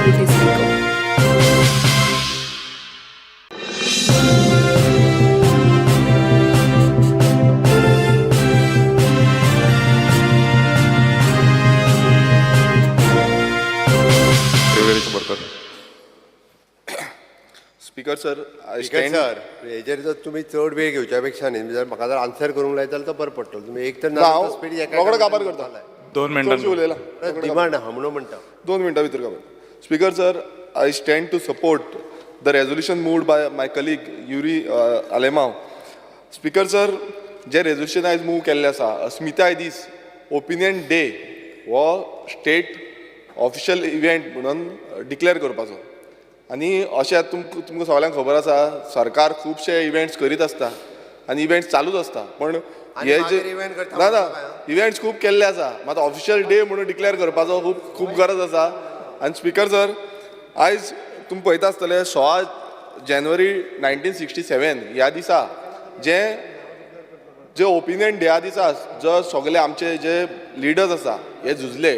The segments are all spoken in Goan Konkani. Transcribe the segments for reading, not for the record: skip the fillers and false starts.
with his ego. Ribeiro. Speaker sir, I speaker stand sir, हेजेर जर तुमी चड वेळ घेवच्या पेक्षा न्ही जर म्हाका जर आन्सर करूंक लायत जाल्यार तो बरें पडटलो. तुमी एक तर ना, हांव रोकडो काबार करता. दोन मिनटां. चडशी उलयला. डिमांड आहा म्हणून म्हणटा. 2 मिनटां भितर काबार. Speaker sir, I stand to support the resolution moved by my colleague Yuri Alemao. Speaker sir, जें रेजोल्युशन आयज मूव केल्लें आसा, अस्मिताय दीस, ओपिनियन डे हो स्टेट ऑफिशियल इव्हेंट म्हणून डिक्लेअर करपाचो. आनी अशें तुमकां सगल्यांक खबर आसा, सरकार खुबशे इव्हेंट्स करीत आसता आनी इव्हेंट्स चालूच आसता, पण आनी हे जे मागीर event करता ना ना म्हणटा काय? इव्हेंट्स खूब केल्ले आसा, मात ऑफिशियल डे म्हणून डिक्लेअर करपाचो खूब खूब गरज आसा. आनी स्पीकर सर, आयज तुमी पळयता आसतले 16 जानेवारी 1967 ह्या दिसा जे जे ओपिनियन डे दिसा जो सगळे आमचे जे लिडर्स आसा हे झुजले,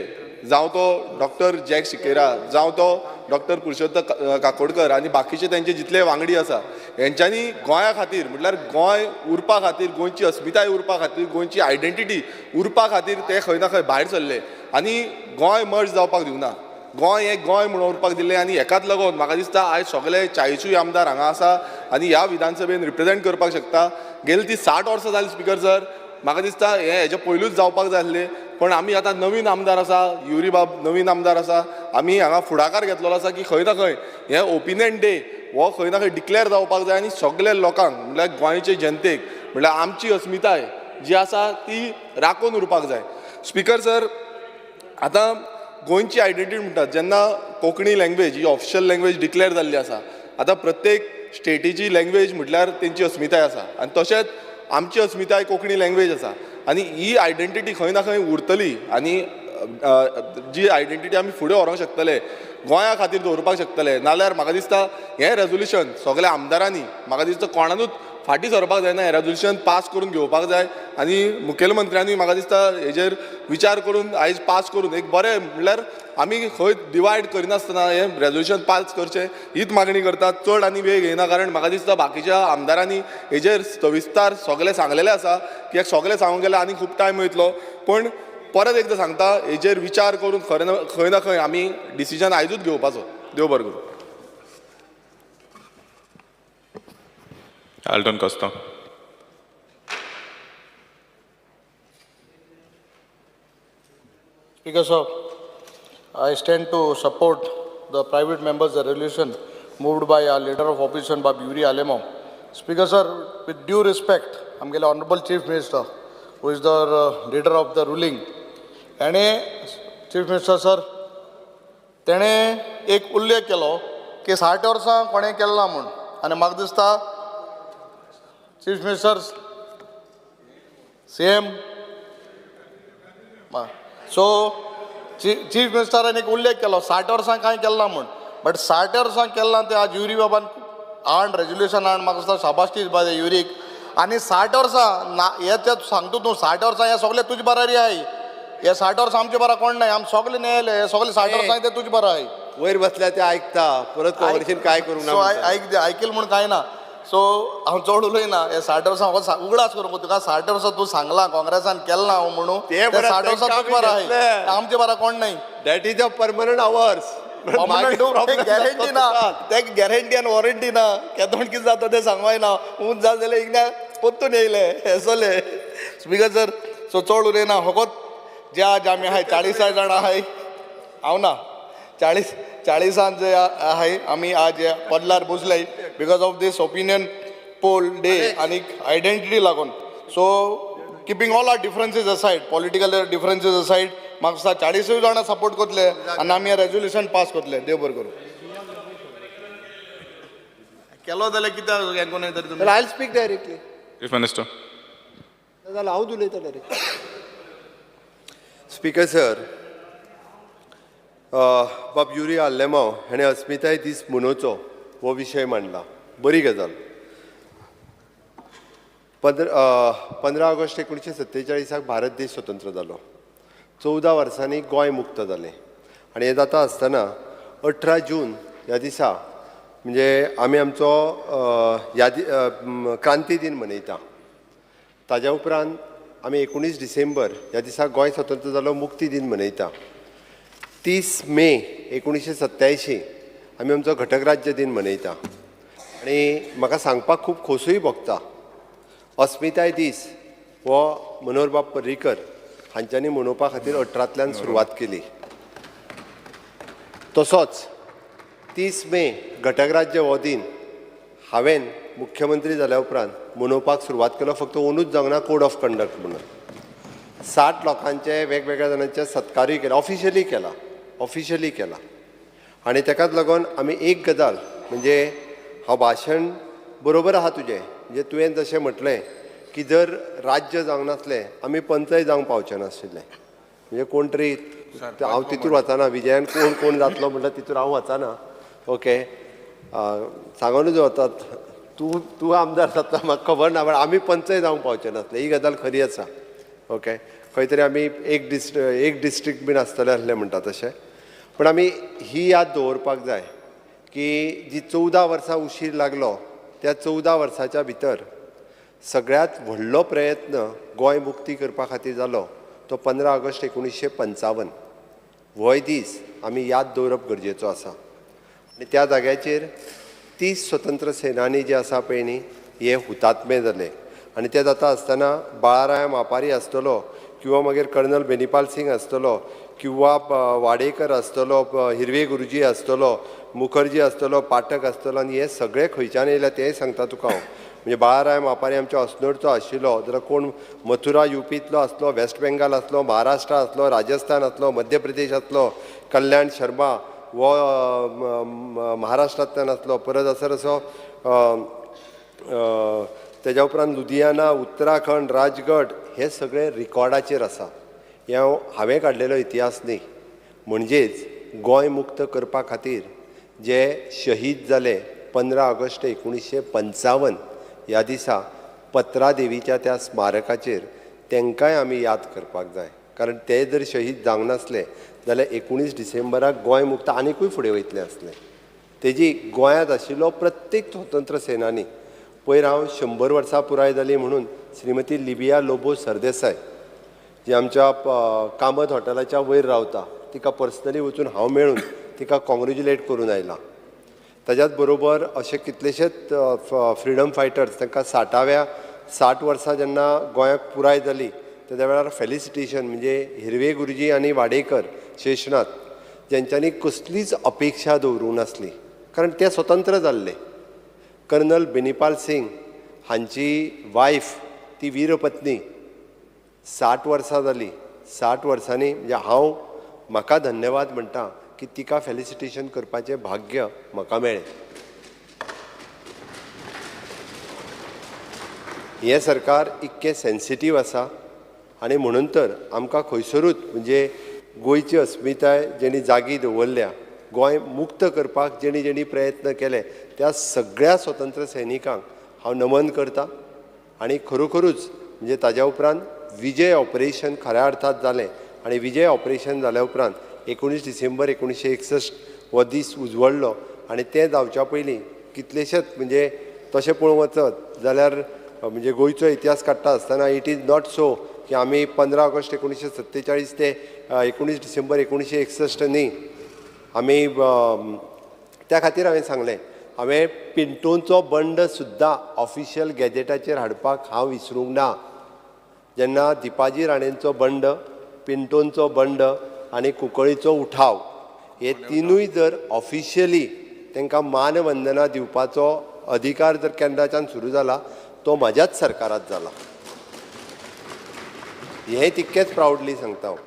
जावं तो डॉक्टर जॅक सिकेरा, जावं तो डॉक्टर पुरुषोत्तम काकोडकर आनी बाकीचे तेंचे जितले वांगडी आसा, हेंच्यांनी गोंया खातीर म्हटल्यार गोंय उरपा खातीर, गोंयची अस्मिताय उरपा खातीर, गोंयची आयडेंटिटी उरपा खातीर ते खंय ना खंय भायर सरले आनी गोंय मर्ज जावपाक दिवना, गोंय हें गोंय म्हणून उरपाक दिलें. आनी हेकाच लागून म्हाका दिसता आयज सगळे 40 आमदार हांगा आसा आनी ह्या विधानसभेन रिप्रेजेंट करपाक शकता. गेली ती 60 वर्सां जाली स्पीकर सर, म्हाका दिसता हें हेजे पयलूच जावपाक जाय आसलें, पण आमी आतां नवीन आमदार आसा, युरी बाब नवीन आमदार आसा, आमी हांगा फुडाकार घेतलेलो आसा की खंय ना खंय हें ओपिनियन डे हो खंय ना खंय डिक्लेअर जावपाक जाय आनी सगल्या लोकांक म्हळ्यार गोंयचे जनतेक म्हळ्यार आमची अस्मिताय जी आसा ती राखून उरपाक जाय. स्पीकर सर, आतां गोंयची आयडेंटिटी म्हणटात जेन्ना कोंकणी लँग्वेज ही ऑफिशियल लँग्वेज डिक्लेअर जाल्ली आसा, आतां प्रत्येक स्टेटीची लँग्वेज म्हटल्यार तेंची अस्मिताय आसा आनी तशेंच आमची अस्मिताय कोंकणी लँग्वेज आसा आनी ही आयडेंटिटी खंय ना खंय उरतली आनी जी आयडेंटिटी आमी फुडें व्हरोंक शकतले, गोंया खातीर दवरपाक शकतले. नाल्यार म्हाका दिसता हें रेजोल्युशन सगल्या आमदारांनी म्हाका दिसता कोणानूच फाटीं सरपाक जायना, हें रेजोल्युशन पास करून घेवपाक जाय आनी मुखेलमंत्र्यांनी म्हाका दिसता हेजेर विचार करून आयज पास करून एक बरें म्हणल्यार आमी खंय डिवायड करिनासतना हें रेजोल्युशन पास करचें हीच मागणी करता. चड आनी वेळ घेयना, कारण म्हाका दिसता बाकीच्या आमदारांनी हेजेर सविस्तार सगळें सांगलेलें आसा, कित्याक सगळें सांगूंक गेल्यार आनी खूब टायम वयतलो. पूण परत एकदां सांगता, हेजेर विचार करून खंय ना खंय आमी डिसिजन आयजूच घेवपाचो. देव बरें करूं. Alton Costa. Speaker sir, I stand to support the private members resolution moved by our leader of opposition, Bab Yuri Alemao. Speaker sir, with due respect, आमगेले honourable chief minister, who is the leader of the ruling, हेणें चीफ मिनिस्टर सर तेणें एक उल्लेख केलो की 60 वर्सां कोणें केलें ना म्हूण, आनी म्हाका दिसता chief minister C M so chief मिनिस्टरान एक उल्लेख केलो 60 वर्सां कांय केलें ना म्हूण, बट 60 वर्सां केलें ना तें आज युरी बाबान हाड रेजोल्युशन हाड, म्हाका दिसता शाबासकी दिवपा जाय युरीक. आनी 60 वर्सां ना हे ते सांगता तूं 60 वर्सां हे सगळे तुजे बरारी आहाय, हे 60 वर्सां आमचे बरा कोण नाय, आम सगळे न्हय हे सगळे 60 वर्सां ते तुजे बरा आहाय. वयर बसल्या ते आयकता, परत काँग्रेसीन काय करूंक ना सो म्हणटा. आयकील म्हूण कांय ना. सो हांव चड उलयना. हे 60 वर्सां हो उगडास करूंक तुका 60 वर्सां तूं सांगलां काँग्रेसान केलें ना म्हणून, ते बरें 60 वर्सां तांकां तुजें बरें आमी आहाय, आमचे बरा कोण नाय. That is a permanent hours. Guarantee ना, ते गॅरंटी आनी वॉरंटी ना, केदोण कितें जाता तें सांगूंक ना. ऊंच जालें जाल्यार इगण्या परतून येयले हेसोले. स्पीकर सर, सो चड उलयना. फकत जे आज आमी आहाय 40 जाणां आहाय, हांव ना 40 जे आहाय आमी आज पदलार बसले because of this opinion poll day आनी आयडेंटिटी लागून. So keeping all our differences aside, political differences aside, म्हाका दिसता 40 जाणां सपोर्ट करतले आनी आमी हें रेजोल्युशन पास करतले. देव बरें करूं. केलो जाल्यार कित्याक हें करूं तरी तुमी? I speak directly. Chief Minister. जाल्यार हांवूच उलयता direct. Speaker sir, बाब युरी आल्लेमाव हाणें अस्मिताय दीस मनोवचो हो विशय मांडला, बरी गजाल. 15 ऑगस्ट 1947 भारत देश स्वतंत्र जालो. 14 वर्सांनी गोंय मुक्त जालें आनी हें जाता आसतना 18 जून ह्या दिसा म्हणजे आमी आमचो यादी क्रांती दिन मनयता. ताज्या उपरांत आमी 19 डिसेंबर ह्या दिसा गोंय स्वतंत्र जालो मुक्ती दिन मनयता. 30 मे 1987 आमी आमचो घटक राज्य दिन मनयता. आनी म्हाका सांगपाक खूब खोसूय भोगता, अस्मिताय दीस हो मनोहरबाब पर्रीकर हांच्यांनी मनोवपा खातीर 18तल्यान सुरवात केली. तसोच 30 मे घटक राज्य हो दिन हांवें मुख्यमंत्री जाल्या उपरांत मनोवपाक सुरवात केलो. फक्त ओनूच जावंक ना कोड ऑफ कंडक्ट म्हणून 60 लोकांचे वेगवेगळ्या जाणांचे सत्कारूय केला, ऑफिशियली केला, ऑफिशियली केला. आनी ताकाच लागून आमी एक गजाल म्हणजे हांव भाशण बरोबर आहा तुजें, म्हणजे तुवें जशें म्हटलें की जर राज्य जावंक नासलें आमी पंचय जावंक पावचे नाशिल्ले. म्हणजे कोण तरी हांव तितूर वचना, विजयान कोण कोण जातलो म्हणल्यार तितूर हांव वचना. ओके, सांगूनच वतात तूं तूं आमदार जाता म्हाका खबर ना, बट आमी पंचय जावंक पावचे नासले, ही गजाल खरी आसा. ओके, खंय तरी आमी एक डिस्ट्रिक्ट बीन आसतलें आसलें म्हणटा तशें, पूण आमी ही याद दवरपाक जाय की जी 14 वर्सां उशीर लागलो त्या 14 वर्साच्या भितर सगळ्यांत व्हडलो प्रयत्न गोंय मुक्ती करपा खातीर जालो तो 15 ऑगस्ट 1955. होय दीस आमी याद दवरप गरजेचो आसा. आनी त्या जाग्याचेर 30 स्वतंत्र सेनानी जे आसा पळय न्ही हे हुतात्मे जाले. आनी ते जाता आसतना बाळाराय मापारी आसतलो किंवा मागीर कर्नल बेनीपाल सिंग आसतलो किंवा वाडेकर आसतलो, हिरवे गुरुजी आसतलो, मुखर्जी आसतलो, पाठक आसतलो, आनी हे सगळे खंयच्यान येयले तेंय सांगता तुका हांव. म्हणजे बाळाराय मापारी आमच्या अस्नोडचो आशिल्लो, जाल्यार कोण मथुरा युपींतलो आसलो, वेस्ट बेंगाल आसलो, महाराष्ट्र आसलो, राजस्थान आसलो, मध्य प्रदेश आसलो, कल्याण शर्मा हो महाराष्ट्रांतल्यान आसलो, परत आसर असो तेज्या उपरांत लुधियाना, उत्तराखंड, राजगड, हे सगळे रिकॉर्डाचेर आसा. हें हांवें काडलेलो इतिहास न्ही. म्हणजेच गोंय मुक्त करपा खातीर जे शहीद जाले 15 ऑगस्ट 1955 ह्या दिसा पत्रादेवीच्या त्या स्मारकाचेर तांकांय आमी याद करपाक जाय. कारण ते जर शहीद जावंक नासले जाल्यार 19 डिसेंबराक गोंय मुक्त आनिकूय फुडें वयतलें आसलें. तेजी गोंयांत आशिल्लो प्रत्येक स्वतंत्र सेनानी, पयर हांव 100 वर्सां पुराय जाली म्हणून श्रीमती लिबिया लोबो सरदेसाय जी आमच्या कामत हॉटेलाच्या वयर रावता तिका पर्सनली वचून हांव मेळून तिका कॉंग्रेच्युलेट करून आयला. ताज्याच बरोबर अशे कितलेशेच फ्रिडम फायटर्स तांकां 60 वर्सां जेन्ना गोंयाक पुराय जाली तेद्या वेळार फेलिसिटेशन म्हणजे हिरवे गुरुजी आनी वाडेकर शेषनाथ जेंच्यांनी कसलीच अपेक्षा दवरूंक नासली कारण ते स्वतंत्र जाल्ले. कर्नल बेनीपाल सिंग हांची वायफ ती वीरपत्नी 60 वर्सां जाली. 60 वर्सांनी म्हणजे हांव म्हाका धन्यवाद म्हणटा की तिका फेलिसिटेशन करपाचें भाग्य म्हाका मेळ्ळें. हें सरकार इतकें सेन्सिटीव आसा आनी म्हणून तर आमकां खंयसरूच म्हणजे गोंयची अस्मिताय जेणी जागी दवरल्या, गोंय मुक्त करपाक जेणी जेणी प्रयत्न केले त्या सगळ्या स्वतंत्र सैनिकांक हांव नमन करता. आनी खरोखरूच म्हणजे ताज्या उपरांत विजय ऑपरेशन खऱ्या अर्थात जालें आनी विजय ऑपरेशन जाल्या उपरांत 19 डिसेंबर 1961 हो दीस उजवडलो. आनी तें जावच्या पयलीं कितलेशेच म्हणजे तशें पळोवंक वचत जाल्यार म्हणजे गोंयचो इतिहास काडटा आसतना it is not so की आमी 15 ऑगस्ट 1947 ते 19 डिसेंबर 1961 न्ही आमी. त्या खातीर हांवें सांगलें हांवें पिंटोचो बंड सुद्दां ऑफिशियल गॅजेटाचेर हाडपाक हांव विसरूंक ना. जेन्ना दिपाजी राणेंचो बंड, पिंटोंचो बंड आनी कुंकळीचो उठाव हे तिनूय जर ऑफिशियली तांकां मानवंदना दिवपाचो अधिकार जर केन्नाच्यान सुरू जाला तो म्हाज्याच सरकारांत जाला. हें तितकेंच प्रावडली सांगता हांव.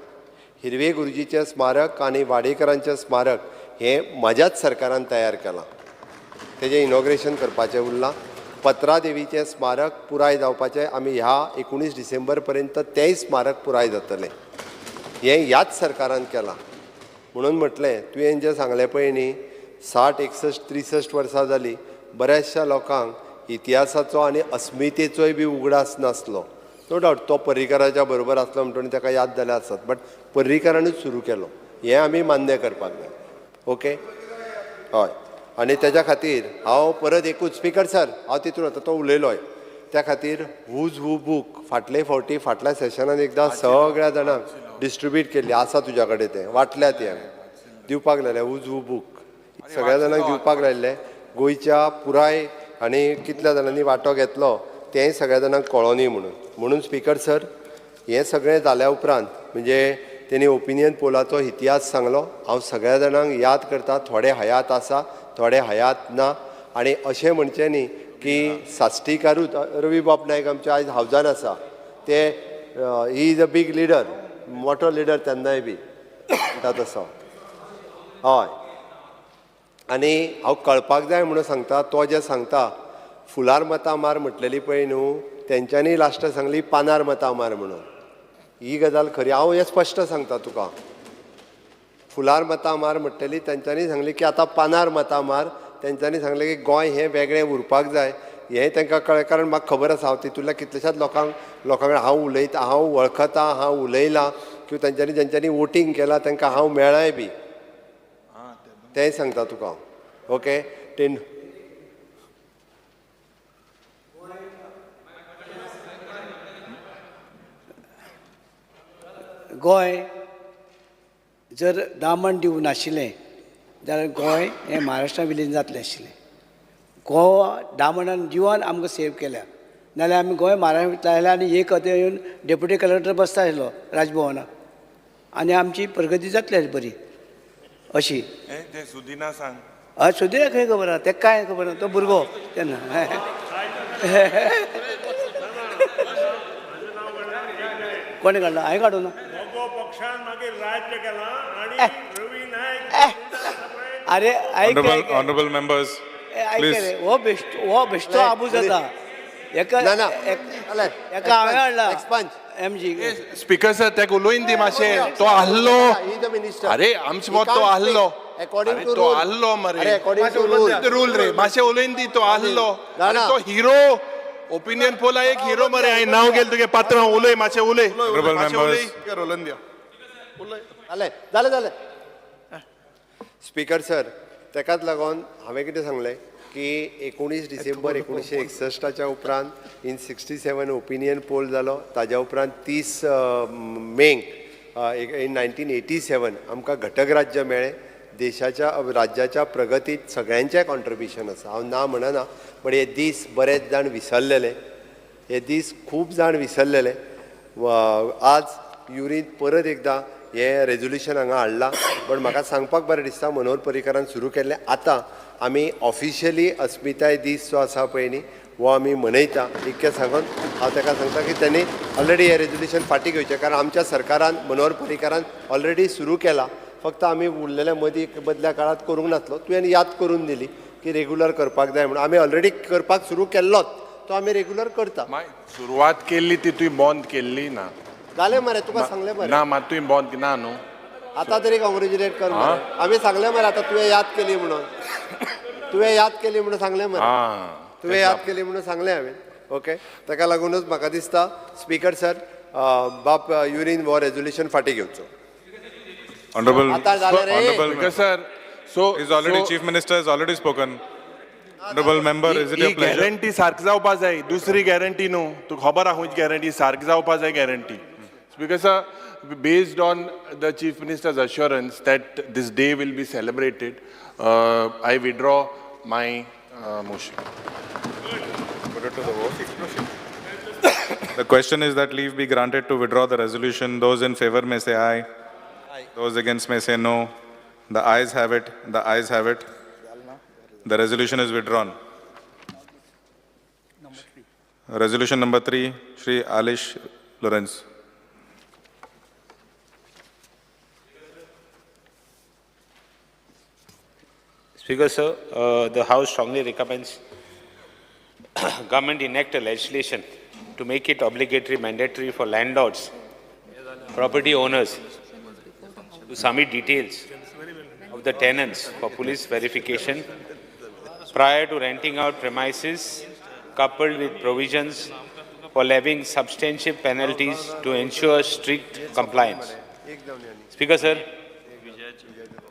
हिरवे गुरुजीचें स्मारक आनी वाडेकरांचें स्मारक हें म्हाज्याच सरकारान तयार केलां, तेजें इनॉग्रेशन करपाचें उरलां. पत्रादेवीचें स्मारक पुराय जावपाचें आमी ह्या 19 डिसेंबर पर्यंत तेंय स्मारक पुराय जातलें, हें ह्याच सरकारान केलां. म्हणून म्हटलें तुवें जें सांगलें पळय न्ही 60, 61, 63 वर्सां जालीं बऱ्याचशा लोकांक इतिहासाचो आनी अस्मितेचोय बी उगडास नासलो. नो डावट तो पर्रीकराच्या बरोबर आसलो म्हणटकीर ताका याद जाल्या आसत, बट पर्रीकरानूच सुरू केलो हें आमी मान्य करपाक जाय. ओके. हय, आनी तेज्या खातीर हांव परत एकूच स्पीकर सर, हांव तितून आतां तो उलयलोय, त्या खातीर हुज हू बूक फाटले फावटी फाटल्या सेशनान एकदां सगळ्या जाणांक डिस्ट्रिब्यूट केल्ली आसा, तुज्या कडेन तें वाटल्या, ती हांवें दिवपाक लायलें. हुज हू बूक सगळ्या जाणांक दिवपाक लायिल्लें गोंयच्या पुराय, आनी कितल्या जाणांनी वांटो घेतलो तेंय सगळ्या जाणांक कळोनी म्हणून. म्हणून स्पीकर सर, हें सगळें जाल्या उपरांत म्हणजे तेणी ओपिनियन पोलाचो इतिहास सांगलो. हांव सगळ्या जाणांक याद करता, थोडे हयात आसा, थोडे हयात ना. आनी अशें म्हणचें न्ही की साश्टीकारूच, रवी बाब नायक आमच्या आयज हावजान आसा, ते he is a big leader, मोठो लिडर तेन्नाय बी म्हणटा तसो. हय, आनी हांव कळपाक जाय म्हणून सांगता, तो जें सांगता फुलार मतां मार म्हटलेली पळय न्हू, तेंच्यांनी लास्ट सांगली पानार मतां मार म्हणून. ही गजाल खरी, हांव हें स्पश्ट सांगता तुका. फुलार मतां मार म्हटलेली तेंच्यांनी सांगली की आतां पानार मतां मार. तेंच्यांनी सांगलें की गोंय हें वेगळें उरपाक जाय, हें तांकां कळ्ळें. कारण म्हाका खबर आसा, हांव तितूंतल्या कितल्याशाच लोकां कडेन हांव उलयता, हांव वळखता, हांव उलयलां, किंवा तेंच्यांनी जेंच्यांनी वोटींग केलां तांकां हांव मेळ्ळाय बी, तेंय सांगता तुका. ओके, तें गोंय जर दामण दीव नाशिल्लें जाल्यार गोंय हें महाराष्ट्रान विलीन जातलें आशिल्लें. गोवा दामणान जिवान आमकां सेव केल्या, नाल्यार आमी गोंय महाराष्ट्रांत आयले आनी एक अथंय येवन डेप्युटी कलेक्टर बसता आशिल्लो राजभवनाक, आनी आमची प्रगती जातली आसली बरी अशी. ते सुदिना सांग. हय, सुदिना खंय खबर आहा, तेका कांय खबर ना, तो भुरगो तेन्ना. कोणें काडला? हांवें काडूं ना. मगो पक्षान मागीर राज्य केलां आनी रवी नायक. अरे आयक, Honorable members, आयक please. रे, हो बेश्टो, हो बेश्टो आबूज जाता. एका ना ना, एका हांवें हाडला expunge M G. Speaker sir, तेका उलोयन दी मातशें, तो आहलो. He the minister. अरे आमचे मत तो आहलो. अकॉर्डिंग अरे टू तो आहलो मरे. अरे अकॉर्डिंग टू रूल. रूल रे, मातशें उलोयन दी, तो आहलो. ना, अरे ना. तो हिरो, ओपिनियन पोला एक हिरो मरे. हांवें नांव गेलें तुगे पात्रांव, उलय मातशें, उलय. Honorable मातशें members. उलय. जालें जालें जालें. स्पीकर सर, तेकाच लागून हांवें कितें सांगलें की 19 डिसेंबर 1961 उपरांत इन 67 ओपिनियन पोल जालो. ताज्या उपरांत 30 मेक इन 1987 आमकां घटक राज्य मेळ्ळें. देशाच्या राज्याच्या प्रगतीत सगळ्यांचें कॉन्ट्रिब्युशन आसा, हांव ना म्हणना, बट हे दीस बरेच जाण विसरलेले, हे दीस खूब जाण विसरलेले. आज युरीन परत एकदां हें रेजोल्युशन हांगा हाडलां, बट म्हाका सांगपाक बरें दिसता, मनोहर पर्रीकारान सुरू केल्लें, आतां आमी ऑफिशियली अस्मिताय दीस जो आसा पळय न्ही, हो आमी मनयता. इतकें सांगून हांव ताका सांगता की तेणी ऑलरेडी हें रेजोल्युशन फाटीं घेवचें, कारण आमच्या सरकारान मनोहर पर्रीकारान ऑलरेडी सुरू केलां, फक्त आमी उरलेल्या मदीं मदल्या काळांत करूंक नासलो. तुवें याद करून दिली की रेगुलर करपाक जाय म्हणून, आमी ऑलरेडी करपाक सुरू केल्लोच, तो आमी रेगुलर करता. सुरवात केल्ली ती तुवें बंद केल्ली ना. जालें मरे, तुका सांगलें मरे. ना, मात तुवें बंद ना न्हू. आतां तरी कॉंग्रेच्युलेट कर मरे, आमी सांगलें मरे, आतां तुवें याद केली म्हणून, तुवें याद केली म्हणून सांगलें मरे, तुवें याद केली म्हणून सांगलें हांवें. ओके, ताका लागूनच म्हाका दिसता स्पीकर सर, बाप युरीन हो रेजोल्युशन फाटीं घेवचो. Honorable, आता झालं रे. honorable, speaker sir, so is already, Chief Minister has already spoken. Honorable member, is it he your pleasure? Guarantee सारकी जावपा जाय, दुसरी गॅरंटी न्हू. तुका खबर आहा खंयची गॅरंटी सारकी जावपा जाय guarantee. Speaker sir, based on the Chief Minister's assurance that this day will be celebrated, I withdraw my motion. Put it to the vote. The question is that leave be granted to withdraw the resolution. Those in favor may say aye. Those against may say no. The ayes have it. The ayes have it. The resolution is withdrawn. Resolution number 3, Shri Alish Lorenz. Speaker, sir, the House strongly recommends government enact a legislation to make it obligatory, mandatory for landlords, property owners to submit details of the tenants for police verification prior to renting out premises, coupled with provisions for levying substantial penalties to ensure strict compliance. Speaker, sir,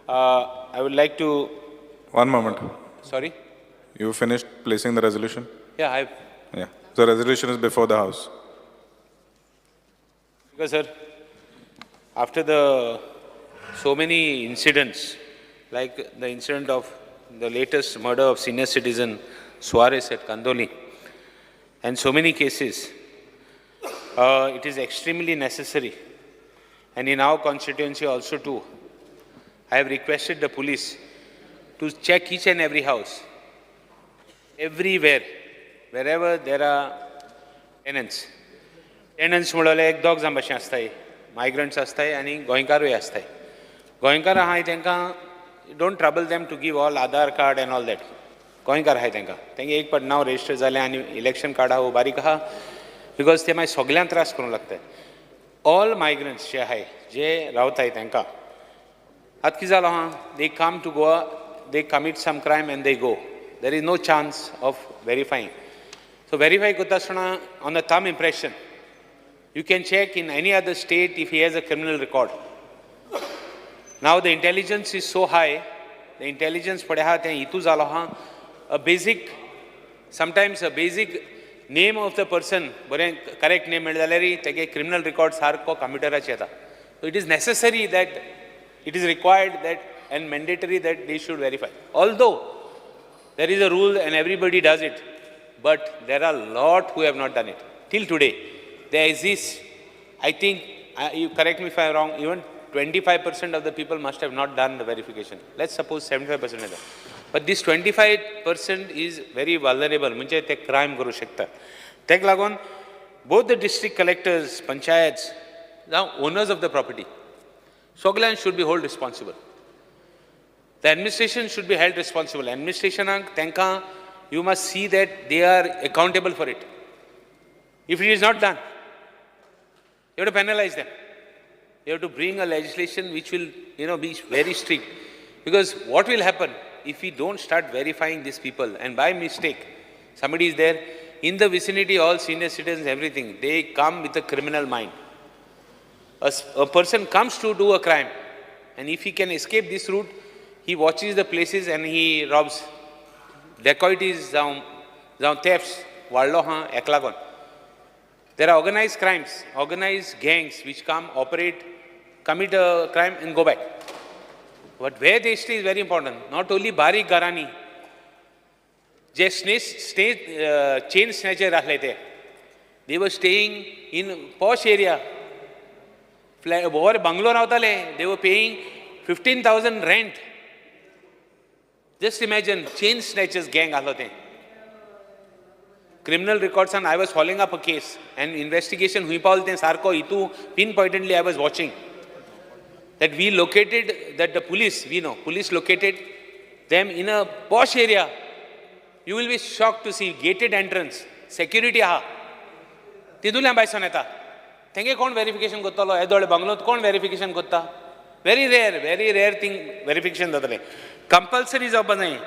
I would like to One moment. Sorry? You finished placing the resolution? Yeah, I Yeah. The resolution is before the House. Because, sir, after the so many incidents, like the incident of the latest murder of senior citizen Suarez at Kandoli, and so many cases, it is extremely necessary. And in our constituency also too, I have requested the police to check each and every house, everywhere, wherever there are tenants. Tenants म्हणल्यार एक दोग जाण भाशेन आसताय, मायग्रंट्स आसताय आनी गोंयकारूय आसताय. गोंयकार आहाय तांकां don't trouble them to give all Aadhaar card and all that. गोंयकार आहाय तांकां, तांकां एक पाट नांव रजिस्टर जालें आनी इलेक्शन कार्ड आहा बारीक आहा, because ते मागीर सगल्यांक त्रास करूंक लागतात. ऑल मायग्रंट्स जे आहाय, जे रावताय तांकां आतां कितें जालो आहा, they come to Goa, they commit some crime and they go. There is no chance of verifying. So verify करता आसतना on the thumb impression. You can check in any other state if he has a criminal record. Now the intelligence is so high, the intelligence पळय आहा तें हितू जालो आहा, a basic, sometimes a basic name of the person, बरें करेक्ट नेम मेळ्ळें जाल्यार तेगे क्रिमिनल रिकॉर्ड सारको कंप्युटराचेर येता. So it is necessary that, it is required that and mandatory that they should verify. Although there is a rule and everybody does it, but there are lot who have not done it. Till today, there exists, I think, you correct me if I am wrong, even 25% of the people must have not done the verification. Let's suppose 75% of them. But this 25% is very vulnerable, म्हणजे ते crime करू शकतात. तेका लागून both the district collectors, panchayats, now owners of the property, सगळ्यांक should be held responsible. The administration should be held responsible. Administrationाक तांकां you must see that they are accountable for it. If it is not done, you have to penalize them. You have to bring a legislation which will, you know, be very strict. Because what will happen if we don't start verifying these people, and by mistake, somebody is there in the vicinity, all senior citizens, everything, they come with a criminal mind. A person comes to do a crime, and if he can escape this route, he watches the places and he robs. Dacoities जावं thefts वाडलो आहा हेका लागून. There are organized crimes, organized gangs which come, operate, commit a crime and go back. But where they stay is very important. Not only बारीक घरांनी, जे चेन स्नॅचर आसले ते, they were staying in posh area. बरे बंगलो रावताले, they were paying 15,000 rent. Just imagine, chain snatchers gang आसलो तें. Criminal रिकॉर्ड्सान I was following up a case and investigation हुंय पावलें तें सारको हितू pin pointedly I was watching. That we located, that the police, we know, police located them in a posh area. You will be shocked to see gated entrance, security आहा. तितूंतल्यान भायसान येता. तेंगे कोण वेरिफिकेशन करतलो? येदोळ बंगलोत कोण वेरिफिकेशन करता? Very rare, very rare thing verification जातलें. कंपल्सरी जावपा जाय.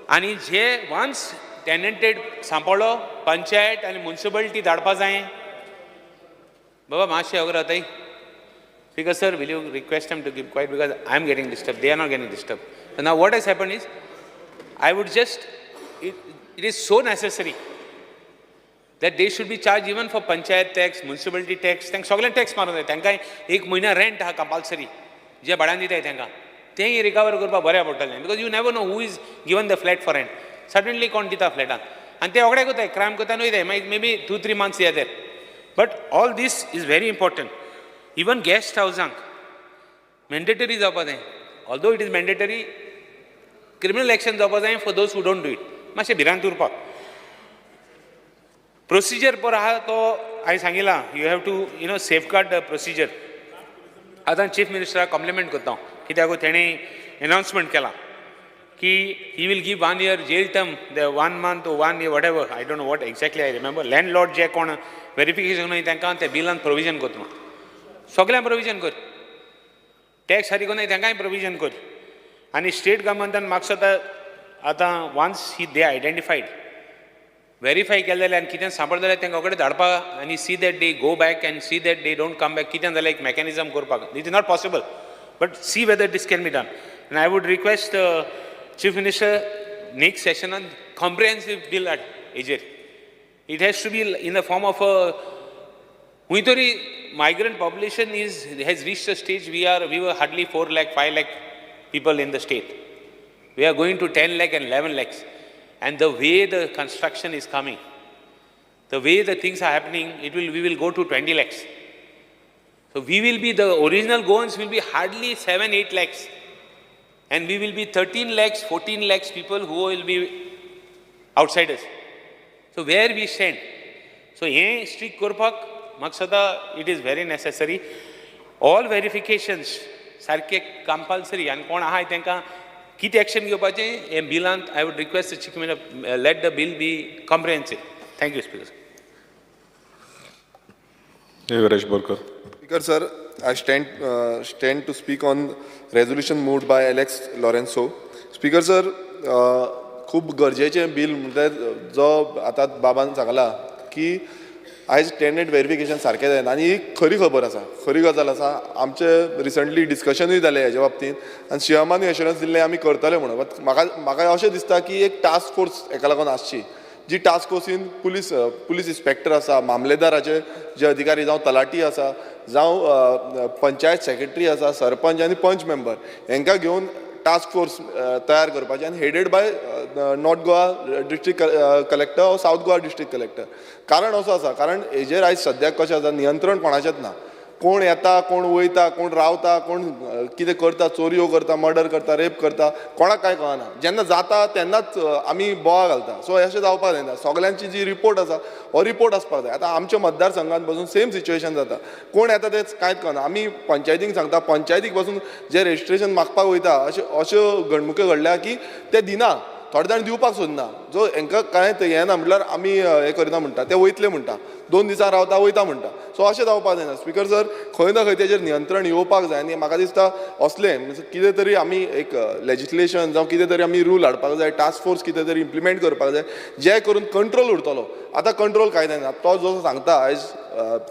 आनी जे वन्स टेनंटेड सांपडलो, पंचायत आनी मुन्सिपालिटी धाडपा जाय. बाबा मातशें अगर जाताय. Because sir, will you request them to keep quiet, because I am getting disturbed, they are not getting disturbed. So now what has happened is, I would just, it is so necessary that they should be charged even for panchayat tax, municipality tax, तांकां सगळ्यांक टॅक्स मारूंक जाय. तांकां एक म्हयन्या रेंट आहा कंपल्सरी, जे भाड्यान दिताय तांकां तेंय रिकवर करपाक बऱ्याक पडटलें. Because you never know who is given the flat for rent. Suddenly कोण दिता फ्लॅटान आनी ते रोखडे करताय, क्रायम करता न्हय ते, मागीर may be 2-3 months they are there. But all this is very important. Even guest हावजांक mandatory जावपा जाय. Although it is mandatory, criminal action जावपा जाय for those who don't do it. मातशें भिरांत उरपाक. प्रोसिजर पळय आहा तो हांवें सांगिलां, you have to you know safeguard the procedure. आतां चीफ मिनिस्टराक कॉम्प्लिमेंट करता हांव, कित्याक तेणें एनावन्समेंट केलां की he will give 1 year jail term, the 1 month 1 year whatever, I don't know what exactly I remember. Landlord जे कोण वेरिफिकेशन न्हय तांकां ते बिलान प्रोविजन करता म्हणून. सगळ्यांक प्रोविजन कर, टॅक्स सारको न्हय तांकांय प्रोविजन कर. आनी स्टेट गव्हर्मेंटान म्हाका दिसता आतां once he they identified, verify केलें जाल्यार आनी कितें सांपडलें जाल्यार तांकां रोखडें धाडपाक आनी see that they go back and see that they don't come back. कितें जाल्यार एक मॅकॅनिजम करपाक. It is not possible, but see whether this can be done. And I would request Chief Minister, next sessionan comprehensive bill हाड हेजेर. It has to be in the form of a खंय तरी migrant population is has reached a stage, we were hardly 4 lakh, 5 lakh people in the state. We are going to 10 lakh and 11 lakhs. And the way the construction is coming, the way the things are happening, it will we will go to 20 lakhs. So we will be, the original Goans will be hardly 7, 8 lakhs. And we will be 13 lakhs, 14 lakhs people who will be outsiders. So where we stand? So hey strict करपाक म्हाका दिसता it is very necessary. All verifications सारके कंपल्सरी आनी कोण आहाय तांकां कितें एक्शन घेवपाचें हें बिलांत I would request the Chief Minister, let the bill be comprehensive. Thank you, Speaker. Viresh Borkar. Speaker sir, I stand to speak on resolution moved by Alex Lourenco. Speaker sir, खूब गरजेचें बील म्हणल्यार जो आतां बाबान सांगला की आयज टेनंट वेरिफिकेशन सारकें जायना आनी ही खरी खबर आसा, खरी गजाल आसा. आमचें रिसंटली डिस्कशनूय जालें हेज्या बाबतींत आनी सीएमानूय एश्योरन्स दिल्लें आमी करतले म्हणून. बट म्हाका अशें दिसता की एक टास्क फोर्स हेका लागून आसची, जी टास्क फोर्सीन पुलीस इन्स्पेक्टर आसा, मामलेदाराचे जे अधिकारी जावं तलाठी आसा, जावं पंचायत सेक्रेटरी आसा, सरपंच आनी पंच मेंबर हेंकां घेवन टास्क फोर्स तयार करपाची आनी headed by North Goa district collector or South Goa district collector. कारण असो आसा, कारण हेजेर आयज सद्याक कशें आसा, नियंत्रण कोणाचेंच ना. कोण येता, कोण वयता, कोण रावता, कोण कितें करता, चोरयो करता, मर्डर करता, रेप करता, कोणाक कांय कळना. जेन्ना जाता तेन्नाच आमी बोवाळ घालता. सो अशें जावपाक जायना. सगल्यांची जी रिपोर्ट आसा हो रिपोर्ट आसपाक जाय. आतां आमच्या मतदारसंघात बसून सेम सिच्युएशन जाता, कोण येता तें कांयच कळना. आमी पंचायतीक सांगता, पंचायतीक बसून जे रजिस्ट्रेशन मागपाक वयता अश्यो घडणुक्यो घडल्या की ते दिना, थोडे जाण दिवपाक सोदना. जो हेंकां कांय येना म्हटल्यार आमी हें करिना म्हणटा, ते वयतले म्हणटा, 2 दिसां रावता वयता म्हणटा. सो अशें जावपाक जायना. स्पिकर सर, खंय ना खंय तेजेर नियंत्रण येवपाक जाय आनी म्हाका दिसता असलें कितें तरी आमी एक लेजिस्लेशन जावं कितें तरी आमी रूल हाडपाक जाय, टास्क फोर्स कितें तरी इम्प्लिमेंट करपाक जाय, जे करून कंट्रोल उरतलो. आतां कंट्रोल कांय जायना. तो जो सांगता आयज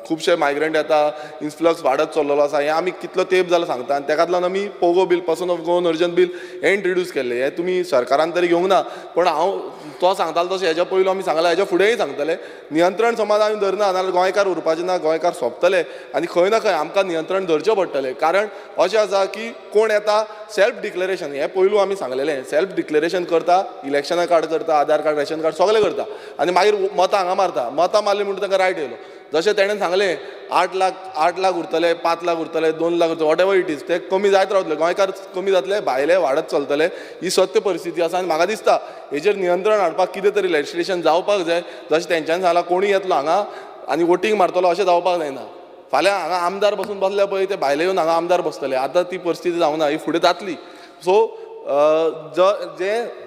खुबशे मायग्रंट येता, इन्फ्लक्स वाडत चल्लेलो आसा, हें आमी कितलो तेंप जालो सांगता आनी तेकाच लागून आमी POGO bill, person of Goan origin bill हें इंट्रोड्यूस केल्लें. हें तुमी सरकारान तरी घेवंक ना, पूण हांव तो सांगतालो तशें हेज्या पयलू आमी सांगलां, हेज्या फुडेंय सांगतले. नियंत्रण समज आमी धरना नाजाल्यार गोंयकार उरपाचे ना, गोंयकार सोंपतले आनी खंय ना खंय आमकां नियंत्रण धरचें पडटलें. कारण अशें आसा की कोण येता सेल्फ डिक्लेरेशन, हें पयलू आमी सांगलेलें, सेल्फ डिक्लेरेशन करता, इलेक्शना कार्ड करता, आधार कार्ड, रेशन कार्ड सगळें करता आनी मागीर मतां हांगा मारता. मतां मारलीं म्हणून तांकां रायट येयलो. जशें तेणें सांगलें 8 लाख, 8 लाख उरतले, 5 लाख उरतले, 2 लाख उरतले, what ever it is, ते कमी जायत रावतले, गोंयकार कमी जातले, भायले वाडत चलतले. ही सत्य परिस्थिती आसा आनी म्हाका दिसता हेजेर नियंत्रण हाडपाक कितें तरी लेजिस्लेशन जावपाक जाय. जशें तेंच्यांनी सांगलां कोणूय येतलो हांगा आनी वोटींग मारतलो अशें जावपाक जायना. फाल्यां हांगा आमदार बसून बसले पळय ते भायले येवन हांगा आमदार बसतले. आतां ती परिस्थिती जावना, ही फुडें जातली. सो जें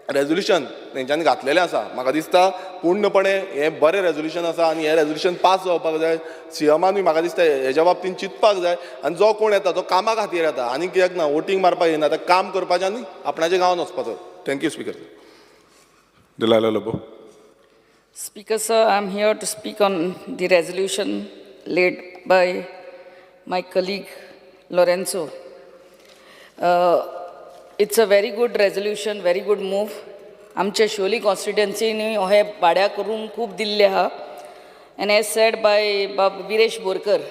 रेजोल्युशन तेंच्यांनी घातलेलें आसा म्हाका दिसता पूर्णपणे हें बरें रेजोल्युशन आसा आनी हें रेजोल्युशन पास जावपाक जाय. सीएमानूय म्हाका दिसता हेज्या बाबतीन चिंतपाक जाय आनी जो कोण येता तो कामा खातीर येता आनी कित्याक ना, वोटींग मारपाक येना, आतां काम करपाचें आनी आपणाच्या गांवान वचपाचो. Thank you speaker. Delilah Lobo. Speaker sir, I am here to speak on the resolution laid by my colleague Lourenco. It's a very good resolution, very good move. आमच्या शिवोली कॉन्स्टिट्युएन्सीनी हे भाड्याक रूम खूब दिल्ले आहा. And as said by बाब Viresh Borkar,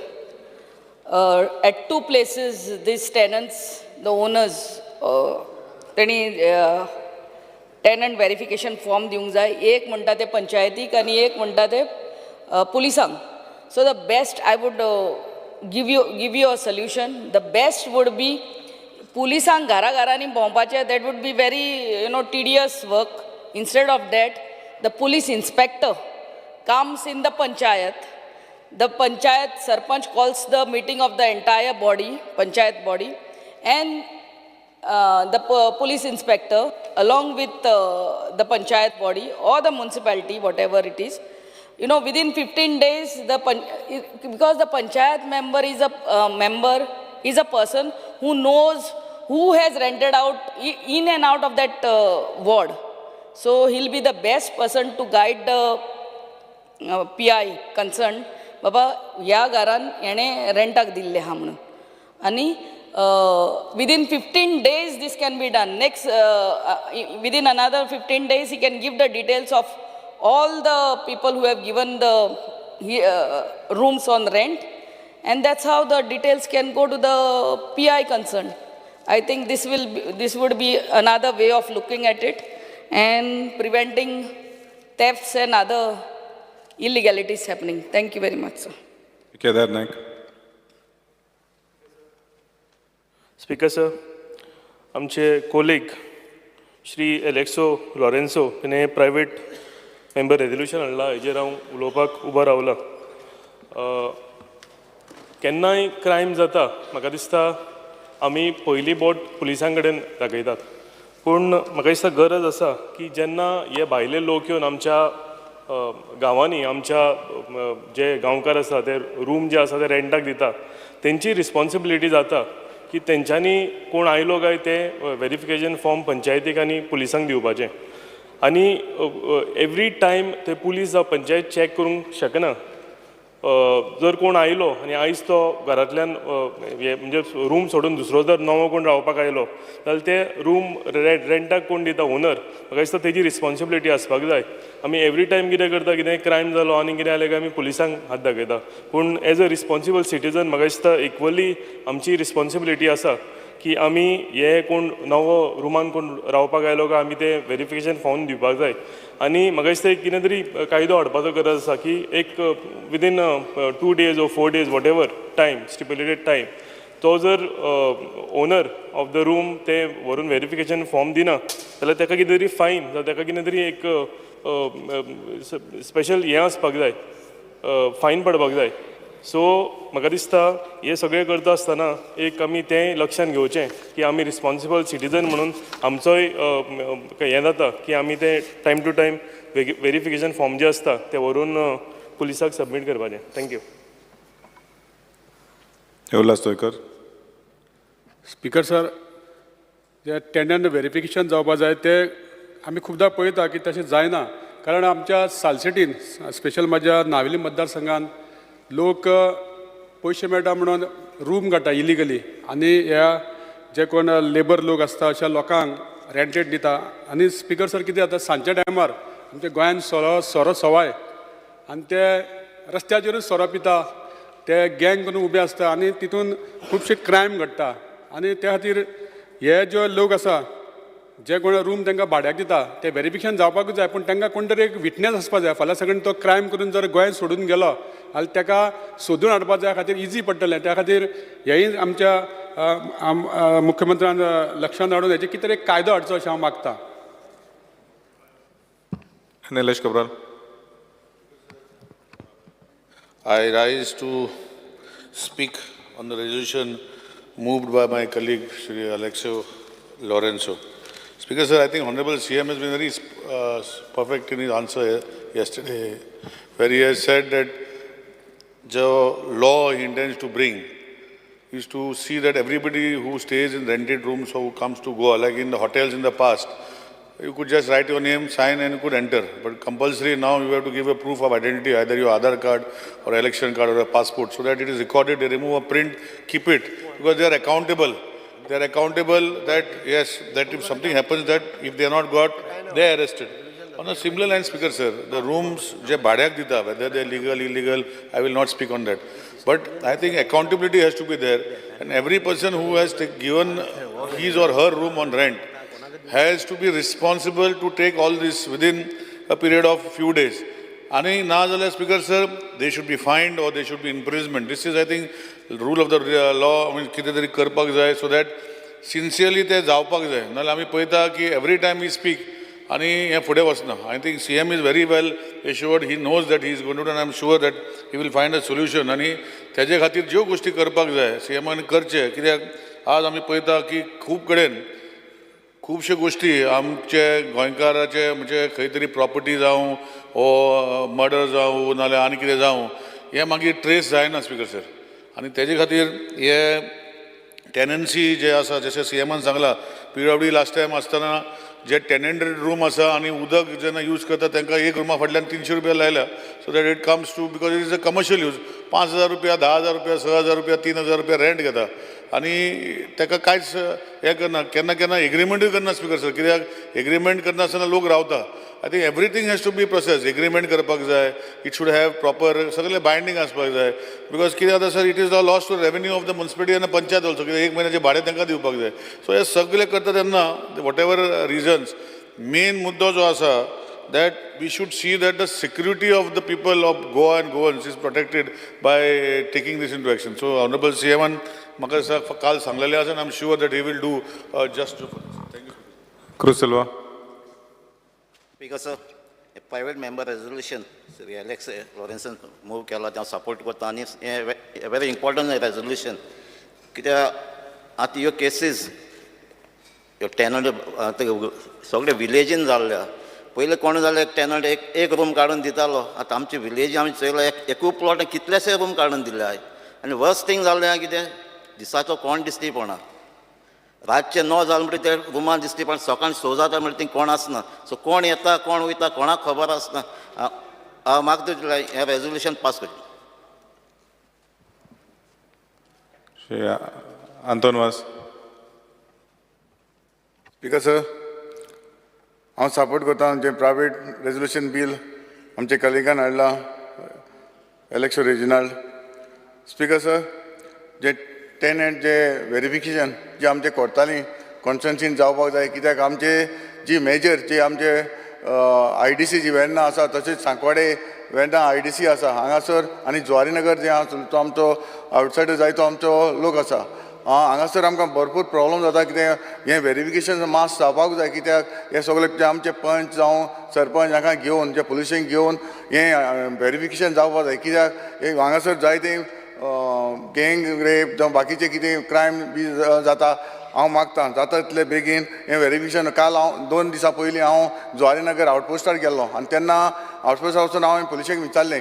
at 2 places these tenants, the owners, तेणी टेनंट वेरिफिकेशन फॉर्म दिवंक जाय. एक म्हणटा ते पंचायतीक आनी एक म्हणटा ते पुलिसांक. So the best I would give you a solution. The best would be पुलिसांक घरा घरांनी भोंवपाचें, that would be very tedious work. Instead of that, the police inspector comes in the panchayat. The panchayat sarpanch calls the meeting of the entire body, panchayat body, and the police inspector along with the panchayat body or the municipality, whatever it is, within 15 days, because the panchayat member is a member, is a person who knows who has rented out in and out of that ward. So he'll be the best person to guide the PI concerned. बाबा ह्या घरान हेणें रेंटाक दिल्लें आहा म्हणून. आनी Within 15 days this can be done. Next, within another 15 days he can give the details of all the people who have given the rooms on rent, and that's how the details can go to the PI concerned. I think this would be another way of looking at it and preventing thefts and other illegalities happening. Thank you very much, sir. Kedar Naik. Speaker sir, आमचे कोलीग श्री एलेक्सो लॉरेन्सो हिणें प्रायवेट मेंबर रेजोल्युशन हाडला, हेजेर हांव उलोवपाक उबो रावला. केन्नाय क्रायम जाता, म्हाका दिसता आमी पयली बोट पुलिसां कडेन दाखयतात, पूण म्हाका दिसता गरज आसा की जेन्ना हे भायले लोक येवन आमच्या गांवांनी आमच्या जे गांवकार आसा ते रूम जे आसा ते रेंटाक दिता, तेंची रिस्पोन्सिबिलिटी जाता की तेंच्यांनी कोण आयलो काय ते वेरिफिकेशन फॉर्म पंचायतीक आनी पुलिसांक दिवपाचें. आनी एवरी टायम ते पुलीस जावं पंचायत चॅक करूंक शकना. जर कोण आयलो आनी आयज तो घरांतल्यान म्हणजे रूम सोडून दुसरो जर नवो कोण रावपाक आयलो जाल्यार ते रूम रेंटाक कोण दिता ओनर, म्हाका दिसता तेजी रिस्पोन्सिबिलिटी आसपाक जाय. आमी एवरी टायम कितें करता, कितें क्रायम जालो आनी कितें जालें काय आमी पुलिसांक हात दाखयता, पूण एज अ रिस्पोन्सिबल सिटीजन म्हाका दिसता इक्वली आमची रिस्पोन्सिबिलिटी आसा की आमी हे कोण नवो रुमान कोण रावपाक आयलो काय आमी ते वेरिफिकेशन फॉर्म दिवपाक जाय. आनी म्हाका दिसता एक कितें तरी कायदो हाडपाचो गरज आसा की एक within 2 days or 4 days whatever time stipulated time तो जर ओनर ऑफ the room ते व्हरून वेरिफिकेशन फॉर्म दिना जाल्यार ताका कितें तरी फायन जावं ताका कितें तरी एक स्पेशल हें आसपाक जाय, फायन पडपाक जाय. सो म्हाका दिसता हें सगळें करता आसतना एक आमी तें लक्षांत घेवचें की आमी रिस्पोन्सिबल सिटीजन म्हणून आमचोय हें जाता की आमी तें time to time verification form जें आसता तें व्हरून पुलिसाक सबमीट करपाचें. Thank you. Ulhas Toikar. Speaker sir, J tenant verification जावपा जाय ते आमी खुबदां पळयता की तशें जायना, कारण आमच्या सालसेटीन स्पेशल म्हज्या नावेली मतदारसंघान लोक पयशे मेळटा म्हणून रूम काडटा इलिगली आनी ह्या जे कोण लेबर लोक आसता अशा लोकांक रेंटेड दिता. आनी स्पिकर सर कितें जाता, सांजच्या टायमार आमच्या गोंयान सोरो सवाय आनी ते रस्त्याचेरूच सोरो पिता, ते गँग करून उबे आसता आनी तितून खुबशे क्रायम घडटा. आनी त्या खातीर हे जे लोक आसा जे कोण रूम तांकां भाड्याक दिता ते वेरिफिकेशन जावपाकूच जाय, पूण तांकां कोण तरी एक विटनेस आसपा जाय. फाल्यां सगळें तो क्रायम करून जर गोंयांत सोडून गेलो जाल्यार ताका सोदून हाडपा जाय खातीर इजी पडटलें. त्या खातीर हेंय आमच्या मुख्यमंत्र्यान लक्षांत हाडून हेजे कितें तरी कायदो हाडचो अशें हांव मागता. Nilesh Cabral. I rise to speak on the resolution moved by my colleague Shri Aleixo Lourenco. Speaker sir, I think Honorable CM has been very perfect in his answer yesterday, where he has said that the law he intends to bring is to see that everybody who stays in rented rooms or who comes to Goa, like in the hotels in the past, you could just write your name, sign and you could enter. But compulsory now you have to give a proof of identity, either your Aadhaar card or election card or a passport, so that it is recorded, they remove a print, keep it, because they are accountable. They are accountable that, yes, that if something happens, that if they are not got, they are arrested. On a similar line, Speaker sir, the rooms, je bhadyak dita, whether they are legal, illegal, I will not speak on that. But I think accountability has to be there, and every person who has given his or her room on rent has to be responsible to take all this within a period of few days. Ani na jale, Speaker sir, they should be fined or they should be imprisonment. This is, I think, rule of the law. I mean, kite tari karpak jai, so that sincerely te javpak jai. Nal ami payta ki every time we speak, ani he fude vasna. I think CM is very well assured. He knows that he is going to do, and I am sure that he will find a solution. Ani teje khatir jyo goshti karpak jai, CM an karche. Kityak aaj ami payta ki khub kaden खुबश्यो गोश्टी आमचे गोंयकाराचे म्हणजे खंय तरी प्रॉपर्टी जावं वो मर्डर जावं नाल्यार आनी कितें जावं, हें मागीर ट्रेस जायना स्पिकर सर. आनी तेजे खातीर हे टेनन्सी जे आसा, जशें सीएमान सांगलां, पीडब्ल्यूडी लास्ट टायम आसतना जे टेनंटेड रूम आसा आनी उदक जेन्ना यूज करता तांकां एक रुमा फाटल्यान 300 रुपया लायल्या, so that it comes to, because it is a commercial use. 5,000 रुपया, 10,000 रुपया, 6,000 रुपया, 3,000 रुपया रेंट घेता. आनी ताका कांयच हें करना. केन्ना केन्ना एग्रीमेंटूय करना स्पिकर सर, कित्याक एग्रीमेंट करना आसतना लोक रावता. I think everything has to be process. Agreement करपाक जाय, it should have proper सगळें बायंडींग आसपाक जाय. Because कितें जाता sir, it is the loss to revenue of the municipality आनी पंचायत ऑल्सो, कित्याक एक म्हयन्याचें भाडें तांकां दिवपाक जाय. सो हे सगळे करता तेन्ना what ever reasons, main मुद्दो जो आसा that we should see that the security of the people of Goa and Goans is protected by taking this into action. So Honorable CM म्हाका दिसता काल सांगलेलें आसा and I'm sure that he will do just for this. Thank you. Cruz Silva. Speaker sir, a private member resolution Shri Alex लॉरेन्सान move केला तें हांव सपोर्ट करता आनी हें व्हेरी इम्पॉर्टंट रेजोल्युशन, कित्याक आतां ह्यो केसीस ह्यो टेनंट सगळे विलेजीन जाल्ल्या. पयलीं कोण जाल्यार टेनंट एक एक रूम काडून दितालो, आतां आमचे विलेजी आमी चोयलो एक एकूय प्लॉट कितलेशे रूम काडून दिले आहाय. आनी वर्स्ट थींग जाल्लें कितें, दिसाचो कोण दिसती पडना, रातचे 9 जालें म्हणटकीर ते रुमान दिसती, पण सकाळी 6 जाता म्हणल्यार थंय कोण आसना. सो कोण येता कोण वयता कोणाक खबर आसना. हांव मागता हें रेजोल्युशन पास करचें. Shri Anton Vaz. Speaker sir, हांव सपोर्ट करता आमचें प्रायवेट रेजोल्युशन बील आमचे कलिगान हाडलां एलेक्सो रेजिनाल्ड. स्पिकर सर, जे टेनंट जे वेरिफिकेशन जे आमचे करतालीं कॉन्स्टिट्युन्सीन जावपाक जाय, कित्याक आमचे जी मेजर जी आमचे IDC जी वेर्ना आसा, तशेंच सांकवाडे वेर्ना IDC आसा हांगासर, आनी जुवारीनगर जे आसा तो आमचो आवटसायडर जायतो आमचो लोक आसा. हांगासर आमकां भरपूर प्रॉब्लम जाता, कित्याक हें वेरिफिकेशन मास जावपाक जाय, कित्याक हे सगळे जे आमचे पंच जावं सरपंच हांकां घेवन जे पुलिशेंक घेवन हें वेरिफिकेशन जावपाक जाय, कित्याक हे हांगासर जायते गँग रेप जावं बाकीचे कितें क्रायम बी जाता. हांव मागता जाता तितले बेगीन हें वेरिफिकेशन. काल हांव 2 दिसां पयलीं हांव जुवारीनगर आवटपोस्टार गेल्लो आनी तेन्ना आवटपोस्टार वचून हांवें पुलिशेक विचारलें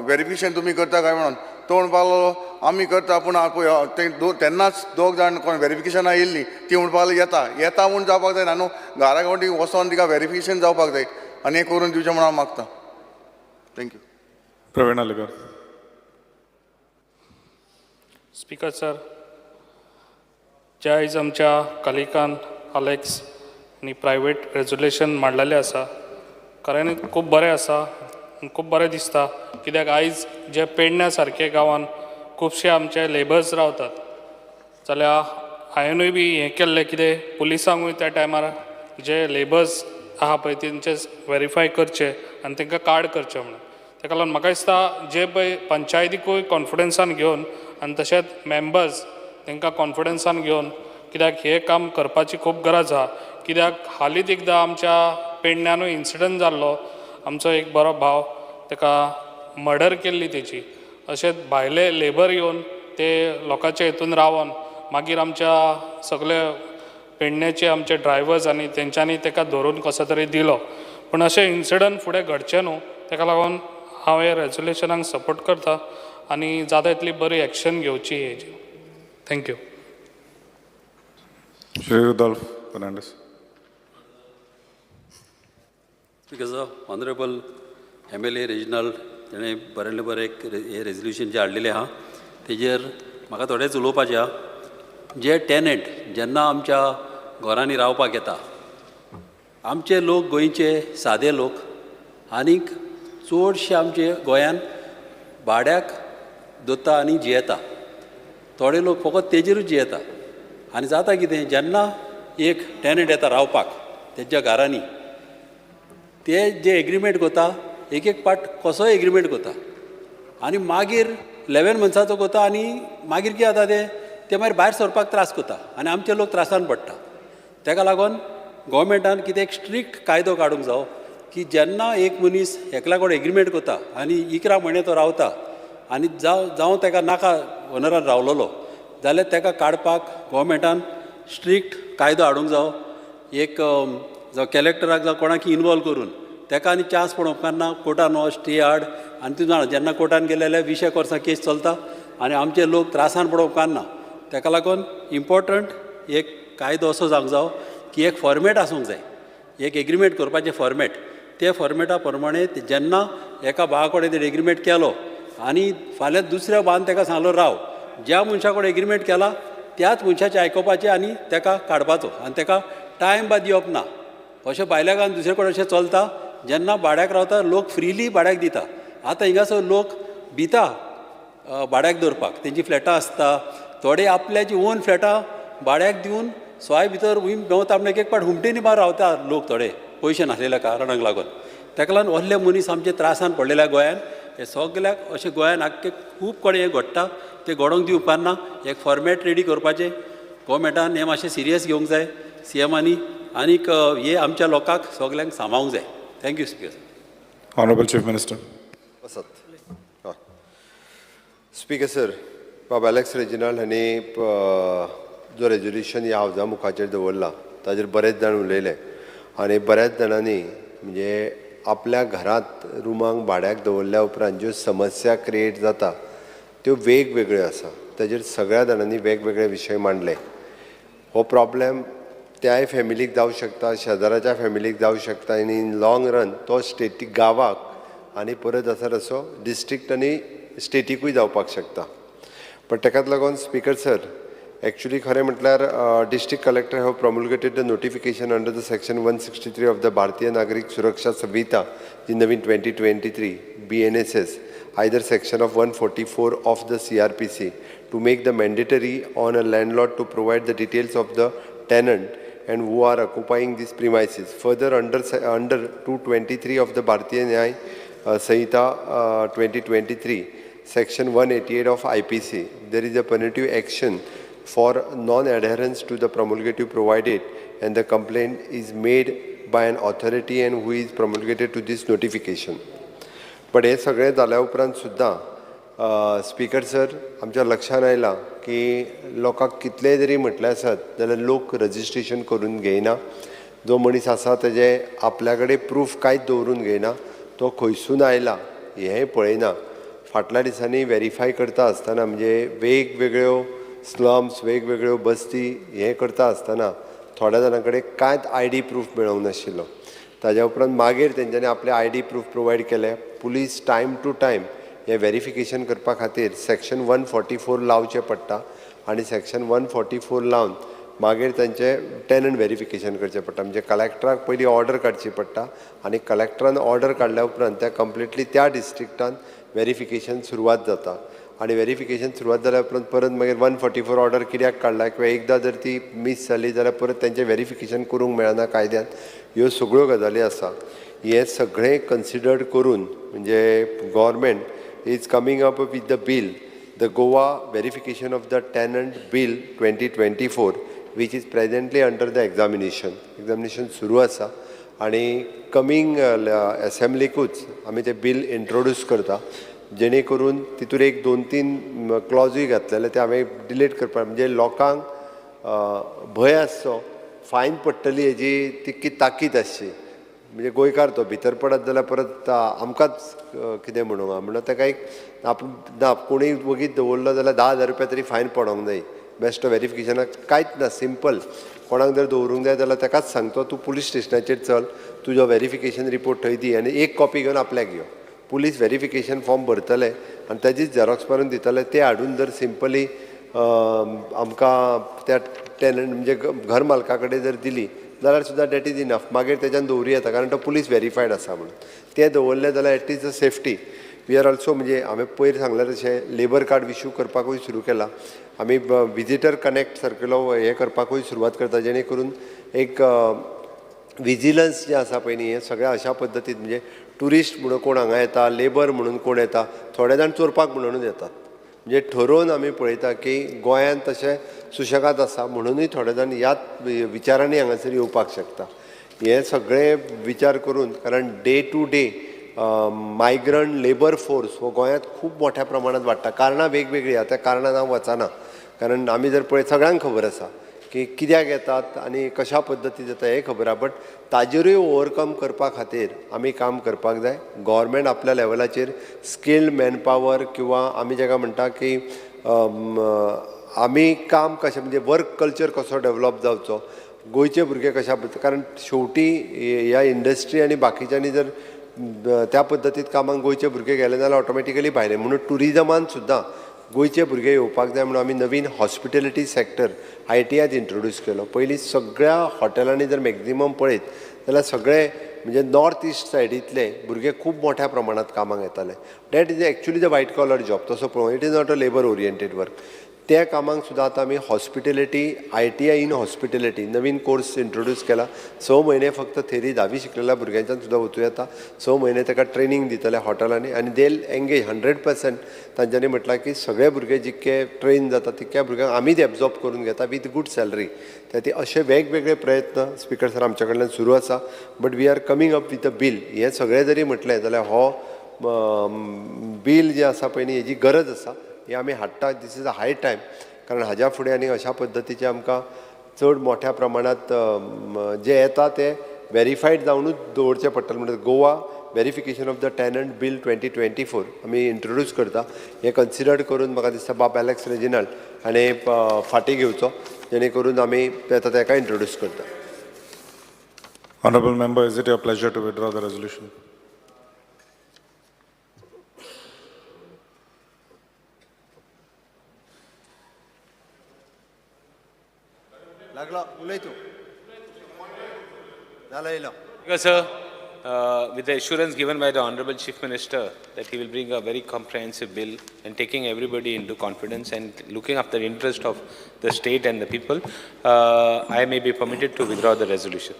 वेरिफिकेशन तुमी करता काय म्हणून. तो म्हणपाक लागलो आमी करता, पूण पळय ते तेन्नाच 2 जाण कोण वेरिफिकेशनाक येयल्लीं ती म्हणपाक लागली येता येता म्हूण जावपाक जायना न्हू, घरा गांवठी वचोन तिका वेरिफिकेशन जावपाक जाय आनी हें करून दिवचें म्हूण हांव मागता. Thank you. Praveen Alekar. Speaker sir, जे आयज आमच्या कलिकान अलेक्स आनी प्रायवेट रेजोल्युशन मांडलेलें आसा, खऱ्यांनी खूब बरें आसा आनी खूब बरें दिसता, कित्याक आयज जे पेडण्या सारके गांवान खुबशे आमचे लेबर्स रावतात, जाल्यार हांवेनूय बी हें केल्लें कितें पुलिसांकूय त्या टायमार जे लेबर्स आहा पळय तेंचे वेरीफाय करचे आनी तांकां कार्ड करचें म्हणून. ताका लागून म्हाका दिसता जे पळय पंचायतीकूय कॉन्फिडन्सान घेवन आनी तशेंच मेंबर्स तांकां कॉन्फिडन्सान घेवन, कित्याक हें काम करपाची खूब गरज आहा. कित्याक हालींच एकदां आमच्या पेडण्यानूय इन्सिडंट जाल्लो, आमचो एक बरो भाव ताका मर्डर केल्ली तेची, अशेंच भायले लेबर येवन ते लोकांचे हितून रावन मागीर आमच्या सगळे पेडण्याचे आमचे ड्रायवर्स आनी तेंच्यांनी ताका धरून कसो तरी दिलो. पूण अशें इन्सिडंट फुडें घडचें न्हू, ताका लागून हांव हे रेजोल्युशनाक सपोर्ट करता आनी जाता इतली बरी एक्शन घेवची हेजी. Thank you. Shri Rudolf Fernandes. Speaker sir, honourable MLA Reginald तेणें बरें बरें एक हें रेजोल्युशन जें हाडलेलें आहा तेजेर म्हाका थोडेंच उलोवपाचें आहा. जे टेनंट जेन्ना आमच्या घरांनी रावपाक येता, आमचे लोक गोंयचे सादे लोक आनीक चडशे आमचे गोंयान भाड्याक दवरता आनी जियेता. थोडे लोक फकत तेजेरूच जियेता आनी जाता कितें, जेन्ना एक टेनंट येता रावपाक तेच्या घरांनी, ते जे एग्रीमेंट करता एक एक पाट कसोय एग्रीमेंट करता आनी मागीर 11 मंथ्साचो करता आनी मागीर कितें जाता ते मागीर भायर सरपाक त्रास करता आनी आमचे लोक त्रासान पडटा. ताका लागून गोवोरमेंटान कितें एक स्ट्रिक्ट कायदो काडूंक जावो की जेन्ना एक मनीस एकल्या कडेन एग्रीमेंट करता आनी 11 म्हयने तो रावता आनी जावं ताका नाका ओनरान रावलेलो जाल्यार ताका काडपाक गोवोरमेंटान स्ट्रिक्ट कायदो हाडूंक जावो. एक जावं कलेक्टराक जावं कोणाक इनवॉल्व करून ताका आनी चान्स पडोवंक उपकारना कोर्टान वच स्टे हाड आनी तूं जाणा जेन्ना कोर्टान गेले जाल्यार 20 वर्सां केस चलता आनी आमचे लोक त्रासान पडोवंक उपकारना. ताका लागून इम्पोर्टंट एक कायदो असो जावंक जावो की एक फॉर्मेट आसूंक जाय, एक एग्रीमेंट करपाचें फॉर्मेट, ते फॉर्मेटा प्रमाणे जेन्ना एका भावा कडेन तेणें एग्रीमेंट केलो आनी फाल्यां दुसऱ्या भावान ताका सांगलो राव, ज्या मनशा कडेन एग्रीमेंट केला त्याच मनशाचें आयकुपाचें आनी ताका काडपाचो आनी ताका टायम बा दिवप ना. अशें भायल्या गांवांत दुसरे कडेन अशें चलता. जेन्ना भाड्याक रावता लोक फ्रिली भाड्याक दिता. आतां हिंगासर लोक भिता भाड्याक दवरपाक, तेंची फ्लॅटां आसता, थोडे आपल्याची ओन फ्लॅटां भाड्याक दिवन सोय भितर हूंय भोंवता. म्हण एक एक पाट हुमटेनी बा रावता लोक थोडे पयशे नासलेल्या कारणाक लागून. ताका लागून व्हडले मनीस आमचे त्रासान पडलेल्या गोंयान. हे सगल्याक अशें गोंयान आख्खे खूब कडेन हें घडटा, तें घडोवंक दिवपाक ना. एक फॉर्मेट रेडी करपाचें गोवोरमेंटान हें मातशें सिरियस घेवंक जाय सीएमांनी, आनीक हे आमच्या लोकांक सगल्यांक सांबाळूंक जाय. Thank you speaker. Honourable chief minister. वसत हय स्पीकर सर, बाब एलेक्स रेजिनाल्ड हांणी जो रेजोल्युशन ह्या हावजा मुखाचेर दवरला ताजेर बरेच जाण उलयले आनी बऱ्याच जाणांनी म्हणजे आपल्या घरांत रुमांक भाड्याक दवरल्या उपरांत ज्यो समस्या क्रिएट जाता त्यो वेगवेगळ्यो आसा. ताजेर सगळ्या जाणांनी वेगवेगळे विशय मांडले. हो प्रॉब्लेम त्याय फॅमिलीक जावं शकता, शेजाराच्या फॅमिलीक जावं शकता आनी इन लाँग रन तो स्टेटीक, गांवाक आनी परत आसा तसो डिस्ट्रिक्ट आनी स्टेटीकूय जावपाक शकता. पण ताकाच लागून स्पीकर सर, एक्चुली खरें म्हटल्यार district collector have promulgated the notification under the section 163 of the Bharatiya Nagarik Suraksha Sanhita ji Naveen 2023 BNSS, either section of 144 of the CRPC to make the mandatory on a landlord to provide the details of the tenant and who are occupying these premises. Further, under 223 of the Bharatiya Nyay Sanhita 2023, section 188 of IPC, there is a punitive action for non-adherence to the promulgative provided and the complaint is made by an authority and who is promulgated to this notification. But हे सगळें जाल्या उपरांत सुद्दां स्पीकर सर, आमच्या लक्षान आयलां की लोकांक कितलेंय जरी म्हटलें आसत जाल्यार लोक रजिस्ट्रेशन करून घेयना. जो मनीस आसा तेजे आपल्या कडेन प्रूफ कांयच दवरून घेयना, तो खंयसून आयला हेंय पळयना. फाटल्या दिसांनी वेरीफाय करता आसतना म्हणजे वेगवेगळ्यो स्लम्स, वेगवेगळ्यो बस्ती हें करता आसतना थोड्या जाणां कडेन कांयच I D proof मेळोंक नाशिल्लो. ताज्या उपरांत मागीर तेंच्यांनी आपले I D proof provide केले. पुलीस टायम टू टायम हें वेरिफिकेशन करपा खातीर सेक्शन 144 लावचें पडटा आनी सेक्शन 144 लावन मागीर तेंचें टेनंट वेरिफिकेशन करचें पडटा. म्हणजे कलेक्टराक पयलीं ऑर्डर काडची पडटा आनी कलेक्टरान ऑर्डर काडल्या उपरांत त्या कंप्लिटली त्या डिस्ट्रिक्टान वेरिफिकेशन सुरवात जाता आनी वेरिफिकेशन सुरवात जाल्या उपरांत परत मागीर 144 ऑर्डर कित्याक काडला किंवा एकदां जर ती मीस जाली जाल्यार परत तेंचें वेरिफिकेशन करूंक मेळना कायद्यान. ह्यो सगळ्यो गजाली आसा. हें सगळें कन्सिडर्ड करून म्हणजे government is coming up with the bill, the Goa verification of the tenant bill 2024, which is presently under the examination. Examination सुरू आसा आनी कमींग एसेंब्लीकूच आमी तें बील इंट्रोड्यूस करता, जेणे करून तितूर एक 2-3 क्लॉजूय घातलेले ते हांवें डिलीट करपाक, म्हणजे लोकांक भंय आसचो, फायन पडटली हेजी तितकी ताकीद आसची. म्हणजे गोंयकार तो भितर पडत जाल्यार परत आमकांच कितें म्हणूंक आहा, म्हणून ताका एक ना कोणूय वगीत दवरलो जाल्यार 10,000 रुपया तरी फायन पडोंक जाय. बेश्टो वेरिफिकेशनाक कांयच ना, सिंपल. कोणाक जर दवरूंक जाय जाल्यार ताकाच सांगतो तूं पुलीस स्टेशनाचेर चल, तुजो वेरिफिकेशन रिपोर्ट थंय दी आनी एक कॉपी घेवन आपल्याक यो. पुलीस वेरिफिकेशन फॉर्म भरतले आनी ताजीच झेरोक्स मारून दितले. ते हाडून जर सिंपली आमकां त्या टेनंट म्हणजे घर मालका कडेन जर दिली जाल्यार सुद्दां that is enough. मागीर तेज्यान दवरूं येता कारण तो पुलीस वेरीफायड आसा म्हणून. तें दवरलें जाल्यार at least a safety. We are also म्हणजे हांवें पयर सांगलें तशें लेबर कार्ड इशू करपाकूय सुरू केलां. आमी विजिटर कनेक्ट सारकेलो हें करपाकूय सुरवात करता, जेणे करून एक विजिलन्स जें आसा पळय न्ही, हें सगळें अशा पद्दतीन म्हणजे ट्युरिस्ट म्हणून कोण हांगा येता, लेबर म्हणून कोण येता, थोडे जाण चोरपाक म्हणूनच येतात. म्हणजे ठरोवन आमी पळयता की गोंयांत तशें सुशेगाद आसा म्हणुनूय थोडे जाण ह्याच विचारांनी हांगासर येवपाक शकता. हें सगळें विचार करून, कारण day to day migrant labour force हो गोंयांत खूब मोठ्या प्रमाणांत वाडटा. कारणां वेगवेगळीं आहा, त्या कारणान हांव वचना, कारण आमी जर पळयत सगळ्यांक खबर आसा की कित्याक येतात आनी कशा पद्दतीन येता हें खबर आहा. बट ताजेरूय ओवरकम करपा खातीर आमी काम करपाक जाय. गव्हर्मेंट आपल्या लेवलाचेर स्किल्ड मॅनपावर किंवा आमी जाका म्हणटा की आमी काम कशें म्हणजे वर्क कल्चर कसो डेवलप जावचो, गोंयचे भुरगे कशा पद्दतीन, कारण शेवटी ह्या इंडस्ट्री आनी बाकीच्यांनी जर त्या पद्दतीत कामाक गोंयचे भुरगे गेले जाल्यार ऑटोमॅटिकली भायले. म्हणून ट्युरिजमान सुद्दां गोंयचे भुरगे येवपाक जाय म्हणून आमी नवीन हॉस्पिटेलिटी सॅक्टर आयटीआयत इंट्रोड्यूस केलो. पयलीं सगळ्या हॉटेलांनी जर मॅक्झिमम पळयत जाल्यार सगळे म्हणजे नॉर्थ इस्ट सायडींतले भुरगे खूब मोठ्या प्रमाणात कामाक येताले. That is actually the white collar job. तसो पळोवंक it is not a labour oriented work. त्या कामांक सुद्दां आतां आमी हॉस्पिटेलिटी आयटीआय इन हॉस्पिटेलिटी नवीन कोर्स इंट्रोड्यूस केला. 6 म्हयने फक्त थेरी धावी शिकलेल्या भुरग्यांच्यान सुद्दां वचूं येता. 6 म्हयने ताका ट्रेनींग दितले हॉटेलांनी आनी they engage 100%. तांच्यांनी म्हटलां की सगळे भुरगे जितके ट्रेन जाता तितक्या भुरग्यांक आमीच एब्जॉर्ब करून घेता विथ गूड सॅलरी. त्या खातीर अशे वेगवेगळे प्रयत्न स्पिकर सर आमच्या कडल्यान सुरू आसा. But we are coming up with a bill. हें सगळें जरी म्हटलें जाल्यार हो बील जें आसा पळय न्ही हेजी गरज आसा, हे आमी हाडटा. This is a high time, कारण हाज्या फुडें आनी अशा पद्दतीचे आमकां चड मोठ्या प्रमाणांत जे येता ते वेरीफायड जावनूच दवरचें पडटलें. म्हणटा Goa verification of the tenant bill 2024 आमी इंट्रोड्यूस करता. हें कन्सिडर करून म्हाका दिसता बाब एलेक्स रेजिनाल्ड हाणें फाटीं घेवचो, जेणे करून आमी आतां ताका इंट्रोड्यूस करता. Honourable member, is it your pleasure to withdraw the resolution? लागलो उलय तूं जालो येयलो. Sir, with the assurance given by the Honorable Chief Minister that he will bring a very comprehensive bill and taking everybody into confidence and looking after the interest of the state and the people, I may be permitted to withdraw the resolution.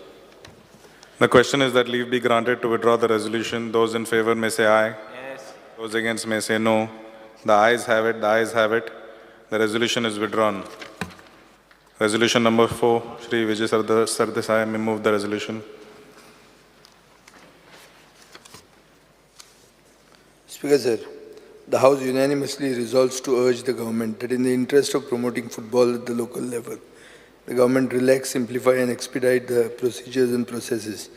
The question is that leave be granted to withdraw the resolution. Those in favor may say aye. Yes. Those against may say no. The ayes have it. The ayes have it. The resolution is withdrawn. Resolution number 4, Shri Vijay Sardesai may move the resolution. Speaker sir, the House unanimously resolves to urge the government that in the interest of promoting football at the local level, the government relax, simplify and expedite the procedures and processes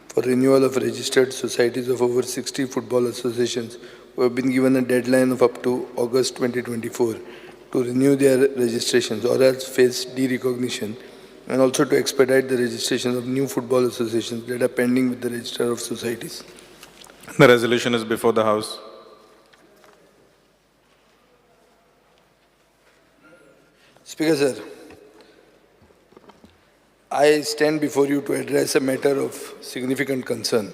for renewal of registered societies of over 60 football associations who have been given a deadline of up to August 2024 to renew their registrations or else face derecognition, and also to expedite the registration of new football associations that are pending with the Registrar of Societies. The resolution is before the House. Speaker sir, I stand before you to address a matter of significant concern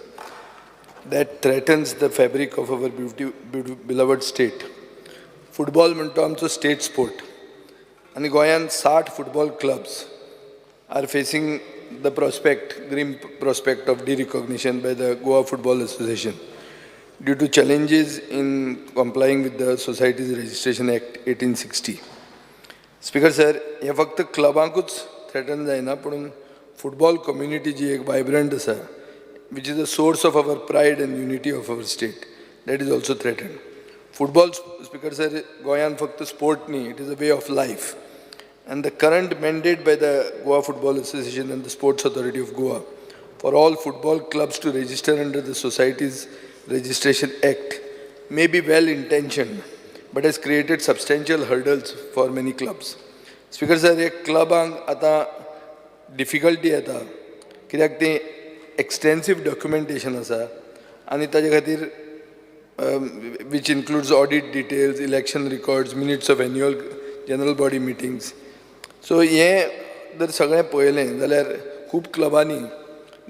that threatens the fabric of our beloved state. Football म्हणतो आमचो स्टेट स्पोर्ट आनी गोंयांत 60 football clubs are facing the prospect, grim prospect of derecognition by the Goa Football Association due to challenges in complying with the Societies Registration Act 1860. Speaker sir, हें फक्त क्लबांकूच थ्रेटन जायना, पूण फुटबॉल कम्युनिटी जी एक वायब्रंट आसा, which is a source of our pride and unity of our state, that is also threatened. Football, Speaker sir, गोंयांत फक्त स्पोर्ट न्ही, it is a way of life. And the current mandate by the Goa Football Association and the Sports Authority of Goa for all football clubs to register under the Societies Registration Act may be well intentioned, but has created substantial hurdles for many clubs. Speaker sir, हे क्लबांक आतां डिफिकल्टी येता कित्याक तें एक्सटेन्सीव डॉक्युमेंटेशन आसा आनी ताजे खातीर which includes audit details, election records, minutes of annual general body meetings. So हें जर सगळें पळयलें जाल्यार खूब क्लबांनी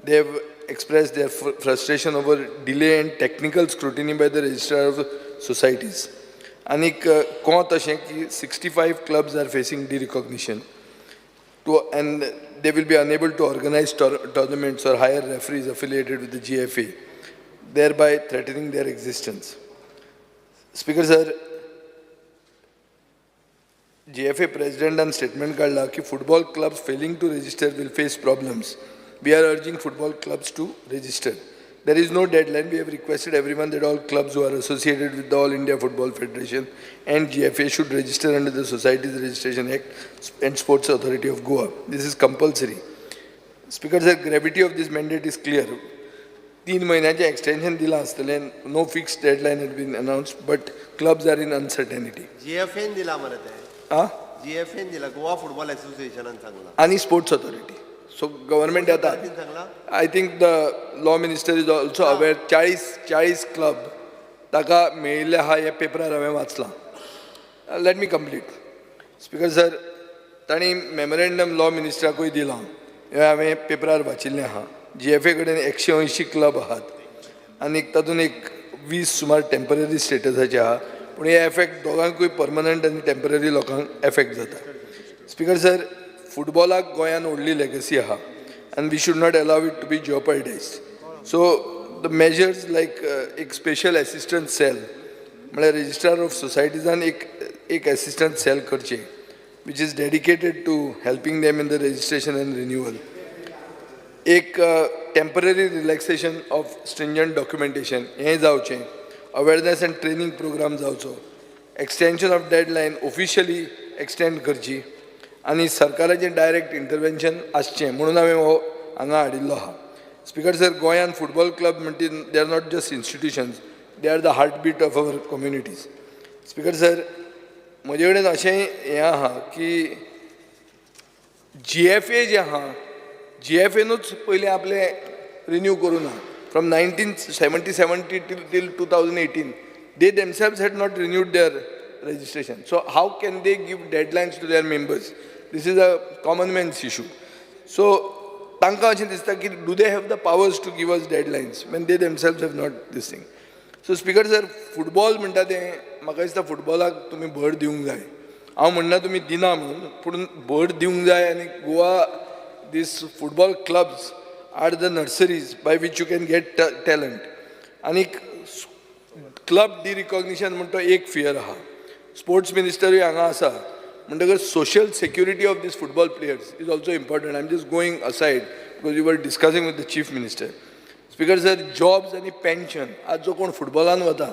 they have expressed their frustration over delay and technical scrutiny by the Registrar of Societies. आनीक कोंत अशें की 65 clubs are facing derecognition and they will be unable to organize tournaments or hire referees affiliated with the GFA, thereby threatening their existence. Speaker sir, GFA president and statement काडला की football clubs failing to register will face problems. We are urging football clubs to register. There is no deadline. We have requested everyone that all clubs who are associated with the All India Football Federation and GFA should register under the Societies Registration Act and Sports Authority of Goa. This is compulsory. Speaker sir, gravity of this mandate is clear. 3 म्हयन्याचें extension दिलां आसतलें, no fixed deadline has been announced, but clubs are in uncertainty. GFN दिला मरे ते. आ? जीएफएन दिला, गोवा फुटबॉल असोसिएशनान सांगला. आनी स्पोर्ट्स ऑथॉरिटी. सो गव्हर्मेंट येता. I think the law minister is also aware. 40 club ताका मेळिल्ले आहा हे पेपरार हांवें वाचलां. Let me complete. Speaker sir, तांणी मेमोरेंडम लॉ मिनिस्टराकूय दिलां, हें हांवें पेपरार वाचिल्लें आहा. जी एफ ए कडेन 180 क्लब आहात आनी तातूंत एक 20 सुमार टेंपररी स्टेटसाचे आहा, पूण हे एफेक्ट दोगांकूय परमनंट आनी टेंपररी लोकांक एफेक्ट जाता. स्पीकर सर, फुटबॉलाक गोंयान व्हडली लेगसी आहा आनी we should not allow it to be jeopardised. So the measures like एक स्पेशल एसिस्टंट सेल, म्हळ्यार रजिस्ट्रार ऑफ सोसायटीजान एक एसिस्टंट सेल करचें which is dedicated to helping them in the registration and renewal. एक temporary relaxation of stringent documentation हें जावचें, अवेरनेस एंड ट्रेनींग प्रोग्राम जावचो, extension of deadline officially extend करची आनी सरकाराचें डायरेक्ट इंटरवेन्शन आसचें म्हणून हांवें हो हांगा हाडिल्लो आहा. स्पीकर सर, गोंयान फुटबॉल क्लब म्हणटी they are not just institutions, they are the heartbeat of our communities. Speaker sir, म्हजे कडेन अशें हें आहा की जी एफ ए जे आहा, जी एफ एनूच पयलीं आपलें रिन्यू करूं ना. From 1977 till 2018 they themselves had not renewed their registration. So how can they give deadlines to their members? This is a common man's issue. So तांकां अशें दिसता की do they have the powers to give us deadlines when they themselves have not this thing. So speaker sir, football म्हणटा तें म्हाका दिसता फुटबॉलाक तुमी भर दिवंक जाय. हांव म्हणना तुमी दिना म्हणून, पूण भर दिवंक जाय. आनी Goa these football clubs are the nurseries by which you can get talent. आनीक क्लब डिरिकॉग्निशन म्हण तो एक फियर आहा. स्पोर्ट्स मिनिस्टरूय हांगा आसा म्हणटकच social security of these football players is also important. I am just going aside because you were discussing with the chief minister. Speaker sir, jobs आनी पेन्शन, आज जो कोण फुटबॉलान वता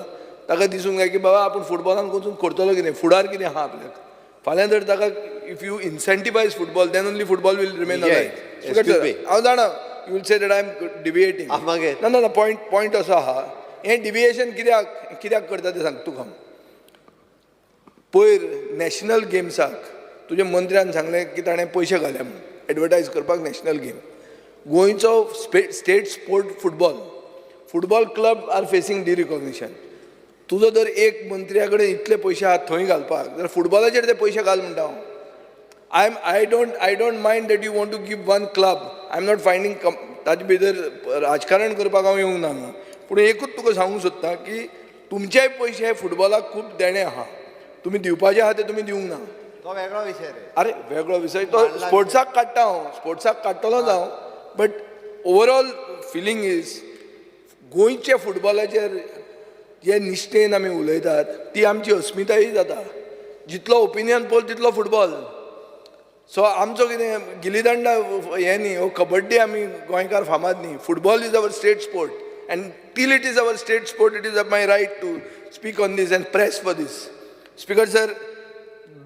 ताका दिसूंक जाय की बाबा आपूण फुटबॉलान वचून करतलो कितें, फुडार कितें आहा आपल्याक. फाल्यां जर ताका if you incentivise football then only football will remain alive. Speaker sir, हांव जाणा you will say that I am deviating. ना ना ना, पॉयंट असो आहा, हें डिविएशन कित्याक करता तें सांग तुका हांव. पयर नॅशनल गेम्साक तुज्या मंत्र्यान सांगलें की ताणें पयशे घाले म्हूण एडवर्टायज करपाक नॅशनल गेम. गोंयचो state sport football, football club are facing derecognition. तुजो जर एक मंत्र्या कडेन इतले पयशे आहात थंय घालपाक जाल्यार फुटबॉलाचेर ते पयशे घाल म्हणटा हांव. I don't mind that you want to give one club. I am not finding ताजे भितर राजकारण करपाक हांव येवंक ना हांगा. पूण एकूच तुका सांगूंक सोदता की तुमचेय पयशे फुटबॉलाक खूब देणे आहा, तुमी दिवपाचे आहा ते तुमी दिवंक ना. तो वेगळो विशय रे. अरे वेगळो विशय, तो स्पोर्ट्साक काडटा हांव, स्पोर्ट्साक काडटलोच हांव. बट ओवरऑल फिलींग is गोंयच्या फुटबॉलाचेर जे निश्ठेन आमी उलयतात ती आमची अस्मिताय जाता. जितलो ओपिनियन पोल तितलो फुटबॉल. सो आमचो कितें गिली दांडा हें न्ही, हो कबड्डी आमी गोंयकार फामाद न्ही. Football is our state sport and till it is our state sport it is my right to speak on this and press for this. Speaker sir,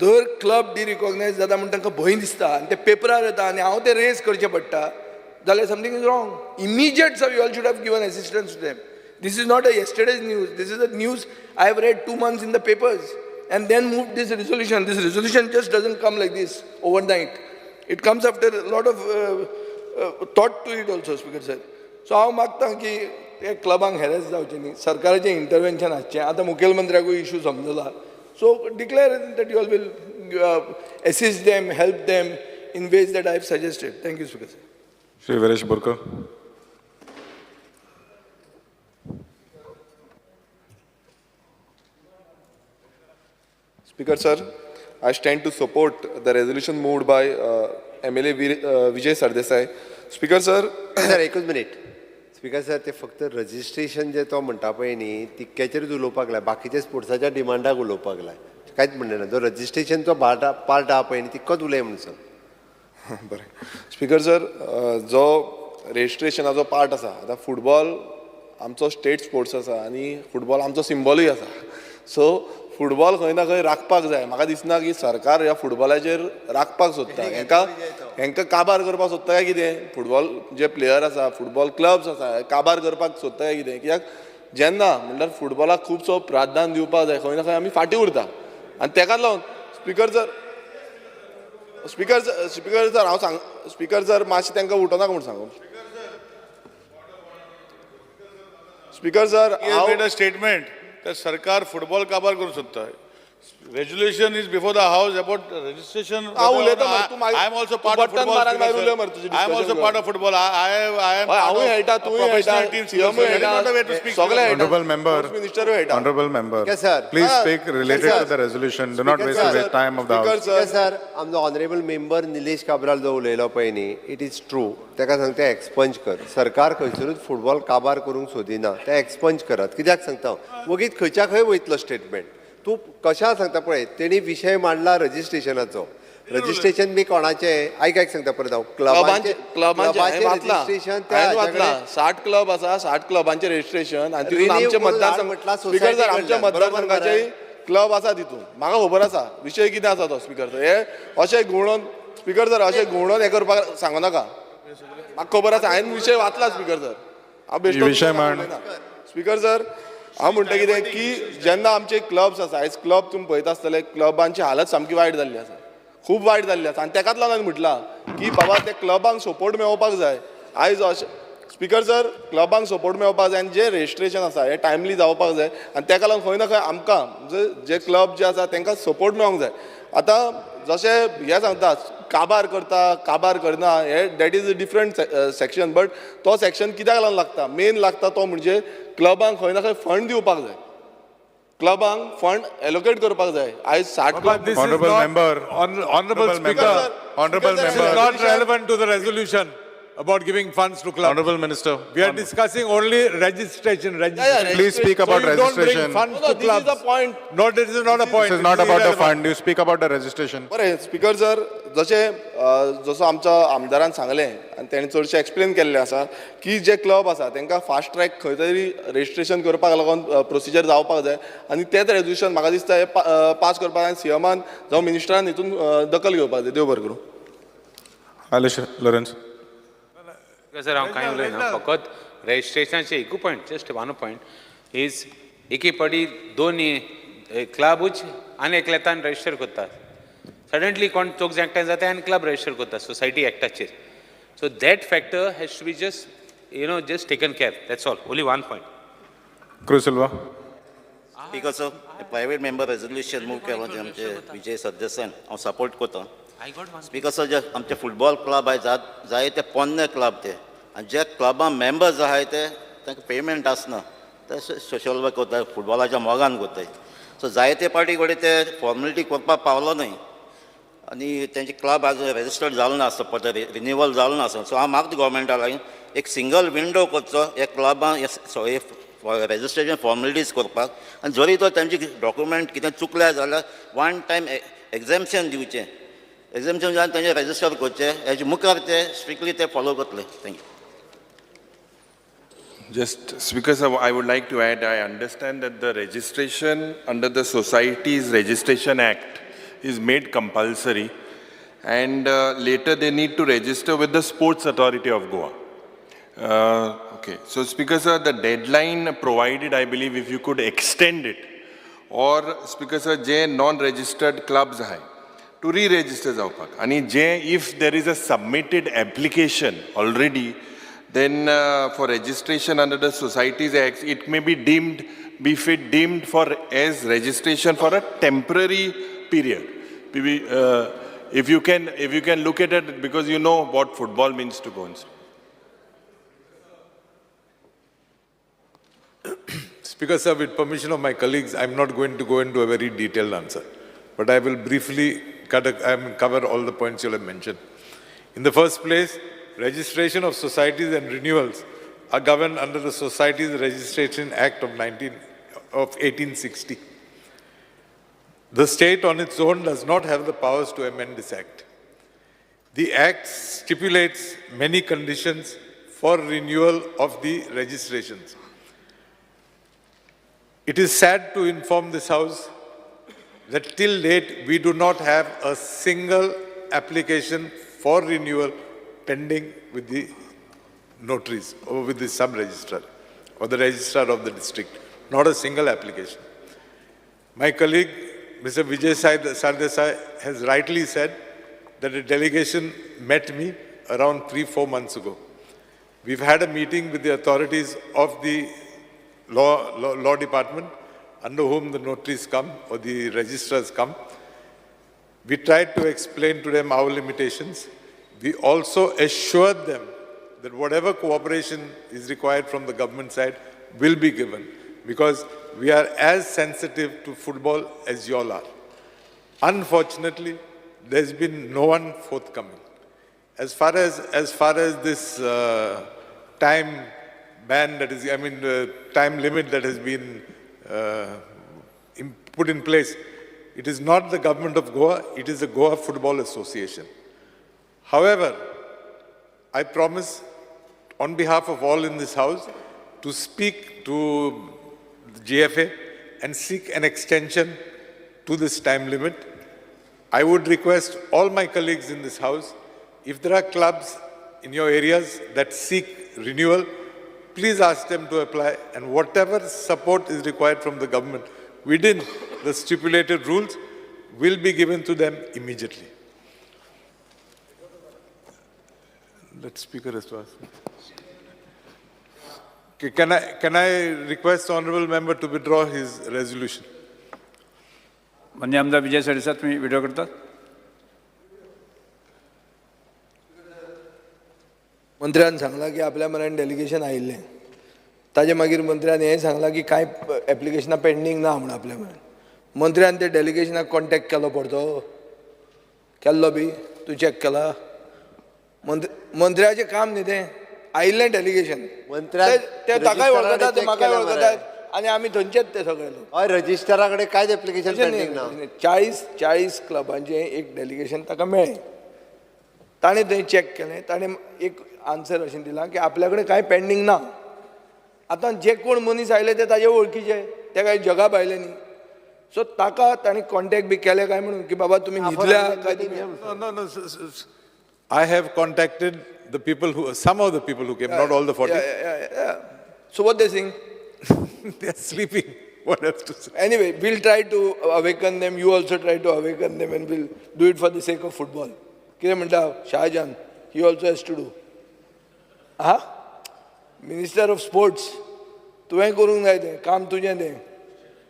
दर क्लब डिरिकॉग्नायज जाता म्हूण तांकां भंय दिसता आनी ते पेपरार येता आनी हांव ते रेज करचें पडटा जाल्यार something is wrong. Immediate sir, you all should have given assistance to them. This is not a yesterday's news. This is a news I have read 2 months in the papers and then moved this resolution. This resolution just doesn't come like this overnight. It comes after a lot of thought to it also, Speaker sir. So हांव मागता की ते क्लबांक हॅरेस जावचें न्ही, सरकाराचें इंटरवेन्शन आसचें. आतां मुखेलमंत्र्याकूय इशू समजला. So declare that you all will assist them, help them in ways that I have suggested. Thank you, Speaker sir. Shri Viresh Borkar. Speaker sir, I stand to support the resolution moved by MLA Vijay Sardesai. Speaker sir, sir एकूच मिनीट. स्पीकर सर, ते फक्त रजिस्ट्रेशन जे तो म्हणटा पळय न्ही तितक्याचेरूच उलोवपाक लाय, बाकीचे स्पोर्ट्साच्या डिमांडाक उलोवपाक लाय, कांयच म्हणलें ना. जो रजिस्ट्रेशनचो पार्ट आहा पळय न्ही तितकोच उलय म्हूण सर. बरें स्पीकर सर, जो रजिस्ट्रेशनाचो पार्ट आसा, आतां फुटबॉल आमचो स्टेट स्पोर्ट्स आसा आनी फुटबॉल आमचो सिम्बॉलूय आसा. सो फुटबॉल खंय ना खंय राखपाक जाय. म्हाका दिसना की सरकार ह्या फुटबॉलाचेर राखपाक सोदता, हेंकां काबार करपाक सोदता काय कितें. फुटबॉल जे प्लेयर आसा, फुटबॉल क्लब्स आसा, काबार करपाक सोदता काय कितें. कित्याक जेन्ना म्हणल्यार फुटबॉलाक खुबसो प्राधान्य दिवपाक जाय, खंय ना खंय आमी फाटीं उरता. आनी तेकाच लागून स्पीकर सर हांव सांग, स्पीकर सर मातशें तांकां उठोवनाका म्हूण सांगू. स्पीकर सर, हांव स्टेटमेंट तर सरकार फुटबॉल काबार करूंक सोदता. Resolution is before the house about registration. हांव उलयता मरे, तूं मागीर I am also part of तूं बटन football. मार आनी मागीर Speaker, उलय sir. मरे तुजें I am also discussion part of football. I am हय, part हांवूय of खेळटा, a तूंय खेळटा, professional team. सीएमूय Speaker, sir. That is खेळटा, not the way to speak. सगळे Speaker, sir. खेळटा. Honorable member, मिनिस्टरूय खेळटा. Honorable member, Yes, sir. Please Ah, speak related sir. to the resolution. Do not Speaker, waste sir. the time of the Speaker, house. sir. Sir, आमचो ऑनरेबल मेंबर निलेश काब्राल जो उलयलो पळय न्ही, it is true. ताका सांगता एक्सपंज कर. सरकार खंयसरूच फुटबॉल काबार करूंक सोदिना, तें एक्सपंज करात. कित्याक सांगता हांव, वगीत खंयच्या खंय वयतलो स्टेटमेंट. तूं कशा सांगता पळय, तेणी विशय मांडला रजिस्ट्रेशनाचो. रजिस्ट्रेशन बी कोणाचें, आयक आयक सांगता परत हांव, क्लबांचे क्लबांचें क्लबांचे हांवें वाचलां, रजिस्ट्रेशन त्या हांवें हाज्या वाचलां, 60 क्लब आसा, 60 क्लबांचें रजिस्ट्रेशन आनी तितून Renew आमचे करून मतदारसंघ, म्हटलां स्पीकर सर, society आमच्या कडल्यान, बरोबर मतदारसंघाचेय क्लब आसा तितून, म्हाका खबर आसा विशय कितें आसा तो. स्पीकर सर, हे अशें घुंवडोन, स्पीकर सर, अशें घुंवडोन हें करपाक सांगू नाका, म्हाका खबर आसा, हांवें विशय वाचला. स्पीकर सर, हांव बेश्टो विशय मांड. स्पीकर सर, हांव म्हणटा कितें की जेन्ना आमचे क्लब्स आसा, आयज क्लब तुमी पळयता आसतले, क्लबांची हालत सामकी वायट जाल्ली आसा, खूब वायट जाल्ली आसा. आनी तेकाच लागून हांवें म्हटलां की बाबा ते क्लबांक सपोर्ट मेळोवपाक जाय. आयज अशें स्पीकर सर, क्लबांक सपोर्ट मेळोवपाक जाय आनी जें रजिस्ट्रेशन आसा हें टायमली जावपाक जाय. आनी तेका लागून खंय ना खंय आमकां जे क्लब जे आसा तांकां सपोर्ट मेळोंक जाय. आतां जशें हें सांगता काबार करता काबार करना, हे that is a different section. But तो सेक्शन कित्याक लागून लागता, मेन लागता तो म्हणजे क्लबांक खंय ना खंय फंड दिवपाक जाय, क्लबांक फंड एलोकेट करपाक जाय. आयज 60 club. Honorable member, Honorable Speaker, Honorable this is member, not relevant to the resolution about giving funds to clubs. Honorable Minister, We are discussing only registration. Registration. Please speak about so you don't bring registration. funds No, to this is clubs. the point. No, this is not a point. This is not about the irrelevant. fund. You speak about the registration. बरें स्पीकर सर, जशें जसो आमच्या आमदारान सांगलें आनी तेणें चडशें एक्सप्लेन केल्लें आसा की जे क्लब आसा तांकां फास्ट ट्रॅक खंय तरी रजिस्ट्रेशन करपाक लागून प्रोसिजर जावपाक जाय. आनी तेंच रेजोल्युशन म्हाका दिसता हें पास करपाक आनी सीएमान जावं मिनिस्टरान हितून दखल घेवपाक जाय. देव बरें करूं. Alex Lawrence. Sir, हांव कांय उलयना, फकत रजिस्ट्रेशनाचे एकू point, just one point is एके फावटी दोन क्लबूच आनी एकल्यातान रजिस्टर करतात, सडनली कोण चौग जाण एकठांय जाता आनी क्लब रजिस्टर करता society एक्टाचेर. So that factor has to be just you know just taken care, that's all, only one point. Cruz Silva. Speaker sir, private member resolution move केलां तें आमचे विजय सरदेसायान, हांव सपोर्ट करता. स्पीकर सर, जे आमचे फुटबॉल क्लब आहाय जाय ते पोन्ने क्लब ते, आनी जे क्लबां मेंबर्स आहाय ते तांकां पेमेंट आसना, ते सोशल वर्क करताय, फुटबॉलाच्या मोगान करताय. सो जायते पाटी कडेन ते फॉर्मेलिटी करपाक पावलो न्हय आनी तेंचे क्लब आज रजिस्टर्ड जालो ना आसता, परत रिन्युअल जालो ना आसता. सो हांव मागता गोवोरमेंटा लागीं एक सिंगल विंडो करचो हे क्लबां हे रजिस्ट्रेशन फॉर्मेलिटीज करपाक, आनी जरी तर तेंचे डॉक्युमेंट कितें चुकल्या जाल्यार वन टायम एग्जॅम्पशन दिवचें, एग्जॅम्पशन जावन तेंचे रजिस्टर करचें, हेजे मुखार ते स्ट्रिक्टली ते फॉलो करतले. Thank you. Just, Speaker sir, I would like to add, I understand that the registration under the Societies Registration Act is made compulsory, and later they need to register with the Sports Authority of Goa. Okay, so Speaker sir, the deadline provided, I believe, if you could extend it, or Speaker sir, J non-registered clubs hai, to re-register जावपाक, आनी जे if there is a submitted application already, then for registration under the Societies Act, it may be deemed, be fit deemed for as registration for a temporary period. Maybe, if you can look at it, because you know what football means to Goans. Speaker sir, with permission of my colleagues, I'm not going to go into a very detailed answer, but I will briefly cover all the points you have mentioned. In the first place, registration of societies and renewals are governed under the Societies Registration Act of 1860. The state on its own does not have the powers to amend this act. The act stipulates many conditions for renewal of the registrations. It is sad to inform this House that till date we do not have a single application for renewal pending with the notaries or with the sub-registrar or the registrar of the district. Not a single application. My colleague, Mr. Vijay Sardesai, has rightly said that a delegation met me around 3-4 months ago. We've had a meeting with the authorities of the law department under whom the notaries come or the registrars come. We tried to explain to them our limitations. We also assured them that whatever cooperation is required from the government side will be given, because we are as sensitive to football as you all are. Unfortunately, there's been no one forthcoming. As far as this time ban that is, I mean, the time limit that has been put in place, it is not the government of Goa, it is the Goa Football Association. However, I promise on behalf of all in this house to speak to the GFA and seek an extension to this time limit. I would request all my colleagues in this house, if there are clubs in your areas that seek renewal, please ask them to apply, and whatever support is required from the government within the stipulated rules will be given to them immediately. Let Speaker has to ask. Okay, can I request honorable member to withdraw his resolution? माननीय आमदार विजय सरदेसाय, तुम्ही विड्रॉ करतात? मंत्र्यान सांगलां की आपल्या मरण डेलिगेशन आयिल्लें, ताजे मागीर मंत्र्यान हें सांगलां की कांय एप्लिकेशनां पेंडींग ना म्हूण आपल्या मरण. मंत्र्यान ते डेलिगेशनाक कॉन्टेक्ट केलो, परतो केल्लो बी तूं चॅक केला? मंत्र्याचें काम न्ही तें, आयिल्लें डेलिगेशन ते ताकाय वळखतात, ते म्हाकाय वळखतात, आनी आमी थंयचेच ते सगळे लोक. हय, रजिस्टरा कडेन कांयच एप्लिकेशन पेंडींग ना. 40 क्लबांचें एक डेलिगेशन ताका मेळ्ळें, ताणें थंय चॅक केलें, ताणें एक आन्सर अशें दिलां की आपल्या कडेन कांय पेंडींग ना. आतां जे कोण मनीस आयले ते ताजे वळखीचे, ते कांय जगा भायले न्ही. सो ताका ताणें कॉन्टेक्ट बी केले काय म्हणून की बाबा तुमी न्हिदल्या काय? No, no. I have contacted the people who, some of the people who came, not all the 40. Yeah. So what they saying? They are sleeping. What else to say? Anyway, we'll try to awaken them. You also try to awaken them, and we'll do it for the sake of football. कितें म्हणटा Shah Jahan, he also has to do. हा, मिनिस्टर ऑफ स्पोर्ट्स, तुवें करूंक जाय तें काम, तुजें तें.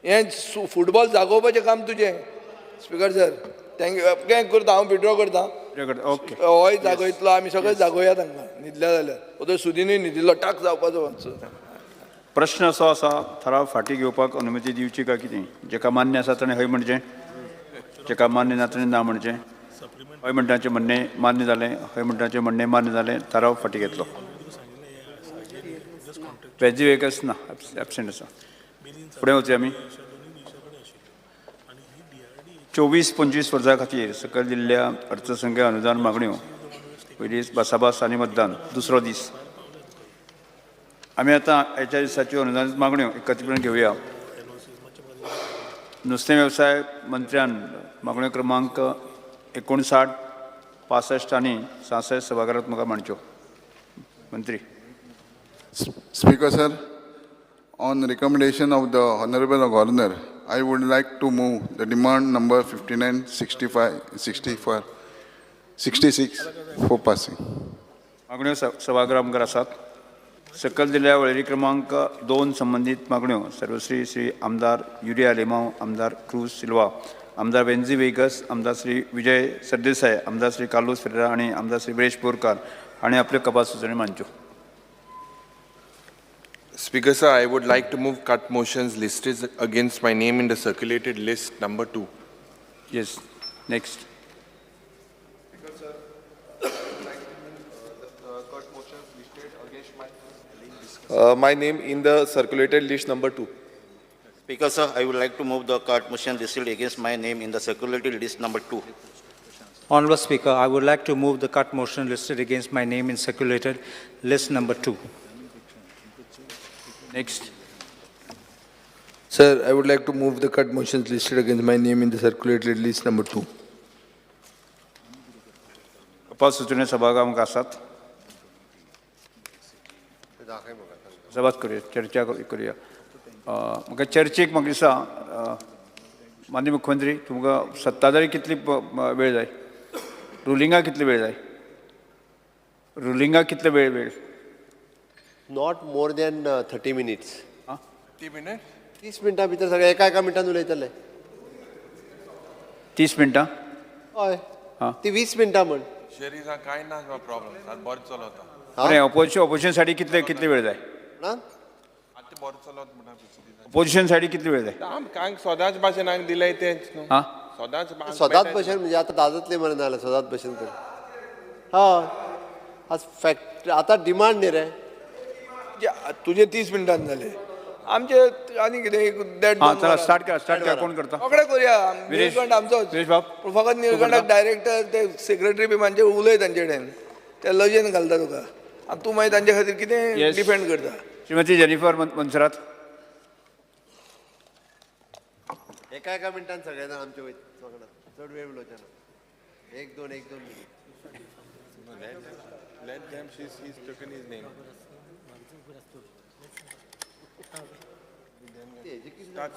हें फुटबॉल जागोवपाचें काम तुजें. Speaker sir, thank you. कांय करता हांव, विड्रॉ करता. ओके, होय जागयतलो आमी, सगळे जागोवया तांकां न्हिदल्या जाल्यार. तो सुदिनूय न्हिदिल्लो, टाक जावपाचो मातसो. प्रश्न असो आसा, थाराव फाटीं घेवपाक अनुमती दिवची काय कितें? जेका मान्य आसा ताणें हय म्हणचें, जेका मान्य ना ताणें ना म्हणचें. हय म्हणटाचें म्हणणें मान्य जालें, हय म्हणटाचें म्हणणें मान्य जालें, थाराव फाटीं घेतलो. वेजी वेगस ना, एबसेंट आसा. फुडें वचया आमी. 24-25 वर्सां खातीर सकयल दिल्ल्या अर्थसंकल्पीय अनुदान मागण्यो. पयली भासाभास आनी मतदान, दुसरो दीस. आमी आतां ह्याच्या दिसाच्यो अनुदान मागण्यो एकत्रीपणान घेवया. नुस्तें वेवसाय मंत्र्यान मागण्यो क्रमांक 59, 65 आनी 66 सभाघरांत म्हाका मांडच्यो. मंत्री. Speaker sir, on recommendation of the Honorable Governor, I would like to move the demand number 59, 65, 64, 66 for passing. मागण्यो सभागृहा मुखार आसात. सकयल दिल्ल्या वळेरी क्रमांक 2 संबंदीत मागण्यो सर्वश्री श्री आमदार युरी आलेमांव, आमदार क्रूज सिल्वा, आमदार वेन्झी वेगस, आमदार श्री विजय सरदेसाय, आमदार श्री कार्लोस फेरेरा आनी आमदार श्री विरेश बोरकार हांणी आपल्यो कपात सुचोवण्यो मांडच्यो. Speaker sir, I would like to move cut motions listed against my name in the circulated list number 2. Yes, next. Speaker sir, I would like to move the cut motions listed against my name in the circulated list number 2. Speaker sir, I would like to move the cut motion listed against my name in the circulated list number 2. Honorable Speaker, I would like to move the cut motion listed against my name in circulated list number 2. Next. Sir, I would like to move the cut motions listed against my name in the circulated list number 2. कपात सुचोवण्यो सभागृहा आसात. सभास करूया, चर्चा करूया. म्हाका चर्चेक म्हाका दिसता माननीय मुख्यमंत्री, तुमकां सत्ताधारी कितली वेळ जाय, रुलिंगाक कितली वेळ जाय, रुलिंगाक कितले वेळ वेळ? Not more than 30 minutes. 30 minutes? 30 मिनटां भितर सगळे एका एका मिनटान उलयतले. 30 मिनटां? हय, ती 20 मिनटां म्हण. शेरीजा कांय ना प्रॉब्लम, बरें चलता. नाही, ऑपोजिशन साठी कितले कितले वेळ जाय? ना बरें चलत म्हणटा. ऑपोजिशन साठी कितले वेळ जाय? आमकां सदांच भाशेन हांगा दिलें तेंच न्हू. हां, सदांच भशेन म्हणजे आतां दादतले मरे नाजाल्यार सदांच भशेन कर. हय, आज फॅक्ट आतां डिमांड न्ही रे. तुजे 30 मिनटान जाले, आमचे आनी कितें एक देड. हां, चला स्टार्ट करा, स्टार्ट करा. कोण करता? रोखडे करुया. निळकंठ आमचोच, पूण फकत निळकंठाक डायरेक्टर ते सेक्रेटरी बी मानचे उलय तांचे कडेन, ते लजेन घालता तुका आनी तूं मागीर तांचे खातीर कितें डिफेंड करता. श्रीमती जेनिफर मनसरात. एका एका मिनटान सगळे जाण आमचे वयता, चड वेळ उलोवचे ना. एक दोन एक दोन minute. Let them, he's taken his name. Start.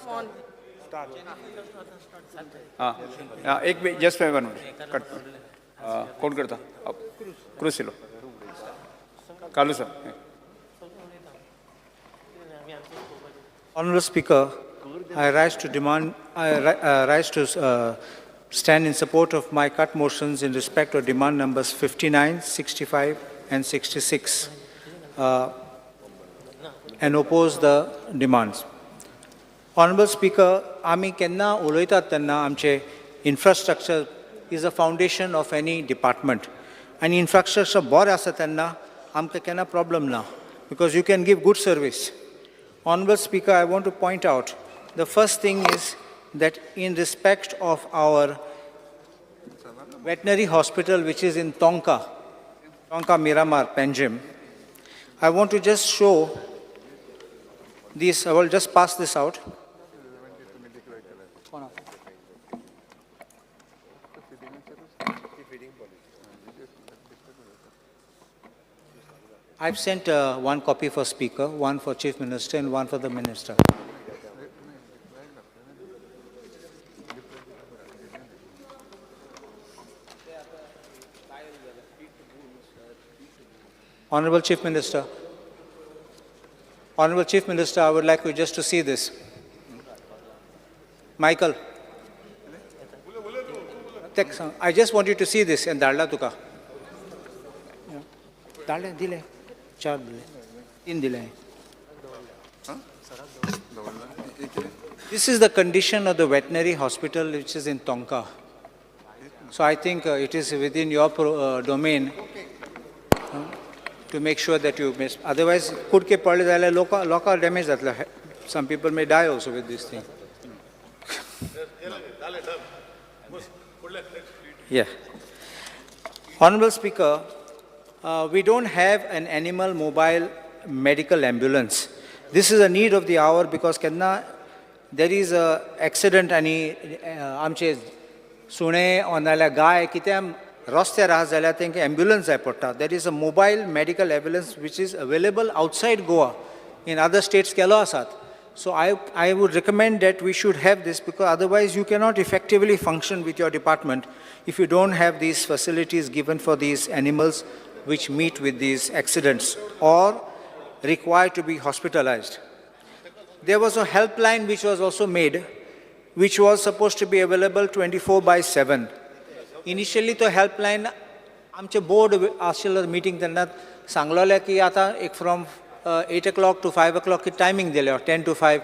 हां, एक जस्ट वन मिनिट. कट. कोण करता? Cruise Silva. Carlos sir. Honorable Speaker, I rise to demand, I rise to stand in support of my cut motions in respect of demand numbers 59, 65, and 66, and oppose the demands. Honorable Speaker, आमी केन्ना उलयतात तेन्ना आमचे infrastructure is a foundation of any department. आनी इन्फ्रास्ट्रक्चर बरें आसा तेन्ना आमकां केन्ना प्रॉब्लम ना, because you can give good service. Honorable Speaker, I want to point out, the first thing is that in respect of our veterinary hospital, which is in Tonka, Tonka Miramar, Panjim, I want to just show this, I will just pass this out. I've sent one copy for Speaker, one for Chief Minister, and one for the Minister. Honorable Chief Minister, Honorable Chief Minister, I would like you just to see this. Michael, I just want you to see this and धाडला तुका. धाडले, दिले, 4 दिले, 3 दिले. This is the condition of the veterinary hospital which is in Tonka. So I think it is within your domain to make sure that you miss. Otherwise, कुडके पडले जाल्यार लोकां डॅमेज जातले. Some people may die also with this thing. Yeah. Honorable Speaker, we don't have an animal mobile medical ambulance. This is a need of the hour because kenna there is a accident आनी आमचे सुणे or नाल्यार गाय कितें रस्त्यार आहा जाल्यार तांकां एम्ब्युलन्स जाय पडटा. There is a mobile medical ambulance which is available outside Goa. In other states केलो आसात. So I would recommend that we should have this because otherwise you cannot effectively function with your department if you don't have these facilities given for these animals which meet with these accidents or require to be hospitalized. There was a helpline which was also made, which was supposed to be available 24/7. Initially, the helpline, आमचे बोर्ड आशिल्लो मिटींग तेन्ना सांगलोलें की आतां एक from 8 o'clock to 5 o'clock timing दिले, 10 to 5,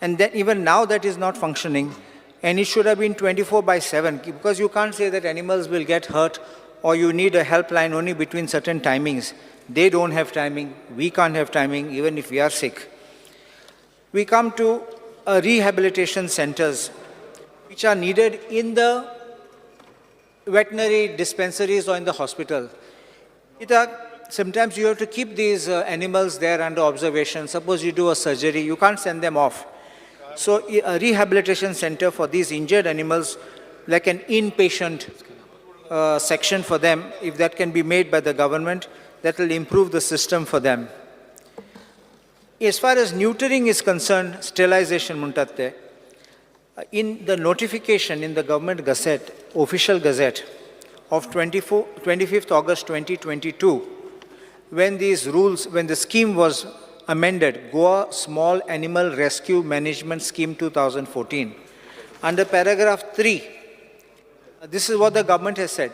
and then even now that is not functioning, and it should have been 24/7 because you can't say that animals will get hurt or you need a helpline only between certain timings. They don't have timing, we can't have timing even if we are sick. We come to rehabilitation centers which are needed in the veterinary dispensaries or in the hospital. Sometimes you have to keep these animals there under observation. Suppose you do a surgery, you can't send them off. So a rehabilitation center for these injured animals, like an inpatient section for them, if that can be made by the government, that will improve the system for them. As far as neutering is concerned, sterilization म्हणतात ते, in the notification in the government gazette, official gazette of 25th August 2022, when these rules, when the scheme was amended, Goa Small Animal Rescue Management Scheme 2014. Under paragraph 3, this is what the government has said.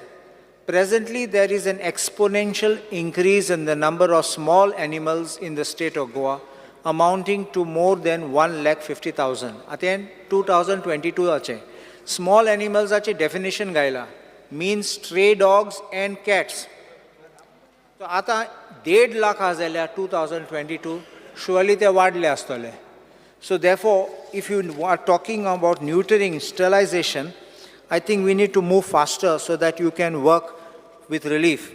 Presently, there is an exponential increase in the number of small animals in the state of Goa, amounting to more than 1,50,000. At 2022 ache. Small animals ache definition gaila means stray dogs and cats. So आता 1.5 लाख आसा 2022, surely ते वाडले आसतले. So therefore, if you are talking about neutering, sterilization, I think we need to move faster so that you can work with relief.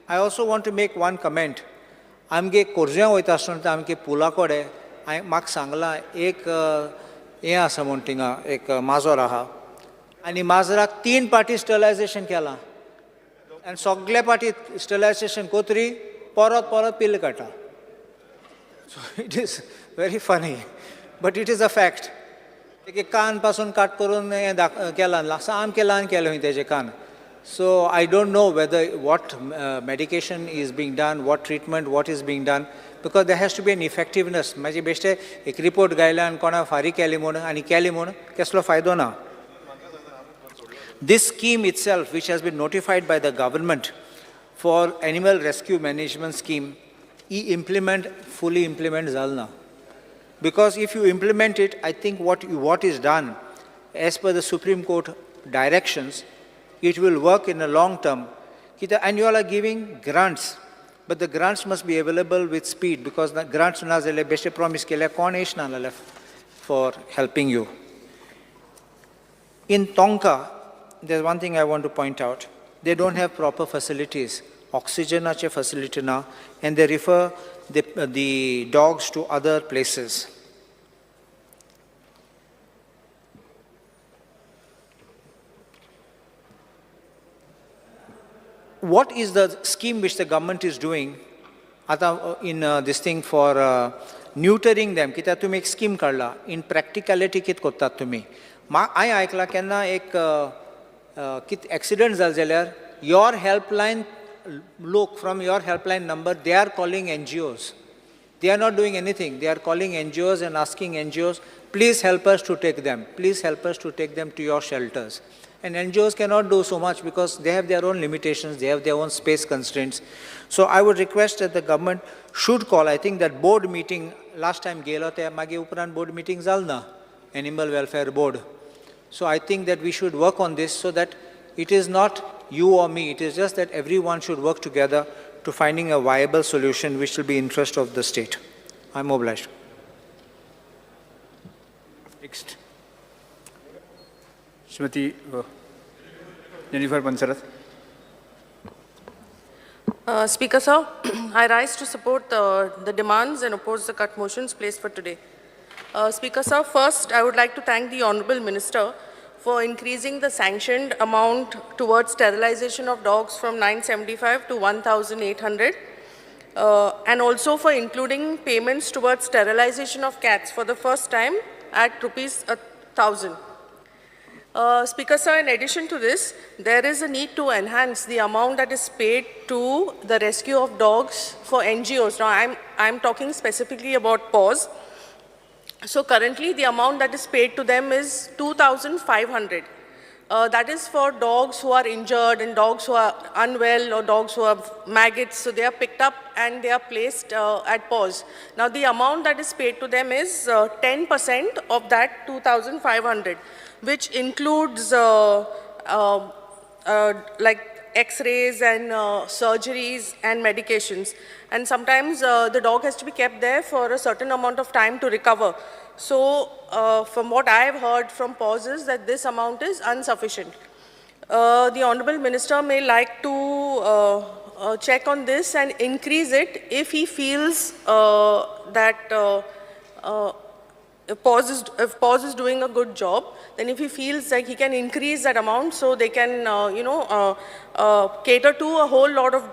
I also want to make one comment. आमगे कोरज्यां वयता आसतना आमगे पुला कडेन हांवें म्हाका सांगलां एक हें आसा म्हूण थिंगा एक माजर आहा आनी माजराक 3 पाटी स्टरलायजेशन केलां आनी सगळे पाटी स्टरलायजेशन कोतरी परत परत पिल्ल काडटा. So it is very funny but it is a fact. तेगे कान पासून काट करून हें केलां, सामकें ल्हान केलें खंय तेजे कान. So I don't know whether what medication is being done, what treatment, what is being done, because there has to be an effectiveness. मागीर बेश्टे एक रिपोर्ट गायला आनी कोणा फारीक केली म्हूण आनी केली म्हूण कसलो फायदो ना. This scheme itself, which has been notified by the government for animal rescue management scheme, fully implement जाल ना. Because if you implement it, I think what is done as per the Supreme Court directions, it will work in the long term. And you all are giving grants, but the grants must be available with speed, because the grants na zale beste promise kele kon ish na lale for helping you. In Tonka, there's one thing I want to point out. They don't have proper facilities, oxygen ache facility na, and they refer the dogs to other places. What is the scheme which the government is doing in this thing for neutering them? कित्याक तुमी एक स्कीम काडला, in practicality कित करतात तुमी? हांवें आयकलां केन्ना एक कित एक्सिडंट जालो जाल्यार your helpline लोक from your helpline number they are calling NGOs. They are not doing anything. They are calling NGOs and asking NGOs, please help us to take them. Please help us to take them to your shelters. And NGOs cannot do so much because they have their own limitations, they have their own space constraints. So I would request that the government should call. I think that board meeting, last time gelo te magi upran board meeting zalna, Animal Welfare Board. So I think that we should work on this so that it is not you or me, it is just that everyone should work together to finding a viable solution which will be interest of the state. I'm obliged. Next. Shrimati Jennifer Monserrate. Speaker, sir, I rise to support the demands and oppose the cut motions placed for today. Speaker, sir, first I would like to thank the Honorable Minister for increasing the sanctioned amount towards sterilization of dogs from 975 to 1,800, and also for including payments towards sterilization of cats for the first time at rupees 1,000. Speaker, sir, in addition to this, there is a need to enhance the amount that is paid to the rescue of dogs for NGOs. Now, I'm talking specifically about PAWS. So currently, the amount that is paid to them is 2,500. That is for dogs who are injured and dogs who are unwell or dogs who have maggots. So they are picked up and they are placed at PAWS. Now, the amount that is paid to them is 10% of that 2,500, which includes like X-rays and surgeries and medications. And sometimes the dog has to be kept there for a certain amount of time to recover. So from what I have heard from PAWS is that this amount is insufficient. The Honorable Minister may like to check on this and increase it if he feels that if PAWS is doing a good job, then if he feels like he can increase that amount, so they can, cater to a whole lot of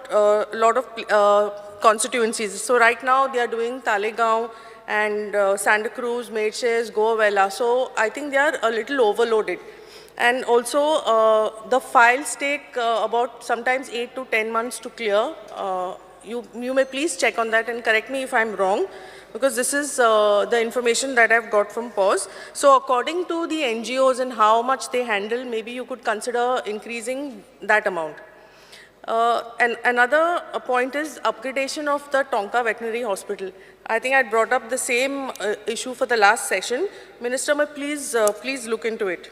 constituencies. So right now they are doing Talegaon and Santa Cruz, Merces, Goa Velha. So I think they are a little overloaded. And also the files take about sometimes 8 to 10 months to clear. You may please check on that and correct me if I'm wrong, because this is the information that I've got from PAWS. So according to the NGOs and how much they handle, maybe you could consider increasing that amount. And another point is upgradation of the Tonka Veterinary Hospital. I think I brought up the same issue for the last session. Minister, may please look into it.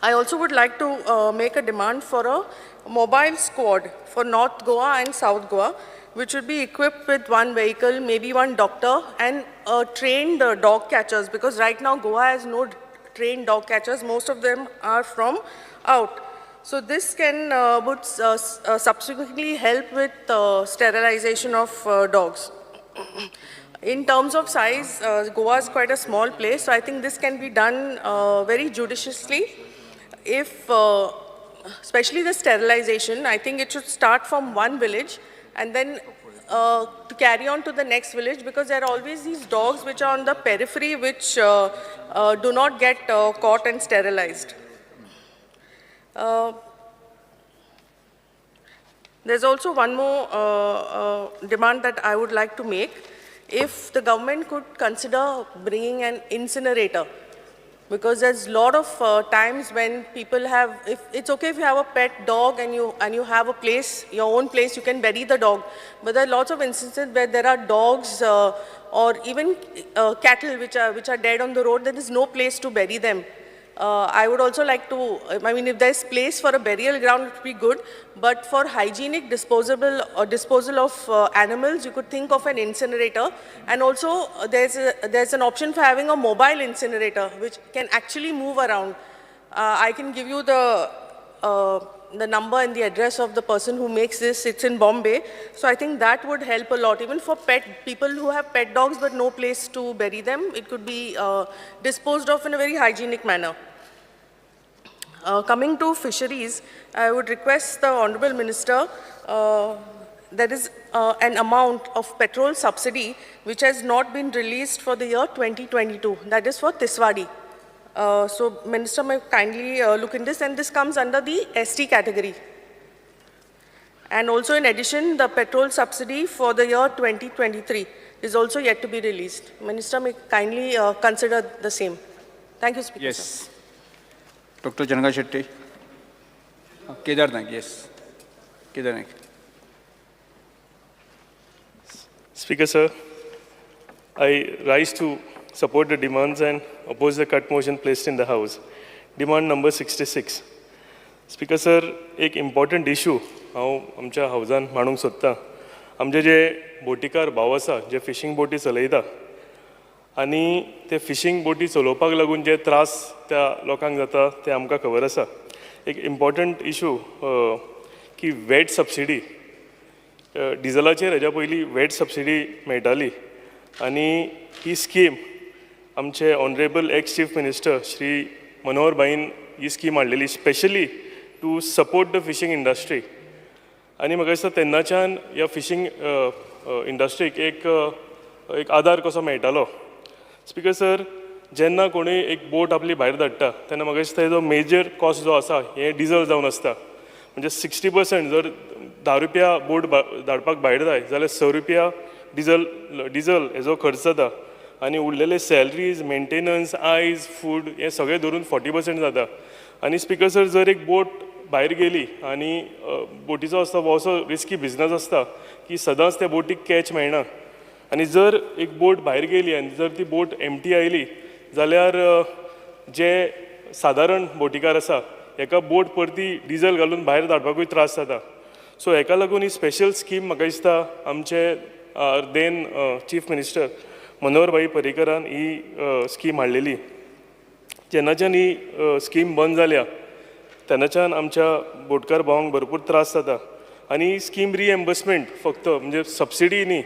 I also would like to make a demand for a mobile squad for North Goa and South Goa, which would be equipped with one vehicle, maybe one doctor, and trained dog catchers, because right now Goa has no trained dog catchers. Most of them are from out. So this can would subsequently help with sterilization of dogs. In terms of size, Goa is quite a small place, so I think this can be done very judiciously. If, especially the sterilization, I think it should start from one village and then to carry on to the next village, because there are always these dogs which are on the periphery which do not get caught and sterilized. There's also one more demand that I would like to make. If the government could consider bringing an incinerator, because there's a lot of times when people have, if it's okay if you have a pet dog and you have a place, your own place, you can bury the dog. But there are lots of instances where there are dogs or even cattle which are dead on the road. There is no place to bury them. I would also like to, I mean, if there's place for a burial ground, it would be good. But for hygienic disposal of animals, you could think of an incinerator. And also, there's an option for having a mobile incinerator, which can actually move around. I can give you the number and the address of the person who makes this. It's in Bombay. So I think that would help a lot, even for pet people who have pet dogs but no place to bury them. It could be disposed of in a very hygienic manner. Coming to fisheries, I would request the Honorable Minister, there is an amount of petrol subsidy which has not been released for the year 2022. That is for Tiswadi. So, Minister may kindly look into this, and this comes under the ST category. And also, in addition, the petrol subsidy for the year 2023 is also yet to be released. Minister may kindly consider the same. Thank you, Speaker. Yes. Sir. Dr. Janaka Shetty. Kedar Naik, yes. Kedar Naik. Speaker, sir, I rise to support the demands and oppose the cut motion placed in the House. Demand number 66. Speaker sir, एक important issue हांव आमच्या हावजान मांडूंक सोदतां. आमचे जे बोटीकार भाव आसा, जे फिशींग बोटी चलयता आनी ते फिशींग बोटी चलोवपाक लागून जे त्रास त्या लोकांक जाता ते आमकां खबर आसा. एक इम्पॉर्टंट इशू की वॅट सबसिडी, डिजलाचेर हेज्या पयलीं वॅट सबसिडी मेळटाली आनी ही स्कीम आमचे honourable ex chief minister Shri Manohar भाईन ही स्कीम हाडलेली specially to support the fishing industry. आनी म्हाका दिसता तेन्नाच्यान ह्या फिशींग इंडस्ट्रीक एक एक आदार कसो मेळटालो. स्पीकर सर, जेन्ना कोणूय एक बोट आपली भायर धाडटा तेन्ना म्हाका दिसता हेजो मेजर कॉस्ट जो आसा हें डिजल जावन आसता. म्हणजे 60% जर 10 रुपया बोट धाडपाक भायर जाय जाल्यार 6 रुपया डिजल हेजो खर्च जाता आनी उरलेले सॅलरीज, मेंटेनन्स, आयज, फूड हें सगळें धरून 40% जाता. आनी स्पीकर सर, जर एक बोट भायर गेली आनी बोटीचो आसता हो असो रिस्की बिजनस आसता की सदांच त्या बोटीक कॅच मेळना. आनी जर एक बोट भायर गेली आनी जर ती बोट एमटी आयली जाल्यार जे सादारण बोटीकार आसा हेका बोट परती डिजल घालून भायर धाडपाकूय त्रास जाता. सो हेका लागून ही स्पेशल स्कीम म्हाका दिसता आमचे then chief minister Manohar भाई पर्रीकरान ही स्कीम हाडलेली. जेन्नाच्यान ही स्कीम बंद जाल्या तेन्नाच्यान आमच्या बोटकार भावांक भरपूर त्रास जाता. आनी स्कीम रिएम्बर्समेंट फक्त म्हणजे सबसिडी न्ही,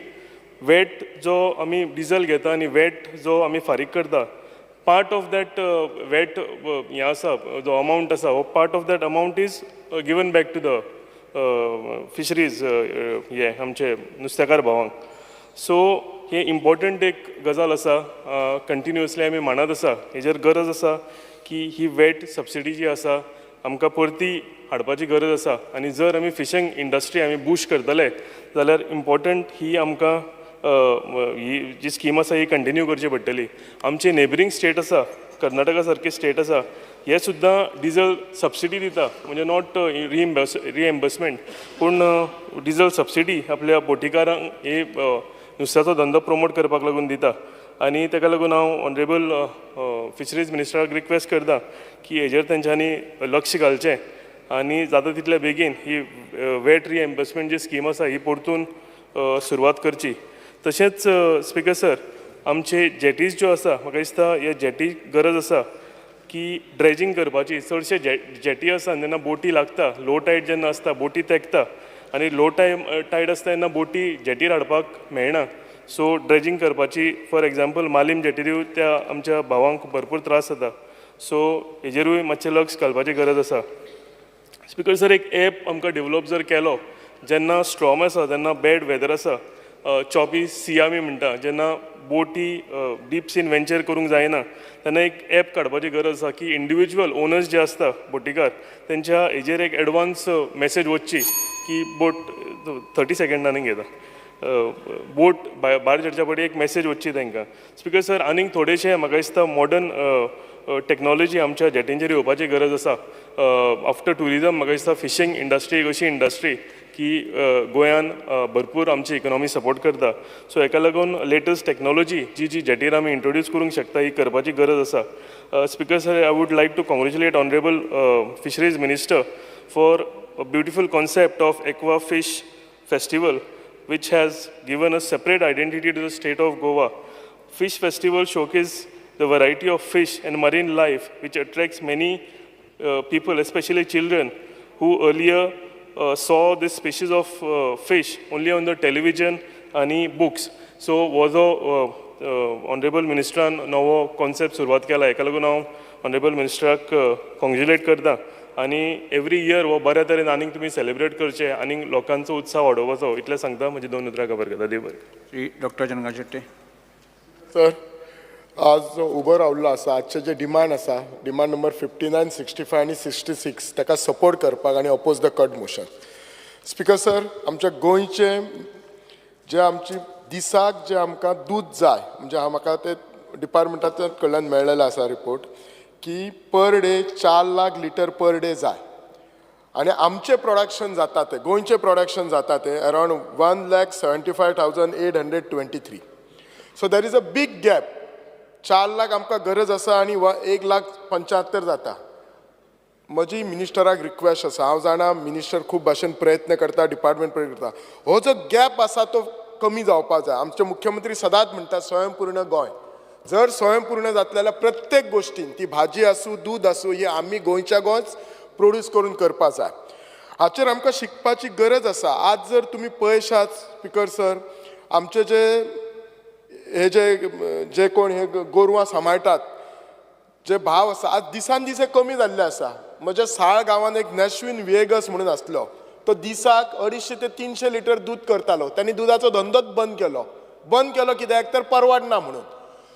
वॅट जो आमी डिजल घेता आनी वॅट जो आमी फारीक करता, पार्ट ऑफ that VAT हें आसा जो अमावंट आसा हो part of that amount is given back to the fisheries हे आमचे नुस्तेकार भावांक. सो हे इम्पॉर्टंट एक गजाल आसा, कंटिन्युअसली आमी मांडत आसा. हेजेर गरज आसा की ही वॅट सबसिडी जी आसा आमकां परती हाडपाची गरज आसा. आनी जर आमी फिशींग इंडस्ट्री आमी बूस्ट करतले जाल्यार इम्पॉर्टंट ही आमकां ही जी स्कीम आसा ही कंटिन्यू करची पडटली. आमचे नेबरींग स्टेट आसा, कर्नाटका सारके स्टेट आसा, हे सुद्दां डिजल सबसिडी दिता, म्हणजे not reimbursement पूण डिजल सबसिडी आपल्या बोटीकारांक हे नुस्त्याचो धंदो प्रमोट करपाक लागून दिता. आनी ताका लागून हांव ऑनरेबल फिशरीज मिनिस्टराक रिक्वेस्ट करता की हेजेर तेंच्यांनी लक्ष घालचें आनी जाता तितल्या बेगीन ही वॅट रिएम्बर्समेंट जी स्कीम आसा ही परतून सुरवात करची. तशेंच स्पिकर सर, आमचे जेटीज ज्यो आसा, म्हाका दिसता हे जेटी गरज आसा की ड्रेजींग करपाची. चडशे जेटी आसा जेन्ना बोटी लागता, लो टायड जेन्ना आसता बोटी तेकता आनी लो टायड आसता तेन्ना बोटी जेटीर हाडपाक मेळना. सो ड्रेजींग करपाची, फॉर एग्जाम्पल मालीम जेटीरूय त्या आमच्या भावांक भरपूर त्रास जाता. सो हेजेरूय मातशें लक्ष घालपाची गरज आसा. स्पिकर सर, एक एप आमकां डेवलप जर केलो, जेन्ना स्ट्रॉम आसा, जेन्ना बॅड वेदर आसा, चॉपी सी आमी म्हणटा, जेन्ना बोटी डीप सीन वेंचर करूंक जायना तेन्ना एक एप काडपाची गरज आसा की इंडिविज्युअल ओनर्स जे आसता बोटीकार तेंच्या हेजेर एक एडवान्स मॅसेज वचची की बोट 30 सेकंडांनी घेता, बोट भायर चडच्या पयलीं एक मॅसेज वचची तांकां. स्पिकर सर, आनीक थोडेशे म्हाका दिसता मॉडर्न टॅक्नोलॉजी आमच्या जेटींचेर येवपाची गरज आसा. आफ्टर ट्युरिजम म्हाका दिसता फिशींग इंडस्ट्री एक अशी इंडस्ट्री की गोंयान भरपूर आमची इकॉनॉमी सपोर्ट करता. सो हेका लागून लेटस्ट टॅक्नोलॉजी जी जी जेटीर आमी इंट्रोड्यूस करूंक शकता ही करपाची गरज आसा. Speaker sir, I would like to congratulate honourable fisheries minister for a beautiful concept of aqua fish festival, which has given a separate identity to the state of Goa. Fish festival showcases the variety of fish and marine life, which attracts many people, especially children, who earlier saw this species of fish only on the television and books. So, हो ऑनरेबल मिनिस्टरान नवो कॉन्सेप्ट सुरवात केला, हेका लागून हांव ऑनरेबल मिनिस्टराक कॉंग्रेच्युलेट करता. आनी एवरी इयर हो बऱ्या तरेन आनीक तुमी सेलिब्रेट करचे आनी लोकांचो उत्साह वाडोवपाचो, इतलें सांगता. म्हजी 2 उतरां खबर करता. देव बरें. श्री डॉक्टर चंद्रकांत शेट्टे. सर, आज जो उबो रावल्लो आसा, आजचे जे डिमांड आसा, डिमांड नंबर 59, 65 आनी 66, ताका सपोर्ट करपाक आनी oppose the cut motion. Speaker sir, आमच्या गोंयचे जे आमची दिसाक जे आमकां दूद जाय, म्हणजे हांव म्हाका ते डिपार्टमेंटाच्या कडल्यान मेळ्ळेलें आसा रिपोर्ट की per day 4 lakh litre per day जाय आनी आमचें प्रोडक्शन जाता तें, गोंयचें प्रोडक्शन जाता तें around 1,75,823. So there is a big gap. 4 lakh आमकां गरज आसा आनी 1,75,000 जाता. म्हजी मिनिस्टराक रिक्वेस्ट आसा, हांव जाणा मिनिस्टर खूब भाशेन प्रयत्न करता, डिपार्टमेंट प्रयत्न करता, हो जो गॅप आसा तो कमी जावपा जाय. आमचे मुख्यमंत्री सदांच म्हणटा स्वयंपूर्ण गोंय. जर स्वयंपूर्ण जातलें जाल्यार प्रत्येक गोश्टीन, ती भाजी आसूं दूद आसूं, ही आमी गोंयच्या गोंयच प्रोड्यूस करून करपा जाय. हाचेर आमकां शिकपाची गरज आसा. आज जर तुमी पळयशात स्पिकर सर, आमचे जे हे जे जे कोण हे गोरवां सांबाळटात, जे भाव आसा आज दिसान दीस हे कमी जाल्ले आसा. म्हज्या साळ गांवांत एक नॅशवीन विएगस म्हणून आसलो, तो दिसाक 250 ते 300 लिटर दूद करतालो. तांणी दुदाचो धंदोच बंद केलो. बंद केलो कित्याक तर परवडना म्हणून.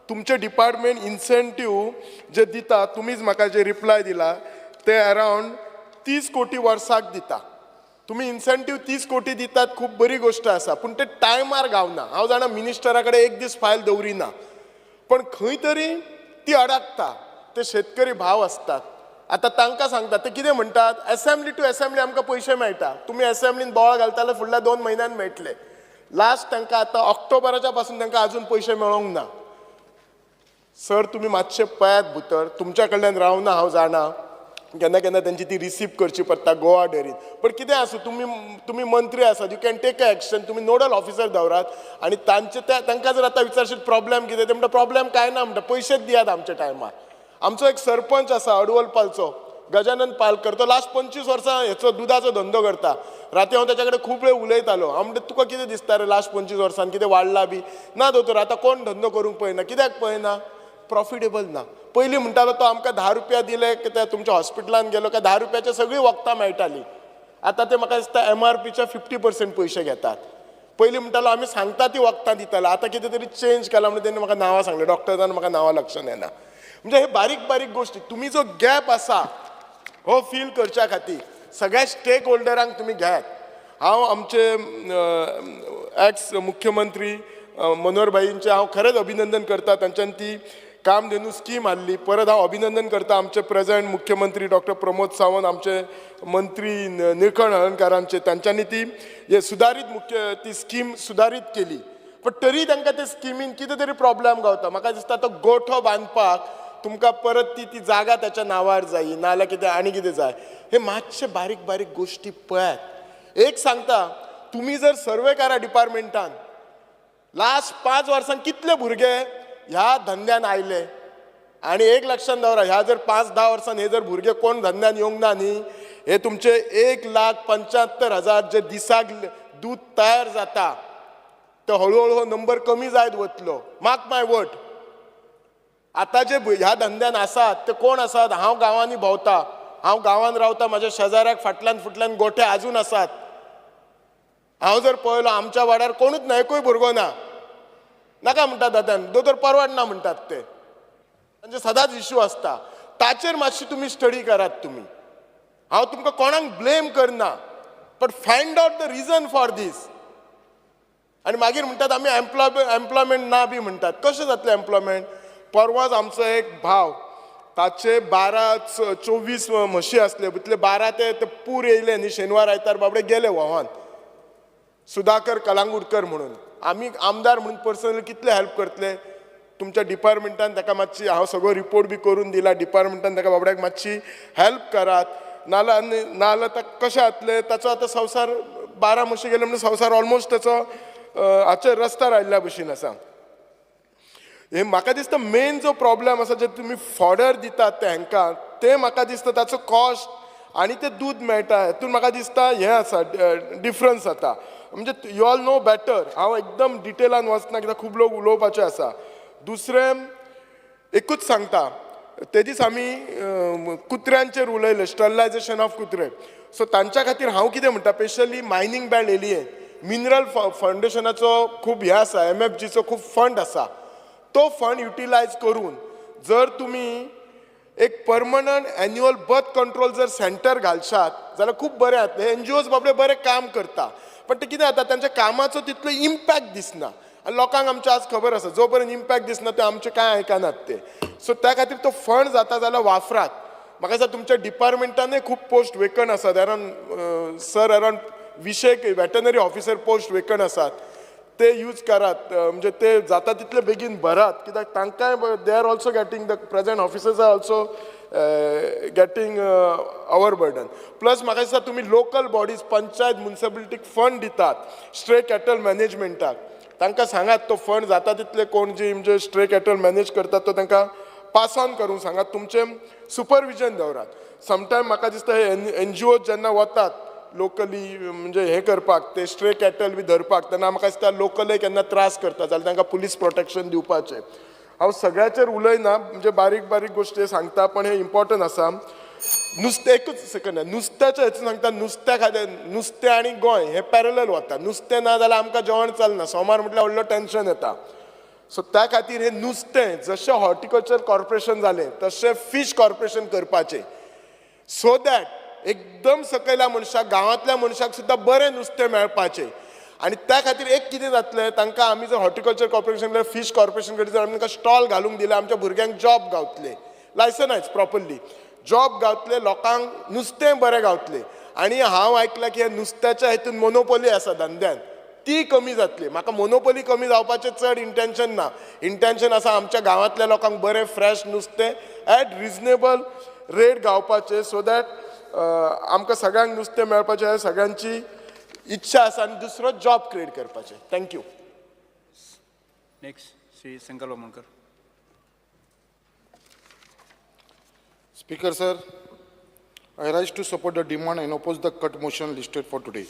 तुमचें डिपार्टमेंट इन्सेंटीव जे दिता, तुमीच म्हाका जे रिप्लाय दिला ते अरावंड 30 कोटी वर्साक दिता. तुमी इन्सेंटीव 30 कोटी दितात, खूब बरी गोश्ट आसा, पूण ते टायमार गावना. हांव जाणा मिनिस्टरा कडेन एक दीस फायल दवरिना, पण खंय तरी ती अडकता. ते शेतकरी भाव आसतात, आतां तांकां सांगता ते कितें म्हणटात, एसेंब्ली टू एसेंब्ली आमकां पयशे मेळटा, तुमी एसेंब्लीन बोवाळ घालताले फुडल्या 2 म्हयन्यान मेळटले. लास्ट तांकां आतां ऑक्टोबराच्या पासून तांकां आजून पयशे मेळोंक ना. सर, तुमी मातशे पळयात भितर, तुमच्या कडल्यान रावना हांव जाणा, केन्ना केन्ना तेंची ती रिसीव करची पडटा गोवा डेरीन, पण कितें आसूं, तुमी मंत्री आसात, you can take a action. तुमी नोडल ऑफिसर दवरात आनी तांचे तांकां जर आतां विचारशीत प्रॉब्लेम कितें, ते म्हणटा प्रॉब्लेम कांय ना, म्हणटा पयशेच दियात आमच्या टायमार. आमचो एक सरपंच आसा अडवल पालचो, गजानन पालकर, तो लास्ट 25 वर्सां हेचो दुदाचो धंदो करता. राती हांव ताच्या कडेन खूब वेळ उलयतालो. हांव म्हणटा तुका कितें दिसता रे लास्ट 25 वर्सान कितें वाडला बी ना दोतोर, आतां कोण धंदो करूंक पळयना. कित्याक पळयना? प्रॉफिटेबल ना. पयलीं म्हणटालो तो आमकां 10 रुपया दिले त्या तुमच्या हॉस्पिटलान गेलो काय 10 रुपयाचे सगळीं वखदां मेळटालीं. आतां ते म्हाका दिसता एमआरपीच्या 50% पयशे घेतात. पयलीं म्हणटालो आमी सांगता ती वखदां दिताले, आतां कितें तरी चेंज केला म्हणून तेणी म्हाका नांवां सांगलें, डॉक्टरान म्हाका नांवां लक्षान येना. म्हणजे हे बारीक बारीक गोश्टी, तुमी जो गॅप आसा हो फील करच्या खातीर सगळ्या स्टेक होल्डरांक तुमी घेयात. हांव आमचे एक्स मुख्यमंत्री मनोहर भाईंचें हांव खरेंच अभिनंदन करता, तांच्यान ती कामधेनू स्कीम हाडली. परत हांव अभिनंदन करता आमचे प्रेझेंट मुख्यमंत्री डॉक्टर प्रमोद सावंत, आमचे मंत्री निळकंठ हळर्णकारांचे, तांच्यांनी ती सुदारीत मुख्य ती स्कीम सुदारीत केली. पण तरी तांकां ते स्किमीन कितें तरी प्रॉब्लेम गावता. म्हाका दिसता तो गोठो बांदपाक तुमकां परत ती ती जागा ताच्या नांवार जायी, नाजाल्यार कितें आनी कितें जाय. हे मातशे बारीक बारीक गोश्टी पळयात. एक सांगता, तुमी जर सर्वे करा डिपार्टमेंटान, लास्ट 5 वर्सां कितले भुरगे ह्या धंद्यान आयले, आनी एक लक्षांत दवरा, ह्या जर 5-10 वर्सान हे जर भुरगे कोण धंद्यान येवंक ना न्ही, हे तुमचे 1,75,000 जे दिसाक दूद तयार जाता तो हळूहळू हो नंबर कमी जायत वतलो. Mark my word. आतां जे ह्या धंद्यान आसात ते कोण आसात, हांव गांवांनी भोंवता, हांव गांवांत रावता, म्हाज्या शेजाऱ्याक फाटल्यान फुटल्यान गोठे आजून आसात. हांव जर पळयलो आमच्या वाड्यार कोणूच ना, एकूय भुरगो ना. नाका म्हणटात दादान, दोतोर परवडना म्हणटात ते, तांचे सदांच इश्यू आसता. ताचेर मातशी तुमी स्टडी करात. तुमी, हांव तुमकां कोणाक ब्लेम करना, but find out the reason for this. आनी मागीर म्हणटात आमी एम्प्लॉयमेंट ना बी म्हणटात. कशें जातलें एम्प्लॉयमेंट? परवाच आमचो एक भाव, ताचे 12-24 म्हशी आसले, तितले 12 ते पूर येयले न्ही शेनवार आयतार, बाबडे गेले व्हांवान. सुधाकर कलांगुटकर म्हणून, आमी आमदार म्हणून पर्सनली कितले हेल्प करतले तुमच्या डिपार्टमेंटान ताका मातशी, हांव सगळो रिपोर्ट बी करून दिला, डिपार्टमेंटान ताका बाबड्याक मातशी हेल्प करात. नाजाल्यार ताका कशें जातलें, ताचो आतां संवसार 12 म्हशी गेले म्हणून संवसार ऑलमोस्ट ताचो हाचेर रस्त्यार आयिल्ल्या भशेन आसा. हे म्हाका दिसता मेन जो प्रॉब्लेम आसा, जे तुमी फॉडर दितात ते हांकां, ते म्हाका दिसता ताचो कॉस्ट आनी ते दूद मेळटा हेतून म्हाका दिसता हें आसा डिफरन्स जाता. म्हणजे you all know better, हांव एकदम डिटेलान वचना कित्याक खूब लोक उलोवपाचे आसा. दुसरें एकूच सांगता, ते दीस आमी कुत्र्यांचेर उलयले, स्टरलायजेशन ऑफ कुत्रे. सो तांच्या खातीर हांव कितें म्हणटा, स्पेशली मायनींग बेल्ट एरियेन मिनरल फावंडेशनाचो खूब हें आसा, MFGचो खूब फंड आसा. तो फंड युटिलायज करून जर तुमी एक परमनंट एन्युअल बर्थ कंट्रोल जर सेंटर घालशात जाल्यार खूब बरें जातलें. NGOs बाबडे बरें काम करता, पण ते कितें जाता, तांच्या कामाचो तितलो इम्पॅक्ट दिसना. आनी लोकांक आमच्या आज खबर आसा, जो पर्यंत इम्पॅक्ट दिसना ते आमचें कांय आयकनात ते. सो त्या खातीर तो फंड जाता जाल्यार वापरात. म्हाका दिसता तुमच्या डिपार्टमेंटानूय खूब पोस्ट वेकंट आसात, around sir around 20 veterinary officer post vacant आसात, ते यूज करात. म्हणजे ते जाता तितले बेगीन भरात, कित्याक तांकांय they are also getting, the present officers are also getting our burden. Plus म्हाका दिसता तुमी लोकल बॉडीज, पंचायत, मुन्सिपलिटीक फंड दितात स्ट्रे कॅटल मॅनेजमेंटाक, तांकां सांगात तो फंड जाता तितले कोण जी म्हणजे स्ट्रे कॅटल मॅनेज करतात तो तांकां पास ऑन करूंक सांगात, तुमचें सुपरविजन दवरात. समटायम म्हाका दिसता हे NGO जेन्ना वतात लोकली म्हणजे हें करपाक, ते स्ट्रे कॅटल बी धरपाक, तेन्ना म्हाका दिसता लोकलय केन्ना त्रास करता जाल्यार तांकां पुलीस प्रोटेक्शन दिवपाचें. हांव सगळ्याचेर उलयना, म्हणजे बारीक बारीक गोश्टी सांगता, पण हें इम्पॉर्टंट आसा. नुस्तें एकूच सेकंड, नुस्त्याचें हेतून सांगता, नुस्त्या खातीर नुस्तें आनी गोंय हें पॅरलल वता. नुस्तें ना जाल्यार आमकां जेवण चलना, सोमार म्हटल्यार व्हडलो टेंशन येता. सो त्या खातीर हें नुस्तें जशें हॉर्टिकल्चर कॉर्पोरेशन जालें तशें फीश कॉर्पोरेशन करपाचें, सो that एकदम सकयल्या मनशाक, गांवांतल्या मनशाक सुद्दां बरें नुस्तें मेळपाचें. आनी त्या खातीर एक कितें जातलें, तांकां आमी जर हॉर्टिकल्चर कॉर्पोरेशन, फीश कॉर्पोरेशन कडेन जर आमी तांकां स्टॉल घालूंक दिलें, आमच्या भुरग्यांक जॉब गावतले, लायसनायज प्रॉपरली जॉब गावतले, लोकांक नुस्तें बरें गावतलें. आनी हांव आयकलां की नुस्त्याच्या हितून मोनोपोली आसा धंद्यान, ती कमी जातली. म्हाका मोनोपोली कमी जावपाचें चड इंटेंशन ना, इंटेंशन आसा आमच्या गांवांतल्या लोकांक बरें फ्रेश नुस्तें एट रिजनेबल रेट गावपाचें, सो that आमकां सगळ्यांक नुस्तें मेळपाचें सगळ्यांची इच्छा आसा, आनी दुसरो जॉब क्रिएट करपाचें. Thank you. Next Shri Shankar Vamonkar. Speaker sir, I rise to support the demand and oppose the cut motion listed for today.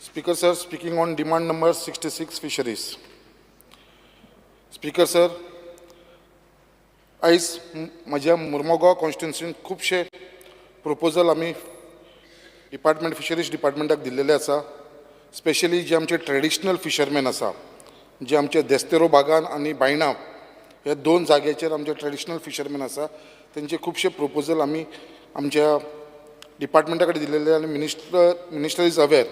Speaker sir, speaking on demand number 66 fisheries. Speaker sir, आयज म्हज्या मुर्मगांव कॉन्स्टिट्युन्सीन खुबशे प्रपोजल आमी डिपार्टमेंट फिशरीज डिपार्टमेंटाक दिल्लेले आसा. स्पेशली जे आमचे ट्रेडिशनल फिशरमॅन आसा, जे आमचे देस्तेरो बागान आनी बायणा ह्या दोन जाग्याचेर आमचे ट्रेडिशनल फिशरमॅन आसा, तेंचे खुबशे प्रोपोजल आमी आमच्या डिपार्टमेंटा कडेन दिलेले आनी मिनिस्टर is aware.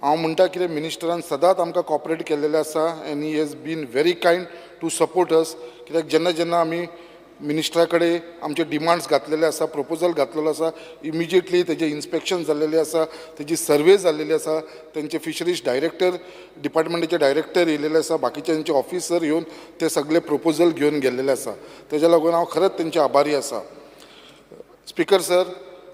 हांव म्हणटा कितें, मिनिस्टरान सदांच आमकां कॉपरेट केल्लेलें आसा and he has been very kind to support us. कित्याक जेन्ना जेन्ना आमी मिनिस्टरा कडेन आमचे डिमांड्स घातलेले आसा, प्रोपोजल घातलेलो आसा, इमिजिएटली तेजें इन्स्पेक्शन जाल्लेलें आसा, तेजी सर्वे जाल्लेली आसा, तेंचे फिशरीज डायरेक्टर डिपार्टमेंटाचे डायरेक्टर येयलेले आसा, बाकीचे ऑफिसर येवन ते सगळे प्रोपोजल घेवन गेल्लेले आसा. तेज्या लागून हांव खरेंच तेंचे आभारी आसा. स्पिकर सर,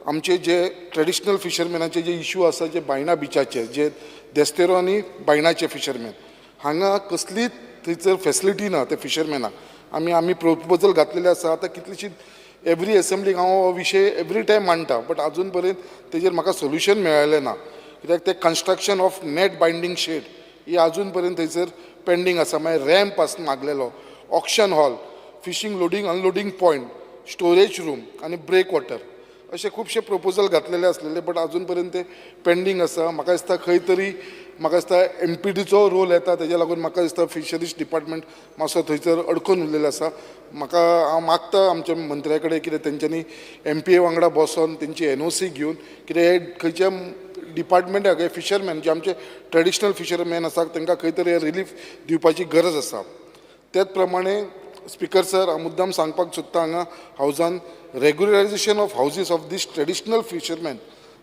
आमचे जे ट्रेडिशनल फिशरमॅनाचे जे इशू आसा, जे बायणा बिचाचे, जे देस्तेरो आनी बायणाचे फिशरमॅन, हांगा कसलीच थंयसर फेसिलिटी ना ते फिशरमॅनाक. आमी आमी प्रोपोजल घातलेले आसा. आतां कितलीशी एवरी एसेंब्लीक हांव हो विशय एवरी टायम मांडटा, बट आजून पर्यंत तेजेर म्हाका सोल्युशन मेळ्ळें ना. कित्याक ते construction of net binding shed ही आजून पर्यंत थंयसर पेंडींग आसा. मागीर रॅम्प आस मागलेलो, auction hall, fishing loading unloading point, storage room आनी ब्रेक वॉटर, अशे खुबशे प्रोपोजल घातलेले आसलेले, बट आजून पर्यंत ते पेंडींग आसा. म्हाका दिसता खंय तरी म्हाका दिसता एमपीटीचो रोल येता, तेज्या लागून म्हाका दिसता फिशरीज डिपार्टमेंट मातसो थंयसर अडकून उरलेलो आसा. म्हाका हांव मागता आमच्या मंत्र्या कडेन कितें तेंच्यांनी एमपीए वांगडा बसोन तेंची एनओसी घेवन कितें हे खंयच्या डिपार्टमेंटाक हे फिशरमॅन जे आमचे ट्रेडिशनल फिशरमॅन आसा तांकां खंय तरी रिलीफ दिवपाची गरज आसा. त्याच प्रमाणे स्पिकर सर, हांव मुद्दाम सांगपाक सोदता हांगा हावजान regularisation of houses of these traditional fishermen,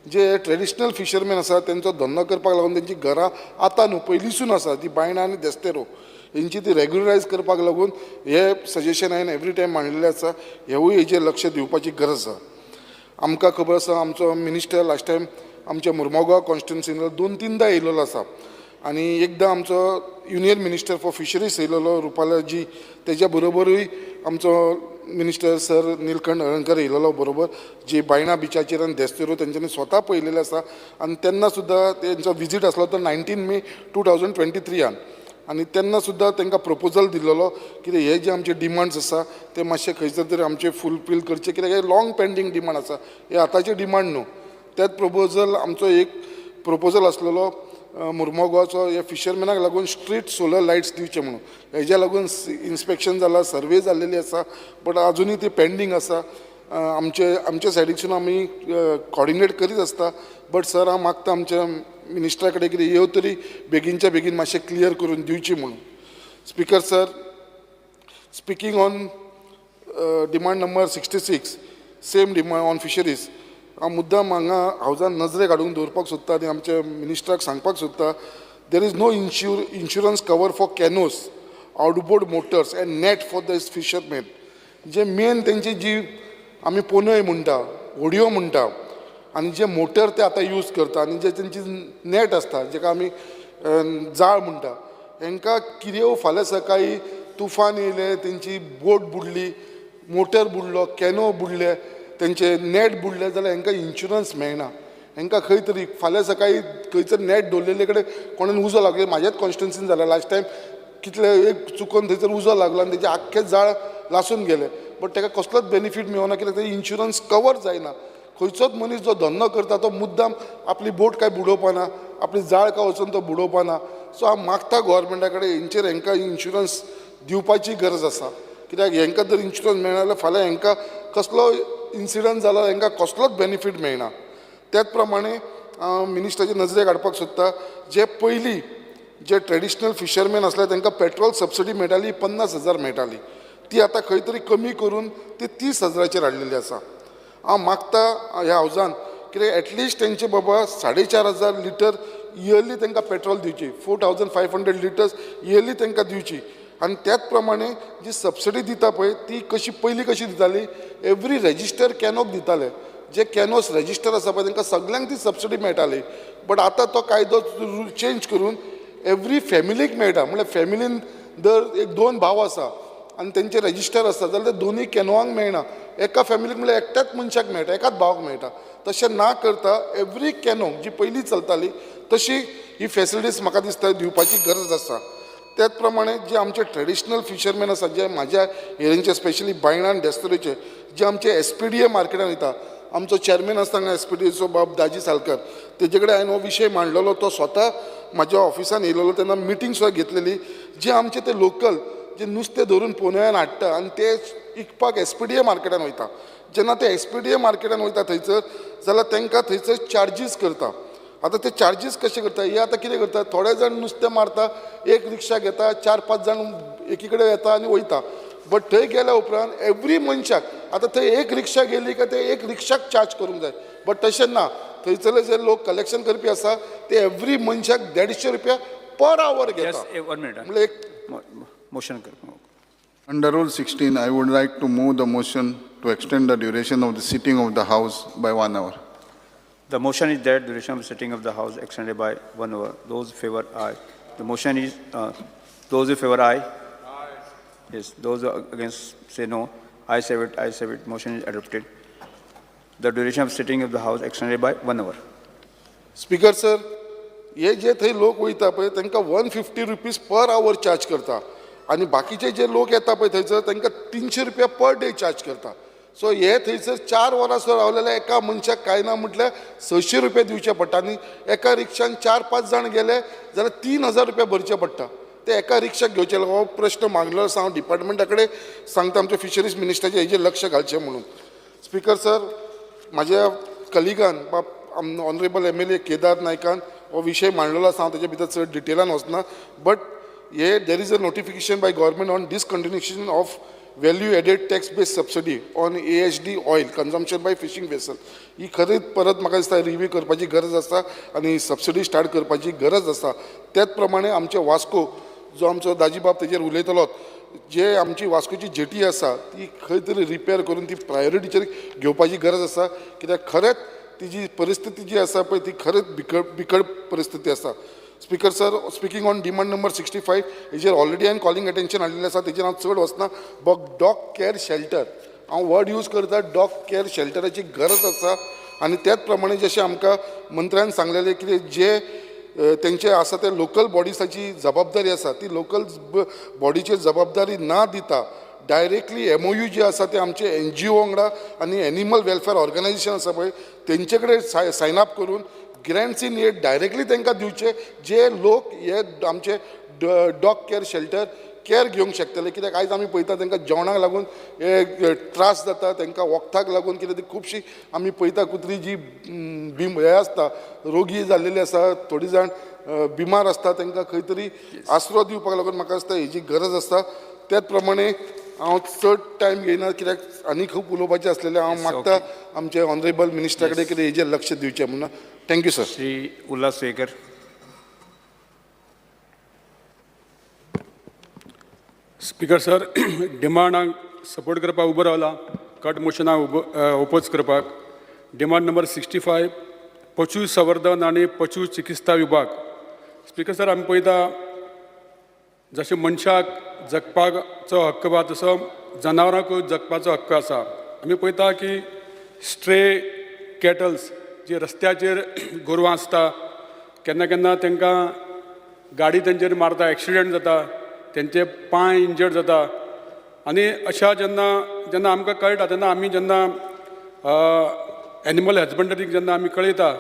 J traditional fisherman आसा तेंचो धंदो करपाक लागून तेंची घरां आतां न्हू पयलींसून आसा, ती बायणां आनी देस्तेरो हेंची ती रेगुलरायज करपाक लागून हे सजेशन हांवें एवरी टायम मांडलेलें आसा. हेवूय हेजेर लक्ष दिवपाची गरज आसा. आमकां खबर आसा आमचो मिनिस्टर लास्ट टायम आमच्या मुर्मोगांव कॉन्स्टिट्युन्सीन 2-3 येयलेलो आसा आनी एकदां आमचो युनियन मिनिस्टर फॉर फिशरीज येयलेलो रुपालाजी, तेज्या बरोबरूय आमचो मिनिस्टर सर निलकंठ हळर्णकर येयलेलो बरोबर, जी बायणा बिचाचेर आनी देस्तेरो तेंच्यांनी स्वता पळयलेलें आसा. आनी तेन्ना सुद्दां तेंचो विजीट आसलो तो 19 मे 2023 आनी तेन्ना सुद्दां तांकां प्रोपोजल दिल्लो कितें हे जे आमचे डिमांड्स आसा ते मातशे खंयसर तरी आमचे फुलफील करचे, कित्याक हे लाँग पेंडींग डिमांड आसा, हे आतांचे डिमांड न्हू. त्याच प्रोपोजल आमचो एक प्रोपोजल आसलेलो मुर्मोगांवचो हे फिशरमॅनाक लागून स्ट्रीट सोलर लायट्स दिवचे म्हणून, हेज्या लागून इन्स्पेक्शन जाला, सर्वे जाल्लेली आसा, बट आजुनूय ती पेंडींग आसा. आमचे आमच्या सायडीकसून आमी कॉर्डिनेट करीत आसता, बट सर हांव मागता आमच्या मिनिस्टरा कडेन कितें ह्यो तरी बेगीनच्या बेगीन मातशें क्लियर करून दिवची म्हणून. Speaker sir, speaking on demand number 66, same demand on fisheries, हांव मुद्दाम हांगा हावजान नजरेक हाडून दवरपाक सोदता आनी आमच्या मिनिस्टराक सांगपाक सोदता, there is no insurance cover for canoes, outboard motors and net for the fishermen. J main तेंची जी आमी पोनय म्हणटा, होडयो म्हणटा, आनी जे मोटर ते आतां यूज करता आनी जे तेंची नॅट आसता जेका आमी जाळ म्हणटा, हेंकां कितें फाल्यां सकाळीं तुफान येयलें, तेंची बोट बुडली, मोटर बुडलो, कॅनो बुडले, तेंचे नॅट बुडले जाल्यार हेंकां इन्शुरन्स मेळना. हेंकां खंय तरी फाल्यां सकाळीं खंयसर नॅट दवरलेले कडेन कोणाक उजो लागलो, म्हाज्याच कॉन्स्टिट्युन्सीन जाला लास्ट टायम, कितले एक चुकोन थंयसर उजो लागलो आनी तेजें आख्खें जाळ लासून गेलें, बट तेका कसलोच बेनिफीट मेळना कित्याक तेजें इन्शुरन्स कवर जायना. खंयचोच मनीस जो धंदो करता तो मुद्दाम आपली बोट काय बुडोवपाना, आपली जाळ काय वचून तो बुडोवपाना. सो हांव मागता गोवोरमेंटा कडेन हेंचेर हेंकां इन्शुरन्स दिवपाची गरज आसा, कित्याक हेंकां जर इन्शुरन्स मेळना जाल्यार फाल्यां हेंकां कसलो इन्सिडंट जालो हेंकां कसलोच बेनिफीट मेळना. त्याच प्रमाणे हांव मिनिस्टराचे नजरेक हाडपाक सोदता, जे पयलीं जे ट्रेडिशनल फिशरमॅन आसले तांकां पेट्रोल सबसिडी मेळटाली 50,000 मेळटाली, ती आतां खंय तरी कमी करून ती 30,000 हाडलेली आसा. हांव मागता ह्या हावजान कित्याक एटलिस्ट तेंचे बाबा 4,500 लिटर इयरली तांकां पेट्रोल दिवची, 4,500 लिटर्स इयरली तांकां दिवची. आनी त्याच प्रमाणे जी सबसिडी दिता पळय ती कशी पयलीं कशी दिताली, एवरी रेजिस्टर कॅनोक दिताले, जे कॅनोस रेजिस्टर आसा पळय तांकां सगल्यांक ती सबसिडी मेळटाली, बट आतां तो कायदो चेंज करून एवरी फॅमिलीक मेळटा. म्हणल्यार फॅमिलीन जर एक 2 भाव आसा आनी तेंचे रेजिस्टर आसा जाल्यार ते दोनूय कॅनोवांक मेळना, एका फॅमिलीक म्हणल्यार एकट्याच मनशाक मेळटा, एकाच भावाक मेळटा. तशें ना करता एवरी कॅनो जी पयलीं चलताली तशी ही फेसिलिटीज म्हाका दिसता दिवपाची गरज आसा. त्याच प्रमाणे जे आमचे ट्रेडिशनल फिशरमॅन आसा, जे म्हाज्या एरियेचे स्पेशली बायणा आनी देस्तोरेचे जे आमचे एसपीडीए मार्केटान वयता, आमचो चॅरमॅन आसता हांगा एसपीडीएचो बाब दाजी सालकर, तेजे कडेन हांवें हो विशय मांडलेलो, तो स्वता म्हाज्या ऑफिसान येयलेलो, तेन्ना मिटींग सुद्दां घेतलेली. जे आमचे ते लोकल जे नुस्तें धरून पोनयान हाडटा आनी ते इकपाक एसपीडीए मार्केटान वयता. जेन्ना ते एसपीडीए मार्केटान वयता थंयसर जाल्यार तांकां थंयसर चार्जीस करता. आतां ते चार्जीस कशे करता हे आतां कितें करता, थोडे जाण नुस्तें मारता, एक रिक्षा घेता, 4-5 जाण एकी कडेन येता आनी वयता. बट थंय गेल्या उपरांत एवरी मनशाक आतां थंय एक रिक्षा गेली काय ते एक रिक्षाक चार्ज करूंक जाय, बट तशें ना. थंयसरले जे लोक कलेक्शन करपी आसा ते एवरी मनशाक 150 रुपया पर our घेता. म्हणल्यार एक मोशन कर. Under Rule 16, I would like to move the motion to extend the duration of the sitting of the House by 1 hour. The motion is that duration of sitting of the House extended by 1 hour. Those in favor, aye. The motion is, those in favor, aye. Aye. Yes. Those against, say no. I say it. I say it. Motion is adopted. The duration of sitting of the House extended by 1 hour. Speaker sir, हे जे थंय लोक वयता पळय तांकां 150 रुपीज पर our charge करता आनी बाकीचे जे लोक येता पळय थंयसर तांकां 300 रुपया पर डे चार्ज करता. सो हे थंयसर 4 वरां सुद्दां रावलेल्या एका मनशाक कांय ना म्हटल्यार 600 रुपया दिवचे पडटा आनी एका रिक्षान 4-5 जाण गेले जाल्यार 3000 रुपया भरचे पडटा. ते एका रिक्षाक घेवचे. हो प्रश्न मागलेलो आसा, हांव डिपार्टमेंटा कडेन सांगता आमच्या फिशरीज मिनिस्टराचे हेजेर लक्ष घालचें म्हणून. स्पीकर सर, म्हाज्या कलिगान बाब ऑनरेबल MLA Kedar नायकान हो विशय मांडलेलो आसा, हांव तेजे भितर चड डिटेलान वचना. बट हे there is a notification by government on discontinuation of value added tax based subsidy on AHD oil consumption by fishing vessel. ही खरीच परत म्हाका दिसता रिव्यू करपाची गरज आसा आनी सबसिडी स्टार्ट करपाची गरज आसा. त्याच प्रमाणे आमचे वास्को जो आमचो दाजीबाब तेजेर उलयतलो, जे आमची वास्कोची जेटी आसा ती खंय तरी रिपेर करून ती प्रायोरिटीचेर घेवपाची गरज आसा. कित्याक खरेंच तिजी परिस्थिती जी आसा पळय ती खरेंच बिकट परिस्थिती आसा. Speaker sir, speaking on demand number 65 हेजेर ऑलरेडी हांवें कॉलिंग अटेन्शन हाडलेलें आसा, तेजेर हांव चड वचना. बट डॉग केअर शेल्टर हांव वर्ड यूज करता, डॉग केअर शेल्टराची गरज आसा. आनी त्याच प्रमाणे जशें आमकां मंत्र्यान सांगलेलें की जे तेंचे आसा ते लोकल बॉडिसाची जबाबदारी आसा, ती लोकल बॉडीची जबाबदारी ना दिता डायरेक्टली MOU जे आसा ते आमचे NGO वांगडा आनी एनिमल वेलफेअर ऑर्गनायझेशन आसा पळय तेंचे कडेन सायन अप करून ग्रँट्स इन एड डायरेक्टली तांकां दिवचे, जे लोक हे आमचे डॉग केअर शेल्टर केअर घेवंक शकतले. कित्याक आयज आमी पळयता तांकां जेवणाक लागून हे त्रास जाता, तांकां वखदाक लागून कितें ती खुबशी आमी पळयता कुत्री जी हे आसता रोगी जाल्लेली आसा, थोडी जाण बिमार आसता, तांकां खंय तरी आसरो दिवपाक लागून म्हाका दिसता हेजी गरज आसता. त्याच प्रमाणे हांव चड टायम घेयना कित्याक आनी खूब उलोवपाचें आसलेलें. हांव मागता आमचे ऑनरेबल मिनिस्टरा कडेन कितें हेजेर लक्ष दिवचें म्हणून. Thank you sir. Shri Ulhas Tuyenkar. Speaker sir, डिमांडाक support करपाक उबो रावला, कट मोशनाक ओपोज करपाक. डिमांड नंबर 65 पशु संवर्धन आनी पशु चिकित्सा विभाग. स्पीकर सर, आमी पळयता जशें मनशाक जगपाचो हक्क आसा तसो जनावरांकूय जगपाचो हक्क आसा. आमी पळयता की स्ट्रे कॅटल्स जी रस्त्याचेर गोरवां आसता, केन्ना केन्ना तांकां गाडी तेंचेर मारता, एक्सिडंट जाता, तेंचे पांय इंजर्ड जाता. आनी अशा जेन्ना जेन्ना आमकां कळटा तेन्ना आमी जेन्ना एनिमल हजबंडरीक जेन्ना आमी कळयता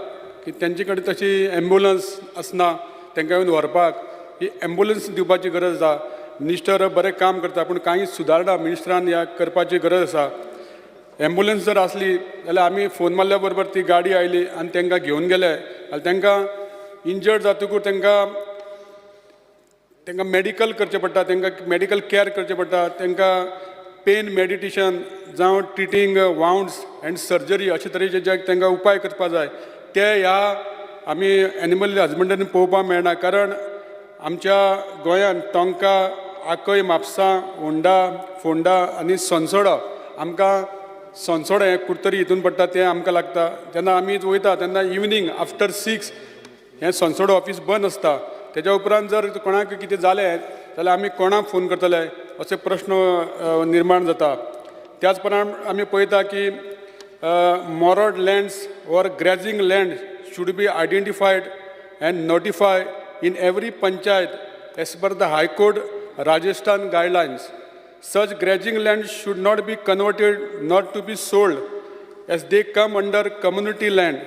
की तेंचे कडेन तशी एम्बुलन्स आसना तांकां येवन व्हरपाक, ही एम्बुलन्स दिवपाची गरज आसा. मिनिस्टर बरें काम करता पूण कांय सुदारणां मिनिस्टरान ह्या करपाची गरज आसा. एम्बुलन्स जर आसली जाल्यार आमी फोन मारल्या बरोबर ती गाडी आयली आनी तांकां घेवन गेले जाल्यार तांकां इंजर्ड जातकूच तांकां तांकां मेडिकल करचें पडटा, तांकां मेडिकल कॅर करचें पडटा, तांकां पेन मेडिटेशन जावं ट्रिटींग वाउंड्स एंड सर्जरी अशे तरेचे जे तांकां उपाय करपा जाय ते ह्या आमी एनिमल हजबंडरीन पळोवपाक मेळना. कारण आमच्या गोंयांत टोंका, आकय, म्हापसा, होंडा, फोंडा आनी सोनसोडो, आमकां सोनसोडो हें कुडतरी हितून पडटा तें आमकां लागता. जेन्ना आमी वयता तेन्ना इवनींग आफ्टर 6 हें सोनसोडो ऑफीस बंद आसता. तेज्या उपरांत जर कोणाक कितें जालें जाल्यार आमी कोणाक फोन करतले अशे प्रश्न निर्माण जाता. त्याच प्रमाण आमी पळयता की morad lands or grazing land should be identified and notify in every panchayat as per the High Court Rajasthan guidelines. Such grazing land should not be converted, not to be sold, as they come under community land.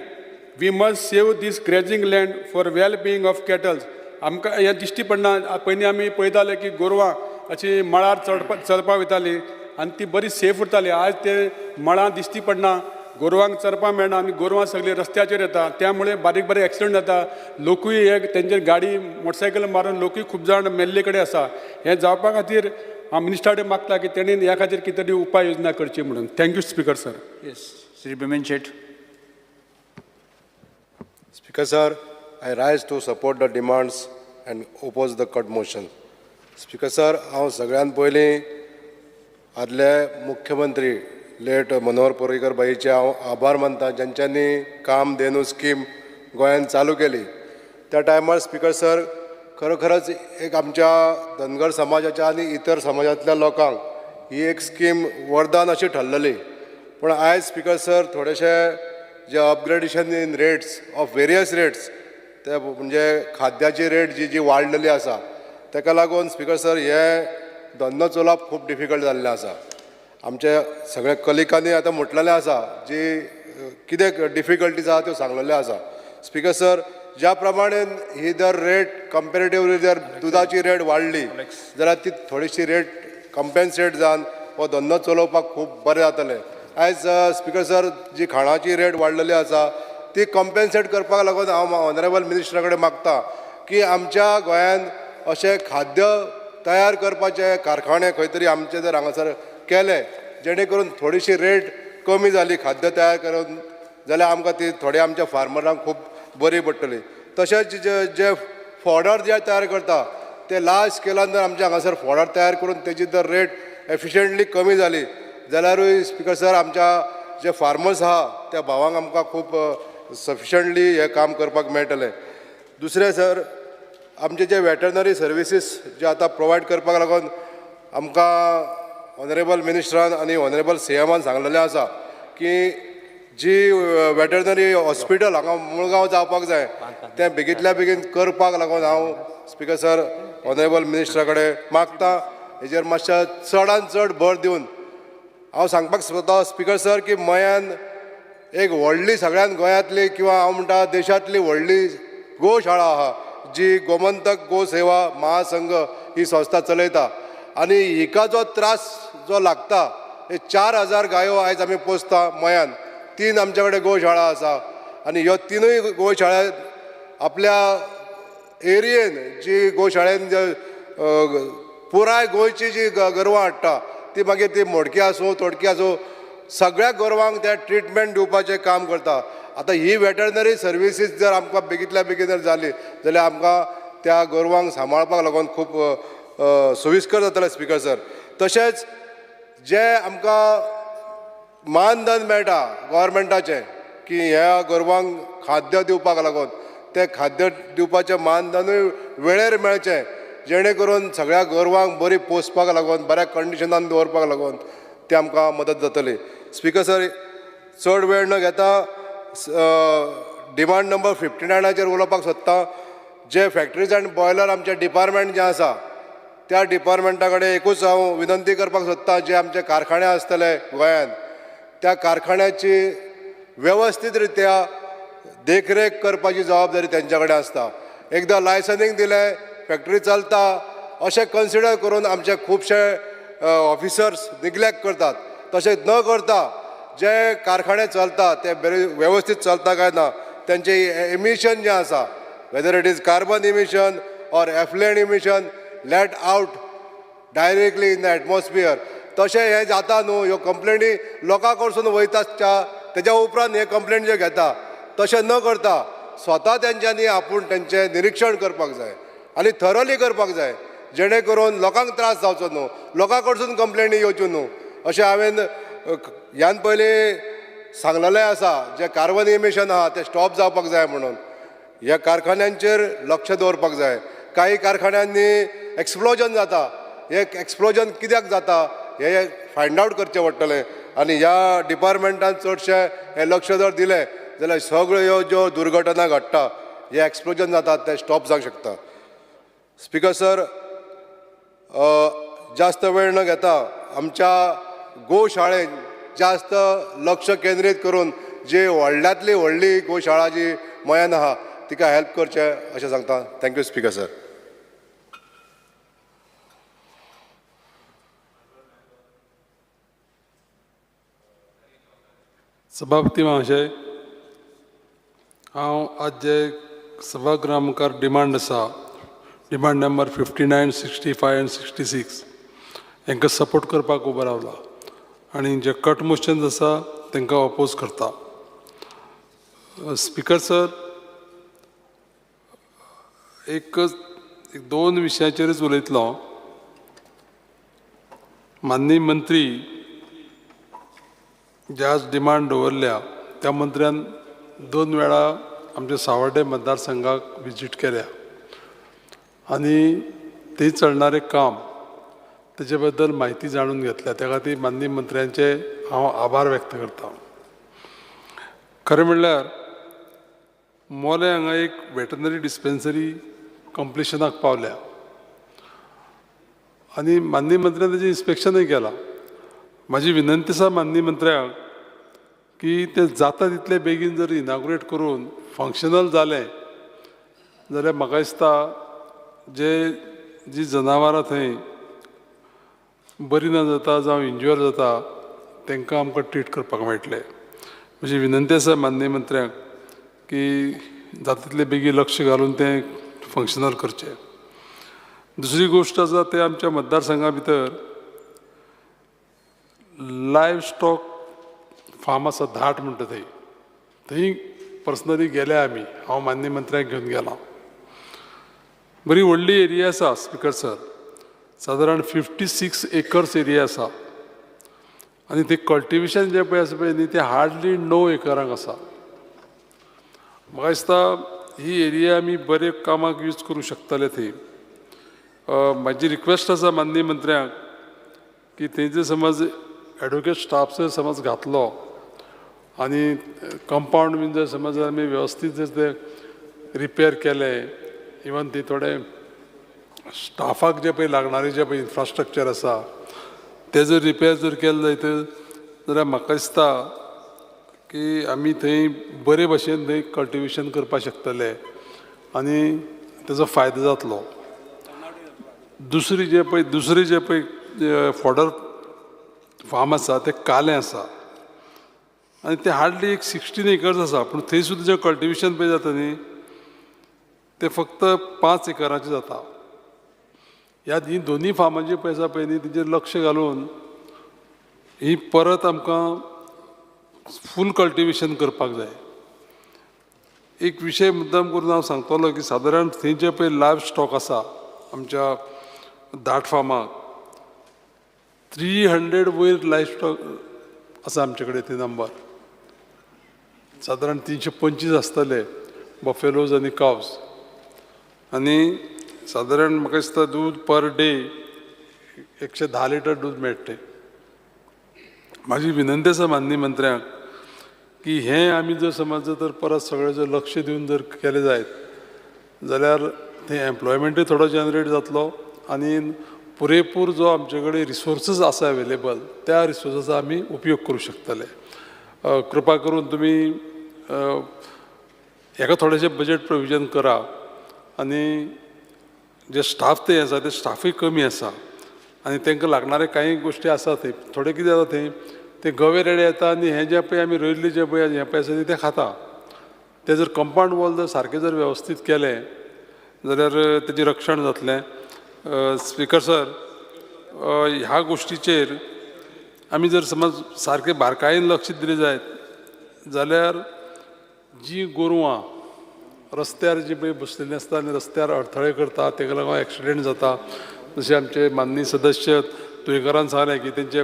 We must save this grazing land for well-being of cattle. आमकां हें दिश्टी पडना. पयलीं आमी पळयताले की गोरवां अशी मळार चडपा चरपा वयतालीं आनी ती बरी सेफ उरताली. आज ते मळां दिश्टी पडना, गोरवांक चरपाक मेळना आनी गोरवां सगळीं रस्त्याचेर येता. त्यामुळे बारीक बारीक एक्सिडंट जाता. लोकूय हे तेंचेर गाडी मोटरसायकल मारून लोकूय खूब जाण मेल्ले कडेन आसा. हें जावपा खातीर हांव मिनिस्टरा कडेन मागता की तेणी ह्या खातीर कितें तरी उपाय योजना करची म्हणून. Thank you speaker sir. Yes, Shri Bhimen Shet. Speaker sir, I rise to support the demands and oppose the cut motion. Speaker sir, हांव सगळ्यान पयलीं आदले मुख्यमंत्री लेट मनोहर पर्रीकर बाईचे हांव आभार मानता, ज्यांच्यांनी काम धेनू स्कीम गोंयांत चालू केली. त्या टायमार स्पीकर सर खरोखरच एक आमच्या धनगर समाजाच्या आनी इतर समाजांतल्या लोकांक ही एक स्कीम वरदान अशी ठरलेली. पूण आयज स्पीकर सर थोडेशे जे upgradation in rates of various rates, ते म्हणजे खाद्याची रेट जी जी वाडलेली आसा तेका लागून स्पीकर सर हे धंदो चलोवप खूब डिफिकल्ट जाल्लें आसा. आमचे सगळे कलिकांनी आतां म्हटलेलें आसा जी कितें डिफिकल्टीज आसा त्यो सांगलेल्यो आसा. स्पीकर सर, ज्या प्रमाणे ही जर रेट कंपेरेटिवली जर दुदाची रेट वाडली जाल्यार ती थोडीशी रेट कंपेन्सेट जावन हो धंदो चलोवपाक खूब बरें जातलें. आयज स्पीकर सर जी खाणाची रेट वाडलेली आसा ती कंपेन्सेट करपाक लागून हांव ऑनरेबल मिनिस्टरा कडेन मागता की आमच्या गोंयांत अशें खाद्य तयार करपाचे कारखाने खंय तरी आमचे जर हांगासर केले जेणे करून थोडीशी रेट कमी जाली खाद्य तयार करून जाल्यार आमकां ती थोडे आमच्या फार्मरांक खूब बरी पडटली. तशेंच जे जे फॉडर जे तयार करता ते लार्ज स्केलान जर आमच्या हांगासर फॉडर तयार करून तेजी जर रेट एफिशियंटली कमी जाली जाल्यारूय स्पीकर सर आमच्या जे फार्मर्स आहा त्या भावांक आमकां खूब सफिशियंटली हें काम करपाक मेळटलें. दुसरें सर, आमचे जे वेटरनरी सर्विसीस जे आतां प्रोवायड करपाक लागून आमकां ऑनरेबल मिनिस्टरान आनी ऑनरेबल सीएमान सांगलेलें आसा की जी वेटरनरी हॉस्पिटल हांगा मुळगांव जावपाक जाय तें बेगींतल्या बेगीन करपाक लागून हांव स्पीकर सर ऑनरेबल मिनिस्टरा कडेन मागता. हेजेर मातशें चडान चड भर दिवन हांव सांगपाक सोदता स्पीकर सर की मयान एक व्हडली सगळ्यान गोंयांतली किंवा हांव म्हणटा देशांतली व्हडली गोशाळा आहा जी गोमंतक गो सेवा महासंघ ही संस्था चलयता आनी हिका जो त्रास जो लागता हे 4000 गायो आयज आमी पोसता मयान. 3 आमच्या कडेन गोशाळा आसा आनी ह्यो 3 गोशाळा आपल्या एरियेन जी गोशाळेन पुराय गोंयची जी गोरवां हाडटा ती मागीर ती मोडकी आसूं तोडकी आसूं सगळ्या गोरवांक त्या ट्रिटमेंट दिवपाचें काम करता. आतां ही वेटरनरी सर्विसीस जर आमकां बेगींतल्या बेगीन जर जाली जाल्यार आमकां त्या गोरवांक सांबाळपाक लागून खूब सोयीस्कर जातलें स्पीकर सर. तशेंच जे आमकां मानधन मेळटा गव्हर्मेंटाचें की ह्या गोरवांक खाद्य दिवपाक लागून तें खाद्य दिवपाचें मानधनूय वेळेर मेळचें जेणे करून सगळ्या गोरवांक बरी पोसपाक लागून बऱ्या कंडिशनान दवरपाक लागून ती आमकां मदत जातली. स्पीकर सर, चड वेळ न घेता डिमांड नंबर 59 उलोवपाक सोदता. जे फॅक्टरीज अँड बॉयलर आमचें डिपार्टमेंट जें आसा त्या डिपार्टमेंटा कडेन एकूच हांव विनंती करपाक सोदता, जे आमचे कारखाने आसतले गोंयांत त्या कारखान्याची वेवस्थीत रित्या देखरेख करपाची जबाबदारी तेंच्या कडेन आसता. एकदां लायसनींग दिलें फॅक्टरी चलता अशें कन्सिडर करून आमचे खुबशे ऑफिसर्स निग्लेक्ट करतात. तशें न करता जे कारखाने चलता ते बरे वेवस्थीत चलता काय ना, तेंचे एमिशन जें आसा whether it is carbon emission or effluent emission let out directly in the atmosphere, तशें हें जाता न्हू. ह्यो कंप्लेनी लोकां कडसून वयता तेज्या उपरांत हे कंप्लेन जे घेता तशें न करता स्वता तेंच्यांनी आपूण तेंचें निरिक्षण करपाक जाय आनी थरोली करपाक जाय जेणे करून लोकांक त्रास जावचो न्हू, लोकां कडसून कंप्लेनी येवच्यो न्हू. अशें हांवें ह्यान पयलीं सांगलेलें आसा, जें कार्बन इमिशन आहा तें स्टॉप जावपाक जाय म्हणून ह्या कारखान्यांचेर लक्ष दवरपाक जाय. कांय कारखान्यांनी एक्सप्लोजन जाता, हें एक्सप्लोजन कित्याक जाता हें फायंड आवट करचें पडटलें आनी ह्या डिपार्टमेंटान चडशें हें लक्ष जर दिलें जाल्यार सगळ्यो ह्यो ज्यो दुर्घटना घडटा हे एक्सप्लोजन जाता तें स्टॉप जावंक शकता. स्पीकर सर, जास्त वेळ न घेता आमच्या गोशाळेन जास्त लक्ष केंद्रीत करून जी व्हडल्यांतली व्हडली गोशाळा जी मयान आहा तिका हेल्प करचें अशें सांगता. Thank you speaker sir. सभापती महाशय, हांव आज जे सभागृहा मुखार डिमांड आसा, डिमांड नंबर 59, 65 आनी 66 हांकां सपोर्ट करपाक उबो रावला आनी जे कट मोशन्स आसा तांकां ऑपोज करता. स्पिकर सर, एक दोन विशयाचेरच उलयतलो. माननीय मंत्री जे आज डिमांड दवरल्या त्या मंत्र्यान 2 वेळा आमच्या सावर्डे मतदारसंघाक विजीट केल्या आनी थंय चलणारें काम तेजे बद्दल म्हायती जाणून घेतल्या. त्या खातीर माननीय मंत्र्यांचे हांव आभार व्यक्त करता. खरें म्हणल्यार मोलें हांगा एक वेटनरी डिस्पेन्सरी कंप्लिशनाक पावल्या आनी माननीय मंत्र्यान तेजें इन्स्पेक्शनूय केलां. म्हाजी विनंती आसा माननीय मंत्र्यांक की तें जाता तितले बेगीन जर इनाग्रेट करून फंक्शनल जालें जाल्यार म्हाका दिसता जे जी जनावरां थंय बरी ना जाता जावं इंज्युअर जाता तांकां आमकां ट्रीट करपाक मेळटलें. म्हजी विनंती आसा माननीय मंत्र्यांक की जाता तितले बेगीन लक्ष घालून तें फंक्शनल करचें. दुसरी गोश्ट आसा ते आमच्या मतदारसंघा भितर लायव स्टॉक फार्म आसा धाट म्हणटा थंय, थंय पर्सनली गेले आमी, हांव माननीय मंत्र्यांक घेवन गेला. बरी व्हडली एरिया आसा स्पिकर सर, सादारण 56 एकर्स एरिया आसा आनी ते कल्टिवेशन जें पळय आसा पळय न्ही तें हार्डली 9 एकरांक आसा. म्हाका दिसता ही एरिया आमी बरे कामाक यूज करूं शकतले थंय. म्हाजी रिक्वेस्ट आसा माननीय मंत्र्यांक की थंय जर समज एडवोकेट स्टाफ जर समज घातलो आनी कंपावंड बीन जर समज आमी वेवस्थीत जर ते रिपेर केले, इवन थंय थोडे स्टाफाक जे पळय लागणारे जे पळय इन्फ्रास्ट्रक्चर आसा ते जर रिपेर जर केले जायत जाल्यार म्हाका दिसता की आमी थंय बरे भशेन थंय कल्टिवेशन करपाक शकतले आनी तेजो फायदो जातलो. दुसरी जे पळय फॉडर फार्म आसा तें कालें आसा आनी तें हार्डली एक 16 एकर्स आसा, पूण थंय सुद्दां जें कल्टिवेशन पळय जाता न्ही तें फक्त 5 एकराचें जाता. ह्या ही दोनूय फार्मांची पळय आसा पळय न्ही तेजेर लक्ष घालून ही परत आमकां फूल कल्टिवेशन करपाक जाय. एक विशय मुद्दाम करून हांव सांगतलो की सादारण थंय जे पळय लायव स्टॉक आसा आमच्या धाट फार्माक 300 वयर लायव स्टॉक आसा आमचे कडेन. ते नंबर सादारण 325 आसतले बफेलोज आनी कावज आनी सादारण म्हाका दिसता दूद पर डे 110 लिटर दूद मेळटलें. म्हाजी विनंती आसा माननीय मंत्र्यांक की हें आमी जर समज तर परत सगळें जर लक्ष दिवन जर केलें जायत जाल्यार थंय एम्प्लॉयमेंटूय थोडो जनरेट जातलो आनी पुरेपूर जो आमचे कडेन रिसोर्सीस आसा अवेलेबल त्या रिसोर्साचो आमी उपयोग करूं शकतले. कृपा करून तुमी हेका थोडेशें बजट प्रोविजन करा आनी जे स्टाफ थंय आसा ते स्टाफूय कमी आसा आनी तांकां लागणारे कांय गोश्टी आसा थंय थोडे कितें जाता थंय ते गवे रेडे येता आनी हें जें पळय आमी रोयल्लें जें पळय हें पळय आसा तें खाता. तें जर कंपावंड वॉल जर सारकें जर वेवस्थीत केलें जाल्यार तेजें रक्षण जातलें. स्पिकर सर, ह्या गोश्टीचेर आमी जर समज सारकें बारकायेन लक्ष दिलें जायत जाल्यार जी गोरवां रस्त्यार जी पळय बसलेलीं आसता आनी रस्त्यार अडथळे करता तेका लागून एक्सिडेंट जाता. जशें आमचे माननीय सदस्य तुयेंकारान सांगलें की तेंचे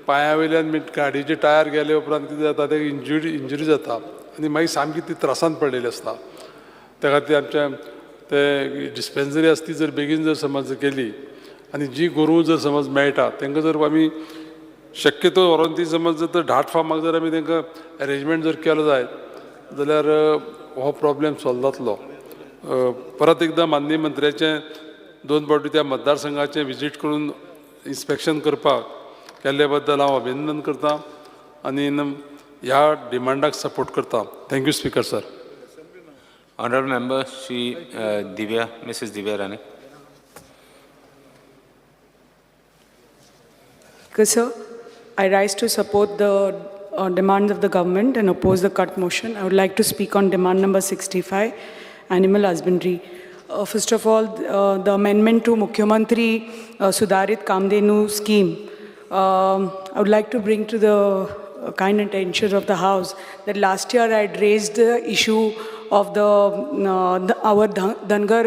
पांया वयल्यान गाडयेचे टायर गेले उपरांत कितें जाता ते इंजुरी जाता आनी मागीर सामकी ती त्रासान पडलेली आसता. त्या खातीर आमच्या ते डिस्पेन्सरी आसा ती जर बेगीन जर समज केली आनी जी गोरवां जर समज मेळटा तांकां जर आमी शक्यतो व्हरोन ती समज जर धाट फार्माक जर आमी तांकां एरेंजमेंट जर केलो जायत जाल्यार हो प्रॉब्लेम सॉल्व जातलो. परत एकदां माननीय मंत्र्याचें 2 फावटी त्या मतदारसंघाचें विजीट करून इन्स्पेक्शन करपाक केल्ले बद्दल हांव अभिनंदन करता आनी ह्या डिमांडाक सपोर्ट करता. Thank you speaker sir. Honorable Member, Shri Divya, Mrs. Divya Rane. Sir, I rise to support the demands of the government and oppose the cut motion. I would like to speak on demand number 65, animal husbandry. First of all, the amendment to Mukhyamantri Sudharit Kamdhenu scheme. I would like to bring to the kind attention of the House that last year I had raised the issue of our Dhangar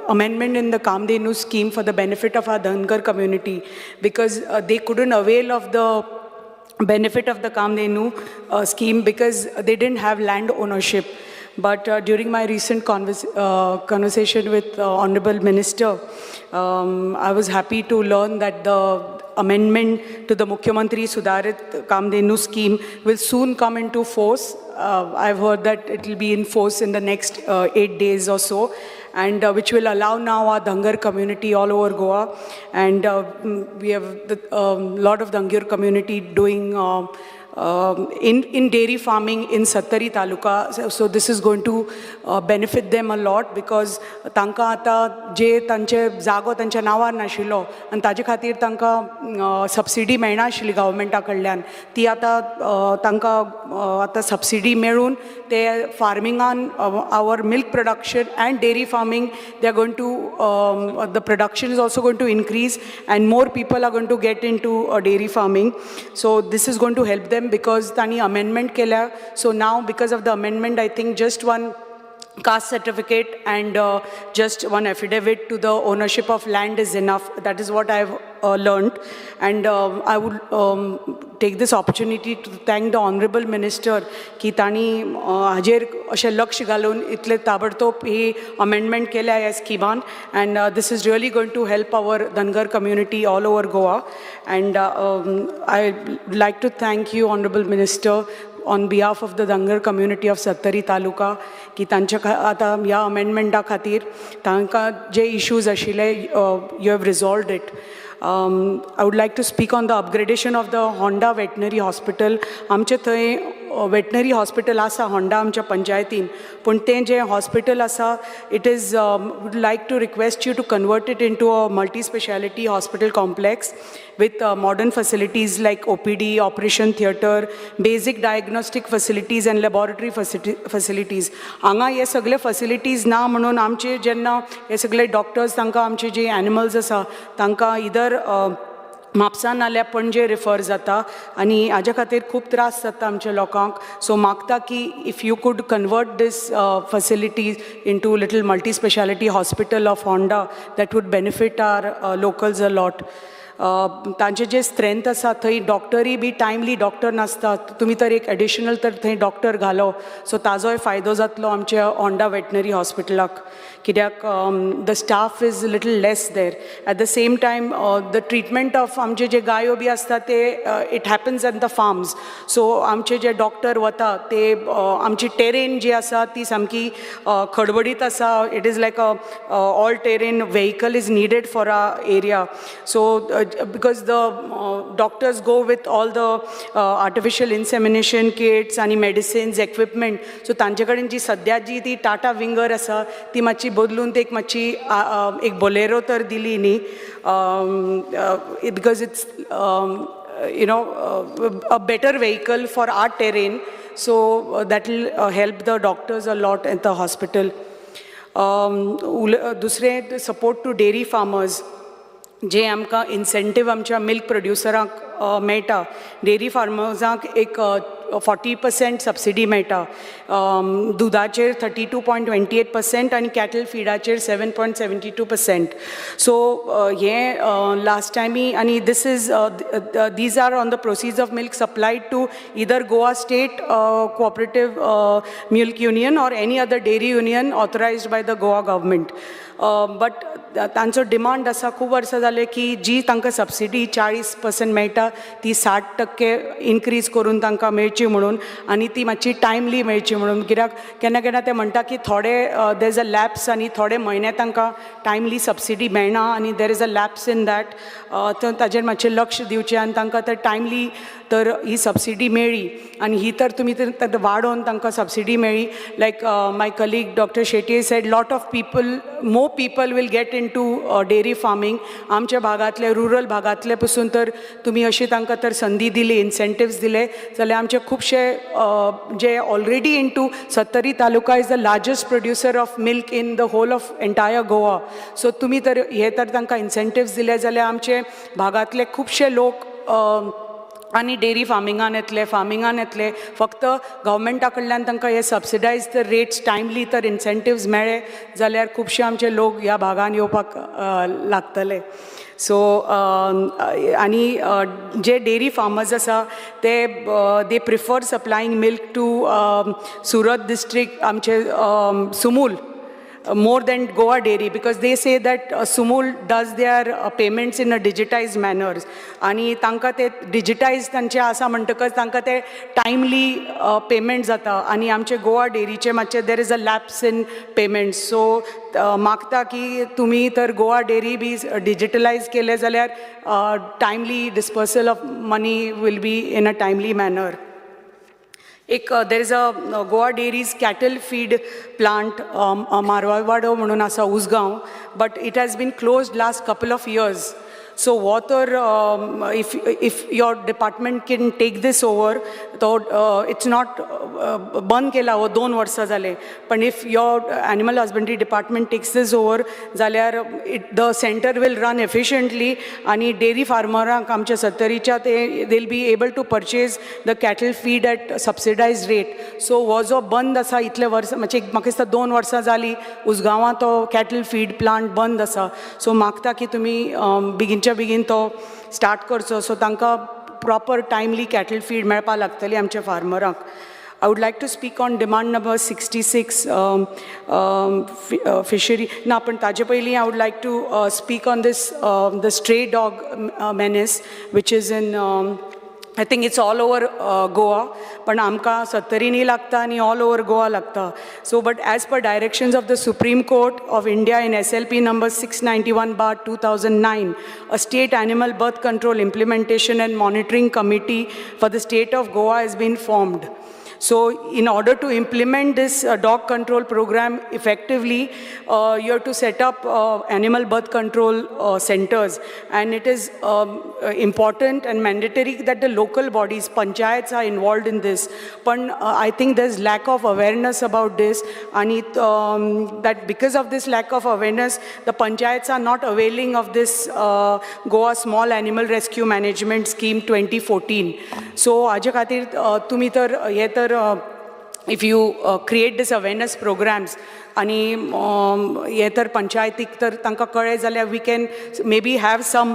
amendment in the Kamdhenu scheme for the benefit of our Dhangar community, because they couldn't avail of the benefit of the Kamdhenu scheme because they didn't have land ownership. But during my recent conversation with Honorable Minister, I was happy to learn that the amendment to the Mukhyamantri Sudharit Kamdhenu scheme will soon come into force. I've heard that it will be in force in the next 8 days or so, and which will allow now our Dhangar community all over Goa. And we have a lot of Dhangar community doing in dairy farming in Sattari Taluka. So this is going to benefit them a lot, because tanka ata je tanche जागो तांच्या नांवार नाशिल्लो आनी ताजे खातीर तांकां सबसिडी मेळना आशिल्ली गव्हर्मेंटा कडल्यान, ती आतां तांकां आतां सबसिडी मेळून ते फार्मिंगान our milk production and dairy farming they are going to the production is also going to increase and more people are going to get into dairy farming. So this is going to help them because तांणी amendment केल्या. So now because of the amendment, I think just one caste certificate and just one affidavit to the ownership of land is enough. That is what I've learned. And I would take this opportunity to thank the Honorable Minister की तांणी हाजेर अशें लक्ष घालून इतले ताबडतोब ही amendment केल्या ह्या स्किमान. And this is really going to help our Dhangar community all over Goa. And I would like to thank you, Honorable Minister, on behalf of the Dhangar community of Sattari Taluka, की तांच्या आतां ह्या अमेंडमेंटा खातीर तांकां जे इश्यूज आशिल्ले you have resolved it. I would like to speak on the upgradation of the Honda veterinary hospital. आमचे थंय वेटनरी हॉस्पिटल आसा होंडा आमच्या पंचायतीन, पूण तें जें हॉस्पिटल आसा it is would like to request you to convert it into a multi speciality hospital complex with modern facilities like OPD, operation theatre, basic diagnostic facilities and laboratory facilities. हांगा हे सगळे फॅसिलिटीज ना म्हणून आमचे जेन्ना हे सगळे डॉक्टर्स तांकां आमचे जे एनिमल्स आसा तांकां इधर म्हापसा नाल्यार पणजे रिफर जाता आनी हाज्या खातीर खूब त्रास जाता आमच्या लोकांक. सो मागता की if you could convert this facilities into little multi speciality hospital of Honda, that would benefit our locals a lot. तांचे जे स्ट्रेंथ आसा थंय डॉक्टरूय बी टायमली डॉक्टर नासता, तुमी तर एक एडिशनल तर थंय डॉक्टर घालो, सो ताजोय फायदो जातलो आमच्या होंडा वेटनरी हॉस्पिटलाक, कित्याक the staff is little less there. At the same time the treatment of आमचे जे गायो बी आसता ते it happens at the farms. So आमचे जे डॉक्टर वता ते आमची टेरेन जी आसा ती सामकी खडबडीत आसा. It is like a all terrain vehicle is needed for a area. So because the doctors go with all the artificial insemination kits आनी मेडिसिन्स इक्विपमेंट, सो तांचे कडेन जी सद्या जी ती टाटा विंगर आसा ती मातशी बदलून ते एक मातशी एक बोलेरो तर दिली न्ही, because it's you know a better vehicle for our terrain. So that will help the doctors a lot at the hospital. दुसरें सपोर्ट टू डेरी फार्मर्स, जे आमकां इन्सेंटीव आमच्या मिल्क प्रोड्युसरांक मेळटा, डेरी फार्मर्सांक एक 40% सबसिडी मेळटा, दुदाचेर 32.28% आनी कॅटल फिडाचेर 7.72%. सो हें लास्ट टायमी आनी this is these are on the proceeds of milk supplied to either Goa state cooperative milk union or any other dairy union authorised by the Goa government. But तांचो डिमांड आसा खूब वर्सां जालें की जी तांकां सबसिडी 40% मेळटा ती 60% इनक्रीज करून तांकां मेळची म्हणून, आनी ती मातशी टायमली मेळची म्हणून, कित्याक केन्ना केन्ना ते म्हणटा की थोडे there is a lapse आनी थोडे म्हयने तांकां टायमली सबसिडी मेळना आनी there is a lapse in that. तर ताजेर मातशें लक्ष दिवचें आनी तांकां तर टायमली तर ही सबसिडी मेळ्ळी आनी ही तर तुमी तर वाडोवन तांकां सबसिडी मेळ्ळी. Like my colleague doctor Shetye said, lot of people, more people will get into dairy farming आमच्या भागांतले रुरल भागांतले पसून तर तुमी अशी तांकां तर संदी दिली, इन्सेंटिव्स दिले जाल्यार आमचे खुबशे जे already into Sattari taluka is the largest producer of milk in the whole of entire Goa. So तुमी तर हे तर तांकां इन्सेंटिव्स दिले जाल्यार आमचे भागांतले खुबशे लोक आनी डेरी फार्मिंगान येतले, फार्मिंगान येतले. फक्त गव्हर्मेंटा कडल्यान तांकां हे सबसिडायज तर रेट्स टायमली तर इन्सेंटिव्स मेळ्ळे जाल्यार खुबशे आमचे लोक ह्या भागान येवपाक लागतले. सो आनी जे डेरी फार्मर्स आसा ते they prefer supplying milk to Surat district, आमचे Sumul, more than Goa Dairy, because they say that Sumul does their payments in a digitized manners आणि तांकां ते डिजिटायज तांचे आसा म्हणटकच तांकां ते टायमली पेमेंट जाता आनी आमचे गोवा डेअरीचे मातशे there is a lapse in payment. So मागता की तुमी तर गोवा डेअरी बी डिजिटलायज केले जाल्यार timely dispersal of money will be in a timely manner. एक there is a Goa Dairy's cattle feed plant मारवाडो म्हणून आसा Usgao, but it has been closed last couple of years. So हो तर if your department can take this over, तो it's not बंद केला हो 2 वर्सां जाले, पण if your animal husbandry department takes this over जाल्यार it the center will run efficiently आनी डेअरी फार्मरांक आमच्या सत्तरीच्या ते they will be able to purchase the cattle feed at subsidized rate. So हो जो बंद आसा इतले वर्सां, म्हणजे म्हाका दिसता 2 वर्सां जालीं उसगांवां तो कॅटल फीड प्लांट बंद आसा. सो मागता की तुमी बेगीनच्या बेगीन तो स्टार्ट करचो, सो तांकां प्रॉपर टायमली कॅटल फीड मेळपाक लागतली आमच्या फार्मरांक. I would like to speak on demand number 66, fishery. ना, पण ताजे पयलीं I would like to speak on this the stray dog menace, which is in, I think it's all over Goa, पण आमकां सत्तरींनी लागता आनी ऑल ओवर गोवा लागता. So but as per directions of the Supreme Court of India in SLP number 691/2009, a state animal birth control implementation and monitoring committee for the state of Goa has been formed. So in order to implement this dog control program effectively, you have to set up animal birth control centers. And it is important and mandatory that the local bodies, panchayats, are involved in this. But I think there's lack of awareness about this. And that because of this lack of awareness, the panchayats are not availing of this Goa Small Animal Rescue Management Scheme 2014. So हाजे खातीर तुमी तर हे तर if you create this awareness programs आनी हे तर पंचायतीक तर तांकां कळ्ळें जाल्यार we can maybe have some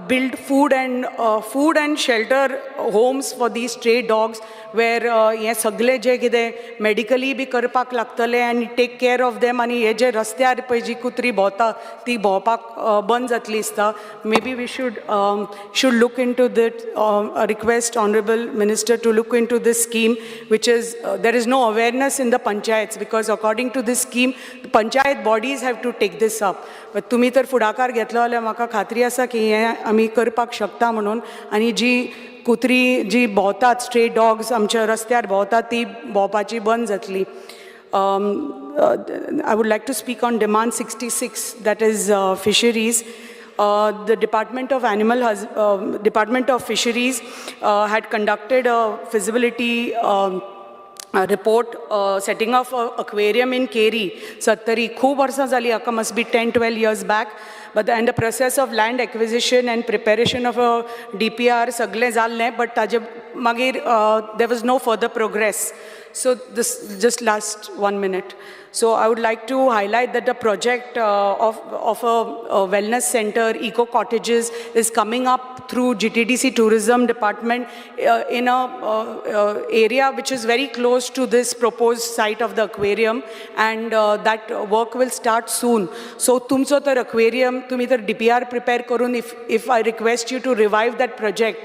build food and shelter homes for the stray dogs, where हें सगळें जें कितें मेडिकली बी करपाक लागतलें आनी टेक केर ऑफ देम आनी हे जे रस्त्यार पळय जी कुत्री भोंवता ती भोंवपाक बंद जातली दिसता. Maybe we should look into that, request honourable minister to look into this scheme, which is there is no awareness in the panchayats, because according to this scheme, the panchayat bodies have to take this up. But तुमी तर फुडाकार घेतलो जाल्यार म्हाका खात्री आसा की हें आमी करपाक शकता म्हणून आनी जी कुत्री जी भोंवतात, स्ट्रे डॉग्स आमच्या रस्त्यार भोंवतात, ती भोंवपाची बंद जातली. I would like to speak on demand 66, that is fisheries. The Department of Fisheries had conducted a feasibility report setting up a aquarium in Keri, Sattari. खूब वर्सां जाली हाका, must be 10 12 years back. But and the process of land acquisition and preparation of a DPR सगळें जाल्लें, but ताजे मागीर there was no further progress. So this just last one minute. So I would like to highlight that the project of a wellness center, eco cottages, is coming up through GTDC Tourism Department in a area which is very close to this proposed site of the aquarium, and that work will start soon. So तुमचो तर aquarium, तुम्ही तर DPR prepare करून, if I request you to revive that project,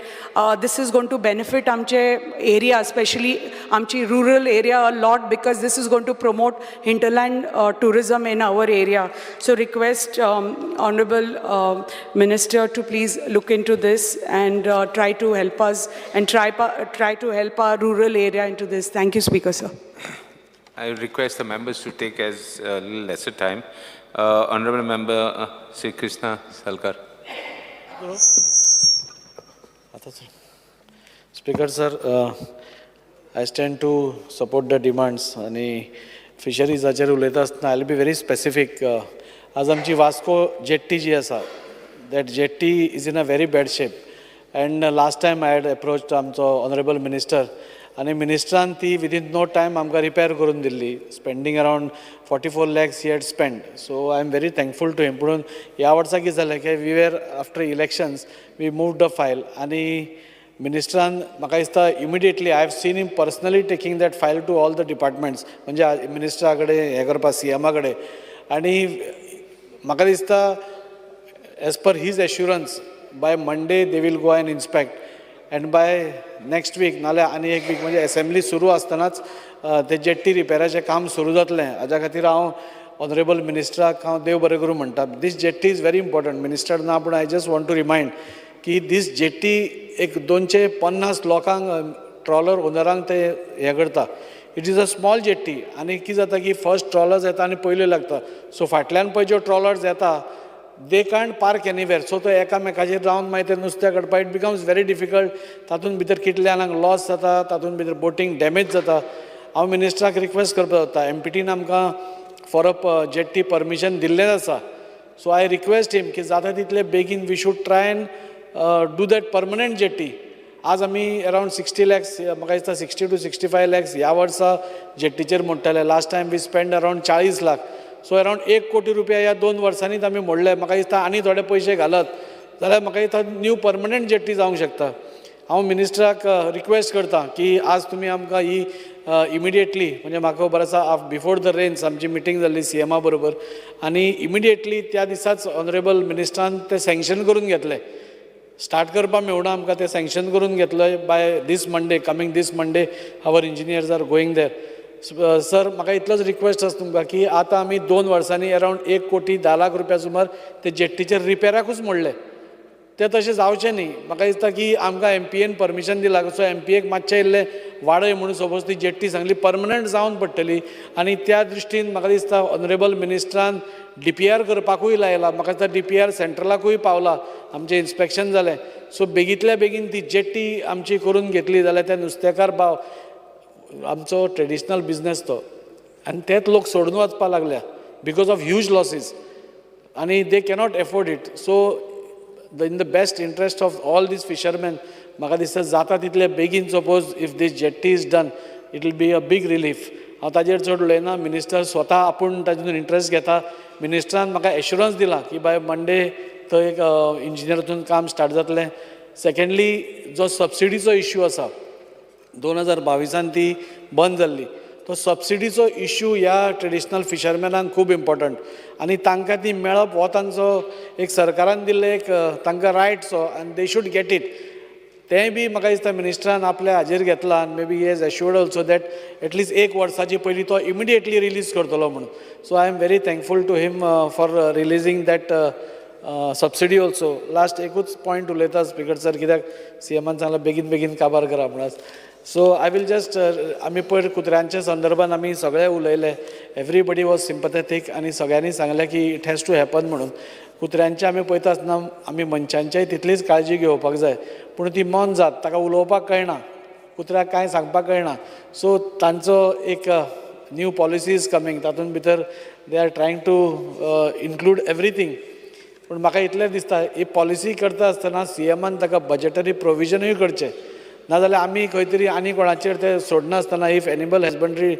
this is going to benefit आमचे area, especially आमची rural area a lot, because this is going to promote hinterland tourism in our area. So request Honorable Minister to please look into this and try to help us and try to help our rural area into this. Thank you, Speaker, sir. I request the members to take as little lesser time. Honorable Member Sri Krishna Salkar. Speaker sir, I stand to support the demands आनी फिशरीजाचेर उलयता आसतना I will be very specific. आज आमची वास्को जेट्टी जी आसा, that jetty is in a very bad shape and last time I had approached आमचो ऑनरेबल मिनिस्टर आनी मिनिस्टरान ती विदीन नो टायम आमकां रिपेर करून दिल्ली, spending around 44 lakhs he had spend. So I am very thankful to him. पूण ह्या वर्सा कितें जालें की we were after elections we move the file आनी मिनिस्टरान म्हाका दिसता immediately I have seen him personally taking that file to all the departments, म्हणजे मिनिस्टरा कडेन हें करपाक सी एमा कडेन. आनी म्हाका दिसता as per his assurance by Monday they will go and inspect and by next week नाल्यार आनी एक वीक म्हणजे एसेंब्ली सुरू आसतनाच ते जेट्टी रिपेराचें काम सुरू जातलें. हाज्या खातीर हांव ऑनरेबल मिनिस्टराक हांव देव बरें करूं म्हणटा. This jetty is very important. Minister ना पूण I just want to remind की दीस जेट्टी एक 250 लोकांक ट्रॉलर ओनरांक ते हें करता. It is a small jetty आनी कितें जाता की फर्स्ट ट्रॉलर्स येता आनी पयल्यो लागता, सो फाटल्यान पळय ज्यो ट्रॉलर्स येता they can't park anywhere. So तो एकामेकाचेर रावन मागीर ते नुस्तें काडपाक it becomes very difficult. तातूंत भितर कितल्या जाणांक लॉस जाता, तातूंत भितर बोटींग डॅमेज जाता. हांव मिनिस्टराक रिक्वेस्ट करपाक सोदता, एम पी टीन आमकां फॉर अ जेट्टी परमिशन दिल्लेंच आसा, सो I request him की जाता तितले बेगीन we should try and do that permanent jetty. आज आमी अरावंड 60 लॅक्स, म्हाका दिसता 60 to 65 lakhs ह्या वर्सा जेट्टीचेर मोडटले. Last time we spend around 40 lakh, so around 1 कोटी रुपया ह्या 2 वर्सांनीच आमी मोडले. म्हाका दिसता आनी थोडे पयशे घालत जाल्यार म्हाका दिसता न्यू परमनंट जेट्टी जावंक शकता. हांव मिनिस्टराक रिक्वेस्ट करता की आज तुमी आमकां ही इमिडिएटली, म्हणजे म्हाका खबर आसा बिफोर the rains आमची मिटींग जाल्ली सी एमा बरोबर आनी इमिडिएटली त्या दिसाच ऑनरेबल मिनिस्टरान तें सँक्शन करून घेतलें. स्टार्ट करपाक मेळना आमकां, तें सँक्शन करून घेतलें. By this Monday, coming this Monday our engineers are going there. Sir म्हाका इतलोच रिक्वेस्ट आसा तुमकां की आतां आमी 2 वर्सांनी अरावंड 1 कोटी 10 लाख रुपया सुमार ते जेट्टीचेर रिपेराकूच मोडले. तें तशें जावचें न्ही. म्हाका दिसता की आमकां एम पी एन परमिशन दिलां, सो एम पी एक मातशें इल्लें वाडय म्हणून सपोज ती जेट्टी सांगली परमनंट जावन पडटली. आनी त्या दृश्टीन म्हाका दिसता ऑनरेबल मिनिस्टरान डी पी आर करपाकूय लायला. म्हाका दिसता डी पी आर सेंट्रलाकूय पावला, आमचें इन्स्पेक्शन जालें. सो बेगींतल्या बेगीन ती जेट्टी आमची करून घेतली जाल्यार त्या नुस्तेकार भाव आमचो ट्रेडिशनल बिजनेस तो आनी तेच लोक सोडून वचपाक लागल्या because of huge losses आनी they cannot afford it. So in the best interest of all these fishermen म्हाका दिसता जाता तितले बेगीन suppose if this jetty is done it will be a big relief. हांव ताजेर चड उलयना. मिनिस्टर स्वता आपूण तातूंत इंट्रस्ट घेता. मिनिस्टरान म्हाका एश्युरन्स दिला की बाय मंडे थंय एक इंजिनियर वचून काम स्टार्ट जातलें. सेकेंडली जो सबसिडीचो इश्यू आसा 2022 ती बंद जाल्ली, तो सबसिडीचो इश्यू ह्या ट्रेडिशनल फिशरमॅनांक खूब इम्पॉर्टंट आनी तांकां ती मेळप हो तांचो एक सरकारान दिल्लो एक तांकां रायट्सो आनी they should get it. तेंय बी म्हाका दिसता मिनिस्टरान आपल्या हाजेर घेतला आनी maybe he has assured also that at least 1 वर्साची पयलीं तो इमिडिएटली रिलीज करतलो म्हणून. So I am very thankful to him for releasing that subsidy also. Last एकूच पॉयंट उलयता स्पीकर सर, कित्याक सी एमान सांगलां बेगीन बेगीन काबार करा म्हणून. सो I will just आमी पयर कुत्र्यांच्या संदर्भान आमी सगळे उलयले, एवरीबडी वॉज सिंपथेथीक आनी सगळ्यांनी सांगलें की it has to happen म्हणून. कुत्र्यांचे आमी पळयता आसतना आमी मनशांचेय तितलीच काळजी घेवपाक जाय, पूण ती मन जात ताका उलोवपाक कळना, कुत्र्याक कांय सांगपाक कळना. सो तांचो एक न्यू पॉलिसी is coming, तातूंत भितर they are trying to include everything. पूण म्हाका इतलें दिसता ही पॉलिसी करता आसतना सी एमान ताका बजटरी प्रोविजनूय करचें, नाजाल्यार आमी खंय तरी आनी कोणाचेर ते सोडनासतना if animal husbandry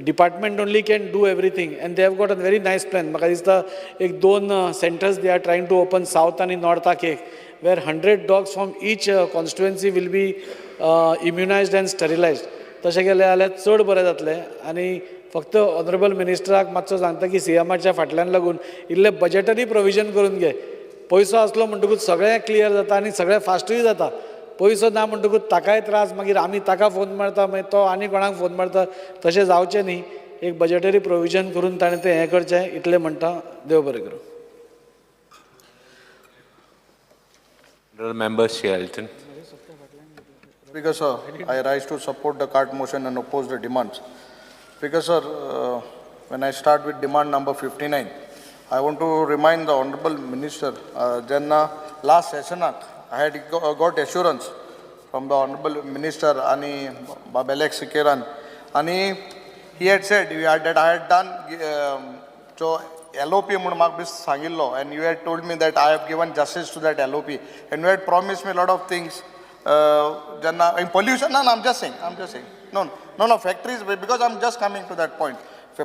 department only can do everything and they have got a very nice plan. म्हाका दिसता एक 2 centres they are trying to open south आनी नॉर्थाक एक, where 100 dogs from each constituency will be immunised and sterilised. तशें केलें जाल्यार चड बरें जातलें. आनी फक्त ऑनरेबल मिनिस्टराक मातसो सांगता की सी एमाच्या फाटल्यान लागून इल्लें बजटरी प्रोविजन करून घे. पयसो आसलो म्हणटकूच सगळें क्लियर जाता आनी सगळें फास्टूय जाता. पयसो ना म्हणटकूच ताकाय त्रास, मागीर आमी ताका फोन मारता, मागीर तो आनी कोणाक फोन मारता. तशें जावचें न्ही. एक बजटरी प्रोविजन करून ताणें तें हें करचें इतलें म्हणटा. देव बरें करूं. Member Shri Elton. Speaker sir, I rise to support the cart motion and oppose the demands. Speaker sir, when I start with demand number 59, I want to remind the honourable minister, जेन्ना last सेशनाक I had got assurance from the honourable minister आनी बाब एलेक्स सिकेरान, आनी he had said that I had done जो LOP म्हूण म्हाका बी सांगिल्लो, and you had told me that I have given justice to that LOP, and you had promise me lot of things. जेन्ना पोल्युशन ना, I'm just saying no no no factories, because I am just coming to that point.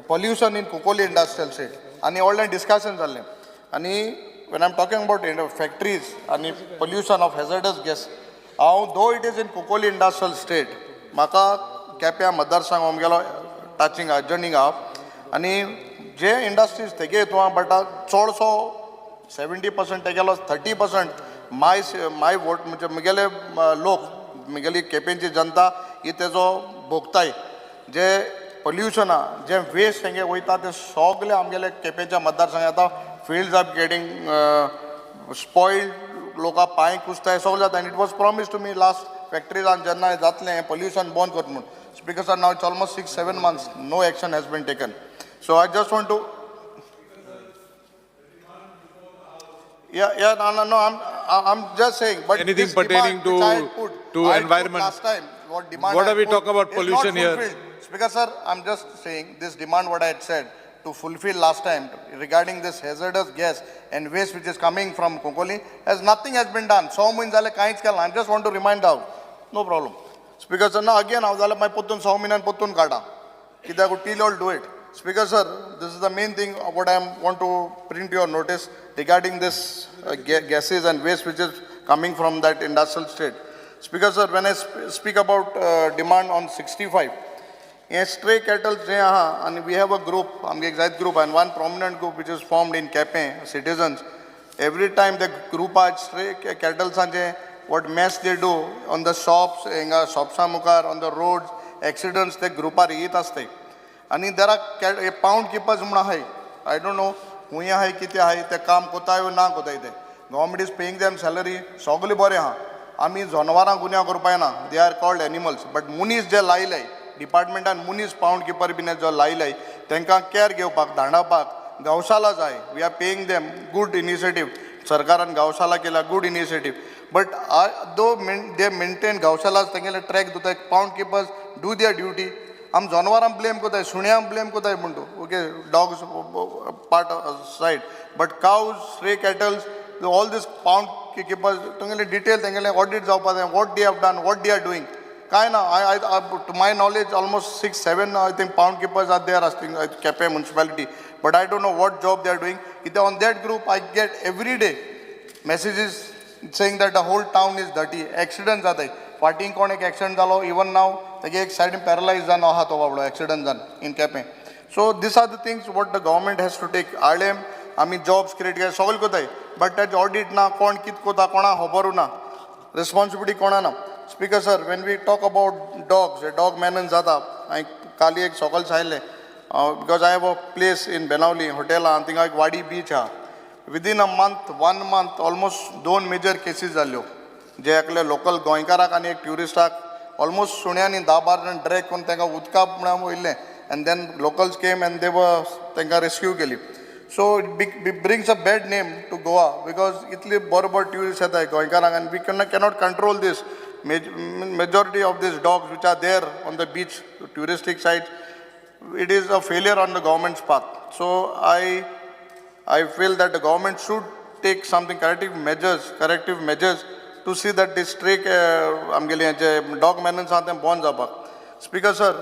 Pollution in Cuncolim industrial state आनी ऑनलायन डिस्कशन जाल्लें. आनी when I am talking about factories आनी पोल्युशन ऑफ हॅझर्डस गॅस, हांव though it is in Cuncolim industrial state, म्हाका केप्यां मतदारसंघ आमगेलो टचिंग अडजर्निंग आहा, आनी जे इंडस्ट्रीज तेगे हितून आहा, बट चडसो 70% तेगेलो 30% माय वोट, म्हणजे म्हगेले लोक, म्हगेली केपेंची जनता ही तेजो भोगताय. जे पोल्युशन आहा, जे वेस्ट तेंगे वयता ते सगळे आमगेले केपेंच्या मतदारसंघात आतां fields are getting spoiled, लोकां पांय कुसताय, सगळें जाता. आनी it was promise to me last फॅक्टरीजान जेन्ना जातलें हें पोल्युशन बंद कर म्हूण. Speaker sir, now it's almost 6-7 months, no action has been taken. So I just want to, yeah, no, I'm just saying. But anything pertaining to environment last time, what demand? What are we talking about pollution here? Speaker sir, I'm just saying this demand what I had said to fulfill last time regarding this hazardous gas and waste which is coming from Cuncolim, as nothing has been done. 6 म्हयने जाले कांयच केलें. I just want to remind out. No problem. Speaker sir, now again हांव जाल्यार मागीर परतून 6 म्हयन्यान परतून काडा, कित्याक till all do it. Speaker sir, this is the main thing what I want to print your notice regarding this gases and waste which is coming from that industrial state. Speaker sir, when I speak about demand on 65, हे stray cattle जे आहा, आनी we have a group, आमगे एक जायत group, and one prominent group which is formed in Quepem, citizens. Every time the ग्रुपार stray cattlesांचे what mess they do on the shops, हिंगा शॉप्सां मुखार, on the roads, accidents ते ग्रुपार येत आसताय. आनी there are pound keepers म्हूण आहाय, I don't know खूंय आहाय कितें आहाय, ते काम कोताय वो ना कोताय ते. Government is paying them salary, सगळें बरें आहा. आमी जनावरां गुन्यांव करपाक ना, they are called animals, but मनीस जे लायले डिपार्टमेंटान, मनीस पावंड किपर बीन जो लायले तांकां कॅर घेवपाक, धांवडावपाक गौशाला जाय. We are paying them, good initiative, सरकारान गौशाला केला, good initiative, but though they maintain गौशाला, तेंगेले ट्रॅक दवरताय. Pound keepers do their duty. आम जनावरांक ब्लेम कोताय, सुण्यांक ब्लेम कोताय म्हणटा, okay, dogs part side, but cows, stray cattles, all this pound keepers तेंगेले डिटेल, तेंगेले ऑडिट जावपा जाय, what they have done, what they are doing. कांय ना, I to my knowledge almost 6-7 I think pound keepers are there आसती Quepem municipality, but I don't know what job they are doing. कित्याक on that group I get every day messages saying that the whole town is dirty, accident जाताय. फाटीं कोण एक एक्सिडंट जालो, इवन नाव तेगे एक सायडीन पॅरलायज जावन आहा तो बाबडो एक्सिडंट जावन in Quepem. So these are the things what the government has to take. आळेम आमी जॉब्स क्रिएट केले सगळें कोताय, बट तेजें ऑडिट ना, कोण कितें कोता कोणाक खबरूय ना, रिस्पॉन्सिबिलिटी कोणा ना. Speaker sir, when we talk about dogs, dog menace जाता. हांवें काली एक सकाळ सांगलें, because I have a place in Benaulim hotel आहा, थिंगा एक वाडी बीच आहा. Within a month, 1 month almost 2 major cases जाल्यो, जे एकले लोकल गोंयकाराक आनी एक ट्युरिस्टाक ऑलमोस्ट सुण्यांनी 10-12 जाण ड्रॅग करून तांकां उदका म्हळ्यार वयलें, and then locals came and they were तांकां रेस्क्यू केली. So it brings a bad name to Goa, because इतले बरे बरे ट्युरिस्ट येताय गोंयकारांक, आनी we cannot control this. Majority of these dogs which are there on the beach, touristic sites, it is a failure on the government's part. So I feel that the government should take something corrective measures to see that this stray आमगेले जे dog menace आहा तें बंद जावपाक. Speaker sir,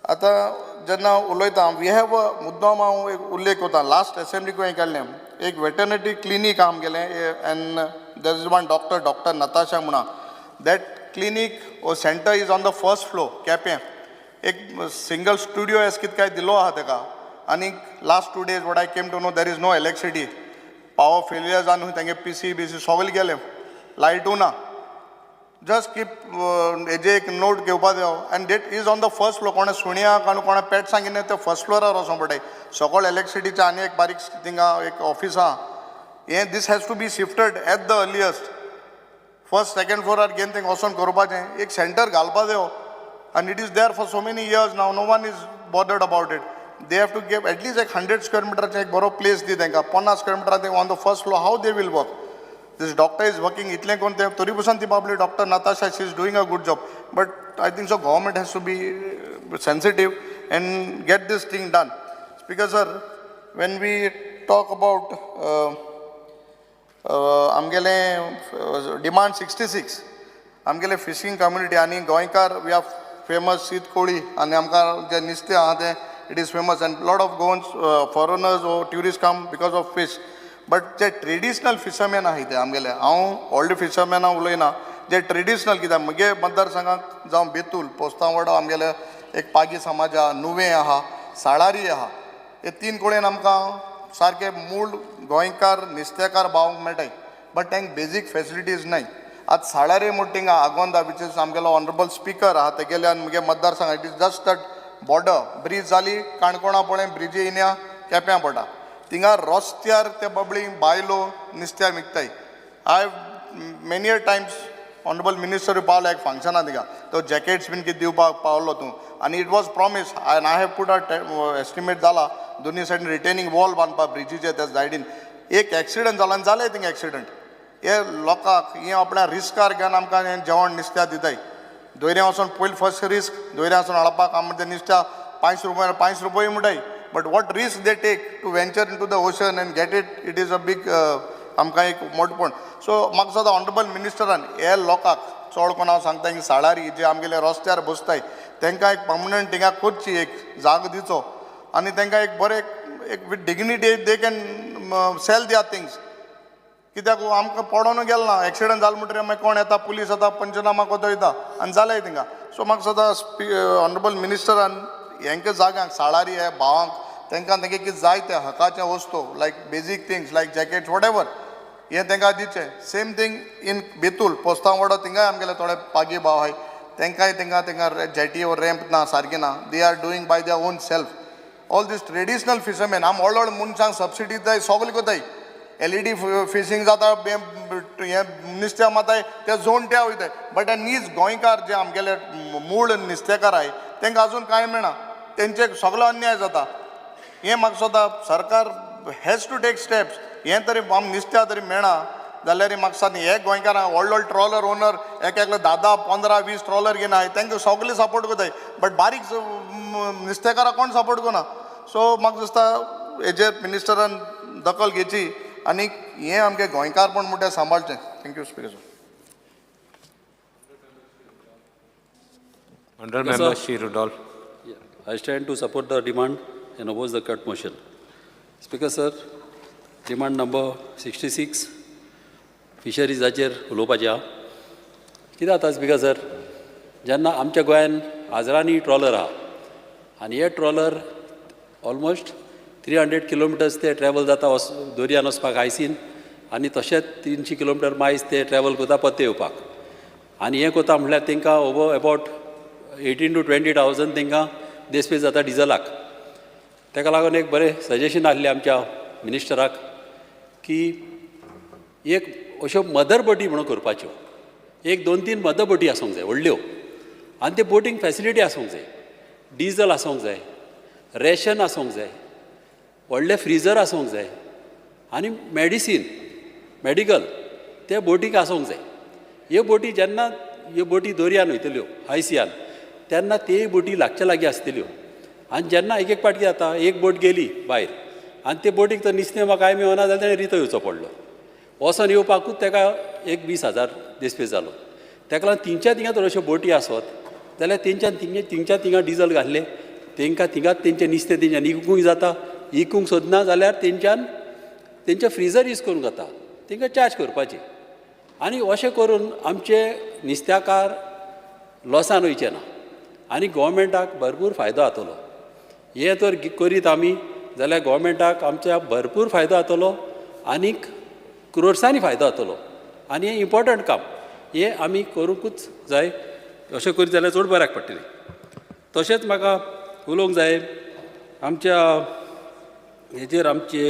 आतां जेन्ना उलयता, we have a मुद्दाम हांव एक उल्लेख करता, लास्ट एसेंब्लीक हांवें काडलें एक वेटरनरी क्लिनीक आहा आमगेलें, and there is one doctor, doctor Natasha म्हणून. That clinic or centre is on the first floor Quepem. एक सिंगल स्टुडियो एस कितें काय दिलो आहा तेका. आनी last 2 days what I came to know, there is no electricity, power failure जावन तेंगे पीसी बीसी सगळें गेलें, लायटू ना. जस्ट कीप हेजे एक नोट घेवपा जायो. And that is on the first floor. कोणा सुण्याक आनी कोणा पेट्सांक कितें ते फर्स्ट फ्लोरार वचोंक पडटाय. सगळें इलेक्ट्रिसिटीचें आनी एक बारीक थिंगा एक ऑफीस आहा. हें this has to be shifted at the earliest. First second फ्लोरार घेवन थिंगा वचोन करपाचें, एक सेंटर घालपा जायो. And it is there for so many years now, no one is bothered about it. they have to give at least एक 100 स्क्वेअर मिटराचें एक बरो प्लेस दी तांकां. 50 स्क्वेअर मिटरां ते on the first floor how they will work. This doctor is working इतलें करून ते तरी पसून ती Babli doctor Natasha, she is doing a good job, but I think so government has to be sensitive and get this thing done. Speaker sir, when we talk about आमगेले डिमांड 66, आमगेले फिशींग कम्युनिटी आनी गोंयकार we are famous शीत कोळी आनी आमकां जें नुस्तें आहा तें it is famous and lot of Goans foreigners or tourist come because of fish. But J traditional fisherman आहाय ते आमगेले, हांव व्हडले फिशरमॅना उलयना, जे ट्रेडिशनल कित्याक म्हगे मतदारसंघाक जावं बेतूल पोस्तांवाडो आमगेले एक पागी समाज आहा, नुवें आहा, साळारी आहा, हे 3 कडेन आमकां सारके मूळ गोंयकार नुस्तेकार भावंक मेळटाय, बट तांकां बेजीक फेसिलिटीज नाय. आतां साळारी म्हूण थिंगा आगोंदा which is आमगेलो ऑनरेबल स्पिकर आहा तेगेले आनी म्हगे मतदारसंघ, it is just that border bridge जाली काणकोणा पळय ब्रिजी येयन्या केप्यां पडटा, थिंगा रस्त्यार ते बबळी बायलो नुस्त्या विकताय. I many a times honourable minister पावलो एक फंक्शना थिंगा, तो जॅकेट्स बीन कितें दिवपाक पावलो तूं आनी it was promise and I have put a estimate जाला दोनी सायडीन रिटेनिंग वॉल बांदपाक ब्रिजीचे त्या सायडीन. एक एक्सिडंट जालो आनी जालें थिंगा एक्सिडंट. हे लोकांक हे आपल्या रिस्कार घेवन आमकां हें जेवण नुस्त्या दिताय. दोऱ्यां वचोन पयलीं फर्स्ट रिस्क दोऱ्यां वचोन हाडपाक आमी तें नुस्त्या 5 रुपया 5 रुपया म्हणटाय, but what risk they take to venture into the ocean and get it, it is a big आमकां एक मोठपण. सो म्हाका दिसता ऑनरेबल मिनिस्टरान हे लोकांक चड कोण हांव सांगता की साळारी जे आमगेले रस्त्यार बसताय तांकां एक पर्मनंट थिंगा करची एक जागो दिवचो आनी तांकां एक बरें एक with dignity they can sell their things. कित्याक आमकां पडोनू गेल ना, एक्सिडंट जालो म्हणटकीर मागीर कोण येता, पुलीस येता, पंचनामा कोतो वयता आनी जालें थिंगा. सो म्हाका दिसता ऑनरेबल मिनिस्टरान हेंकां जाग्यांक साळारी हे भावांक तांकां तेंगे कितें जाय तें हकाचें वस्तू like basic things like jackets whatever हें तांकां दिवचें. सेम थींग इन बेतूल पोस्तांवाडो थिंगाय आमगेले थोडे पागी भाव आहाय तांकांय तांकां तांकां जेटी वो रॅम्प ना सारकें ना, they are doing by their own self. All these traditional fishermen आम व्हड व्हड मनशांक सबसिडी दिताय सगलें करताय, LED fishing जाता हें नुस्त्या माताय ते जोणट्या वयताय, बट नीज गोंयकार जे आमगेले मूळ नुस्तेकार आहाय तांकां अजून कांय मेळना, तेंचे सगलो अन्याय जाता. हें म्हाका दिसता सरकार हेज टू टेक स्टेप्स. हें तरी आम नुस्त्या तरी मेळना जाल्यार म्हाका दिसता हे गोंयकारांक व्हड व्हड ट्रॉलर ओनर एक एकलो 10, 15, 20 ट्रॉलर घेवन आहाय तांकां सगळे सपोर्ट करताय, बट बारीक नुस्तेकारांक कोण सपोर्ट करना. सो म्हाका दिसता हेजेर मिनिस्टरान दखल घेवची आनी हें आमचें गोंयकारपण म्हणटा तें सांबाळचें. Thank you speaker sir. Honourable member Shri Rudolph. I stand to support the demand and oppose the cut motion. Speaker sir, demand number 66 फिशरीजाचेर उलोवपाचें आहा. कितें जाता स्पीकर सर, जेन्ना आमच्या गोंयान हजारांनी ट्रॉलर आहा आनी हे ट्रॉलर ऑलमोस्ट 300 किलोमिटर्स ते ट्रॅवल जाता दर्यान वचपाक आयसीन आनी तशेंच 300 किलोमिटर मायज ते ट्रॅवल करता परते येवपाक. आनी हें करता म्हणल्यार तांकां अबावट 18,000 to 20,000 तांकां देसपेज जाता डिजलाक. ताका लागून एक बरें सजेशन आहलें आमच्या मिनिस्टराक की एक अश्यो मदर बोटी म्हणून करपाच्यो, एक 2-3 मदर बोटी आसूंक जाय व्हडल्यो आनी ते बोटींग फेसिलिटी आसूंक जाय, डिजल आसूंक जाय, रेशन आसूंक जाय, व्हडले फ्रिजर आसूंक जाय आनी मेडिसीन मेडिकल ते बोटीक आसूंक जाय. ह्यो बोटी जेन्ना ह्यो बोटी दर्यान वयतल्यो आयसियान तेन्ना ते बोटी लागच्या लागीं आसतल्यो आनी जेन्ना एक एक पाटी जाता एक बोट गेली भायर आनी ते बोटीक तर नुस्तें वा कांय मेळना जाल्यार तेणें रितो येवचो पडलो, वचोन येवपाकूच तेका एक 20,000 देसपेज जालो. तेका लागून थिंगच्या थिंगा तर अश्यो बोटी आसत जाल्यार तेंच्यान थिंगच्या थिंगा डिजल घातलें तेंकां थिंगाच तेंचें नुस्तें तेंच्यान इकूंक जाता, इकूंक सोदना जाल्यार तेंच्यान तेंचे फ्रिजर यूज करूंक जाता, तेंकां चार्ज करपाचें. आनी अशें करून आमचे नुस्त्याकार लॉसान वयचे ना आनी गोवोरमेंटाक भरपूर फायदो जातलो. हें तर करीत आमी जाल्यार गोवोरमेंटाक आमच्या भरपूर फायदो जातलो आनीक क्रोर्सांनी फायदो जातलो आनी हें इम्पोर्टंट काम हें आमी करूंकूच जाय. अशें करीत जाल्यार चड बऱ्याक पडटलें. तशेंच म्हाका उलोवंक जाय आमच्या हेजेर आमचे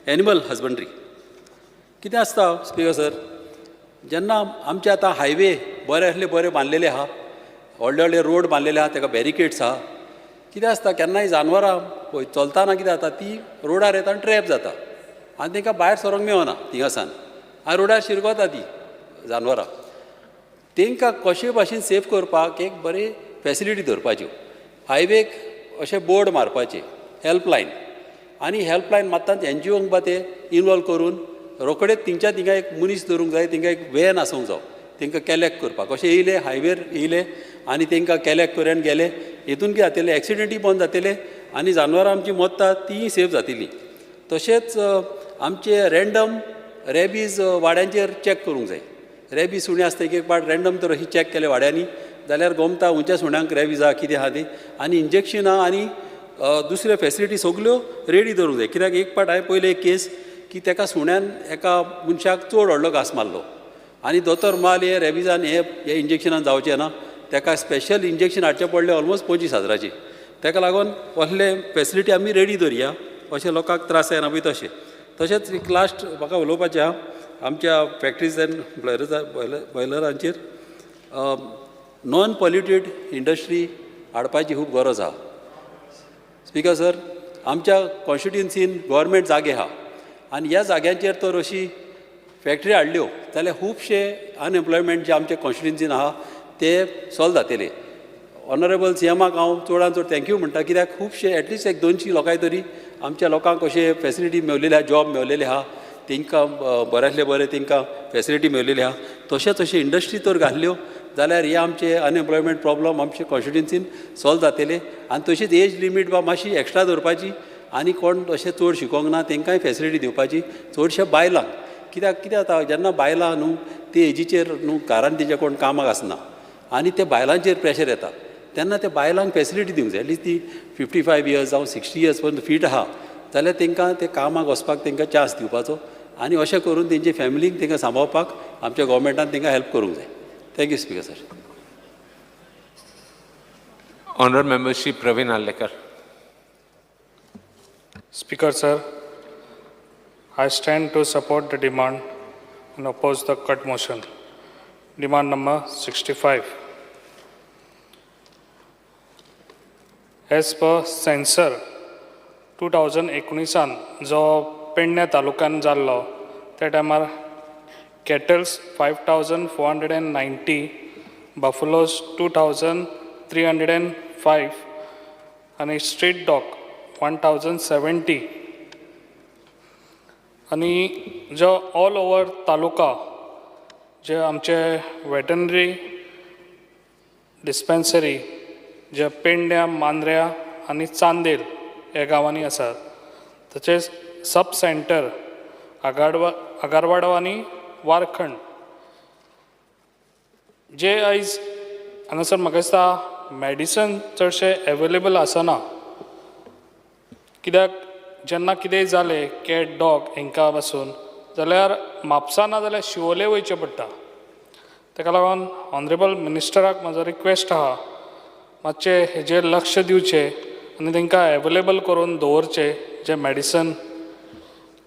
एनिमल हजबंड्री. कितें आसता स्पीकर सर, जेन्ना आमचे आतां हायवे बरे आसले बरे बांदलेले आहा, व्हडले व्हडले रोड बांदलेले आहा, ताका बॅरिकेड्स आहा. कितें आसता केन्नाय जानवरां चलतना कितें जाता ती रोडार येता आनी ट्रॅप जाता आनी तांकां भायर सरोंक मेळना थिंगासान आनी रोडार शिरगोता ती जानवरां. तांकां कशे भाशेन सेफ करपाक एक बरी फॅसिलिटी दवरपाच्यो, हायवेक अशें बोर्ड मारपाचे हेल्पलायन, आनी हेल्पलायन मारता एनजीओंक बा ते इनवॉल्व करून रोखडेच थिंगच्या थिंगा एक मनीस दवरूंक जाय, थिंगा एक व्हॅन आसूंक जाय तांकां कलेक्ट करपाक. अशें येयले हायवेर येयले आनी तांकां कलेक्ट करून गेले, हितून कितें जातलें एक्सिडंटूय बंद जातले आनी जानवरां आमची मरता तीय सेफ जातली. तशेंच आमचे रँडम रेबीज वाड्यांचेर चॅक करूंक जाय. रेबीज सुणें आसता एक एक पाट रँडम तर अशी चॅक केले वाड्यांनी जाल्यार गोमता खंयच्या सुण्यांक रेबीज आहा कितें आहा ती, आनी इंजेक्शनां आनी दुसऱ्यो फेसिलिटी सगल्यो रेडी दवरूंक जाय. कित्याक एक पाट हांवें पयलें एक केस की ताका सुण्यान एका मनशाक चड व्हडलो घांस मारलो आनी दोतोर माल हे रेबिजान हे हे इंजेक्शनान जावचें ना, ताका स्पेशल इंजेक्शन हाडचें पडलें ऑलमोस्ट 25,000. ताका लागून असले फेसिलिटी आमी रेडी दवरया अशें लोकांक त्रास जायना पळय तशें. तशेंच एक लास्ट म्हाका उलोवपाचें आहा आमच्या फॅक्ट्रीज एन्ड बॉयलरांचेर नॉन पॉल्युटेड इंडस्ट्री हाडपाची खूब गरज आहा. स्पीकर सर, आमच्या कॉन्स्टिट्युएन्सीन गव्हर्मेंट जागे आहा आनी ह्या जाग्यांचेर तर अशी फॅक्ट्री हाडल्यो जाल्यार खुबशे अनएम्प्लॉयमेंट जे आमच्या कॉन्स्टिट्युएन्सीन आहा ते सॉल्व जातले. ऑनरेबल सी एमाक हांव चडान चड thank you म्हणटा, कित्याक खुबशे एटलिस्ट एक 200 लोकांक तरी आमच्या लोकांक अशे फेसिलिटी मेवलेली आहा, जॉब मेवलेली आहा, तांकां बऱ्यांतले बरें तांकां फेसिलिटी मेवलेली आहा. तशेंच अशे इंडस्ट्री तर घातल्यो जाल्यार हे आमचे अनएम्प्लॉयमेंट प्रॉब्लम आमचे कॉन्स्टिट्युएन्सीन सॉल्व जातले. आनी तशीच एज लिमीट बा मातशी एक्स्ट्रा दवरपाची आनी कोण अशें चड शिकोंक ना तांकांय फेसिलिटी दिवपाची, चडशे बायलांक. कित्याक कितें जाता जेन्ना बायलां न्हू ते एजीचेर न्हू घरान तेंच्या कोण कामाक आसना आनी ते बायलांचेर प्रेशर येता, तेन्ना त्या बायलांक फेसिलिटी दिवंक जाय. एटलिस्ट ती 55 इयर्स जावं 60 इयर्स पर्यंत फीट आहा जाल्यार तांकां ते कामाक वचपाक तांकां चान्स दिवपाचो आनी अशें करून तेंचे फॅमिलीक तांकां सांबाळपाक आमच्या गव्हर्मेंटान तांकां हेल्प करूंक जाय. Thank you speaker sir. Honourable member Shri Praveen Arlekar. Speaker sir, I stand to support the demand and oppose the cut motion. Demand number 65. As per census 2019 जो पेडण्या तालुक्यान जाल्लो त्या टायमार cattles 5,490, buffaloes 2,305 आनी स्ट्रीट डॉग 1,070. आनी जो ऑल ओवर तालुका जे आमचे वेटनरी डिस्पेन्सरी जे पेडण्या, मांद्र्या आनी चांदेल ह्या गांवांनी आसात, तशेंच सब सेंटर आगारवाडो आनी वारखंड जे आयज हांगासर म्हाका दिसता मॅडिसन चडशें एवेलेबल आसना. कित्याक जेन्ना कितेंय जालें कॅट डॉग हांकां पासून जाल्यार म्हापसा ना जाल्यार शिवोले वयचें पडटा. ताका लागून ऑनरेबल मिनिस्टराक म्हाजो रिक्वेस्ट आहा मातशें हेजेर लक्ष दिवचें आनी तांकां एवेलेबल करून दवरचें जें मॅडिसन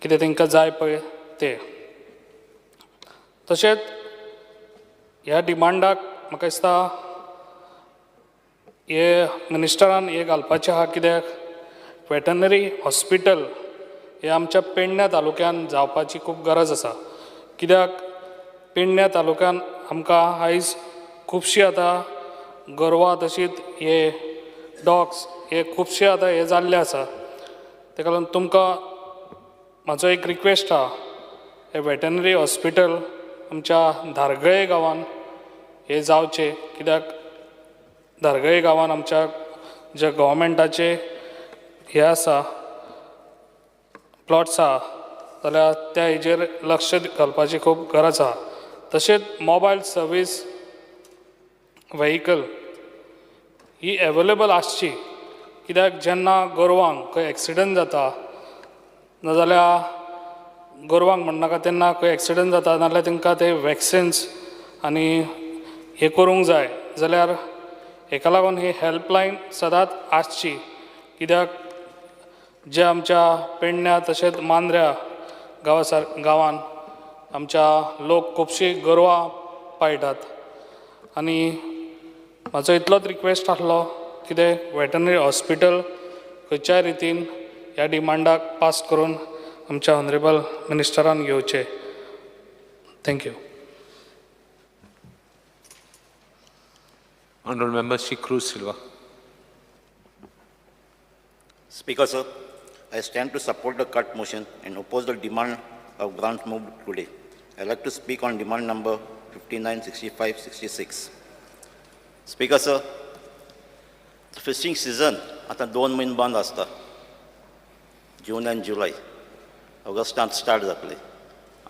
कितें तांकां जाय पळय तें. तशेंच ह्या डिमांडाक म्हाका दिसता हे मिनिस्टरान हें घालपाचें आहा, कित्याक वेटनरी हॉस्पिटल हें आमच्या पेडण्या तालुक्यान जावपाची खूब गरज आसा. कित्याक पेडण्या तालुक्यान आमकां आयज खुबशीं आतां गोरवां तशींच हे डॉग्स हे खुबशे आतां हे जाल्ले आसा. ताका लागून तुमकां म्हाजो एक रिक्वेस्ट आहा, हे वेटनरी हॉस्पिटल आमच्या धारगळे गांवान हे जावचें, कित्याक धारगळे गांवान आमच्या जे गव्हर्मेंटाचे हे आसा प्लॉट्स आहा जाल्यार त्या हेजेर लक्ष घालपाची खूब गरज आहा. तशेंच मोबायल सर्वीस व्हेकल ही एवेलेबल आसची, कित्याक जेन्ना गोरवांक खंय एक्सिडंट जाता नाजाल्यार गोरवांक म्हणनाका तेन्ना खंय एक्सिडंट जाता नाजाल्यार तांकां ते वॅक्सिन्स आनी हें करूंक जाय जाल्यार हेका लागून ही हेल्पलायन सदांच आसची. कित्याक जे आमच्या पेडण्या तशेंच मांद्र्या गांवान आमच्या लोक खुबशीं गोरवां पाळटात आनी म्हाजो इतलोच रिक्वेस्ट आसलो कितें वेटनरी हॉस्पिटल खंयच्याय रितीन ह्या डिमांडाक पास करून आमच्या ऑनरेबल मिनिस्टरान घेवचें. Thank you. Honorable Member Shri Cruz Silva. Speaker sir, I stand to support the cut motion and oppose the demand of grant moved today. I like to speak on demand number 59, 65, 66. Speaker sir, the fishing season आतां 2 म्हयने बंद आसता, जून आनी जुलय, ऑगस्टांत स्टार्ट जातले.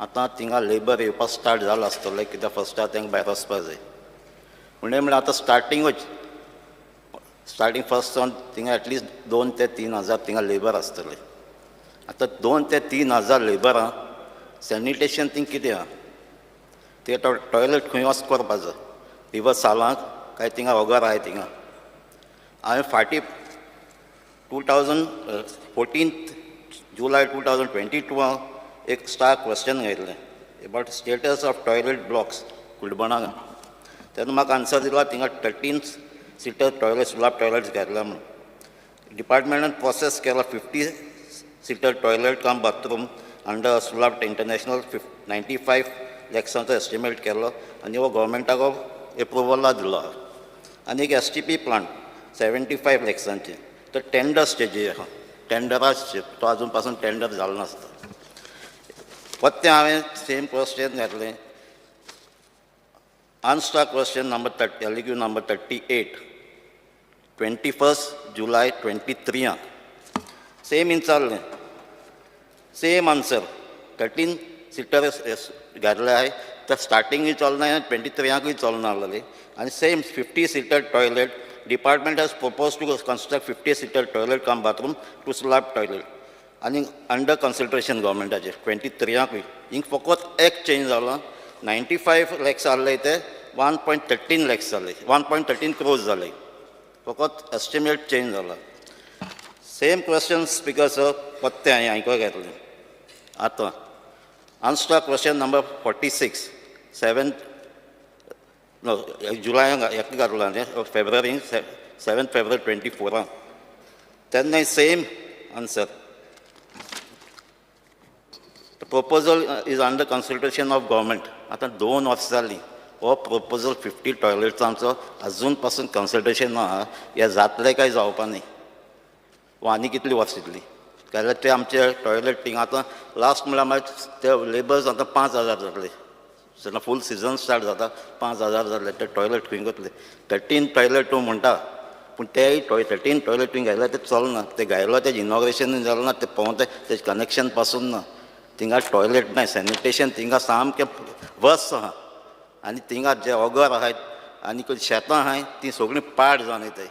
आतां थिंगा लेबर येवपाक स्टार्ट जालां आसतलें, कित्याक फर्स्टाक तांकां भायर वचपाक जाय. म्हणल्यार आतां स्टार्टिंगूच स्टार्टींग फर्स्ट सावन थिंगा एटलिस्ट 2 ते 3 हजार थिंगा लेबर आसतले. आतां 2 ते 3 हजार लेबरां सॅनिटेशन थिंग कितें आहा, ते टॉयलेट खंय वच करपाचो, रिवर सालांत काय थिंगा ओगर आहाय थिंगा. हांवें फाटीं 2014 जुलय 2022 एक स्टार क्वेश्चन घायल्लें about status of toilet blocks कुलबणां. तेन्ना म्हाका आन्सर दिला थिंगा 13 सिटर टॉयलेट सुलाब टॉयलेट्स घातला म्हणून. डिपार्टमेंटान प्रोसेस केला 50 seater toilet cum bathroom under Sulabh international 95 लॅक्सांचो estimate केलो आनी हो गोवोरमेंटाक एप्रुवला दिलो. आनी एक STP plant 75 लॅक्सांचे, तो टेंडर स्टेजीर आहा, टेंडरा तो आजून पासून टेंडर जालो नासता. परतें हांवें सेम क्वेश्चन घातलें, unstarred question number 30, LQ number 38, 21 July 23 same विचारलें, सेम आन्सर, 13 सिटर घातले आहाय, तर स्टार्टिंगूय चलना, 23 चलना आहलेली. आनी same 50 seater toilet, department has propose to construct 50 seater toilet cum bathroom to slab toilet आनी अंडर कन्सिडरेशन गव्हर्मेंटाचेर 23. हिंग फकत एक चेंज जाला, 95 लॅक्स आहले ते 1.13 लॅक्स जाले, 1.13 क्रोर्स जाले, फकत एस्टिमेट चेंज जाला. सेम क्वेश्चन स्पीकर सर पत्ते हांवें आयको घेतलें. आतां unstarred question number 46 7 जुलयाक एक घातला फेब्रुवारी 7 फेब्रुवारी 24 तेन्नाय same answer, the proposal is under consideration of government. आतां 2 वर्सां जालीं हो प्रोपोजल 50 टॉयलेट्सांचो आजून पासून कन्सिडरेशन ना आहा, हें जातलें काय जावपा न्ही, वो आनी कितलीं वर्सां येतलीं. जाल्यार ते आमचे टॉयलेट थिंगा आतां लास्ट म्हणल्यार मागीर ते लेबर्स आतां 5,000 जातले, जेन्ना फूल सिजन स्टार्ट जाता 5,000 जातले, ते टॉयलेट खंय वतले. 13 टॉयलेट तूं म्हणटा, पूण तेय 13 टॉयलेट तुवें घायल्यार ते चलना, ते घायलो तेजें इनॉग्रेशन जालें ना, ते पोंवते तेजें कनेक्शन पासून ना, थिंगा टॉयलेट ना, सॅनिटेशन थिंगा सामकें वर्स आहा. आनी थिंगा जे ओगर आहाय आनी शेतां आहाय तीं सगळीं पाड जावन वयताय.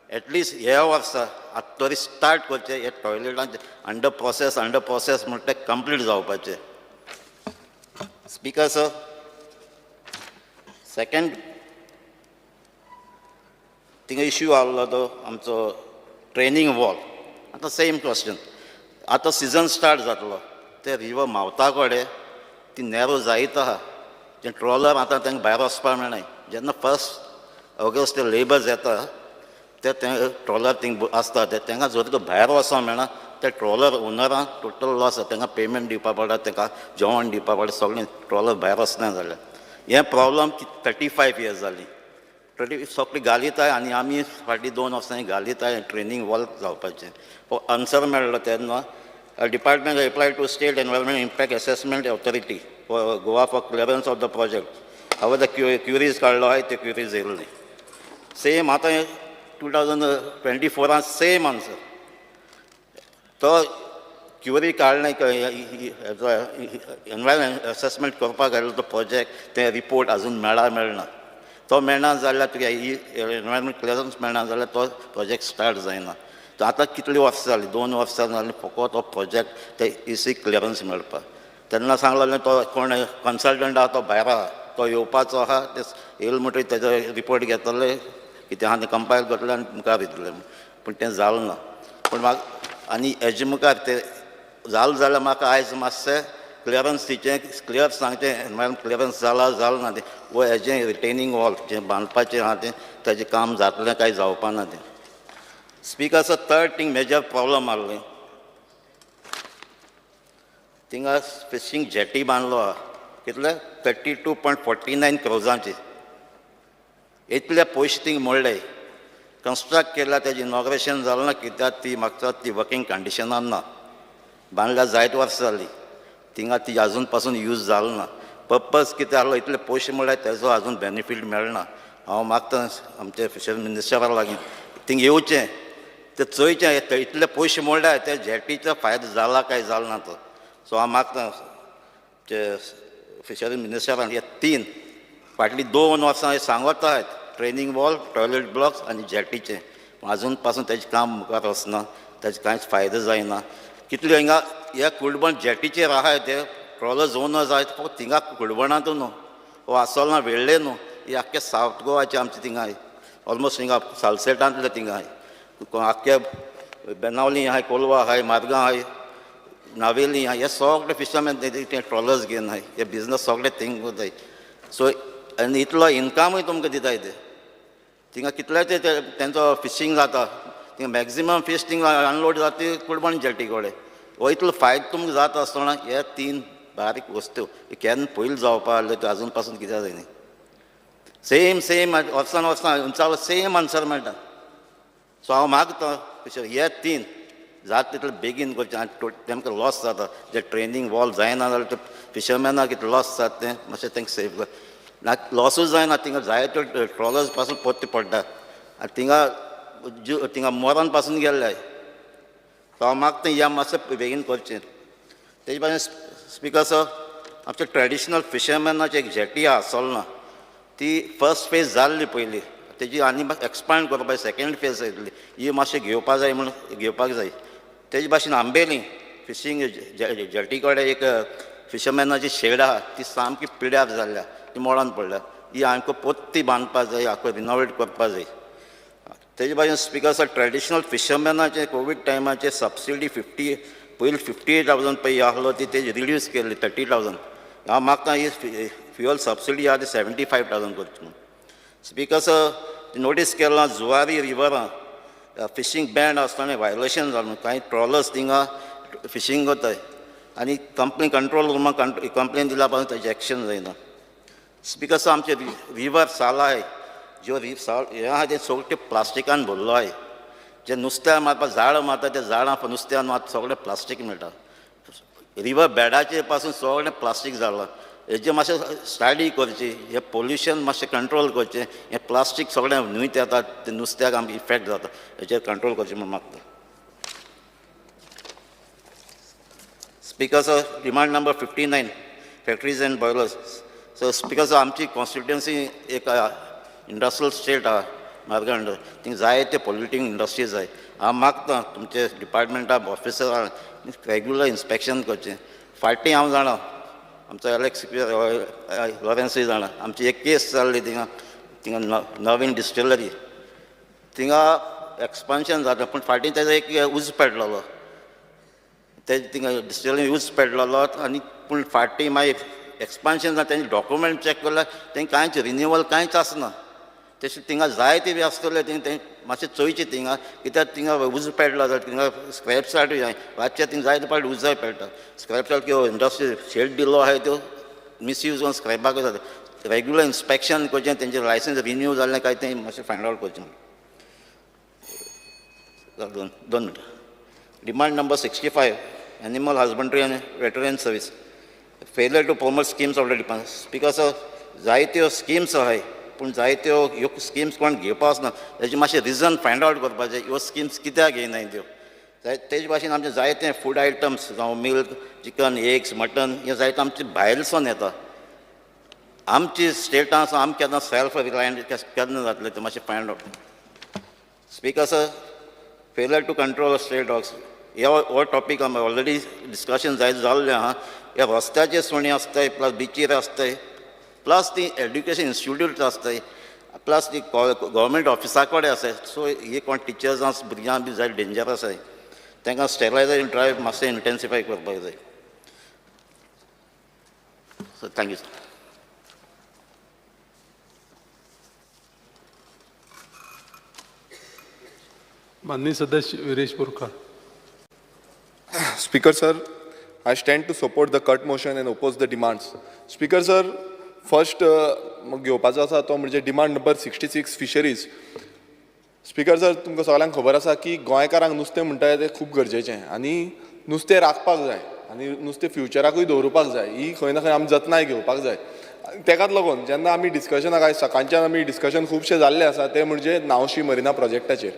एटलिस्ट ह्या वर्सा आतां तरी स्टार्ट करचें हे टॉयलेटांचे अंडर प्रोसेस, अंडर प्रोसेस म्हणटा तें कंप्लीट जावपाचें. स्पीकर सर, सेकेंड थिंगा इश्यू आहलो तो आमचो ट्रेनींग वॉल. आतां सेम क्वेश्चन, आतां सिजन स्टार्ट जातलो, ते रिवर मावता कडेन ती नॅरो जायत आहा, जे ट्रॉलर आतां तांकां भायर वचपाक मेळनाय. जेन्ना 1 ऑगस्ट ते लेबर्स येता ते ट्रॉलर थिंग आसता, ते तांकां जर तुका भायर वचोंक मेळना, ते ट्रॉलर ओनरांक टोटल लॉस आसा, तांकां पेमेंट दिवपा पडटा, तांकां जेवण दिवपा पडटा, सगळें ट्रॉलर भायर वचना जाल्यार. हें प्रॉब्लम 35 इयर्स जाली, 30 सगळीं घालीताय आनी आमी फाटलीं 2 वर्सां घालीताय ट्रेनींग वॉल जावपाचें. हो आन्सर मेळ्ळो तेन्ना department apply to state environment impact assessment authority for Goa for clearance of the project. हांवें the क्युरीज काडलो आहाय, ते क्युरीज येयल्ले. सेम आतां 2024 सेम आन्सर, तो क्युरी काडलें एनवायरमेंट एसेसमेंट करपाक घातलो तो प्रोजेक्ट, ते रिपोर्ट आजून मेळना, तो मेळना जाल्यार तुगे एनवायरमेंट क्लियरन्स मेळना जाल्यार तो प्रोजेक्ट स्टार्ट जायना. तर आतां कितलीं वर्सां जालीं, 2 वर्सां जालीं फकत हो प्रोजेक्ट ते इसी क्लियरन्स मेळपाक. तेन्ना सांगलेलें तो कोण कन्सल्टंट आहा तो भायर आहा, तो येवपाचो आहा, ते येयलो म्हणटकीर तेजो रिपोर्ट घेतले कितें आहा तें कंपायल करतले आनी मुखार येतले, पूण तें जालें ना. पूण म्हाका आनी हेजे मुखार तें जालें जाल्यार म्हाका आयज मातशें क्लियरन्स दिवचें, क्लियर सांगचें एनवायरमेंट क्लियरन्स जाला जालें ना तें, वो हेजें रिटेनिंग वॉल जें बांदपाचें आहा तें ताजें काम जातलें काय जावपा ना तें. Speaker sir, third thing major problem आहलें, थिंगा फिशींग जेटी बांदलो आहा, कितले 32.49 क्रोजांचे, इतले पयशे थिंग मोडले, कन्स्ट्रक्ट केल्या, तेजें इनॉग्रेशन जालें ना, कित्याक ती म्हाका ती वर्कींग कंडिशनान ना. बांदल्या जायत वर्सां जालीं, थिंगा ती आजून पासून यूज जालो ना. पर्पज कितें आहलो, इतले पयशे म्हणल्यार तेजो आजून बेनिफीट मेळना. हांव मागता आमच्या फिशरी मिनिस्टरा लागीं थिंग येवचें, ते चोयचें, इतले पयशे मोडल्या ते जेटीचो फायदो जाला काय जालो ना तो. सो हांव मागता आमचे फिशरी मिनिस्टरान हे तीन फाटलीं 2 वर्सां हे सांगत आहात, ट्रेनींग वॉल, टॉयलेट ब्लॉक्स आनी जेटीचें, आजून पासून तेजें काम मुखार वचना, तेजे कांयच फायदो जायना. कितले हिंगा ह्या कुडबण जेटीचेर आहाय ते ट्रॉलर्स ओनर्स आहाय, फक्त थिंगा कुडबणांतू न्हू, हो आसोल ना वेळ्ळे न्हू, ही आख्खे सावथ गोवाचे आमचे थिंगा ऑलमोस्ट हिंगा सालसेटांतले थिंगा आहाय, आख्खे बेनावली आहाय, कोलवा आहाय, मार्गां आहाय, नावेली आहाय, हे सगळे फिशरमॅन ते ट्रॉलर्स घेवन आहाय, हे बिजनस सगळे थिंग कोताय. सो आनी इतलो इनकमूय तुमकां दिताय ते, थिंगा कितले ते तेंचो फिशींग जाता, थिंगा मॅक्सिमम फीश थिंगा अनलोड जाता ती कुडबण जेटी कडेन. हो इतलो फायदो तुमकां जाता आसतना हे 3 बारीक वस्तू केन्ना पयलीं जावपा आहल्यो त्यो आजून पासून कित्याक जायना. सेम सेम वर्सान वर्सां उंचावलो सेम आन्सर मेळटा. सो हांव मागता हे 3 जाता तितले बेगीन करचें, आनी तेमकां लॉस जाता, जे ट्रेनींग वॉल जायना जाल्यार ते फिशरमॅनाक कितें लॉस जाता तें मातशें तांकां सेव कर ना, लॉसूच जायना. थिंगा जायते ट्रॉलर्स पासून परते पडटा आनी थिंगा थिंगा मोरान पासून गेल्ले. सो हांव मागता ह्या मातशें बेगीन करचें. तेजे भाशेन स्पिकर सर, आमच्या ट्रेडिशनल फिशरमॅनाची एक जेटी आहा चलना, ती फर्स्ट फेज जाल्ली पयलीं, तेजी आनी एक्सपांड करपाक सेकेंड फेज येतली, ही मातशें घेवपा जाय म्हणून घेवपाक जाय. तेजे भाशेन आंबेली फिशींग जेटी कडेन एक फिशरमॅनाची शेड आहा, ती सामकी पिड्यार जाल्ल्या, ती मोडान पडल्या, ही आमकां पोत्ती बांदपा जाय, आमकां रिनोवेट करपा जाय. तेजे भाशेन स्पिकर सर, ट्रेडिशनल फिशरमॅनाचे कोवीड टायमाचे सबसिडी 50 पयलीं 58,000 पळय आहलो, ती तेजी रिड्यूस केल्ली 30,000. हांव मागता ही फ्युअल सबसिडी आहा ती 75,000 करची म्हणून. स्पिकर सर, नोटीस केलां जुवारी रिवरां फिशींग बँड आसतना वायलेशन जालें, कांय ट्रॉलर्स थिंगा फिशींग कोताय आनी कंप्लेन कंट्रोल रुमाक कंप्लेन दिल्या पासून तेजें एक्शन जायना. स्पिकर सर, आमचे रिवर साला आहाय, ज्यो हें आहा तें सगळें प्लास्टिकान भरलो आहाय, जे नुस्त्या मारपाक झाडां मारता त्या झाडां नुस्त्यान मात सगळें प्लास्टीक मेळटा, रिवर बेडाचेर पासून सगळें प्लास्टीक जालां. हेजें मातशें स्टडी करची, हें पोल्युशन मातशें कंट्रोल करचें, हें प्लास्टीक सगळें न्हंयत येता तें नुस्त्याक आमकां इफेक्ट जाता, हेचेर कंट्रोल करचें म्हूण मागता. Speaker sir, demand number 59 factories and boilers. So speaker sir, आमची कॉन्स्टिट्युएन्सी एक इंडस्ट्रियल स्टेट आहा मार्गंड, थिंग जायते पोल्युटींग इंडस्ट्रीज आहाय. हांव मागता तुमचे डिपार्टमेंटा ऑफिसरान रेगुलर इन्स्पेक्शन करचें. फाटीं हांव जाणा आमचो एलेक्स लॉरेन्सूय जाणा, आमची एक केस जाल्ली थिंगा, थिंगा नवीन डिस्टिलरी थिंगा एक्सपान्शन जाता, पूण फाटीं तेजो एक उजो पेटलेलो, ते थिंगा डिस्टिलरी उजो पेटलेलो आनी पूण फाटीं मागीर एक्सपान्शन जाता, तेंचे डॉक्युमेंट चॅक केल्यार तेंकां कांयच रिन्युअल कांयच आसना. तशें थिंगा जायते बी आसतले थिंग तें मातशें चोयचें थिंगा, कित्याक थिंगा उजो पेटलो जाल्यार थिंगा स्क्रॅप यार्डूय जाय, रातचे थिंग जायते पावटी उजोय पेडटा. स्क्रॅप यार्ड किंवा इंडस्ट्री शेड दिल्लो आहाय त्यो मिसयूज जावन स्क्रॅपाकूय जाता. रेगुलर इन्स्पेक्शन करचें, तेंचें लायसन्स रिन्यू जाल्लें काय तें मातशें फायंड आवट करचें. 2 मिनटां. Demand number 65 animal husbandry आनी veterinary service. Failure to promote schemes of the department. Speaker sir, जायत्यो स्किम्स आहाय, पूण जायत्यो ह्यो स्किम्स कोण घेवपा वचना, तेजें मातशें रिजन फायंड आवट करपाचें, ह्यो स्किम्स कित्याक घेयनाय त्यो. तेजे भाशेन आमचे जायते फूड आयटम्स जावं मिल्क, चिकन, एग्स, मटन हें जायते आमचे भायरसून येता. आमची स्टेटां आसा, आमी केन्ना सेल्फ रिलायंट केन्ना जातलें तें मातशें find out. Speaker sir, failure to control stray dogs हो टॉपीक आमी ऑलरेडी डिस्कशन जायत जाल्लें आहा. ह्या रस्त्याचे सुणी आसताय, प्लस बिचीर आसताय, प्लस ती एड्युकेशन इन्स्टिट्यूट आसताय, प्लस ती गव्हर्मेंट ऑफिसा कडेन आसाय. सो ही कोण टिचर्सां भुरग्यांक बी जाय डेंजर आसाय, तांकां स्टेरिलायजेशन ड्रायव्ह मातशें इंटेन्सिफाय करपाक जाय. So thank you sir. माननीय सदस्य Viresh Borkar. Speaker sir, I stand to support the cut motion and oppose the demands. Speaker sir, first घेवपाचो आसा तो म्हणजे demand number 66 fisheries. Speaker sir, तुमकां सगळ्यांक खबर आसा की गोंयकारांक नुस्तें म्हणटा तें खूब गरजेचें आनी नुस्तें राखपाक जाय आनी नुस्तें फ्युचराकूय दवरुपाक जाय. ही खंय ना खंय आमी जतनाय घेवपाक जाय. तेकाच लागून जेन्ना आमी डिस्कशनाक आयज सकाळच्यान आमी डिस्कशन खुबशें जाल्लें आसा तें म्हणजे नावशी मरिना प्रोजेक्टाचेर.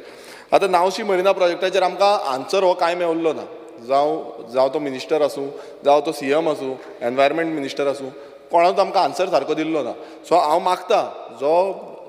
आतां नावशी मरिना प्रोजेक्टाचेर आमकां आन्सर हो कांय मेळिल्लो ना. जावं तो मिनिस्टर आसूं, जावं तो सीएम आसूं, एनवायरमेंट मिनिस्टर आसूं, कोणाचो आमकां आन्सर सारको दिल्लो ना. सो हांव मागता जो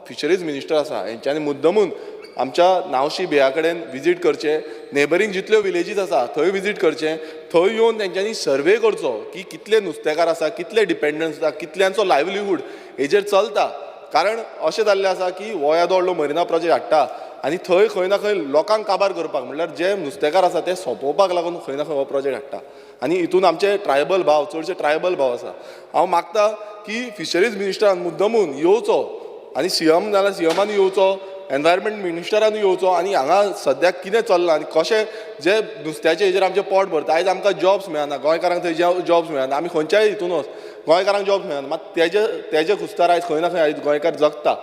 फिशरीज मिनिस्टर आसा हेंच्यांनी मुद्दमून आमच्या नावशी बेया कडेन विजीट करचें, नेबरींग जितल्यो विलेजीस आसा थंय विजीट करचें, थंय येवन तेंच्यांनी सर्वे करचो की कितले नुस्तेकार आसा, कितले डिपेंडन्स आसा, कितल्यांचो लायवलीहूड हेजेर चलता. कारण अशें जाल्लें आसा की हो येदो व्हडलो मरिना प्रोजेक्ट हाडटा आनी थंय खंय ना खंय लोकांक काबार करपाक, म्हणल्यार जे नुस्तेकार आसा ते सोंपोवपाक लागून खंय ना खंय हो प्रोजेक्ट हाडटा आनी हितून आमचे ट्रायबल भाव, चडशे ट्रायबल भाव आसा. हांव मागता की फिशरीज मिनिस्टरान मुद्दमून येवचो आनी सीएम जाल्यार सीएमान येवचो, एनवायरमेंट मिनिस्टरान येवचो आनी हांगा सद्याक कितें चल्लां आनी कशें जे नुस्त्याचे हेजेर आमचें पोट भरता. आयज आमकां जॉब्स मेळना, गोंयकारांक थंय जॉब्स मेळना, आमी खंयच्याय हितून वच गोंयकारांक जॉब्स मेळना, मात तेजे खुस्तार आयज खंय ना खंय आयज गोंयकार जगता.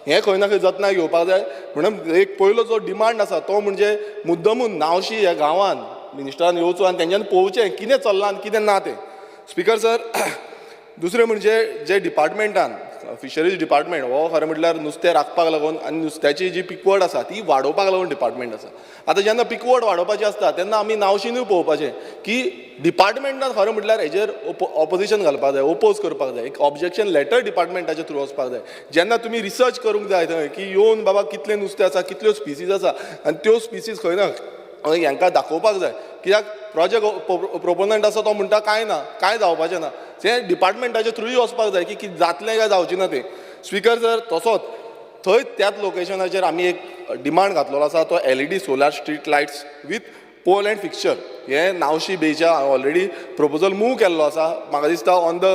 हें खंय ना खंय जतनाय घेवपाक जाय. म्हणून एक पयलो जो डिमांड आसा तो म्हणजे मुद्दमून नावशी ह्या गांवान मिनिस्टरान येवचो आनी तेंच्यांनी पळोवचें कितें चल्लां आनी कितें ना तें. स्पिकर सर, दुसरें म्हणजे जे डिपार्टमेंटान फिशरीज डिपार्टमेंट हो खरें म्हटल्यार नुस्तें राखपाक लागून आनी नुस्त्याची जी पिकवड आसा ती वाडोवपाक लागून डिपार्टमेंट आसा. आतां जेन्ना पिकवड वाडोवपाची आसता तेन्ना आमी नावशीनूय पळोवपाचें की डिपार्टमेंटान खरें म्हटल्यार हेजेर ऑपोजिशन घालपाक जाय, ओपोज करपाक जाय, एक ऑब्जेक्शन लेटर डिपार्टमेंटाच्या थ्रू वचपाक जाय. जेन्ना तुमी रिसर्च करूंक जाय थंय की येवन बाबा कितलें नुस्तें आसा, कितल्यो स्पिसीज आसा आनी त्यो स्पिसीज खंय ना हांकां दाखोवपाक जाय. कित्याक प्रोजेक्ट प्रोपोनंट आसा तो म्हणटा कांय ना, कांय जावपाचें ना, तें डिपार्टमेंटाच्या थ्रूय वचपाक जाय की जातलें काय जावचें ना तें. स्पिकर सर, तसोच थंय त्याच लोकेशनाचेर आमी एक डिमांड घातलेलो आसा तो LED solar street lights with pole and fixture. हें नावशी बेच्या ऑलरेडी प्रपोजल मूव केल्लो आसा, म्हाका दिसता ऑन the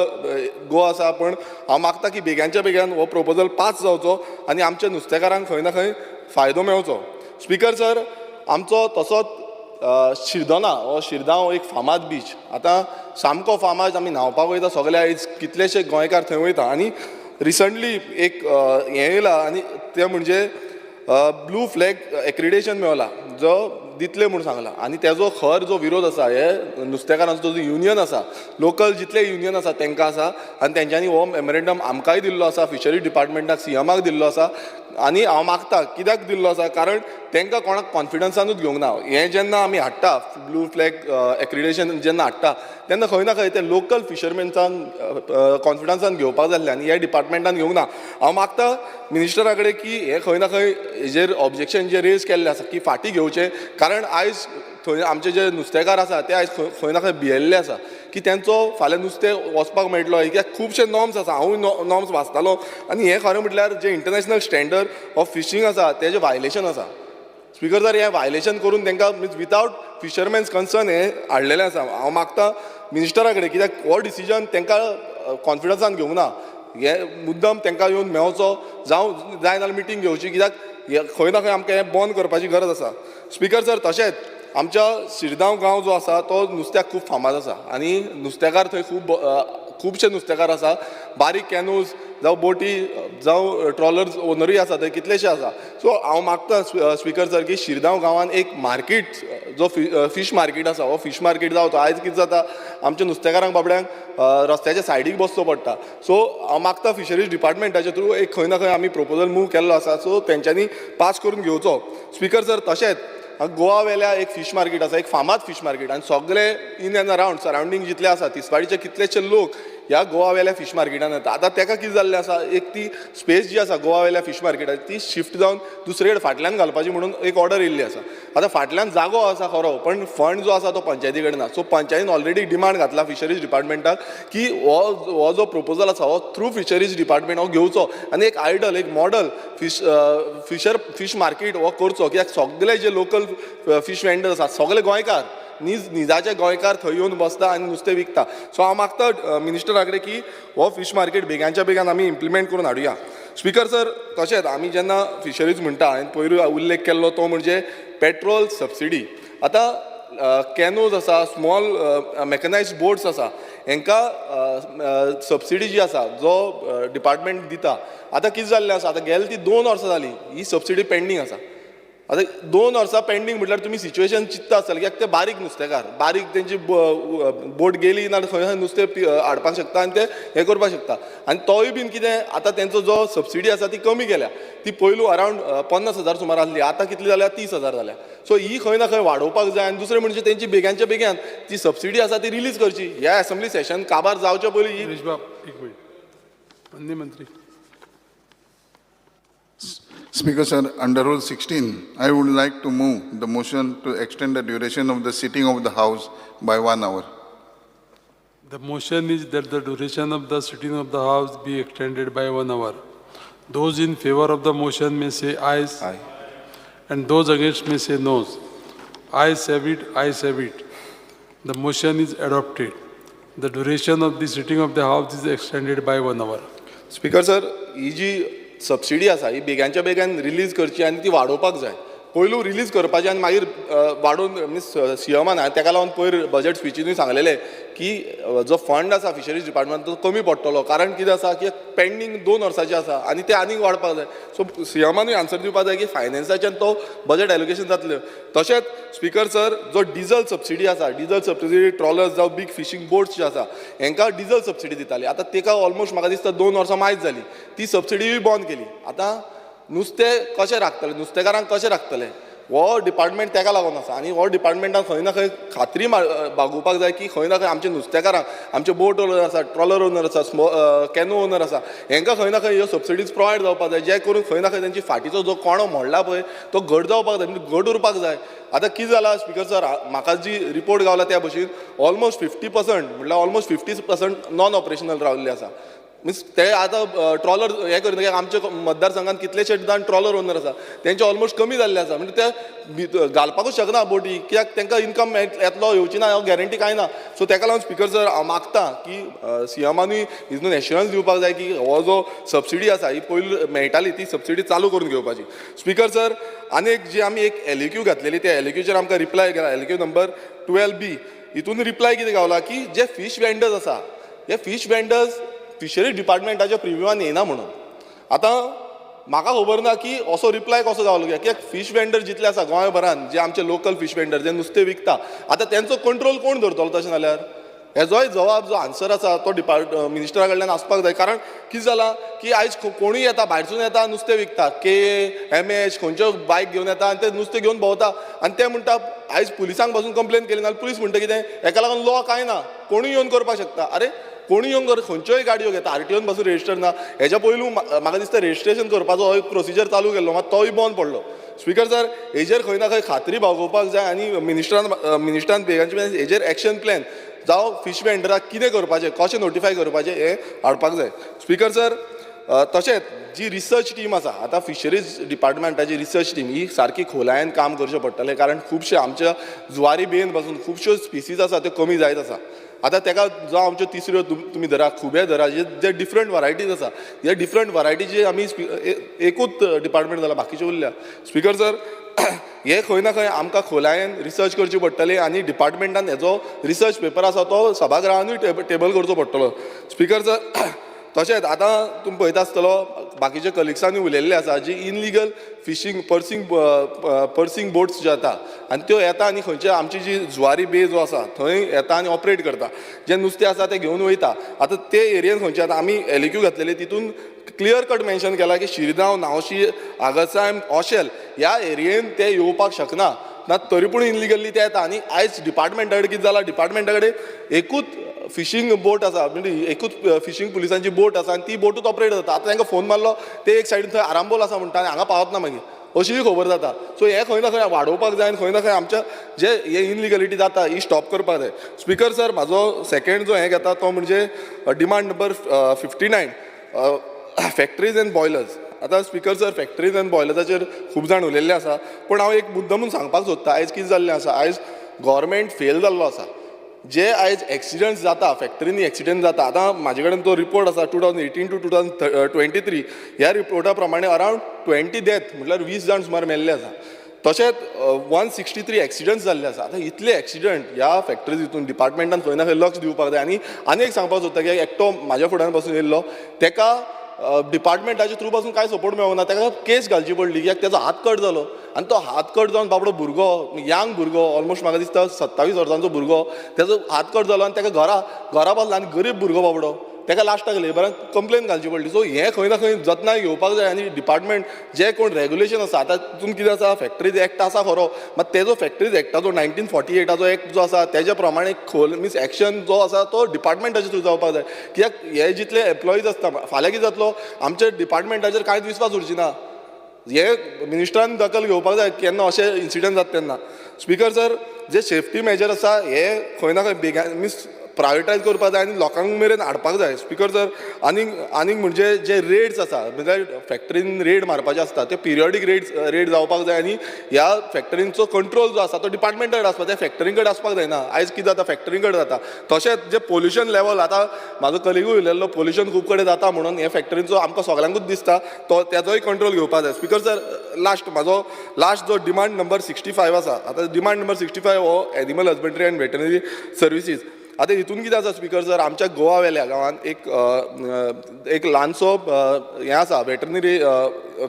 गो आसा, पूण हांव मागता की बेग्यांच्या बेग्यान हो प्रपोजल पास जावचो आनी आमच्या नुस्तेकारांक खंय ना खंय फायदो मेळचो. स्पिकर सर, आमचो तसोच शिरदोना हो शिरदांव एक फामाद बीच, आतां सामको फामाद, आमी न्हांवपाक वयता सगळे, आयज कितलेशे गोंयकार थंय वयता आनी रिसंटली एक हें येयला आनी तें म्हणजे ब्लू फ्लॅग एक्रिडेशन मेवला जो दितले म्हूण सांगला आनी तेजो खर जो विरोध आसा हे नुस्तेकारांचो जो युनियन आसा, लोकल जितले युनियन आसा तांकां आसा आनी तेंच्यांनी हो मेमोरेंडम आमकांय दिल्लो आसा, फिशरी डिपार्टमेंटाक सीएमाक दिल्लो आसा आनी हांव मागता कित्याक दिल्लो आसा कारण तांकां कोणाक कॉन्फिडन्सानूच घेवंक ना. हें जेन्ना आमी हाडटा ब्लू फ्लॅग एक्रिडेशन जेन्ना हाडटा तेन्ना खंय ना खंय ते लोकल फिशरमेन्सान कॉन्फिडन्सान घेवपाक जाय आसलें आनी ह्या डिपार्टमेंटान घेवंक ना. हांव मागता मिनिस्टरा कडेन की हें खंय ना खंय हेजेर ऑब्जेक्शन जे रेज केल्लें आसा की फाटीं घेवचें, कारण आयज थंय आमचे जे नुस्तेकार आसा ते आयज खंय ना खंय भियेल्ले आसा की तेंचो फाल्यां नुस्तें वचपाक मेळटलो. कित्याक खुबशे नॉर्म्स आसा, हांवूय नॉर्म्स वाचतालो आनी हें खरें म्हटल्यार जे इंटरनॅशनल स्टँडर्ड ऑफ फिशींग आसा तेजें वायलेशन आसा. स्पिकर सर, हें वायलेशन करून तांकां मिन्स विदावट फिशरमॅन्स कन्सर्न हें हाडलेलें आसा. हांव मागता मिनिस्टरा कडेन कित्याक हो डिसिजन तांकां कॉन्फिडन्सान घेवंक ना, हे मुद्दम तांकां येवन मेळचो, जावं जाय जाल्यार मिटींग घेवची, कित्याक खंय ना खंय आमकां हें बंद करपाची गरज आसा. स्पिकर सर, तशेंच आमच्या शिरदांव गांव जो आसा तो नुस्त्याक खूब फामाद आसा आनी नुस्तेकार थंय खूब खुबशे नुस्तेकार आसा, बारीक कॅनूज जावं बोटी जावं ट्रॉलर्स ओनरूय आसा थंय कितलेशे आसा. सो हांव मागता स्पिकर सर की शिरदांव गांवान एक मार्केट जो फीश मार्केट आसा हो फीश मार्केट जावचो. आयज कितें जाता आमच्या नुस्तेकारांक बाबड्यांक रस्त्याच्या सायडीक बसचो पडटा. सो हांव मागता फिशरीज डिपार्टमेंटाच्या थ्रू एक खंय ना खंय आमी प्रपोजल मूव केल्लो आसा, सो तेंच्यांनी पास करून घेवचो. स्पिकर सर, तशेंच गोवा वेल्या एक फीश मार्केट आसा, एक फामाद फीश मार्केट आनी सगळे इन एंड अरावंड सरावंडींग जितले आसा तिसवाडीचे कितलेशे लोक ह्या गोवा वेल्या फीश मार्केटान येता. आतां तेका कितें जाल्लें आसा, एक ती स्पेस जी आसा गोवा वेल्या फीश मार्केटाची ती शिफ्ट जावन दुसरे कडेन फाटल्यान घालपाची म्हणून एक ऑर्डर येयल्ली आसा. आतां फाटल्यान जागो आसा खरो, पण फंड जो आसा तो पंचायती कडेन ना. सो पंचायतीन ऑलरेडी डिमांड घातला फिशरीज डिपार्टमेंटाक की हो जो प्रपोजल आसा हो थ्रू फिशरीज डिपार्टमेंट हो घेवचो आनी एक आयडल, एक मॉडल फीश मार्केट हो करचो. कित्याक सगळे जे लोकल फीश वेंडर्स आसा सगळे गोंयकार, निजाचे गोंयकार थंय येवन बसता आनी नुस्तें विकता. सो हांव मागता मिनिस्टरा कडेन की हो फीश मार्केट बेगानच्या बेगान आमी इम्प्लिमेंट करून हाडुया. स्पीकर सर, तशेंच आमी जेन्ना फिशरीज म्हणटा, हांवें पयरूय उल्लेख केल्लो तो म्हणजे पेट्रोल सबसिडी. आतां कॅनोज आसा, स्मॉल मॅकनायज बोट्स आसा, हेंकां सबसिडी जी आसा जो डिपार्टमेंट दिता. आतां कितें जाल्लें आसा, आतां गेले ती 2 वर्सां जालीं ही सबसिडी पेंडींग आसा. आतां 2 वर्सां पेंडींग म्हटल्यार तुमी सिच्युएशन चिंत्ता आसतलें कित्याक ते बारीक नुस्तेकार, बारीक तेंची बोट गेली ना खंय खंय नुस्तें हाडपाक शकता आनी ते हें करपाक शकता. आनी तोय बीन कितें आतां तेंचो जो सबसिडी आसा ती कमी केल्या, ती पयलू अरावंड 50,000 सुमार आसली, आतां कितली जाल्या 30,000 जाल्या. सो ही खंय ना खंय वाडोवपाक जाय. आनी दुसरें म्हणजे तेंची बेग्यांच्या बेग्यान ती सबसिडी आसा ती रिलीज करची. ह्या एसेंब्ली सेशन काबार जावचे पयलीं. गिरीशबाब एक मिनट, माननीय मंत्री. Speaker sir, under Rule 16, I would like to move the motion to extend the duration of the sitting of the House by 1 hour. The motion is that the duration of the sitting of the House be extended by 1 hour. Those in favor of the motion may say ayes. Aye. And those against may say noes. Ayes have it, ayes have it. The motion is adopted. The duration of the sitting of the House is extended by 1 hour. Speaker sir, ही जी सबसिडी आसा ही बेग्यांच्या बेग्यान रिलीज करची आनी ती वाडोवपाक जाय. पयलू रिलीज करपाची आनी मागीर वाडोवन मिन्स सीएमान तेका लागून पयर बजेट स्पिचीनूय सांगलेलें की जो फंड आसा फिशरीज डिपार्टमेंट तो कमी पडटलो, कारण कितें आसा की पेंडींग 2 वर्सांचें आसा आनी ते आनीक वाडपाक जाय. सो सीएमानूय आन्सर दिवपाक जाय की फायनान्साच्यान तो बजेट एलोकेशन जातलें. तशेंच स्पीकर सर, जो डिजल सबसिडी आसा, डिजल सबसिडी ट्रॉलर्स जावं बीग फिशींग बोट्स जे आसा हेंकां डिजल सबसिडी दिताली. आतां तेका ऑलमोस्ट म्हाका दिसता 2 वर्सां मायज जाली, ती सबसिडीय बंद केली. आतां नुस्तें कशें राखतले, नुस्तेकारांक कशें राखतले, हो डिपार्टमेंट तेका लागून आसा. आनी हो डिपार्टमेंटान खंय ना खंय खात्री बागोवपाक जाय की खंय ना खंय आमचे नुस्तेकारांक, आमचे बोट ओनर आसा, ट्रॉलर ओनर आसा, कॅनो ओनर आसा, हेंकां खंय ना खंय ह्यो सबसिडीज प्रोवायड जावपाक जाय, जे करून खंय ना खंय तेंची फाटीचो जो कोणो मोडला पळय तो घट जावपाक जाय, म्हणजे घट उरपाक जाय. आतां कितें जालां स्पीकर सर, म्हाका जी रिपोर्ट गावला त्या भशेन ऑलमोस्ट 50% म्हटल्यार ऑलमोस्ट 50% नॉन ऑपरेशनल रावल्ले आसा. मिन्स ते आतां ट्रॉलर हें करिना कित्याक आमच्या मतदारसंघात कितलेशे जाण ट्रॉलर ओनर आसा तेंचे ऑलमोस्ट कमी जाल्ले आसा, म्हणजे ते घालपाकूच शकना बोटी, कित्याक तांकां इनकम येतलो येवची ना हो गॅरंटी कांय ना. सो तेका लागून स्पीकर सर हांव मागता की सीएमानूय हितून एश्युरन्स दिवपाक जाय की हो जो सबसिडी आसा ही पयलू मेळटाली ती सबसिडी चालू करून घेवपाची. स्पीकर सर, आनी एक जी आमी एक एलएक्यू घातलेली त्या एलएक्यूचेर आमकां रिप्लाय केला, एलएक्यू नंबर 12B, हितून रिप्लाय कितें गावला की जे फीश वेंडर्स आसा हे फीश वेंडर्स फिशरी डिपार्टमेंटाच्या प्रिव्यूआन येना म्हणून. आतां म्हाका खबर ना की असो रिप्लाय कसो जावलो, कित्याक फीश वेंडर जितले आसा गोंयभरान जे आमचे लोकल फीश वेंडर जे नुस्तें विकता, आतां तेंचो कंट्रोल कोण धरतलो तशें जाल्यार? हेजोय जवाब जो आन्सर आसा तो मिनिस्टरा कडल्यान आसपाक जाय. कारण कितें जालां की आयज कोणूय येता भायरसून येता नुस्तें विकता, के एम एच खंयच्यो बायक घेवन येता आनी ते नुस्तें घेवन भोंवता आनी ते म्हणटा आयज पुलिसांक पासून कंप्लेन केली ना, पुलीस म्हणटा कितें हेका लागून लॉ कांय ना, कोणूय येवन करपाक शकता. अरे कोणूय येवन कर, खंयच्योय गाडयो घेता, आरटीओन पासून रजिस्टर ना. हेज्या पयलू म्हाका दिसता रजिस्ट्रेशन करपाचो हो एक प्रोसिजर चालू केल्लो, मात तोय बंद पडलो. स्पीकर सर, हेजेर खंय ना खंय खात्री बागोवपाक जाय आनी मिनिस्टरान बेगांचे हेजेर एक्शन प्लॅन जावं फीश वेंडराक कितें करपाचें, कशें नोटिफाय करपाचें हें हाडपाक जाय. स्पीकर सर, तशेंच जी रिसर्च टीम आसा, आतां फिशरीज डिपार्टमेंटाची रिसर्च टीम ही सारकी खोलायेन काम करचें पडटलें, कारण खुबशे आमच्या जुवारी बेन पासून खुबश्यो स्पिसीज आसा त्यो कमी जायत आसा. आतां तेका जावं आमच्यो तिसऱ्यो तुमी धरा, खुबे धरा, जे डिफरंट वरायटीज आसा, हे डिफरंट वरायटीचे आमी एकूच डिपार्टमेंट जाला, बाकीचे उरल्या. स्पीकर सर, हे खंय ना खंय आमकां खोलायेन रिसर्च करची पडटली आनी डिपार्टमेंटान हेजो रिसर्च पेपर आसा तो सभागृहानूय टेबल करचो पडटलो. स्पीकर सर, तशेंच आतां तुमी पळयता आसतलो बाकीच्या कलिग्सांनी उलयल्ले आसा जी इनलिगल फिशींग पर्सिंग बोट्स ज्यो येता आनी त्यो येता आनी खंयचे आमची जी जुवारी बे जो आसा थंय येता आनी ऑपरेट करता, जे नुस्तें आसा तें घेवन वयता. आतां ते एरियेन खंयचे आतां आमी एलएक्यू घातलेली तितून क्लियर कट मेन्शन केला की शिरगांव, नावशी, आगरसायम, ओशेल ह्या एरियेन ते येवपाक शकना, ना तरी पूण इनलिगली ते येता. आनी आयज डिपार्टमेंटा कडेन कितें जालां, डिपार्टमेंटा कडेन एकूच फिशींग बोट आसा, म्हणजे एकूच फिशींग पुलिसांची बोट आसा आनी ती बोटूच ऑपरेट जाता. आतां तांकां फोन मारलो ते एक सायडीन थंय आरांबोल आसा म्हणटा आनी हांगा पावत ना मागीर, अशीय खबर जाता. सो हें खंय ना खंय वाडोवपाक जाय आनी खंय ना खंय आमच्या जे हे इनलिगलिटी जाता ही स्टॉप करपाक जाय. स्पीकर सर, म्हाजो सेकेंड जो हें घेता तो म्हणजे demand number 59, factories and boilers. आतां स्पीकर सर, फॅक्टरीज आनी बॉयलर्साचेर खूब जाण उलयल्ले आसा, पूण हांव एक मुद्दमून सांगपाक सोदता आयज कितें जाल्लें आसा, आयज गोवोरमेंट फेल जाल्लो आसा. जे आयज एक्सिडंट्स जाता, फॅक्टरींनी एक्सिडंट जाता, आतां म्हाजे कडेन तो रिपोर्ट आसा 2018 to 2023 ह्या रिपोर्टा प्रमाणे अरावंड 20 डेथ म्हटल्यार 20 जाण सुमार मेल्ले आसा. तशेंच 163 एक्सिडंट्स जाल्ले आसा. आतां इतले एक्सिडंट ह्या फॅक्टरीज हितून डिपार्टमेंटान खंय ना खंय लक्ष दिवपाक जाय. आनी आनी एक सांगपाक सोदता की एकटो म्हाज्या फुड्यान पासून येयल्लो, तेका डिपार्टमेंटाच्या थ्रू पासून कांय सपोर्ट मेळोना, ताका केस घालची पडली कित्याक तेजो हात कट जालो आनी तो हात कट जावन बाबडो भुरगो, यांग भुरगो, ऑलमोस्ट म्हाका दिसता 27 वर्सांचो भुरगो, तेजो हात कट जालो आनी ताका घरा बसलो आनी गरीब भुरगो बाबडो, ताका लास्टाक लेबराक कंप्लेन घालची पडली. सो हें खंय ना खंय जतनाय घेवपाक जाय आनी डिपार्टमेंट जे कोण रेगुलेशन आसा, आतां तितून कितें आसा, फॅक्टरीज एक्ट आसा खरो, मात तेजो फॅक्टरीज एक्टाचो 1948 एक्ट जो आसा तेज्या प्रमाणे खोल मिन्स एक्शन जो आसा तो डिपार्टमेंटाचे थ्रू जावपाक जाय. कित्याक हे जितले एम्प्लॉईज आसता, फाल्यां कितें जातलो, आमच्या डिपार्टमेंटाचेर कांयच विस्वास उरची ना. हे मिनिस्टरान दखल घेवपाक जाय केन्ना अशें इन्सिडंट जाता तेन्ना. स्पीकर सर, जे सेफ्टी मेजर आसा हे खंय ना खंय बेगान मिन्स प्रायोरिटायज करपाक जाय आनी लोकांक मेरेन हाडपाक जाय. स्पीकर सर, आनीक म्हणजे जे रेड्स आसा, म्हणजे फॅक्टरीन रेड मारपाचे आसता ते पिरियॉडीक रेड जावपाक जाय आनी ह्या फॅक्टरींचो कंट्रोल जो आसा तो डिपार्टमेंटा कडेन आसपाक जाय, फॅक्टरीं कडेन आसपाक जायना. आयज कितें जाता, फॅक्टरीं कडेन जाता. तशेंच जे पोल्युशन लेवल, आतां म्हाजो कलिगूय उलयल्लो, पोल्युशन खूब कडेन जाता म्हणून हे फॅक्टरींचो आमकां सगल्यांकूच दिसता, तो तेजोय कंट्रोल घेवपाक जाय. स्पीकर सर, लास्ट म्हाजो लास्ट जो डिमांड नंबर 65 आसा, आतां डिमांड नंबर 65 हो animal husbandry and veterinary services. आतां हितून कितें आसा स्पीकर सर, आमच्या गोवा वेल्या गांवांत एक ल्हानसो हें आसा, वेटरनरी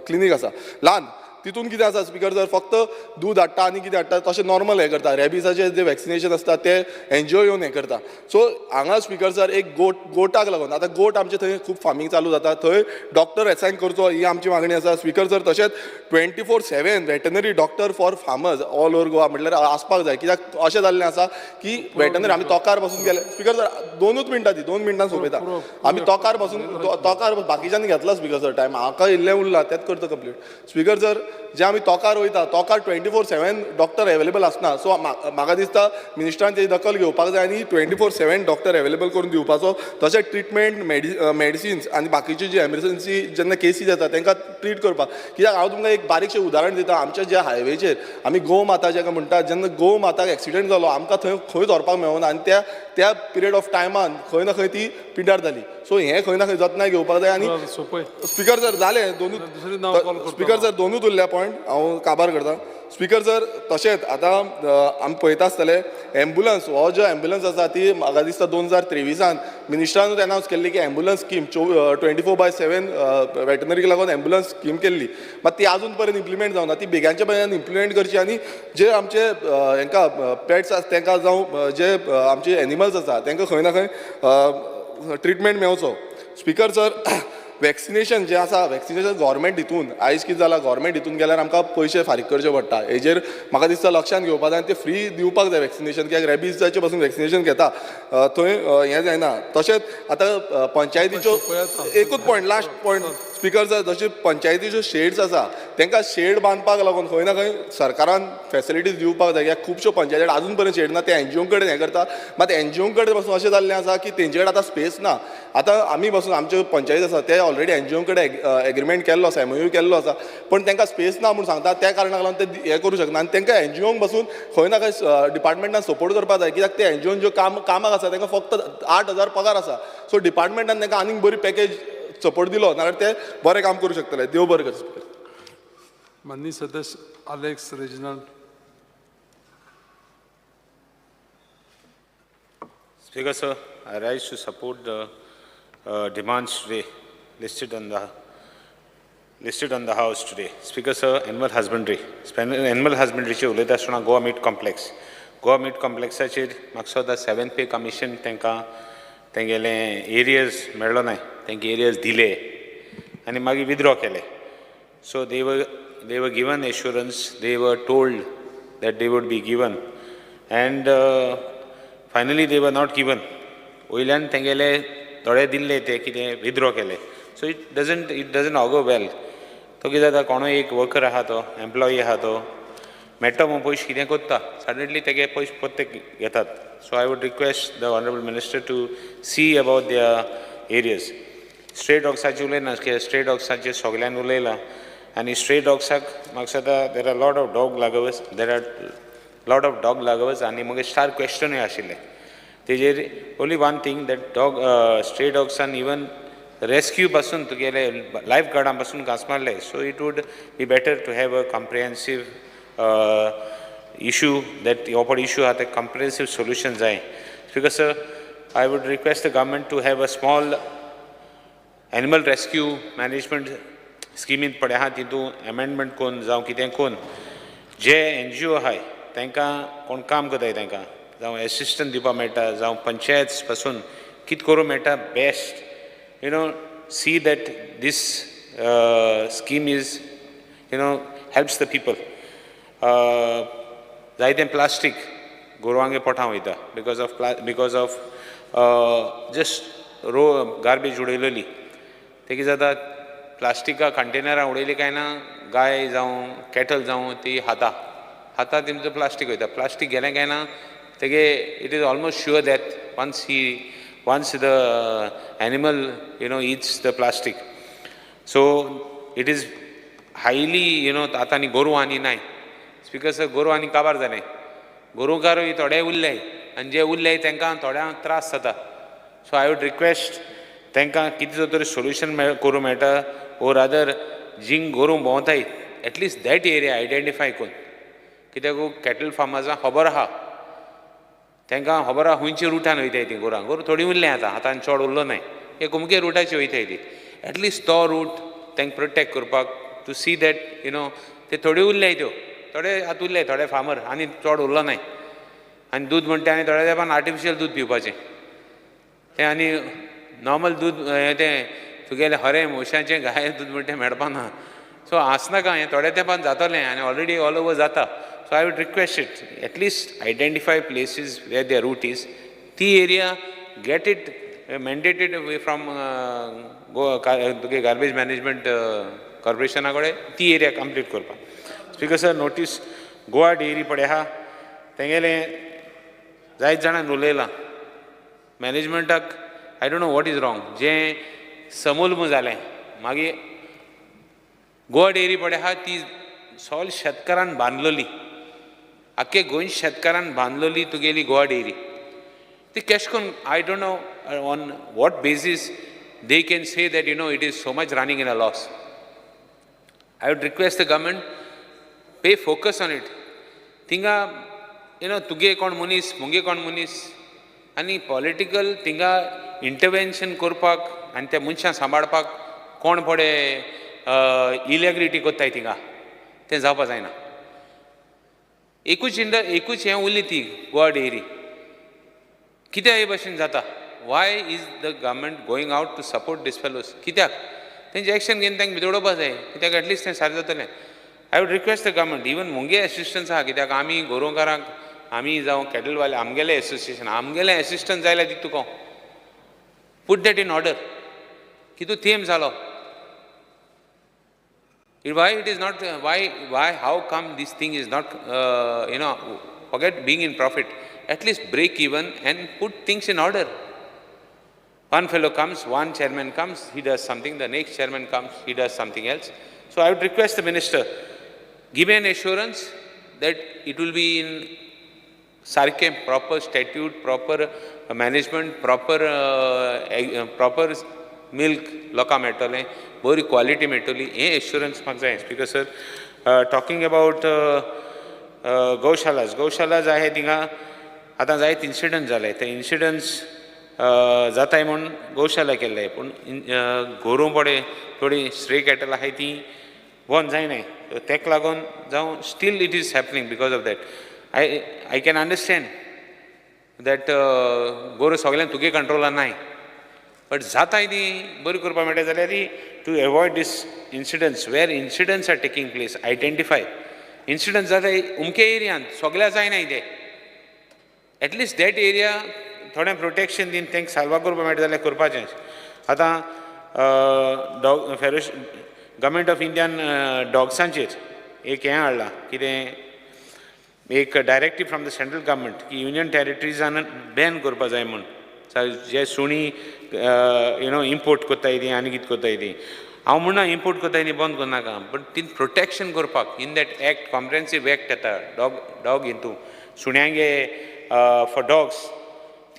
क्लिनीक आसा ल्हान. तितून कितें आसा स्पीकर सर, फक्त दूद हाडटा आनी कितें हाडटा तशें नॉर्मल हें करता, रेबिसाचें जें वॅक्सिनेशन आसता तें एनजीओ येवन हें करता. सो हांगा स्पीकर सर एक गोटाक लागून आतां गोट आमचे थंय खूब फार्मींग चालू जाता, थंय डॉक्टर एसायन करचो ही आमची मागणी आसा. स्पीकर सर, तशेंच 24/7 veterinary doctor for farmers all over Goa म्हटल्यार आसपाक जाय. कित्याक अशें जाल्लें आसा की वेटनरी आमी तोकार पासून गेले. स्पीकर सर, 2 मिनटां दी, 2 मिनटां सोंपयता. आमी तोकार पासून तोकार बाकीच्यांनी घेतला स्पीकर सर टायम, म्हाका इल्लें उरला तेंच करता कंप्लीट. स्पीकर सर, जे आमी तोकार वयता, तोकार 24/7 डॉक्टर एवेलेबल आसना. सो म्हाका दिसता मिनिस्टरान तेजी दखल घेवपाक जाय आनी 24/7 डॉक्टर एवेलेबल करून दिवपाचो. तशेंच ट्रिटमेंट, मेडिसिन्स आनी बाकीची जी एमर्जन्सी जेन्ना केसीस येता तांकां ट्रीट करपाक. कित्याक हांव तुमकां एक बारीकशें उदाहरण दिता, आमच्या ज्या हायवेचेर आमी गो माता जाका म्हणटात, जेन्ना गो माताक एक्सिडंट जालो आमकां थंय खंयच व्हरपाक मेळना आनी त्या पिरियड ऑफ टायमान खंय ना खंय ती पिड्ड्यार जाली. सो हें खंय ना खंय जतनाय घेवपाक जाय. आनी स्पीकर सर जालें, दोनूच स्पीकर सर दोनूच उरल्या पॉयंट हांव काबार करता. स्पीकर सर, तशेंच आतां आमी पळयता आसतले एम्बुलन्स, हो जो एम्बुलन्स आसा ती म्हाका दिसता 2023 मिनिस्टरानूच एनावन्स केल्ली की एम्बुलन्स स्कीम 24/7 वेटनरीक लागून एम्बुलन्स स्कीम केल्ली, मात ती आजून पर्यंत इम्प्लिमेंट जावना. ती बेगांच्या बेगान इम्प्लिमेंट करची आनी जे आमचे हेंकां पेट्स आसा तांकां जावं जे आमचे एनिमल्स आसा तांकां खंय ना खंय ट्रिटमेंट मेवचो. स्पीकर सर, वॅक्सिनेशन जें आसा, वॅक्सिनेशन गव्हर्मेंट हितून आयज कितें जालां, गव्हर्मेंट हितून गेल्यार आमकां पयशे फारीक करचे पडटा. हेजेर म्हाका दिसता लक्षान घेवपाक जाय आनी ते फ्री दिवपाक जाय वॅक्सिनेशन, कित्याक रेबीजाचे पासून वॅक्सिनेशन घेता थंय हें जायना. तशेंच आतां पंचायतीच्यो एकूच point, last point speaker sir, जशे पंचायतीच्यो शेड्स आसा तांकां शेड बांदपाक लागून खंय ना खंय सरकारान फेसिलिटीज दिवपाक जाय. कित्याक खुबश्यो पंचायती आजून पर्यंत शेड ना, ते एनजीओ कडेन हें करता, मात एनजीओ कडेन पासून अशें जाल्लें आसा की तेंचे कडेन आतां स्पेस ना. आतां आमी पासून आमच्यो पंचायती आसा ते ऑलरेडी एनजीओ कडेन एग्रीमेंट केल्लो आसा, एमओयू केल्लो आसा, पूण तांकां स्पेस ना म्हूण सांगता, त्या कारणाक लागून ते हें करूं शकना. आनी तांकां एनजीओंक पासून खंय ना खंय डिपार्टमेंटान सपोर्ट करपाक जाय, कित्याक ते एनजीओन ज्यो कामाक आसा तांकां फक्त 8,000 पगार आसा. सो डिपार्टमेंटान तांकां आनीक बरी पॅकेज सपोर्ट दिलो नाल्यार ते बरें काम करूं शकतले. देव बरें करचें. माननीय सदस्य Alex Reginald. Speaker sir, I rise to support the demands today listed on the house today. Speaker sir, animal husbandry. Animal husbandry उलयता आसतना Goa meat complex. Goa meat कॉम्प्लेक्साचेर म्हाका सुद्दां 7th पे कमिशन तांकां तेंगेले एरियज मेळ्ळो नाय, तांकां एरियज दिले आनी मागीर विथड्रॉ केले. So they were given assurance, they were told that they would be given and finally they were not given. वयल्यान तेंगेले थोडे दिल्ले ते कितें विथड्रॉ केले. So it doesn't augur well. तो कितें जाता, कोणूय एक वर्कर आहा, तो एम्प्लॉई आहा, तो मेळटा म्हूण पयशे कितें कोत्ता, सडनली तेगे पयशे परते घेतात. So I would request the honourable minister to see about their areas. Stray डॉग्साचेर उलयना, स्ट्रे डॉग्साचेर सगळ्यान उलयलां आनी स्ट्रे डॉग्साक म्हाका दिसता there are lot of dog lovers, there are lot of dog lovers आनी मागीर स्टार क्वेश्चनूय आशिल्लें. तेजेर only one thing that dog stray डॉग्सान even rescue पासून तुगेले लायफ गार्डां पासून घांस मारले, so it would be better to have a comprehensive issue that हो पळय इशू आहा ते कॉम्प्रिहेन्सीव सोल्युशन जाय. Because sir, I would request the government to have a small animal rescue management स्किमींत पळय आहा तितून एमेंडमेंट करून जावं कितें करून जे एनजीओ आहाय तांकां कोण काम करताय तांकां जावं एसिस्टंट दिवपाक मेळटा जावं पंचायत पासून कितें करूंक मेळटा best you know see that this scheme is you know helps the people. जायतें प्लास्टीक गोरवांगे पोटां वयता because of just row garbage उडयलेली ते कितें जाता प्लास्टिका कंटेनरां उडयली काय ना गाय जावं कॅटल जावं ती खाता खाता तेमचो प्लास्टीक वयता प्लास्टीक गेलें काय ना तेगे it is almost sure that once the animal you know eats the plastic, so it is highly you know आतां आनी गोरवां आनी नाय. स्पीकर सर, गोरवां आनी काबार जालें, गोरवकारूय थोडे उरले आनी जे उरले तांकां थोड्यांक त्रास जाता. सो I would request तांकां कितें तरी सोल्युशन मेळ करूंक मेळटा ओर रादर जींग गोरूं भोंवताय at least that area identify करून, कित्याक कॅटल फार्मर्सांक खबर आहा तांकां खबर आहा खंयच्या रुटान वयताय तीं गोरां. गोरूं थोडीं उरलें आतां, आतां चड उरलो नाय, एक अमके रुटाचे वयताय ती, एटलिस्ट तो रूट तांकां प्रोटेक्ट करपाक to see that you know ते थोड्यो उरले त्यो थोडे आतां उरले थोडे फार्मर आनी चड उरलो नाय. आनी दूद म्हणटा आनी थोड्या तेंपान आर्टिफिशियल दूद पिवपाचें तें आनी नॉर्मल दूद हें तें तुगेलें हरें म्हशाचें गाये दूद म्हणटा तें मेळपा ना. सो आसनाका हें थोड्या तेंपान जातलें आनी ऑलरेडी ऑल ओवर जाता. So I would request it at least identify places where their route is, ती area get it mandated from Goa तुगे गार्बेज मॅनेजमेंट कॉर्पोरेशना कडेन ती एरिया कंप्लीट करपाक. Speaker sir, notice Goa dairy पळय आहा तेंगेलें जायत जाणांनी उलयलां मॅनेजमेंटाक I don't know what is wrong जें समूल जालें मागीर गोवा डेअरी पळय आहा ती सोल शेतकारान बांदलोली आख्खे गोंय शेतकारान बांदलोली तुगेली गोवा डेअरी ती केश करून I don't know on what basis they can say that you know it is so much running in a loss. I would request the government pay focus on it. थिंगा you know तुगे कोण मनीस मुगे कोण मनीस आनी पॉलिटिकल थिंगा इंटरवेन्शन करपाक आनी त्या मनशां सांबाळपाक कोण पडे इलेग्रिटी कोत्ताय थिंगा तें जावपा जायना. एकूच एकूच हें उरली ती गोवा डेअरी कित्याक हे भशेन जाता. Why is the government going out to support this fellows कित्याक तेंचे एक्शन घेवन तांकां भितर उडोवपा जाय कित्याक एटलिस्ट तें सारकें जातलें. I would request the government even मुगे एसिस्टन्स आहा कित्याक आमी गोरोवकारांक आमी जावं कॅटलवाले आमगेलें एसोसिएशन आमगेलें एसिस्टन्स जाय जाल्यार दिता तुका put that in order. कितू तेम जालो why it is not why how come this thing is not you know forget being in profit, at least break even and put things in order. One fellow comes, one chairman comes, he does something, the next chairman comes, he does something else. So I would request the minister, give an assurance that it will be in सारकें proper statute, proper management, proper proper milk लोकांक मेळटलें, बरी क्वॉलिटी मेळटली, हें एश्युरन्स म्हाका जाय. Speaker sir, talking about gaushalas, gaushalas आहे थिंगा आतां जायते इन्सिडंट जाले, ते इन्सिडंट्स जाताय म्हूण गोशाला केल्ले, पूण गोरूं पडे थोडीं स्ट्रे कॅटल आहाय तीं बंद जायनाय, तेका लागून जावं still it is happening because of that. I can understand that गोरूं सगळ्यांक तुगे कंट्रोलान नाय, बट जाताय ती बरी करपाक मेळटा जाल्यार ती to avoid this incidents where incidents are taking place identify incidents जाताय अमके एरियांत सगळ्या जायनाय ते एटलिस्ट that area थोडें प्रोटेक्शन दिवन तांकां साल्वा करपाक मेळटा जाल्यार करपाचें. आतां डॉग फेरोश गव्हर्मेंट ऑफ इंडियान डॉग्सांचेर एक हें हाडलां कितें एक directive from the central government की युनियन टेरिटरीजान बॅन करपा जाय म्हूण जे सुणी you know import कोत्ताय ती आनी कितें कोत्ताय ती. हांव म्हणना इम्पोर्ट कोत्ताय ती बंद करनाका, बट ती प्रोटेक्शन करपाक in that act comprehensive act येता डॉग डॉग हितू सुण्यांगे फॉर डॉग्स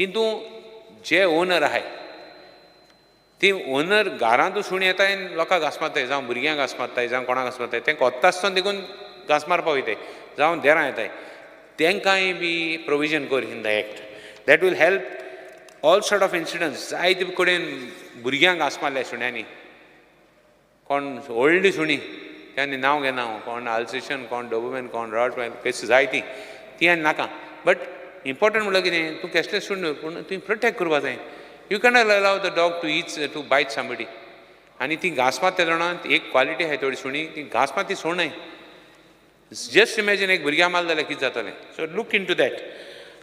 तितूं जे ओनर आहाय ती ओनर घरांतू सुणी येताय आनी लोकांक घांस मारताय, जावं भुरग्यांक घांस मारताय, जावं कोणाक घांस मारताय, तेंका वता आसतना देखून घांस मारपा वयताय, जावं देरां येताय, तेंकांय बी प्रोविजन कर in the act. That will help all sort of incidents. जायते कडेन भुरग्यांक घांस मारल्या सुण्यांनी, कोण व्हडली सुणी तेन्ना नांव घेना हांव, कोण आल्सेशन, कोण डोबोमॅन, कोण रॉटमॅन, केस जायती ती आनी नाका. बट इम्पॉर्टंट म्हणल्यार कितें, तूं केसलें सूण पूण तुवें प्रोटेक्ट करपा जाय. You cannot allow the dog to each to bite somebody. आनी ती घांस मारता जाणा, एक क्वालिटी आहाय थोडी सुणी, ती घांस मारता ती सोडनाय. जस्ट इमॅजीन एक भुरग्या मारलें जाल्यार कितें जातलें. So look into that.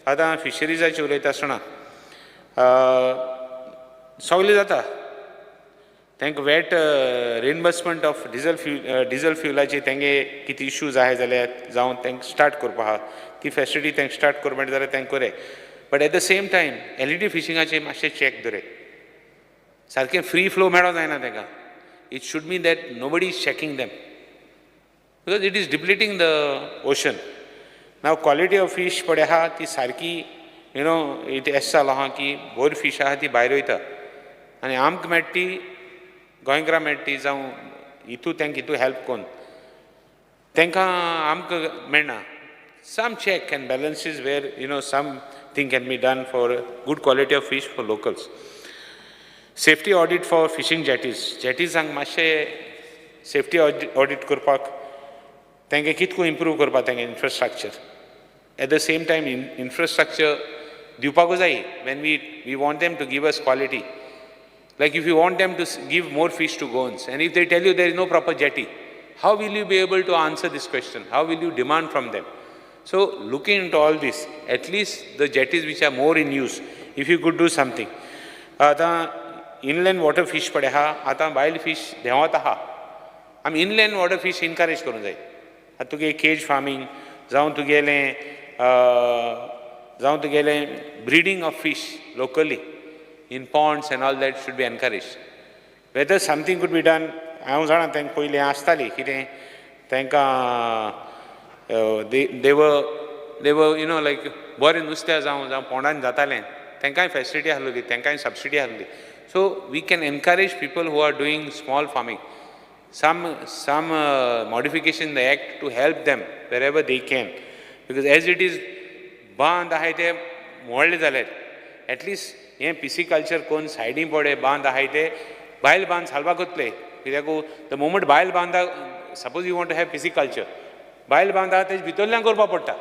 आतां फिशरीजाचेर उलयता आसतना सगलें जाता, तांकां VAT reimbursement of diesel fuel, diesel फ्युलाची तेंगे कितें इश्यूज आहाय जाल्यार जावं तांकां स्टार्ट करपा आहा ती फेसिलिटी तांकां स्टार्ट करपा मेळटा जाल्यार तांकां करें. But at the same time LED फिशिंगाचेर मातशें चॅक दवराय, सारकें फ्री फ्लो मेळों जायना तांकां. It should be that nobody is checking them because it is depleting the ocean. Now quality of fish पळय आहा ती सारकी, you know it एश जालो आहा की बरी फीश आहा ती भायर वयता आनी आमकां मेळटा ती गोंयकारां मेळटा ती, जावं हितू तांकां हितू हेल्प करून तांकां आमकां मेळना. Some check and balances where you know something can be done for good quality of fish for locals. Safety audit for fishing jetties, जेटीजांक मातशें सेफ्टी ऑडीट करपाक तांकां कितको इम्प्रूव करपाक तांगे infrastructure. At the same time infrastructure दिवपाकूय जाय when we want them to give us quality. Like if you want them to give more fish to Goans and if they tell you there is no proper jetty, how will you be able to answer this question? How will you demand from them? So looking into all this, at least the jetties which are more in use, if you could do something. आतां इनलँड वॉटर फीश पळय आहा, आतां वायल्ड फीश देंवत आहा, आमी इनलँड वॉटर फीश इनकरेज करूंक जाय. आतां तुगे केज फार्मींग जावं तुगेलें breeding of fish locally in ponds and all that should be encouraged. Whether something could be done, हांव जाणा तांकां पयलीं आसताली कितें तांकां they were you know like बरें नुस्तें जावं जावं पोंडान जातालें, तांकांय फेसिलिटी आहली, तांकांय सबसिडी आहली. So we can encourage people who are doing small farming, some modification in the act to help them wherever they can, because as it is बांद आहाय ते मोडले जाल्यार एटलिस्ट हें पिसिकल्चर कोन्न सायडी पडे बांद आहाय ते बायल बांद सालवाक वतले. कित्याक the moment बायल बांदा, suppose you want to have pisciculture, बायल बांद आहा तेज भितरल्यान करपाक पडटा.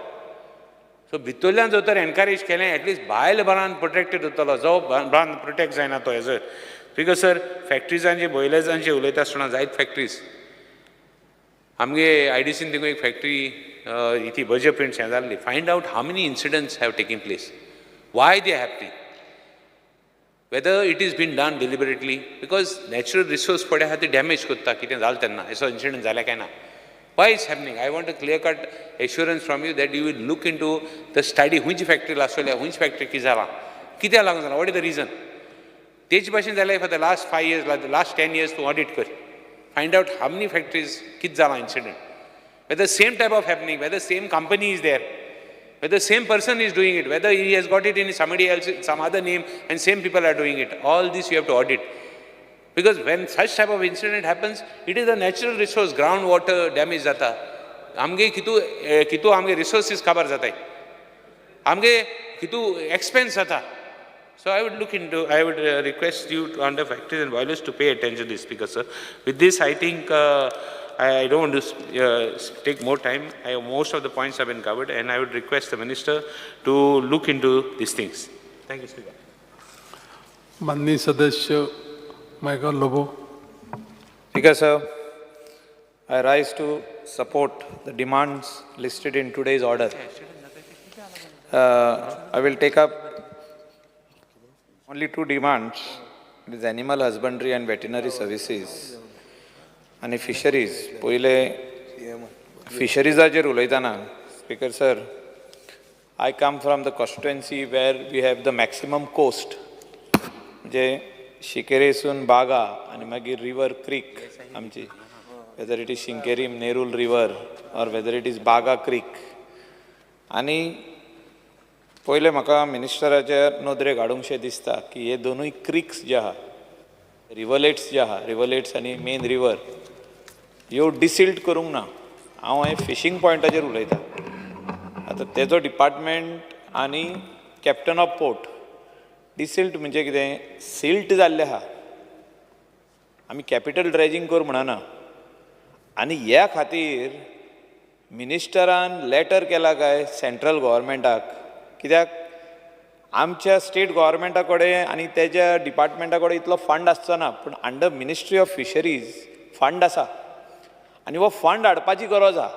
सो भितरल्यान जर तर एनकरेज केलें एटलिस्ट बायल बांद प्रोटेक्टेड उरतलो, जो बांद प्रोटेक्ट जायना तो हेजो. Because sir फॅक्ट्रीजांचे बॉयलर्सांचे उलयता आसतना जायत फॅक्ट्रीज आमगे आयडीसीन देखून एक फॅक्ट्री इती बजे प्रिंट्स हें जाल्ली. Find out how many incidents have taken place, why they happening, whether it is been done deliberately, because natural resource पळय आहा ती डॅमेज करता. कितें जालें तेन्ना असो इन्सिडंट जाल्या काय ना, why is happening. I want a clear cut assurance from you that you will look into the study. खंयची फॅक्ट्री लासवल्या, खंयची फॅक्ट्री कितें जालां, कित्याक लागून जालां, what is the reason. तेच भाशेन जाल्यार for the last 5 years, last 10 years तूं ऑडीट कर, find out how many factories कितें जालां incident, whether same type of happening, whether same company is there, whether same person is doing it, whether he has got it in somebody else, some other name, and same people are doing it. All this you have to audit. Because when such type of incident happens, it is a natural resource, groundwater damage jata. Amge kitu amge resources kabar jatay. Amge kitu expense jata. So I would look into, I would request you to, under factories and boilers, to pay attention to this, because sir, with this I think I don't want to take more time. Most of the points have been covered, and I would request the minister to look into these things. Thank you, Speaker. माननीय सदस्य Michael Lobo. Speaker, sir, I rise to support the demands listed in today's order. I will take up only two demands. It is animal husbandry and veterinary services आनी फिशरीज. पयले फिशरीजाचेर उलयतना, speaker sir, I come from the constituency where we have the maximum coast, म्हणजे शिकेरेसून बागा आनी मागीर रिवर क्रीक आमची, whether it is Sinquerim Nerul river or whether it is Baga creek. आनी पयलें म्हाका मिनिस्टराच्या नदरेक हाडूंकशें दिसता की हे दोनूय क्रिक्स जे आहा, रिवलेट्स जे आहा, रिवलेट्स आनी मेन रिवर ह्यो डिसिल्ट करूंक ना. हांव हें फिशींग पॉयंटाचेर उलयतां. आतां तेजो डिपार्टमेंट आनी कॅप्टन ऑफ पोर्ट. डिसिल्ट म्हणजे कितें, सिल्ट जाल्लें आहा. आमी कॅपिटल ड्रेजींग कर म्हणना आनी ह्या खातीर मिनिस्टरान लॅटर केला काय सेंट्रल गोवोरमेंटाक, कित्याक आमच्या स्टेट गोवोरमेंटा कडेन आनी तेज्या डिपार्टमेंटा कडेन इतलो फंड आसचो ना, पूण under ministry of fisheries fund आसा आनी हो फंड हाडपाची गरज आहा.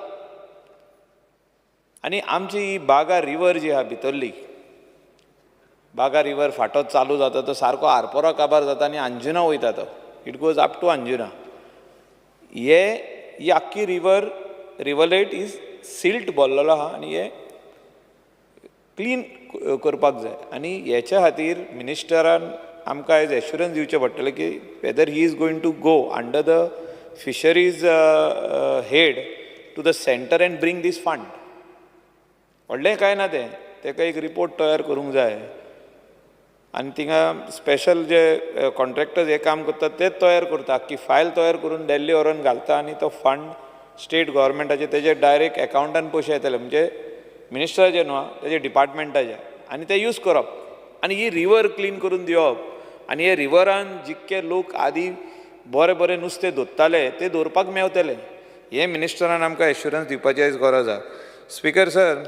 आनी आमची ही बागा रिवर जी आहा भितरली, बागा रिवर फाटो चालू जाता तो सारको आरपोरा काबार जाता आनी अंजुना वयता तो, it goes up to Anjuna. हे ही आख्खी रिवर रिवलेट is silt भरलेलो आहा आनी हे क्लीन करपाक जाय. आनी हेच्या खातीर मिनिस्टरान आमकां आयज एश्युरन्स दिवचें पडटलें की whether he is going to go under the fisheries head to the centre and bring this fund. व्हडलें कांय ना तें, तेका एक रिपोर्ट तयार करूंक जाय आनी थिंगा स्पेशल जे कॉन्ट्रॅक्टर्स हे काम करतात ते तयार करता, आख्खी फायल तयार करून दिल्ली व्हरून घालता आनी तो फंड स्टेट गोवोरमेंटाचे तेजे डायरेक्ट एकावंटान पयशे येतले, म्हणजे मिनिस्टराचे न्हू तेजे डिपार्टमेंटाचे, आनी ते यूज करप आनी ही रिवर क्लीन करून दिवप. आनी हे रिवरान जितके लोक आदी बरे बरे नुस्तें दोत्ताले ते दवरपाक मेवतले, हे मिनिस्टरान आमकां एश्युरन्स दिवपाची आयज गरज आहा. स्पीकर सर,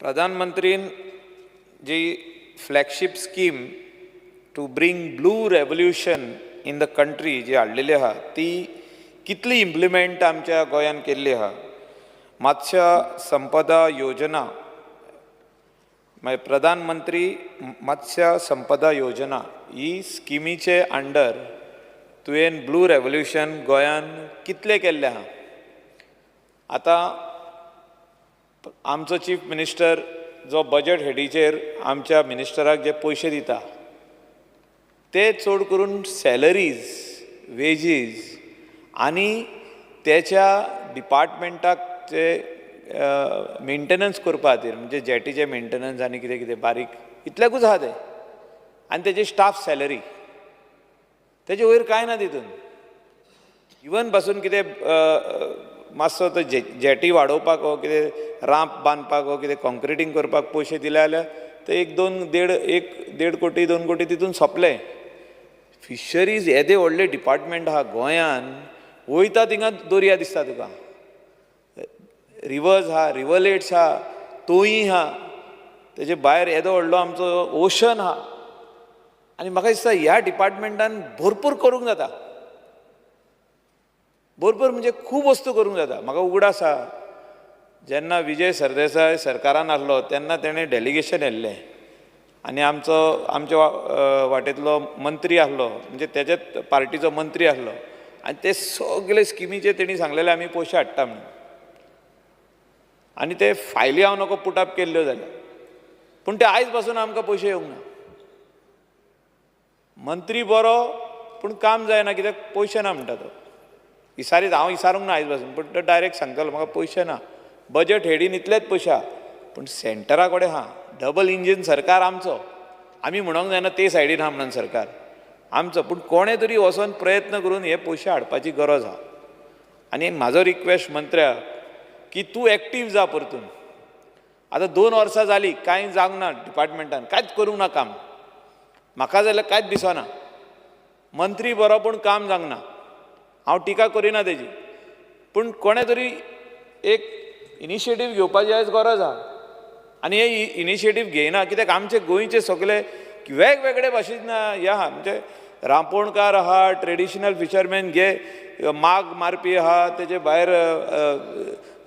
प्रधानमंत्रीन जी flagship scheme to bring blue revolution in the country जी हाडलेली आहा ती कितली इम्प्लिमेंट आमच्या गोंयान केल्ली आहा. मत्स्य संपदा योजना, मागीर प्रधानमंत्री मत्स्य संपदा योजना ही स्किमीचे अंडर तुवें ब्लू रेवोल्युशन गोंयान कितलें केल्लें आहा. आतां आमचो चीफ मिनिस्टर जो बजट हेडीचेर आमच्या मिनिस्टराक जे पयशे दिता ते चड करून सॅलरीज, वेजीस आनी तेच्या डिपार्टमेंटाक जे मेंटेनन्स करपा खातीर, म्हणजे जेटीचे मेंटेनन्स आनी कितें कितें बारीक इतल्याकूच आहा तें, आनी तेजी स्टाफ सॅलरी, तेजे वयर कांय ना तितून. इवन पासून कितें मातसो तो जेटी वाडोवपाक वो कितें रांप बांदपाक वो कितें कॉन्क्रिटींग करपाक पयशे दिले जाल्यार ते एक दोन देड एक देड कोटी 2 कोटी तितून सोंपले. फिशरीज येदे व्हडलें डिपार्टमेंट आहा गोंयान, वयता थिंगा दर्या दिसता तुका, रिवर्स आहा, रिवलेट्स आहा, तोयी आहा, तेजे भायर येदो व्हडलो आमचो ओशन आहा. आनी म्हाका दिसता ह्या डिपार्टमेंटान भरपूर करूंक जाता, भरपूर म्हणजे खूब वस्तू करूंक जाता. म्हाका उगडास आहा जेन्ना विजय सरदेसाय सरकारान आसलो तेन्ना तेणें डेलिगेशन येल्लें आनी आमचो आमच्या वाटेंतलो मंत्री आसलो, म्हणजे तेज्याच पार्टीचो मंत्री आसलो, आनी ते सगळे स्किमीचे तेणी सांगलेले आमी पयशे हाडटा म्हणून, आनी ते फायली हांव नको पुटअप केल्ल्यो जाल्यार, पूण ते आयज पासून आमकां पयशे येवंक ना. मंत्री बरो पूण काम जायना कित्याक पयशे ना म्हणटा तो. इसारीत हांव इसारूंक ना आयज पासून, पूण तो डायरेक्ट सांगतालो म्हाका पयशे ना, बजट हेडीन इतलेच पयशे आहा, पूण सेंटरा कडेन आहा. डबल इंजीन सरकार आमचो, आमी म्हणोंक जायना ते सायडीन आहा म्हणून सरकार आमचो, पूण कोणें तरी वचोन प्रयत्न करून हे पयशे हाडपाची गरज आहा. आनी म्हाजो रिक्वेस्ट मंत्र्याक की तूं एक्टीव जा परतून. आतां 2 वर्सां जालीं कांय जावंक ना डिपार्टमेंटान, कांयच करूंक ना काम, म्हाका जाल्यार कांयच दिसना. मंत्री बरो पूण काम जावंक ना, हांव टिका करिना तेजी, पूण कोणें तरी एक इनिशिएटीव घेवपाची आयज गरज आहा. आनी हे इनिशिएटीव घेयना कित्याक आमचे गोंयचे सगळे वेगवेगळे भाशेन हे आहा, म्हणजे रांपोणकार आहा, ट्रेडिशनल फिशरमॅन घे माग मारपी आहा, तेजे भायर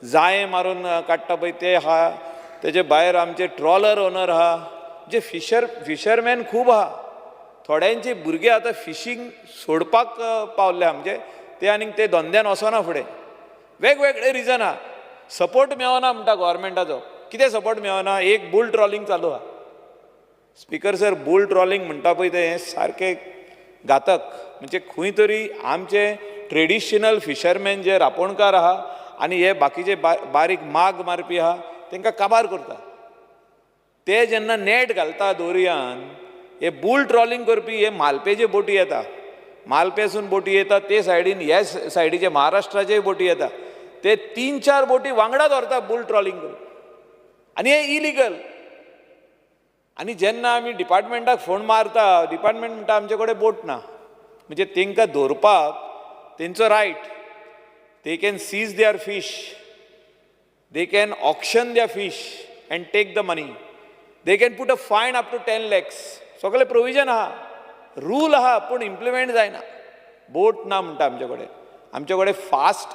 जायें मारून काडटा पळय ते आहा, तेजे भायर आमचे ट्रॉलर ओनर आहा, जे फिशरमॅन खूब आहा. थोड्यांचे भुरगे आतां फिशींग सोडपाक पावल्ले आहा, म्हणजे ते आनीक ते धंद्यान वचना फुडें, वेगवेगळे रिजन आहा. सपोर्ट मेळना म्हणटा गोवोरमेंटाचो, कितें सपोर्ट मेळना, एक बुल ट्रॉलिंग चालू आहा. स्पीकर सर, बुल ट्रॉलिंग म्हणटा पळय तें सारकें घातक, म्हणजे खंय तरी आमचे ट्रेडिशनल फिशरमॅन जे रांपोणकार आहा आनी हे बाकीचे बारीक माग मारपी आहा तेंकां काबार करता. ते जेन्ना नेट घालता दोरयान, हे बूल ट्रॉलिंग करपी हे मालपेचे बोटी येता, मालपेसून बोटी येता ते सायडीन, ह्या सायडीचे महाराष्ट्राचेय बोटी येता, ते 3-4 बोटी वांगडा धरता बूल ट्रॉलिंग करून, आनी हे इलिगल. आनी जेन्ना आमी डिपार्टमेंटाक फोन मारता, डिपार्टमेंट म्हणटा आमचे कडेन बोट ना. म्हणजे तांकां धरपाक तेंचो right, they can seize their fish, they can auction their fish and take the money, they can put a fine up to 10 lakhs. सगळे प्रोविजन आहा, रूल आहा, पूण इम्प्लिमेंट जायना. बोट ना म्हणटा आमचे कडेन, आमचे कडेन फास्ट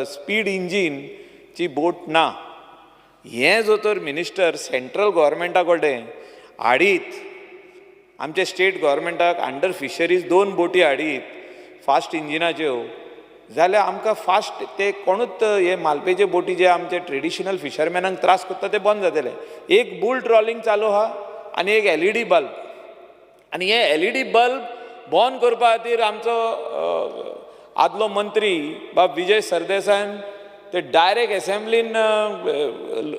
स्पीड इंजीनची बोट ना. हें जो तर मिनिस्टर सेंट्रल गव्हर्मेंटा कडेन हाडीत, आमच्या स्टेट गव्हर्मेंटाक अंडर फिशरीज 2 बोटी हाडीत फास्ट इंजिनाच्यो, जाल्यार आमकां फास्ट ते कोणूच हे मालपेचे बोटी जे आमचे ट्रेडिशनल फिशरमॅनांक त्रास करता ते बंद जातले. एक बूल ट्रॉलिंग चालू आहा आनी एक LED bulb, आनी हे LED bulb बंद करपा खातीर आमचो आदलो मंत्री बाब विजय सरदेसायान ते डायरेक्ट एसेंब्लीन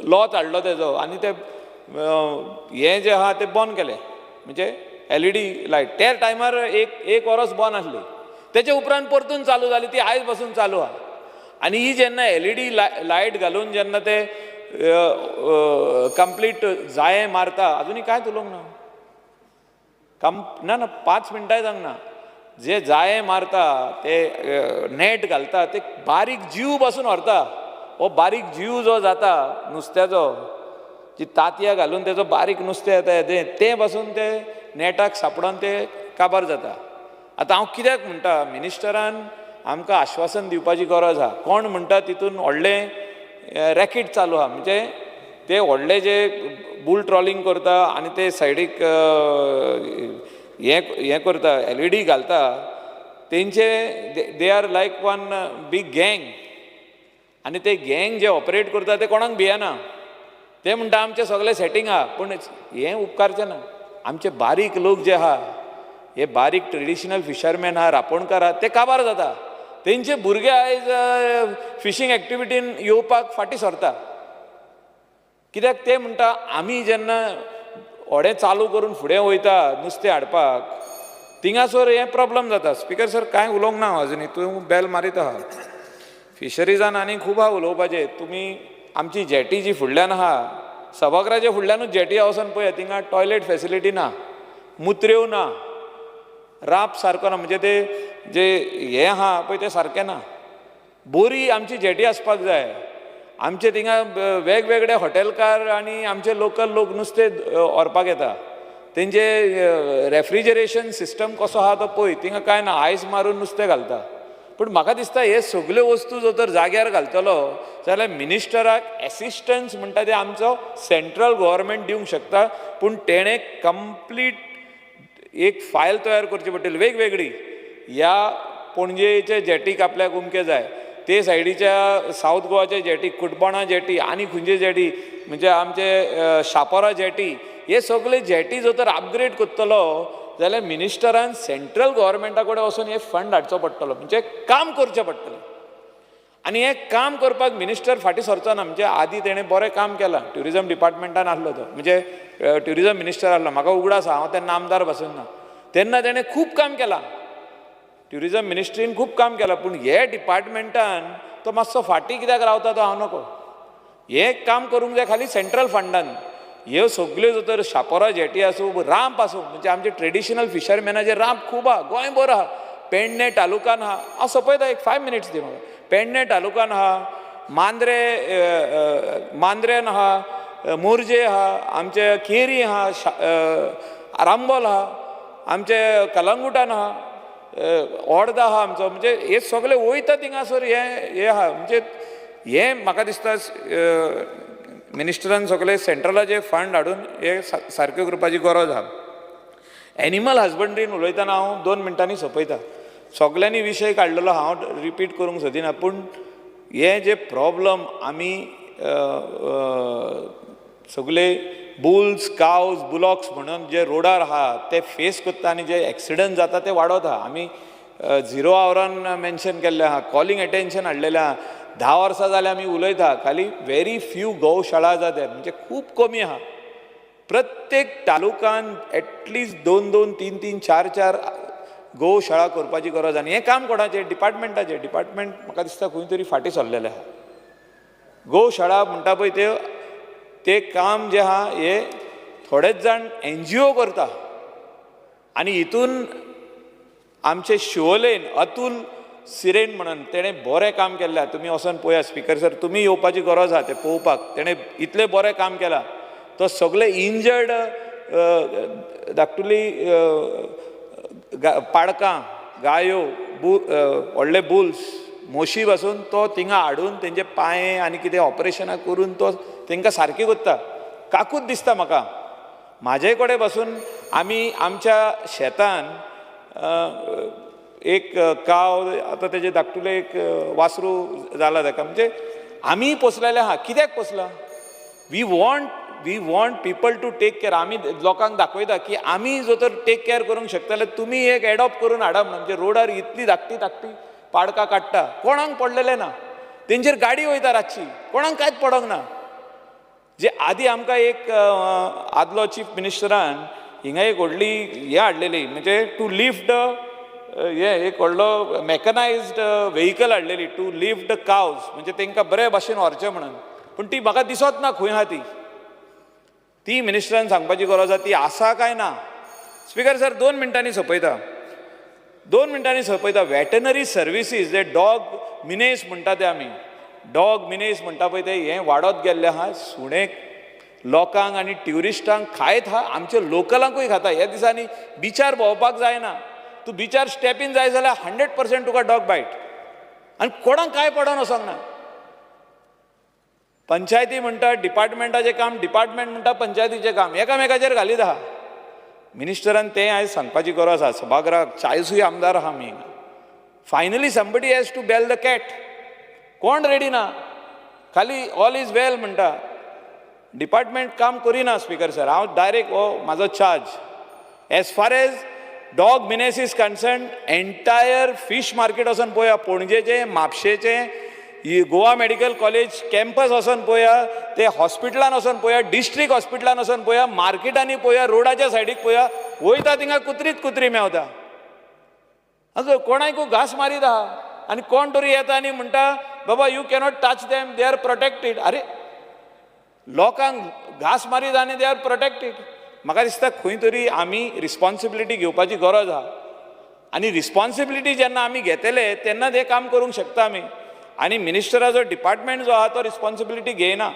लॉच हाडलो तेजो, आनी ते हें जें आहा तें बंद केलें, म्हणजे LED light त्या टायमार एक वरस बंद आसली, तेचे उपरांत परतून चालू जाली, ती आयज पासून चालू आहा. आनी ही जेन्ना LED light घालून जेन्ना ते कंप्लीट जाये मारता, अजुनूय कांयच उलोवंक ना, ना ना 5 मिनटांय जावंक ना, जे जाये मारता ते नेट घालता ते बारीक जीव पासून व्हरता. हो बारीक जीव जो जाता नुस्त्याचो, जी तांतयां घालून तेजो बारीक नुस्तें येता तें पासून ते नेटाक सापडोन ते काबार जाता. आतां हांव कित्याक म्हणटा, मिनिस्टरान आमकां आश्वासन दिवपाची गरज आहा. कोण म्हणटा तितून व्हडलें रॅकेट चालू आहा, म्हणजे ते व्हडले जे बूल ट्रॉलिंग करता आनी ते सायडीक हें करता, LED घालता, तेंचे they are like one big gang, आनी ते गँग जे ऑपरेट करता ते कोणाक भियेना. ते म्हणटा आमचें सगळें सेटींग आहा, पूण हें उपकारचें ना. आमचे बारीक लोक जे आहा, हे बारीक ट्रेडिशनल फिशरमॅन आहा, रांपोणकार आहा, ते काबार जाता. तेंचे भुरगे आयज फिशींग एक्टिविटीन येवपाक फाटीं सरता. कित्याक ते म्हणटा आमी जेन्ना व्हडें चालू करून फुडें वयता नुस्तें हाडपाक, थिंगासर हें प्रॉब्लम जाता. स्पिकर सर कांय उलोवंक ना अजुनूय, तूं बेल मारीत आहा. फिशरीजान आनी खूब आहा उलोवपाचें. तुमी आमची जेटी जी फुडल्यान आहा, सभाघराच्या फुडल्यानूच जेटी वचोन पळया, थिंगा टॉयलेट फेसिलिटी ना, मुत्र्यो ना, राप सारको ना, म्हणजे ते जे हें आहा पळय तें सारकें ना. बोरी आमची जेटी आसपाक जाय. आमचे थिंगा वेगवेगळे हॉटेलकार आनी आमचे लोकल लोक नुस्तें व्हरपाक येता, तेंचे रेफ्रिजरेशन सिस्टम कसो आहा तो पळय, थिंगा कांय ना, आयस मारून नुस्तें घालता. पूण म्हाका दिसता हे सगल्यो वस्तू जर तर जाग्यार घालतलो जाल्यार मिनिस्टराक एसिस्टन्स म्हणटा ते आमचो सेंट्रल गव्हर्मेंट दिवंक शकता, पूण तेणें कंप्लीट एक फायल तयार करची पडटली वेगवेगळी. ह्या पणजेचे जेटीक आपल्याक उमके जाय, ते सायडीच्या सावथ गोवाचे जेटी, कुटबणा जेटी आनी खंयचे जेटी, म्हणजे आमचे शापोरा जेटी, हे सगळे जेटी जर तर अपग्रेड करतलो जाल्यार मिनिस्टरान सेंट्रल गव्हर्मेंटा कडेन वचून हे फंड हाडचो पडटलो, म्हणजे काम करचें पडटलें. आनी हें काम करपाक मिनिस्टर फाटीं सरचो ना. म्हणजे आदीं तेणें बरें काम केलां, ट्युरिजम डिपार्टमेंटान आसलो तो, म्हणजे ट्युरिजम मिनिस्टर आसलो, म्हाका उगडास आहा, हांव तेन्ना आमदार पासून ना, तेन्ना तेणें खूब काम केलां, ट्युरिजम मिनिस्ट्रीन खूब काम केलां. पूण हे डिपार्टमेंटान तो मातसो फाटीं कित्याक रावता तो हांव नको. हें काम करूंक जाय खाली सेंट्रल फंडान. ह्यो सगल्यो जर तर शापोरा जेटी आसूं, रांप आसूं, म्हणजे आमचे ट्रेडिशनल फिशरमॅनाचे रांप खूब आहा, गोंयभर आहा, पेडणे तालुकान आहा. हांव सोंपयता, एक 5 मिनट्स दी म्हाका. पेडणे तालुकान आहा, मांद्रे मांद्रेन आहा, मोरजे आहा, आमचे केरी आहा, आरांबोल आहा, आमचे कलंगुटान आहा, ओर्दा आहा आमचो. म्हणजे हे सगळे वयता थिंगासर हें आहा. म्हणजे हें म्हाका दिसता मिनिस्टरान सगळे सेंट्रलाचे फंड हाडून हे सारक्यो करपाची गरज आहा. एनिमल हजबंड्रीन उलयतना हांव 2 मिनटांनी सोंपयता. सगल्यांनी विशय काडलेलो हांव रिपीट करूंक सोदिना, पूण हे जे प्रॉब्लम आमी सगळे बुल्स, कावज, बुलॉक्स म्हणून जे रोडार आहा ते फेस करता आनी जे एक्सिडंट जाता ते वाडत आहा. आमी 0 आवरान मेन्शन केल्लें आहा, कॉलिंग एटेन्शन हाडलेलें आहा. 10 वर्सां जाल्यार आमी उलयता, खाली व्हेरी फ्यू गौशाळा जाता, म्हणजे खूब कमी आहा. प्रत्येक तालुकान एटलिस्ट 2 2 3 3 4 4 गोशाळा करपाची गरज. आनी हें काम कोणाचें? डिपार्टमेंटाचें. डिपार्टमेंट म्हाका दिसता खंय तरी फाटीं सरलेलें आहा. गोशाळा म्हणटा पळय ते काम जें आहा हें थोडेच जाण NGO करता. आनी हितून आमचे शिवोलेन अतुल सिरेन म्हणून तेणें बरें काम केल्लें. तुमी वचोन पळया स्पिकर सर, तुमी येवपाची गरज आहा तें पळोवपाक. तेणें इतलें बरें काम केलां. तो सगळे इंजर्ड धाकटुली पाडकां, गायो, व्हडले बुल्स, म्हशी पासून तो थिंगा हाडून तेंचे पांये आनी कितें ऑपरेशनां करून तो तेंकां सारकें करता. काकूत दिसता म्हाका. म्हाजे कडेन पासून आमी आमच्या शेतान एक काव आतां तेजे धाकटुले एक वासरू जाला ताका. म्हणजे आमी पोसलेले आहा. कित्याक पोसला? We want people to take care. आमी लोकांक दाखयता की आमी जो तर टेक केअर करूंक शकता जाल्यार तुमी एक एडॉप्ट करून हाडा म्हणून. म्हणजे रोडार इतली धाकटी धाकटी पाडकां काडटा, कोणाक पडलेलें ना. तेंचेर गाडी वयता रातची, कोणाक कांयच पडोंक ना. जे आदी आमकां एक आदलो चीफ मिनिस्टरान हिंगा एक व्हडली हें हाडलेली, म्हणजे टू लिफ्ट हें एक व्हडलो मॅकनायज्ड व्हेकल हाडलेली टू लिफ्ट कावज, म्हणजे तांकां बरे भाशेन व्हरचें म्हणून. पूण ती म्हाका दिसत ना खंय आहा ती. ती मिनिस्टरान सांगपाची गरज आसा ती आसा काय ना. स्पिकर सर, 2 मिनटांनी सोंपयता. 2 मिनटांनी सोंपयता. वेटनरी सर्विसीस जे डॉग मिनेस म्हणटा ते आमी डॉग मिनेस म्हणटा पळय ते हें वाडत गेल्लें आहा. सुणे लोकांक आनी ट्युरिस्टांक खायत आहा, आमच्या लोकलांकूय खाता. ह्या दिसांनी बिचार भोंवपाक जायना. तूं बिचार स्टेपीन जाय जाल्यार 100% तुका डॉग बायट. आनी कोणाक कांय पडोन वचोंक ना. पंचायती म्हणटा डिपार्टमेंटाचें काम, डिपार्टमेंट म्हणटा पंचायतीचें काम, एकामेकाचेर घालीत आहा. मिनिस्टरान तें आयज सांगपाची गरज आसा. सभागृहाक 40 आमदार आहा आमी. Finally somebody has to bell the cat. कोण रेडी ना. खाली ऑल is वेल म्हणटा. डिपार्टमेंट काम करिना. स्पिकर सर, हांव डायरेक्ट हो म्हाजो charge. As far as dog menace is concern, entire fish market वचोन पळोवया, पणजेचें, म्हापशेचें, गोवा मेडिकल कॉलेज कॅम्पस वचोन पळोवया, ते हॉस्पिटलान वचोन पळोवया, डिस्ट्रिक्ट हॉस्पिटलान वचोन पळोवया, मार्केटांनी पळोवया, रोडाच्या सायडीक पळोवया, वयता थिंगा कुत्रीच कुत्री मेवता. आतां कोणाकूय घास मारीत आहा आनी कोण तरी येता आनी म्हणटा बाबा you cannot touch them, they are protected. अरे लोकांक घास मारीत आनी they are protected. म्हाका दिसता खंय तरी आमी रिस्पॉन्सिबिलिटी घेवपाची गरज आहा. आनी रिस्पॉन्सिबिलिटी जेन्ना आमी घेतले तेन्ना तें काम करूंक शकता आमी. आनी मिनिस्टराचो डिपार्टमेंट जो आहा तो रिस्पॉन्सिबिलिटी घेयना.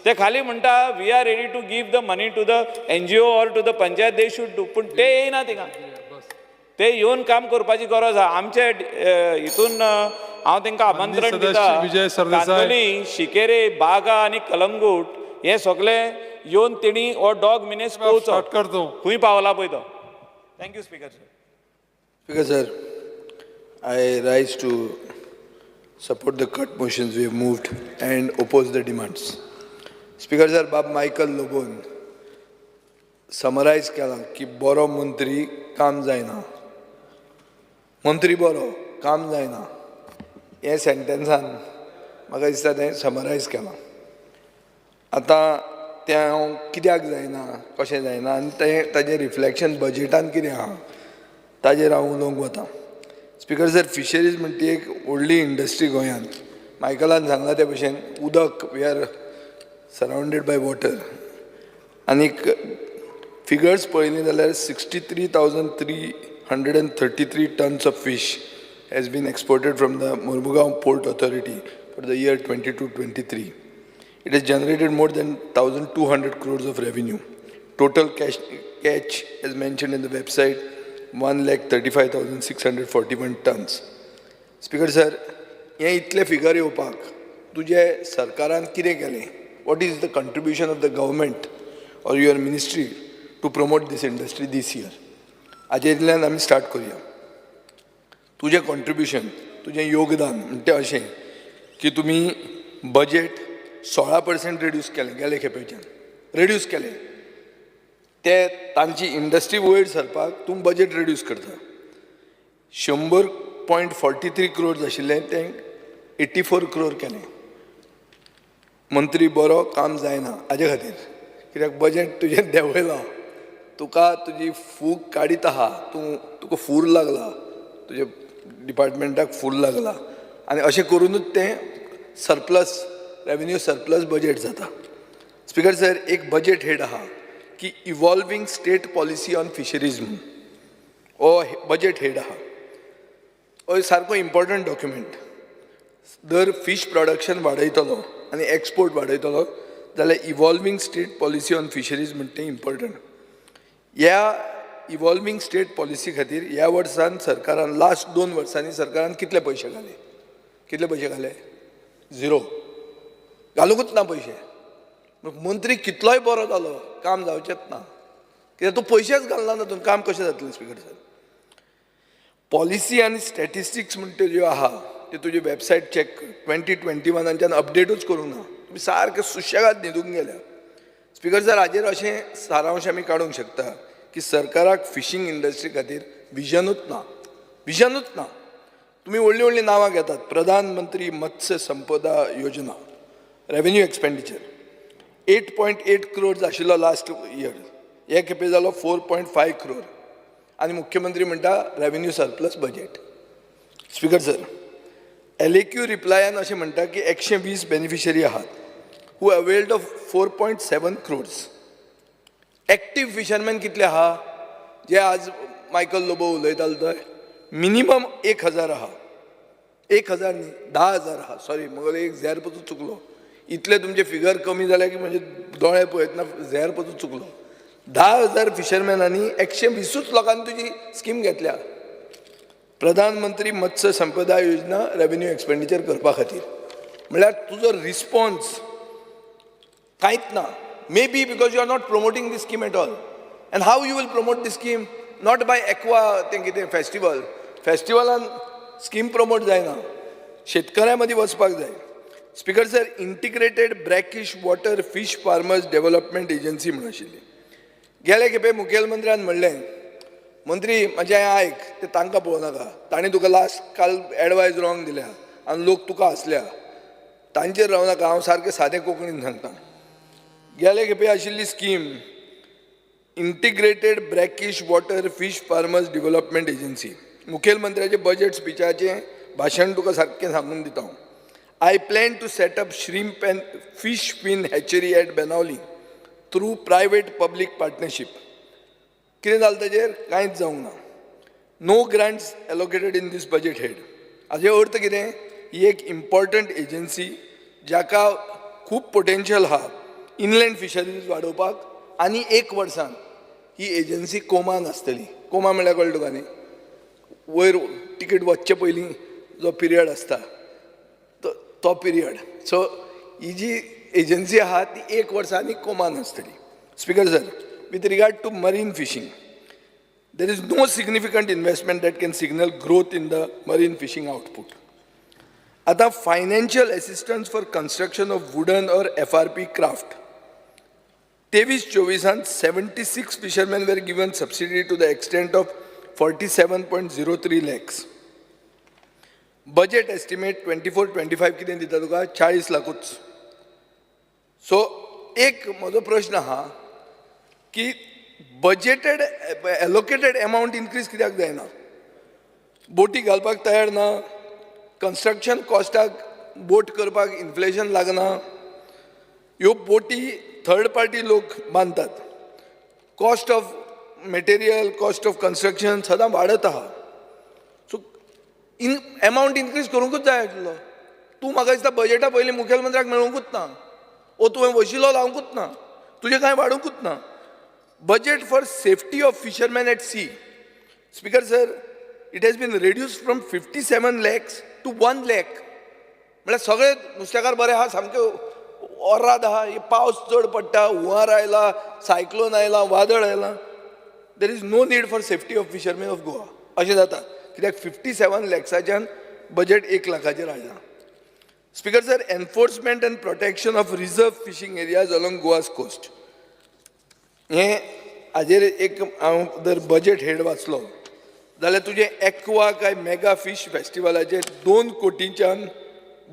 ते खाली म्हणटा we are ready to give the money to the NGO or to the panchayat, they should do. पूण ते येयना थिंगा. ते येवन काम करपाची गरज आहा. आमचे हितून हांव तांकां आमंत्रण दिता, कांदोली, शिकेरे, बागा आनी कलंगूट हे सगळे येवन तेणी हो डॉग मिनेस पळोवचो खंय पावला पळय तो. Thank you speaker sir. Speaker sir, I rise to support the cut motions we have moved and oppose the demands. Speaker sir, Bab Michael Lobon summarise केला की बरो मंत्री काम जायना, मंत्री बरो काम जायना, हे सेंटेन्सान म्हाका दिसता तें समरायज केलां. आतां तें हांव कित्याक जायना, कशें जायना आनी तें ताजें रिफ्लेक्शन बजेटान कितें आहा ताजेर हांव उलोवंक वता. स्पिकर सर, फिशरीज म्हणटा ती एक व्हडली इंडस्ट्री गोंयांत. मायकलान सांगलां ते भशेन उदक, we are surrounded by water. आनीक फिगर्स पळयली जाल्यार 63,333 tons of fish has been exported from the Mormugao Port Authority for the year 22-23. It has generated more than 1,200 crores of revenue. Total catch, as mentioned in the website, 1,35,641 tons. Speaker sir, हे इतले फिगर येवपाक तुजे सरकारान कितें केलें? What is the contribution of the government or your ministry to promote this industry this year? हाजेंतल्यान आमी स्टार्ट करुया. तुजें कॉन्ट्रिब्युशन, तुजें योगदान म्हणटा अशें की तुमी बजेट 16% रिड्यूस केलें गेले खेपेच्यान, रिड्यूस केलें. ते तांची इंडस्ट्री वयर सरपाक तूं बजेट रिड्यूस करता. 100.43 क्रोर्स आशिल्लें तें 84 क्रोर केलें. मंत्री बरो काम जायना हाजे खातीर, कित्याक बजेट तुजें देंवयलां, तुका तुजी फूग काडीत आहा, तूं तुका फूर लागला, तुजे डिपार्टमेंटाक फूर लागला आनी अशें करुनूच तें सरप्लस रेवेन्यू सरप्लस बजेट जाता. स्पीकर सर, एक बजेट हेड आहा की evolving state policy on fisheries म्हणून, हो बजेट हेड आहा, हो सारको इम्पॉर्टंट डॉक्युमेंट. जर फीश प्रोडक्शन वाडयतलो आनी एक्सपोर्ट वाडयतलो जाल्यार evolving state policy on fisheries म्हणटा तें इम्पॉर्टंट. ह्या इवॉल्वींग स्टेट पॉलिसी खातीर ह्या वर्सान सरकारान लास्ट 2 वर्सांनी सरकारान कितले पयशे घाले? कितले पयशे घाले? झिरो. घालुंकूच ना पयशे. मंत्री कितलोय बरो जालो काम जावचेंच ना, कित्याक तूं पयशेच घालना तातूंत, काम कशें जातलें? स्पीकर सर, पॉलिसी आनी स्टॅटिस्टिक्स म्हणटा ज्यो आहा ते तुजी वेबसायट चॅक कर, 2021 अपडेटूच करूंक ना, तुमी सारके सुशेगाद न्हिदूंक गेल्या. स्पीकर सर, हाजेर अशें सारांश आमी काडूंक शकता की सरकाराक फिशींग इंडस्ट्री खातीर विजनूच ना, विजनूच ना. तुमी व्हडलीं व्हडलीं नांवां घेतात, Pradhan Mantri Matsya Sampada Yojana, revenue expenditure 8.8 crore आशिल्लो लास्ट इयर, हे खेपे जालो 4.5 क्रोर आनी मुख्यमंत्री म्हणटा revenue surplus budget. Speaker sir, LAQ रिप्लायान अशें म्हणटा की 120 बेनिफिशरी आहात who availed of 4.7 crores. Active fisherman कितले आहा जे आज मायकल लोबो उलयतालो तो मिनिमम 1000 आहा, 1000 न्ही 10,000 आहा, सॉरी म्हगेलो एक झेर पसून चुकलो, इतले तुमचे फिगर कमी जाले की म्हणजे दोळे पळयतना झेर पसून चुकलो. 10,000 फिशरमॅनांनी 120 लोकांनी तुजी स्कीम घेतल्या, प्रधानमंत्री मत्स्य संपदा योजना रेवेन्यू एक्सपेंडिचर करपा खातीर. म्हणल्यार तुजो रिस्पॉन्स कांयच ना. Maybe because you are not promoting this scheme at all. And how you will promote this scheme? Not by aqua तें कितें फेस्टिवल, फेस्टिवलान स्कीम प्रमोट जायना, शेतकऱ्यां मदीं वचपाक जाय. Speaker sir, integrated brackish water fish farmers development agency म्हणून आशिल्ली. गेले खेपे मुखेलमंत्र्यान म्हणलें, मंत्री म्हजें आयक, ते तांकां पळोवं नाका, तांणी तुका लास्ट काल एडवायज रॉंग दिल्या आनी लोक तुका हांसल्या, तांचेर रावं नाका, हांव सारकें सादें कोंकणीन सांगता. गेले खेपे आशिल्ली scheme integrated brackish water fish farmers development agency, मुखेलमंत्र्याचें budget स्पिचाचें भाशण तुका सारकें सांगून दिता हांव. I plan to set up shrimp and fish fin hatchery at Benaulim through private public partnership. कितें जालें ताजेर? कांयच जावंक ना. No grants allocated in this budget head. हाजे अर्थ कितें? ही एक इम्पॉर्टंट एजन्सी जाका खूब पोटेन्शियल आहा इनलँड फिशरीज वाडोवपाक, आनी एक वर्सान ही एजन्सी कोमान आसतली. कोमा म्हणल्यार कळ्ळें तुका न्ही? वयर तिकेट वचचे पयलीं जो पिरियड आसता तो पिरियड. सो ही जी एजन्सी आहा ती एक वर्सा आनी कोमान आसतली. Speaker sir, with regard to marine fishing, there is no significant investment that can signal growth in the marine fishing output. आतां financial assistance for construction of wooden or FRP craft, 23-24 76 fishermen were given subsidy to the extent of 47.03 lakhs. Budget estimate 24-25 कितें दिता तुका? 40 लाखूच. सो एक म्हजो प्रश्न आहा की बजेटेड एलोकेटेड एमावंट इनक्रीज कित्याक जायना? बोटी घालपाक तयार ना, कन्स्ट्रक्शन कॉस्टाक बोट करपाक इन्फ्लेशन लागना, ह्यो बोटी थर्ड पार्टी लोक बांदतात, cost of material, cost of construction सदां वाडत आहा. सो इन एमावंट इनक्रीज करूंकूच जाय आशिल्लो. तूं म्हाका दिसता बजेटा पयलीं मुखेलमंत्र्याक मेळोवंकूच ना, ओ तुवें वशिलो लावंकूच ना, तुजें कांय वाडोवंकूच ना. Budget for safety of fishermen at sea, speaker sir, it has been reduced from 57 lakhs to 1 lakh. म्हळ्यार सगळे नुस्तेकार बरे आहा, सामके ओर्राद आहा, पावस चड पडटा, हुंवार आयला, सायक्लोन आयला, वादळ आयला, there is no need for safety of fishermen of Goa. अशें जाता कित्याक 57 लॅक्साच्यान बजेट 1 लाखाचेर हाडलां. Speaker sir, enforcement and protection of reserve fishing areas along Goa's coast, हें हाजेर एक हांव जर बजेट हेड वाचलो जाल्यार तुजें एक्वा काय मेगा फीश फेस्टिवलाचेर 2 कोटींच्यान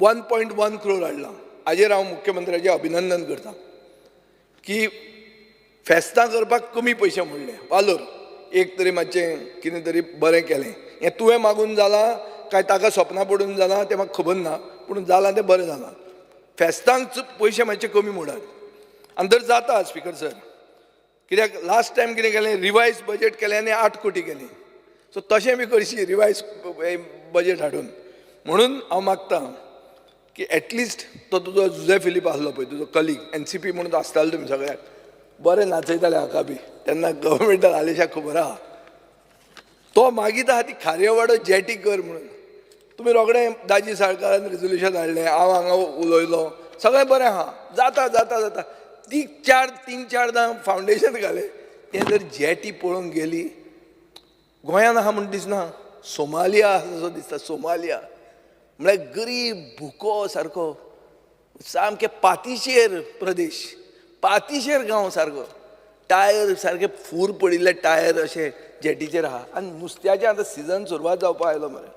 1.1 क्रोर हाडलां. हाजेर हांव मुख्यमंत्र्याचें अभिनंदन करता की फेस्तां करपाक कमी पयशे मोडले वालोर एक तरी मातशें कितें तरी बरें केलें. हें तुवें मागून जालां काय ताका सपनां पडून जालां तें म्हाका खबर ना, पूण जालां तें बरें जालां. फेस्तांक पयशे मातशे कमी मोडात आनी जर जाता स्पिकर सर, कित्याक लास्ट टायम कितें केलें, रिवायज बजेट केलें आनी 8 कोटी केली. सो तशें बी करशी रिवायज बजेट हाडून. म्हणून हांव मागतां की एटलिस्ट तो तुजो जुजे फिलीप आसलो पळय, तुजो कलीग NCP म्हणून आसतालो, तुमी सगळ्याक बरें नाचयताले हाका बी तेन्ना गव्हर्मेंटान आलेशाक खबर आहा. तो मागीर आहा ती खारयेवाडो जेटी कर म्हणून. तुमी रोखडे दाजी साळकारान रेजोल्युशन हाडलें, हांव हांगा उलयलो, सगळें बरें आहा, जाता जाता जाता. ती 3-4 चारदां फावंडेशन घालें, तें जर जेटी पळोवंक गेली गोंयान आहा म्हूण दिसना, सोमालिया आसा असो दिसता. सोमालिया म्हळ्यार गरीब भुको सारको, सामके पातिशेर प्रदेश, पातिशेर गांव सारको, टायर सारके फूर पडिल्ले टायर अशे जेटीचेर आहा. आनी नुस्त्याचें आतां सिजन सुरवात जावपाक आयलो मरे.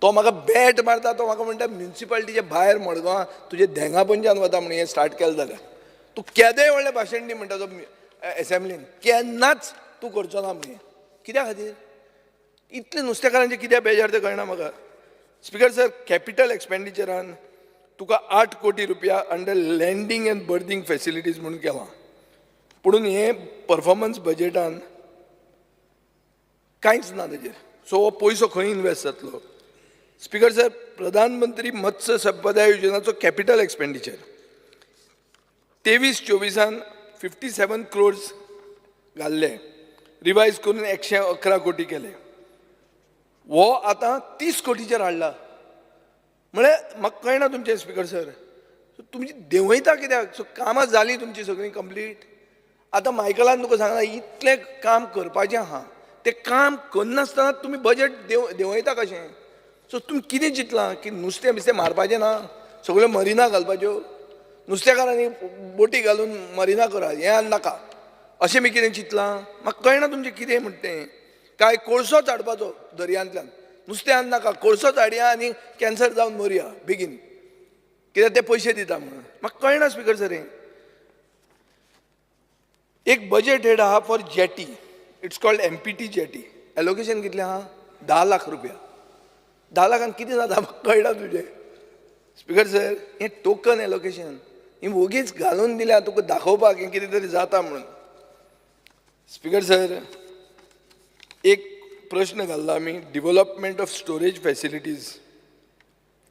तो म्हाका बॅट मारता, तो म्हाका म्हणटा म्युनिसिपालिटीचे भायर मडगांवां तुजे धेंगा पंचान वता म्हण हें स्टार्ट केलें जाल्यार तूं केदेंय व्हडलें भाशण दी म्हणटा तो एसेंब्लीन, केन्नाच तूं करचो ना म्हण. कित्या खातीर इतले नुस्तेकारांचे कित्याक बेजार तें कळना म्हाका. स्पिकर सर, कॅपिटल एक्सपेंडिचरान तुका 8 कोटी रुपया under landing and berthing facilities म्हणून केलां, पुणून हें परफॉर्मन्स बजेटान कांयच ना तेजेर. सो हो पयसो खंय इनवेस्ट जातलो? स्पिकर सर, प्रधानमंत्री मत्स्य संपदा योजनाचो कॅपिटल एक्सपेंडिचर 23-24 57 क्रोर्स घाल्ले, रिवायज करून 111 कोटी केले. हो आतां 30 कोटीचेर हाडला. म्हळ्यार म्हाका कळना तुमचें स्पिकर सर, तुमची देंवयता कित्याक? सो कामां जालीं तुमचीं सगळीं कंप्लीट. आतां मायकलान तुका सांगलां इतलें काम करपाचें आहा, तें काम करनासतना तुमी बजेट देंवयता कशें? सो तुमी कितें चिंतलां की नुस्तें बिस्तें मारपाचें ना, सगळ्यो मरिना घालपाच्यो, नुस्तेकारांनी बोटी घालून मरिना करा, हें आनी नाका अशें बी कितें चिंतलां? म्हाका कळना तुमचें कितें म्हणटा तें. काय कोळसोच हाडपाचो दर्यांतल्यान, नुस्तें आनी नाका, कोळसोच हाडया आनी कॅन्सर जावन मरया बेगीन, कित्याक ते पयशे दिता म्हणून. म्हाका कळना स्पिकर सर. हें एक बजेट हेड आहा for jetty, it's called MPT jetty. Allocation कितलें आहा? 10 लाख रुपया. 10 लाखान कितें जाता म्हाका कळना तुजें स्पिकर सर. हें टोकन एलोकेशन ही वोगीच घालून दिल्या तुका दाखोवपाक हें कितें तरी जाता म्हणून. स्पिकर सर, एक प्रश्न घाल्ला आमी, development of storage facilities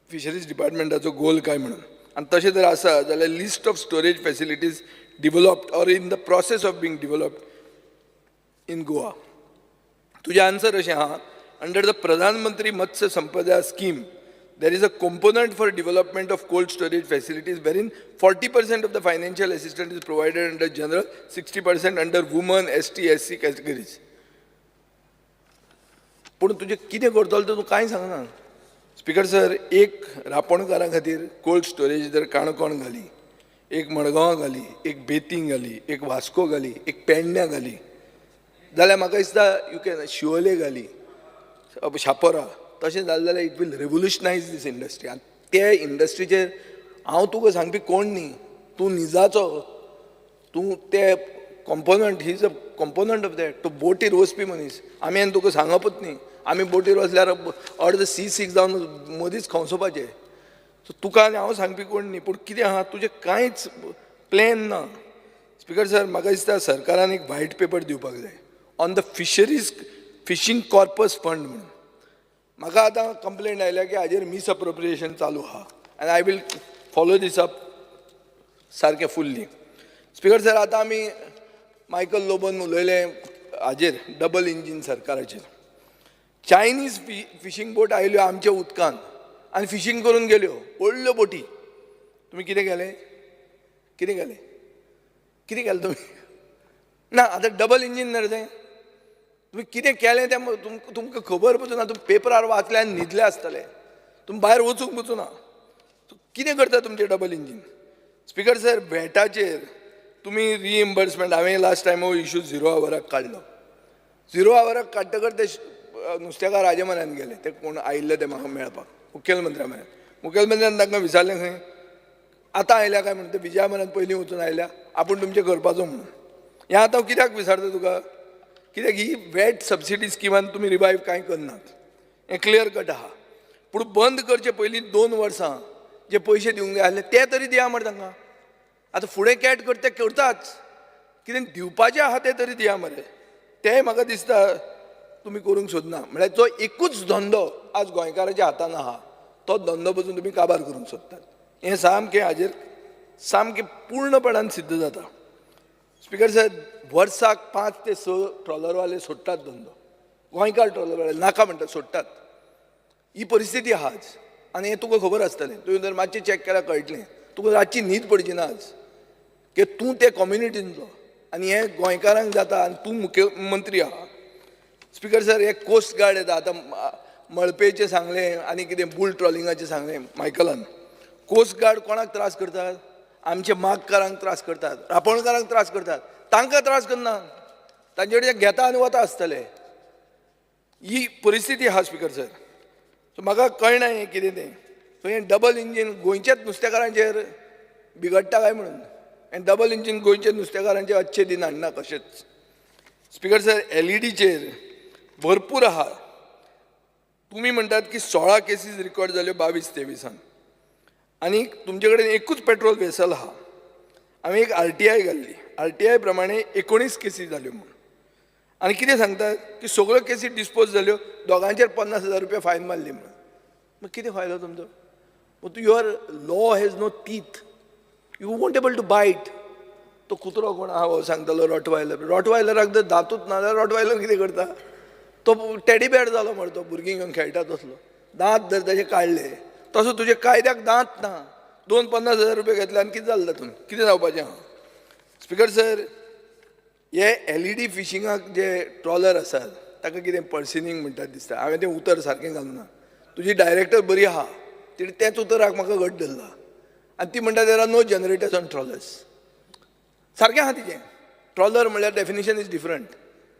fisheries डिपार्टमेंटाचो गोल काय म्हणून. आनी तशें जर आसा जाल्यार list of storage facilities developed or in the process of being developed in Goa. तुजें आन्सर अशें आहा, under the Pradhan Mantri Matsya Sampada scheme there is a component for development of cold storage facilities wherein 40% of the financial assistance is provided under general, 60% under women, ST, SC categories. पूण तुजें कितें करतलो तें तूं कांय सांगना. स्पिकर सर, एक रापणकारां खातीर कोल्ड स्टोरेज जर काणकोण घाली, एक मडगांवां घाली, एक बेतींग घाली, एक वास्को घाली, एक पेडण्यां घाली, जाल्यार म्हाका दिसता you can Siolim घाली, शापोरा, तशें जालें जाल्यार it will revolutionise this industry. आनी ते इंडस्ट्रीचेर हांव तुका सांगपी कोण न्ही, तूं निजाचो, तूं ते component, he is a component of that. तो बोटीर वचपी मनीस, आमी आनी तुका सांगपूच न्ही. आमी बोटीर वचल्यार अर्द सी सीक जावन मदींच खंवसोवपाचें. सो तुका आनी हांव सांगपी कोण न्ही, पूण कितें आहा तुजें कांयच प्लॅन ना. स्पिकर सर, म्हाका दिसता सरकारान एक व्हायट पेपर दिवपाक जाय on the fisheries fishing corpus fund म्हणून. म्हाका आतां कंप्लेंट आयल्या की हाजेर मिसअप्रोप्रिएशन चालू आहा आनी I will follow this up सारकें फुल्ली. स्पिकर सर, आतां आमी मायकल लोबोन उलयले हाजेर डबल इंजीन सरकाराचेर. चायनीज फिशींग बोट आयल्यो आमच्या उदकान आनी फिशींग करून गेल्यो, व्हडल्यो बोटी. तुमी कितें केलें? कितें केलें? कितें केलें तुमी? ना, आतां डबल इंजीन न्ही रे तें. तुमी कितें केलें तें तुमकां खबर पसून ना. तुमी पेपरार वाचले आनी न्हिदले आसतले, तुमी भायर वचूंक पसून ना. कितें करता तुमचें डबल इंजीन? स्पिकर सर, वेटाचेर तुमी रिइम्बर्समेंट, हांवें लास्ट टायम हो इशू 0 आवराक काडलो. 0 आवराक काडटकर ते नुस्तेकार हाजे म्हऱ्यान गेले, ते कोण आयिल्ले ते म्हाका मेळपाक मुखेलमंत्र्या म्हऱ्यान. मुखेलमंत्र्यान तांकां विचारलें खंय आतां आयल्या काय म्हणून, ते विजया म्हऱ्यान पयलीं वचून आयल्या, आपूण तुमचें करपाचो म्हणून. हें आतां हांव कित्याक विचारता तुका, कित्याक ही वॅट सबसिडी स्किमान तुमी रिवायव कांय करनात, हें क्लियर कट आहा. पूण बंद करचे पयलीं 2 वर्सां जे पयशे दिवंक जाय आसले ते तरी दिया मरे तांकां. आतां फुडें कॅट करता ते करताच, कितें दिवपाचें आहा तें तरी दिया मरे. तें म्हाका दिसता तुमी करूंक सोदना. म्हळ्यार जो एकूच धंदो आज गोंयकाराच्या हातान आहा तो धंदो पसून तुमी काबार करूंक सोदतात. हें सामकें हाजेर सामकें पूर्णपणान सिद्ध जाता. स्पिकर साहेब, वर्साक 5 ते 6 ट्रॉलरवाले सोडटात धंदो, गोंयकार ट्रॉलरवाले नाका म्हणटात सोडटात. ही परिस्थिती आहा आज आनी हें तुका खबर आसतलें, तुवें जर मातशें चॅक केल्यार कळटलें. तुका रातची न्हीद पडची ना आज की तूं ते कम्युनिटींतलो आनी हें गोंयकारांक जाता आनी तूं मुख्यमंत्री आहा. स्पिकर सर, हे कोस्ट गार्ड येता आतां मळपेचें सांगलें आनी कितें बुल ट्रॉलिंगाचें सांगलें मायकलान. कोस्ट गार्ड कोणाक त्रास करतात? आमचे मागकारांक त्रास करतात, रापणकारांक त्रास करतात, तांकां त्रास करना, तांचे कडेन घेता आनी वता आसतले. ही परिस्थिती आहा स्पिकर सर. सो म्हाका कळना हें कितें तें. सो हें डबल इंजीन गोंयच्याच नुस्तेकारांचेर बिगडटा काय म्हणून, हें डबल इंजीन गोंयच्या नुस्तेकारांचेर अच्छे दीन हाडना कशेंच. स्पिकर सर, एलईडीचेर भरपूर आहा. तुमी म्हणटात की 16 केसीस रिकॉर्ड जाल्यो 22-23 आनी तुमचे कडेन एकूच पेट्रोल वेसल आहा. आमी एक RTI घाल्ली, RTI प्रमाणे 19 केसी जाल्यो म्हूण. आनी कितें सांगतात की सगळ्यो केसी डिस्पोज जाल्यो, दोगांचेर 50,000 रुपया फायन मारली म्हणून. मग कितें फायदो तुमचो? मग your law has no teeth, you won't able to bite. तो कुत्रो कोण आहा हो सांगतालो रॉटवायलर, रॉटवायलराक जर दांतूच ना जाल्यार रॉटवायलर कितें करता? तो टेडी बेर जालो मरे, तो भुरगीं घेवन खेळटा तसलो. दांत जर ताजे काडले तसो तुजे कायद्याक दांत ना. 2 50,000 रुपया घेतले आनी कितें जालें तातूंत? कितें जावपाचें आहा? स्पिकर सर, हे LED फिशिंगाक जे ट्रॉलर आसात ताका कितें पर्सिनींग म्हणटात दिसता. हांवें तें उतर सारकें घालूंक ना. तुजी डायरेक्टर बरी आहा, तिणें तेंच उतराक म्हाका घट धरलां. आनी ती म्हणटा there are no generators on trawlers. सारकें आहा तिजें. ट्रॉलर म्हणल्यार definition is different.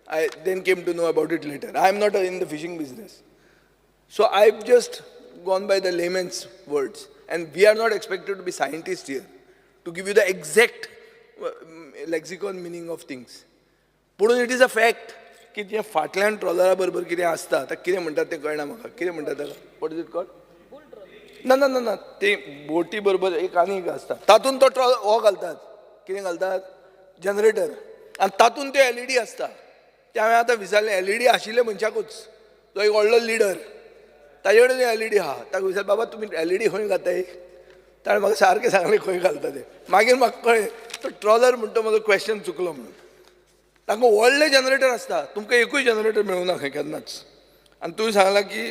I then came to know about it later. I am not in the fishing business. So I have just gone by the layman's words. And we are not expected to be scientists here to give you the exact lexicon meaning of things. पूण it is a fact की जें फाटल्यान ट्रॉलरा बरोबर कितें आसता ताका कितें म्हणटात तें कळना म्हाका. कितें म्हणटात ताका? What is it called? ना ना ना ना, ते बोटी बरोबर एक आनी एक आसता तातूंत तो ट्रॉलर हो घालतात. कितें घालतात? जनरेटर. आनी तातूंत त्यो LED आसता. ते हांवें आतां विचारलें, LED आशिल्ले मनशाकूच, तो एक व्हडलो लिडर, ताजे कडेन LED आहा. ताका विचारलें, बाबा तुमी LED खंय घाताय? ताणें म्हाका सारकें सांगलें खंय घालता तें. मागीर म्हाका कळ्ळें तो ट्रॉलर म्हणटा म्हजो क्वेश्चन चुकलो म्हणून. तांकां व्हडले जनरेटर आसता, तुमकां एकूय जनरेटर मेळूंक ना खंय केन्नाच. आनी तुवें सांगलां की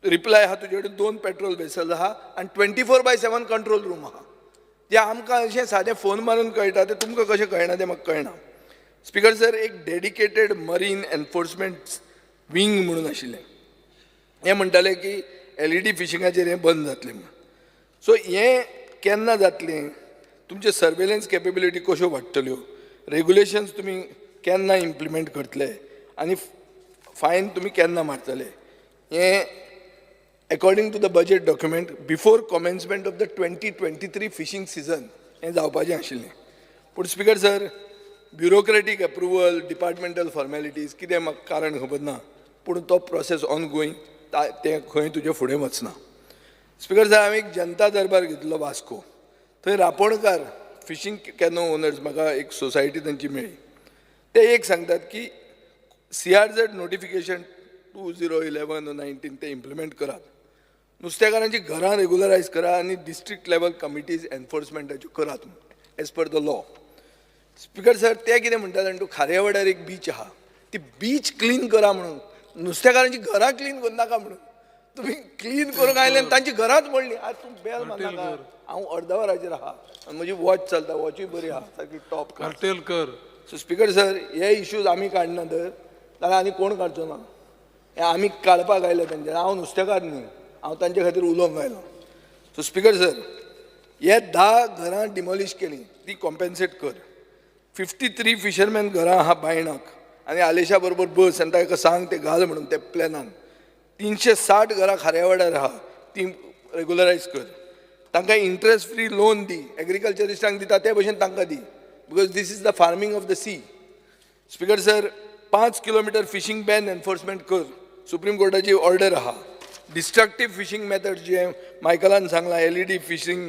रिप्लाय आहा तुजे कडेन 2 पेट्रोल वेसल आहा आनी 24/7 कंट्रोल रूम आहा. जें आमकां अशें सादें फोन मारून कळटा तें तुमकां कशें कळना तें म्हाका कळना. स्पिकर सर, एक डेडिकेटेड मरीन एनफोर्समेंट विंग म्हणून आशिल्लें. हें म्हणटालें की LED फिशिंगाचेर हें बंद जातलें म्हणून. सो हें केन्ना जातलें? तुमचे सर्वेलन्स केपेबिलिटी कश्यो वाडटल्यो? रेगुलेशन्स तुमी केन्ना इम्प्लिमेंट करतले आनी फायन तुमी केन्ना मारतले? हें according to the budget document before commencement of the 2023 fishing season हें जावपाचें आशिल्लें. पूण speaker sir, bureaucratic approval, departmental formalities कितें म्हाका कारण खबर ना, पूण तो प्रोसेस ऑन गोईंग, तें खंय तुजें फुडें वचना. स्पिकर सर, हांवें एक जनता दरबार घेतिल्लो वास्को, थंय रापोणकार फिशींग कॅनो ओनर्स म्हाका एक सोसायटी तांची मेळ्ळी. ते एक सांगतात की CRZ notification 2011-19 ते इम्प्लिमेंट करात, नुस्तेकारांची घरां रेगुलरायज करा आनी डिस्ट्रिक्ट लेवल कमिटीज एनफोर्समेंटाच्यो करात as per the law. Speaker sir, ते कितें म्हणटात आनी तूं खारेवाड्यार एक बीच आहा, ती बीच क्लीन करा म्हणून, नुस्तेकारांची घरां क्लीन करनाका म्हणून. तुमी क्लीन करूंक आयले आनी तांची घरांच मोडली. आज तूं बेल मारनाका, हांव अर्द वराचेर आहा आनी म्हजी वॉच चलता, वॉचूय बरी आहा, सारकी टॉप. कर्टेल कर. सो स्पिकर सर, हे इश्यूज आमी काडना तर जाल्यार आनी कोण काडचो ना. हे आमी काडपाक आयले तांचे. हांव नुस्तेकार न्ही, हांव तांचे खातीर उलोवंक आयलो. सो स्पिकर सर, हे 10 घरां डिमोलिश केली ती कॉम्पेन्सेट कर. 53 फिशरमॅन घरां आहा बायणाक आनी आलेशा बरोबर बस आनी ताका सांग ते घाल म्हणून ते प्लॅनान. 360 घरां खाऱ्यावाड्यार आहा ती रेगुलरायज कर. तांकां इंट्रस्ट फ्री लोन दी, एग्रीकल्चरिस्टांक दिता ते भशेन तांकां दी. Because this is the farming of the sea. Speaker sir, 5 kilometer fishing ban enforcement कर. सुप्रीम कोर्टाची ऑर्डर आहा. डिस्ट्रक्टीव फिशींग मेथड जे मायकलान सांगलां, LED fishing,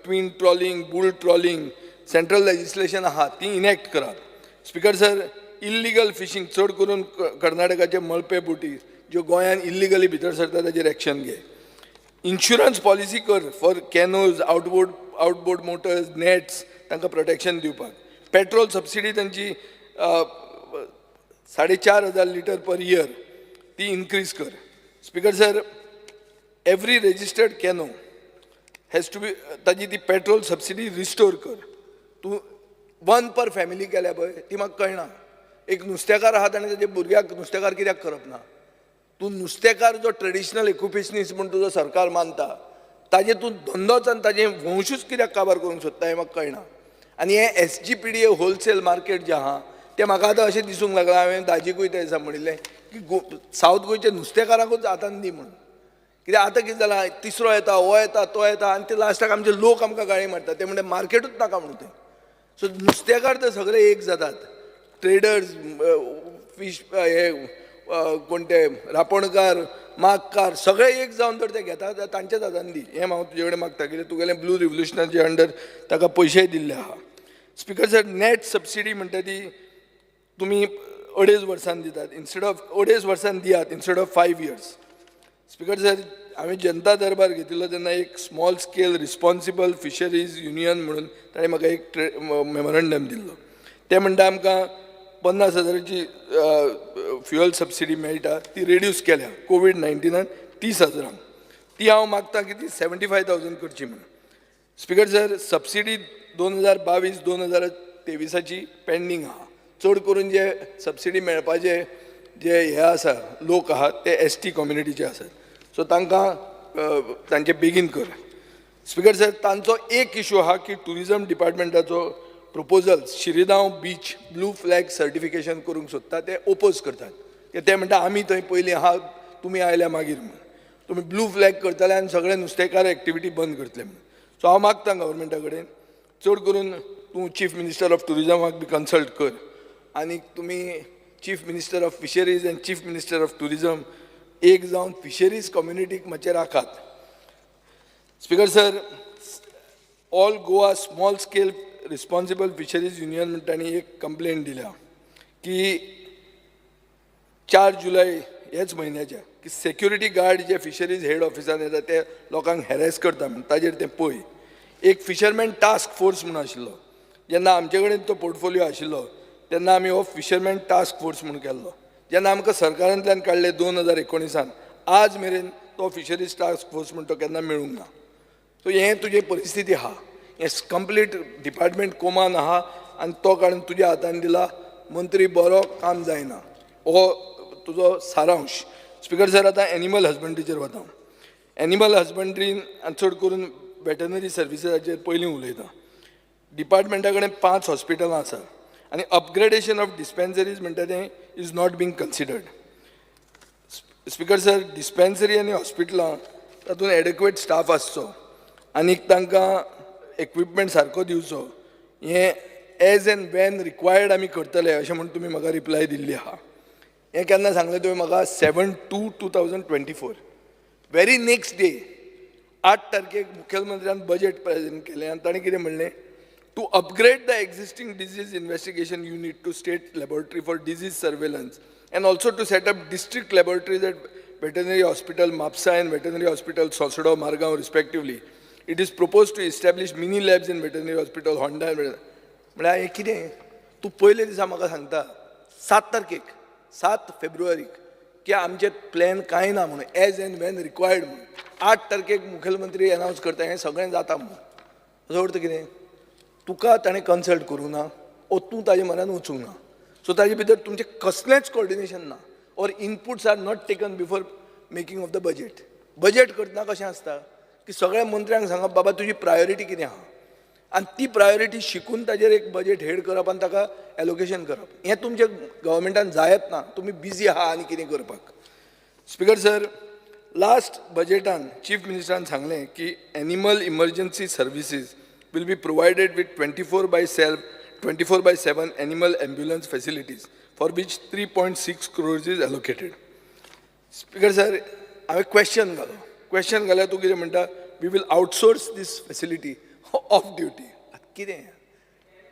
twin trawling, bull trawling, central legislation आहा, ती इनॅक्ट करात. स्पीकर सर, इल्लिगल फिशींग, चड करून कर्नाटकाचे मलपे बोटी ज्यो गोंयान इल्लिगली भितर सरता, ताजेर एक्शन घे. इन्शुरन्स पॉलिसी कर for canoes, outboard motors, nets, तांकां प्रोटेक्शन दिवपाक. पेट्रोल सबसिडी तांची 4500 लिटर पर इयर, ती इन्क्रीज कर. Speaker sir, every registered canoe has to be, ताजी ती पेट्रोल सबसिडी रिस्टोर कर. तूं वन पर फॅमिली केल्या पळय, ती म्हाका कळना. एक नुस्तेकार आहा, ताणें ताच्या भुरग्याक नुस्तेकार कित्याक करप ना? तूं नुस्तेकार जो ट्रेडिशनल ऑक्युपेशनिस्ट म्हूण तुजो सरकार मानता, ताजें तूं धंदोच आनी ताजें वंशूच कित्याक काबार करूंक सोदता, हें म्हाका कळना. आनी हें SGPDA wholesale market जें आहा, तें म्हाका आतां अशें दिसूंक लागलां, हांवें दाजीकूय त्या दिसा म्हणिल्लें की गो सावथ गोंयच्या नुस्तेकारांकूच हातान दी म्हणून. कित्याक आतां कितें जालां, तिसरो येता, हो येता, तो येता आनी ते लास्टाक आमचे लोक आमकां गाळी मारता. ते म्हणटा मार्केटूच नाका म्हणून तें. सो नुस्तेकार तर सगळे एक जातात, ट्रेडर्स, फीश हे कोण ते रापणकार, मागकार, सगळे एक जावन जर ते घेतात जाल्यार तांच्याच हातान दी, हें हांव तुजे कडेन मागता, कित्याक तुगेलें ब्लू रिवोल्युशनाचे अंडर ताका पयशेय दिल्ले आहा. स्पीकर सर, नॅट सबसिडी म्हणटा ती तुमी अडेज वर्सान दितात, इन्स्टेड ऑफ, अडेज वर्सान दियात instead of 5 years. Speaker sir, हांवें जनता दरबार घेतिल्लो तेन्ना एक small scale responsible fisheries union म्हणून ताणें म्हाका एक मेमोरंडम दिल्लो. ते म्हणटा, आमकां 50 हजाराची फ्युअल सबसिडी मेळटा, ती रेड्यूस केल्या कोवीड 19न 30 हजारांक. ती हांव मागता की ती 75,000 करची म्हणून. स्पीकर सर, सबसिडी 2022 2023आची पेंडींग आहा. चड करून जे सबसिडी मेळपाचे जे हे आसा, लोक आहात, ते एसटी कम्युनिटीचे आसात. सो तांकां तांचे बेगीन कर. स्पीकर सर, तांचो एक इशू आहा की tourism डिपार्टमेंटाचो proposal, Siridao beach blue flag certification करूंक सोदता, ते ओपोज करतात. की ते म्हणटा, आमी थंय पयलीं आहा, तुमी आयल्या मागीर म्हणून. तुमी ब्लू फ्लॅग करतले आनी सगळे नुस्तेकार एक्टिविटी बंद करतले म्हणून. सो हांव मागता गव्हर्मेंटा कडेन, चड करून तूं चीफ मिनिस्टर ऑफ ट्युरिजमाक बी कन्सल्ट कर आनी तुमी Chief Minister of Fisheries and Chief Minister of Tourism एक जावन फिशरीज कम्युनिटीक मातशें राखात. Speaker sir, All Goa Small Scale Responsible Fisheries Union म्हण तांणी एक कंप्लेन दिल्या की 4 जुलय ह्याच म्हयन्याच्या की सेक्युरिटी गार्ड जे फिशरीज हेड ऑफिसान येता, ते लोकांक हॅरेस करता म्हण. ताजेर ते पळय. एक फिशरमॅन टास्क फोर्स म्हणून आशिल्लो. जेन्ना आमचे कडेन तो पोर्टफोलियो आशिल्लो, तेन्ना आमी हो फिशरमॅन टास्क फोर्स म्हणून केल्लो. जेन्ना आमकां सरकारांतल्यान काडले 2019आन, आज मेरेन तो फिशरीज टास्क फोर्स म्हण तो केन्ना मेळूंक ना. सो हें तुजी परिस्थिती आहा. हें कंप्लीट डिपार्टमेंट कोमान आहा आनी तो काडून तुज्या हातान दिला. मंत्री बरो, काम जायना, हो तुजो सारांश. स्पीकर सर, आतां एनिमल हजबंड्रीचेर वता. एनिमल हजबंड्रीन आनी चड करून वेटनरी सर्विसीसाचेर पयलीं उलयता. डिपार्टमेंटा कडेन पांच हॉस्पिटलां आसात आनी अपग्रेडेशन ऑफ डिस्पेन्सरीज म्हणटा तें is not being considered. Speaker sir, dispensary आनी हॉस्पिटलां तातूंत एडेक्वेट स्टाफ आसचो आनीक तांकां एक्विपमेंट सारको दिवचो, हें एज एंड when required आमी करतले अशें म्हूण तुमी म्हाका रिप्लाय दिल्ली आहा. हें केन्ना सांगलें तुवें म्हाका? 7/2/2024. Very next day, 8 तारखेक मुखेलमंत्र्यान बजेट प्रेजेंट केलें आनी ताणें कितें म्हणलें? To upgrade the existing disease investigation unit to state laboratory for disease surveillance and also to set up district laboratories at Veterinary Hospital Mapsa and Veterinary Hospital Sosado, Margao respectively. It is proposed to establish mini labs in Veterinary Hospital Honda. म्हळ्यार हें कितें? तूं पयले दिसा म्हाका सांगता 7 तारखेक, 7 फेब्रुवारीक, की आमचे प्लॅन कांय ना म्हणून, एज एंड when required म्हणून. 8 तारखेक मुखेलमंत्री अनावन्स करता हें सगळें जाता म्हणून. हाजो अर्थ कितें? तुका ताणें कन्सल्ट करूंक ना ओ तूं ताजे म्हऱ्यान वचूंक ना. सो ताजे भितर तुमचें कसलेंच कॉर्डिनेशन ना or inputs are not taken before making of the budget. Budget करतना कशें आसता की सगळ्या मंत्र्यांक सांगप, बाबा, तुजी प्रायोरिटी कितें आहा, आनी ती प्रायोरिटी शिकून ताजेर एक बजेट हेड करप आनी ताका एलोकेशन करप. हें तुमच्या गव्हर्मेंटान जायत ना. तुमी बिजी आहा आनी कितें करपाक. स्पीकर सर, लास्ट बजेटान चीफ मिनिस्टरान सांगलें की animal emergency services will be provided with 24 by self 24/7 animal ambulance facilities for which 3.6 crores is allocated. Speaker sir, हांवें क्वेश्चन घालो. क्वेश्चन घाल्यार तूं कितें म्हणटा, we will outsource this facility off duty. आतां कितें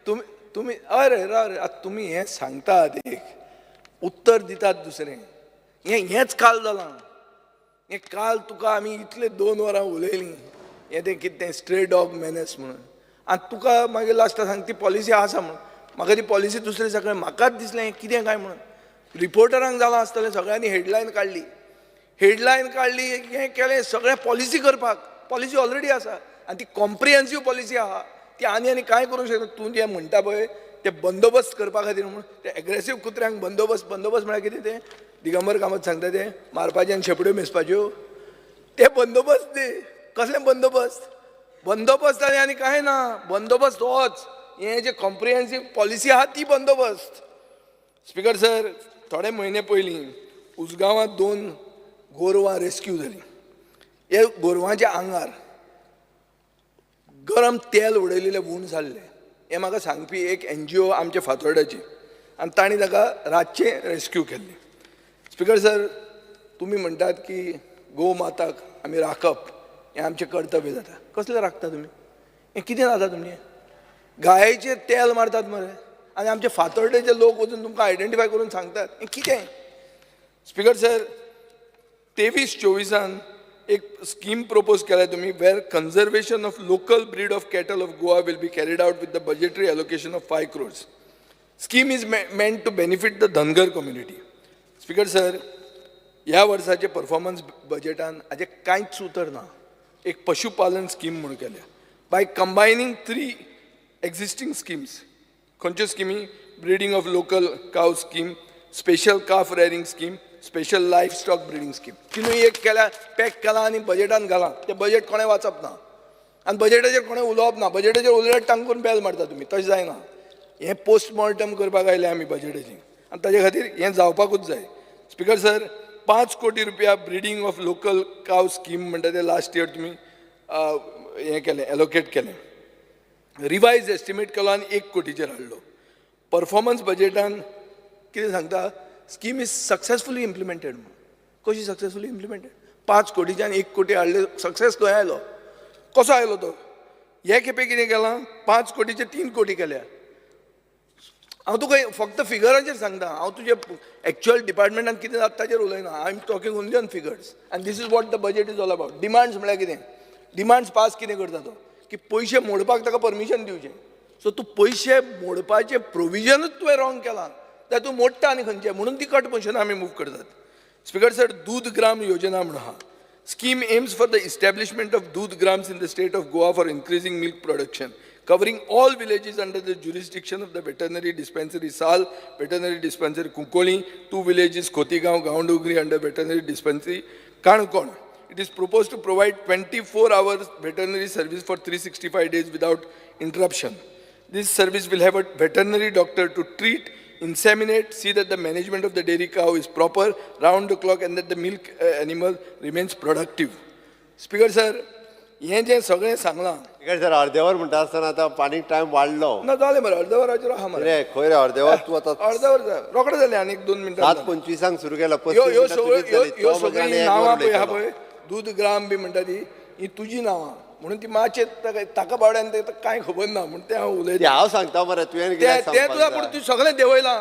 तुमी तुमी अरे अरे आतां तुमी हें सांगतात एक, उत्तर दितात दुसरें. हें हेंच काल जालां. हें काल तुका आमी इतले 2 वरां उलयलीं, हें तें कितें तें स्ट्रे डॉग मेनस म्हणून, आनी तुका मागीर लास्टाक सांग ती पॉलिसी आसा म्हणून. म्हाका ती पॉलिसी दुसरे सगळें म्हाकाच दिसलें हें कितें काय म्हणून. रिपोर्टरांक जालां आसतलें, सगळ्यांनी हेडलायन काडली, हेडलायन काडली, हें केलें सगळें पॉलिसी करपाक. पॉलिसी ऑलरेडी आसा आनी ती कॉम्प्रिहेन्सीव पॉलिसी आहा, ती आनी आनी कांय करूंक शकना. तूं जें म्हणटा पळय ते बंदोबस्त करपा खातीर म्हणून, ते एग्रेसीव कुत्र्यांक बंदोबस्त, बंदोबस्त म्हळ्यार कितें तें दिगंबर कामत सांगता तें मारपाचें आनी शेपड्यो मेजपाच्यो, ते बंदोबस्त न्ही. कसलें बंदोबस्त? बंदोबस्त आनी आनी कांय ना. बंदोबस्त होच, हें जे कॉम्प्रिहेन्सीव पॉलिसी आहा ती बंदोबस्त. स्पिकर सर, थोडे म्हयने पयलीं उजगांवांत 2 गोरवां रेस्क्यू जालीं. हे गोरवांच्या आंगार गरम तेल उडयलेलें वूंड जाल्लें. हें म्हाका सांगपी एक NGO आमच्या फातोर्डाची, आनी तांणी ताका रातचें रेस्क्यू केल्लें. स्पिकर सर, तुमी म्हणटात की गो माताक आमी राखप हें आमचें कर्तव्य जाता. कसलें राखता तुमी? हें कितें जाता तुमचें? गायेचेर तेल मारतात मरे, आनी आमचे फातोर्डेचे लोक वचून तुमकां आयडेंटिफाय करून सांगतात हें कितें? स्पिकर सर, 23-24 एक स्कीम प्रपोज केल्या तुमी, where conservation of local breed of cattle of Goa will be carried out with the budgetary allocation of 5 crores. Scheme is meant to benefit the Dhangar community. Speaker sir, ह्या वर्साचे परफॉर्मन्स बजेटान हाजें कांयच उतर ना. एक पशुपालन स्कीम म्हणून केल्या बाय कंबायनींग 3 एक्झिस्टींग स्किम्स. खंयच्यो स्किमी? Breeding of local cow scheme, special calf rearing scheme, special livestock breeding scheme. तिनूय एक केल्या, पॅक केलां आनी बजेटान घालां. तें बजेट कोणें वाचप ना आनी बजेटाचेर कोणें उलोवप ना. बजेटाचेर उलयल्यार टांगून बेल मारता तुमी, तशें जायना. हें पोस्टमॉर्टम करपाक आयलें आमी बजेटाचें, आनी ताजे खातीर हें जावपाकूच जाय. स्पिकर सर, 5 कोटी रुपया breeding of local cow scheme म्हणटा तें लास्ट इयर तुमी हें केलें, एलोकेट केलें. रिवायज एस्टिमेट केलो आनी 1 कोटीचेर हाडलो. परफॉर्मन्स बजेटान कितें सांगता? Scheme is successfully implemented. कशी सक्सेसफुली इम्प्लिमेंटेड? 5 कोटीच्यान 1 कोटी हाडले, सक्सेस खंय आयलो? कसो आयलो तो? हे खेपे कितें केलां? 5 कोटीचे 3 कोटी केल्या. हांव तुका फक्त फिगराचेर सांगता, हांव तुजे एक्चुअल डिपार्टमेंटान कितें जाता ताचेर उलयना. I am talking only on figures, and this is what the budget is all about. Demands म्हळ्यार कितें? डिमांड्स पास कितें करता तो? की पयशे मोडपाक ताका परमिशन दिवचें. सो तूं पयशे मोडपाचें प्रोविजनूच तुवें रॉंग केलां, जाल्यार तूं मोडटा आनी खंयचें, म्हणून ती कट मोशनां आमी मूव करतात. स्पिकर सर, दूद ग्राम योजना म्हणून आहा. Scheme aims for the establishment of Dudh Grams in the state of Goa for increasing milk production, covering all villages under the jurisdiction of the veterinary dispensary Sal, veterinary dispensary Cuncolim, 2 villages Khotigao, Gaondongri under veterinary dispensary Canacona. It is proposed to provide 24 hours veterinary service for 365 days without interruption. This service will have a veterinary doctor to treat, inseminate, see that the management of the dairy cow is proper, round the clock, and that the milk animal remains productive. Speaker sir, हें जें सगळें सांगलां. स्पिकर सर, अर्देवर म्हणटा आसतना आतां आनीक टायम वाडलो. ना जालें मरे, अर्द वराचेर आहा मरे. रे खंय रे अर्देवर तूं आतां? अर्द वर रोखडें जालें, आनीक 2 मिनटां. 7:25 सुरू केला. ह्यो सगळ्यो सगळीं नांवां पळय आहा पळय, दूद ग्राम बी म्हणटा ती, ही तुजी नांवां म्हणून ती मातशें ताका बावड्यान तें कांय खबर ना म्हणून तें हांव उलयतां. हांव सांगता मरे, तुवें तें तुका पूण तूं सगळें देंवयलां.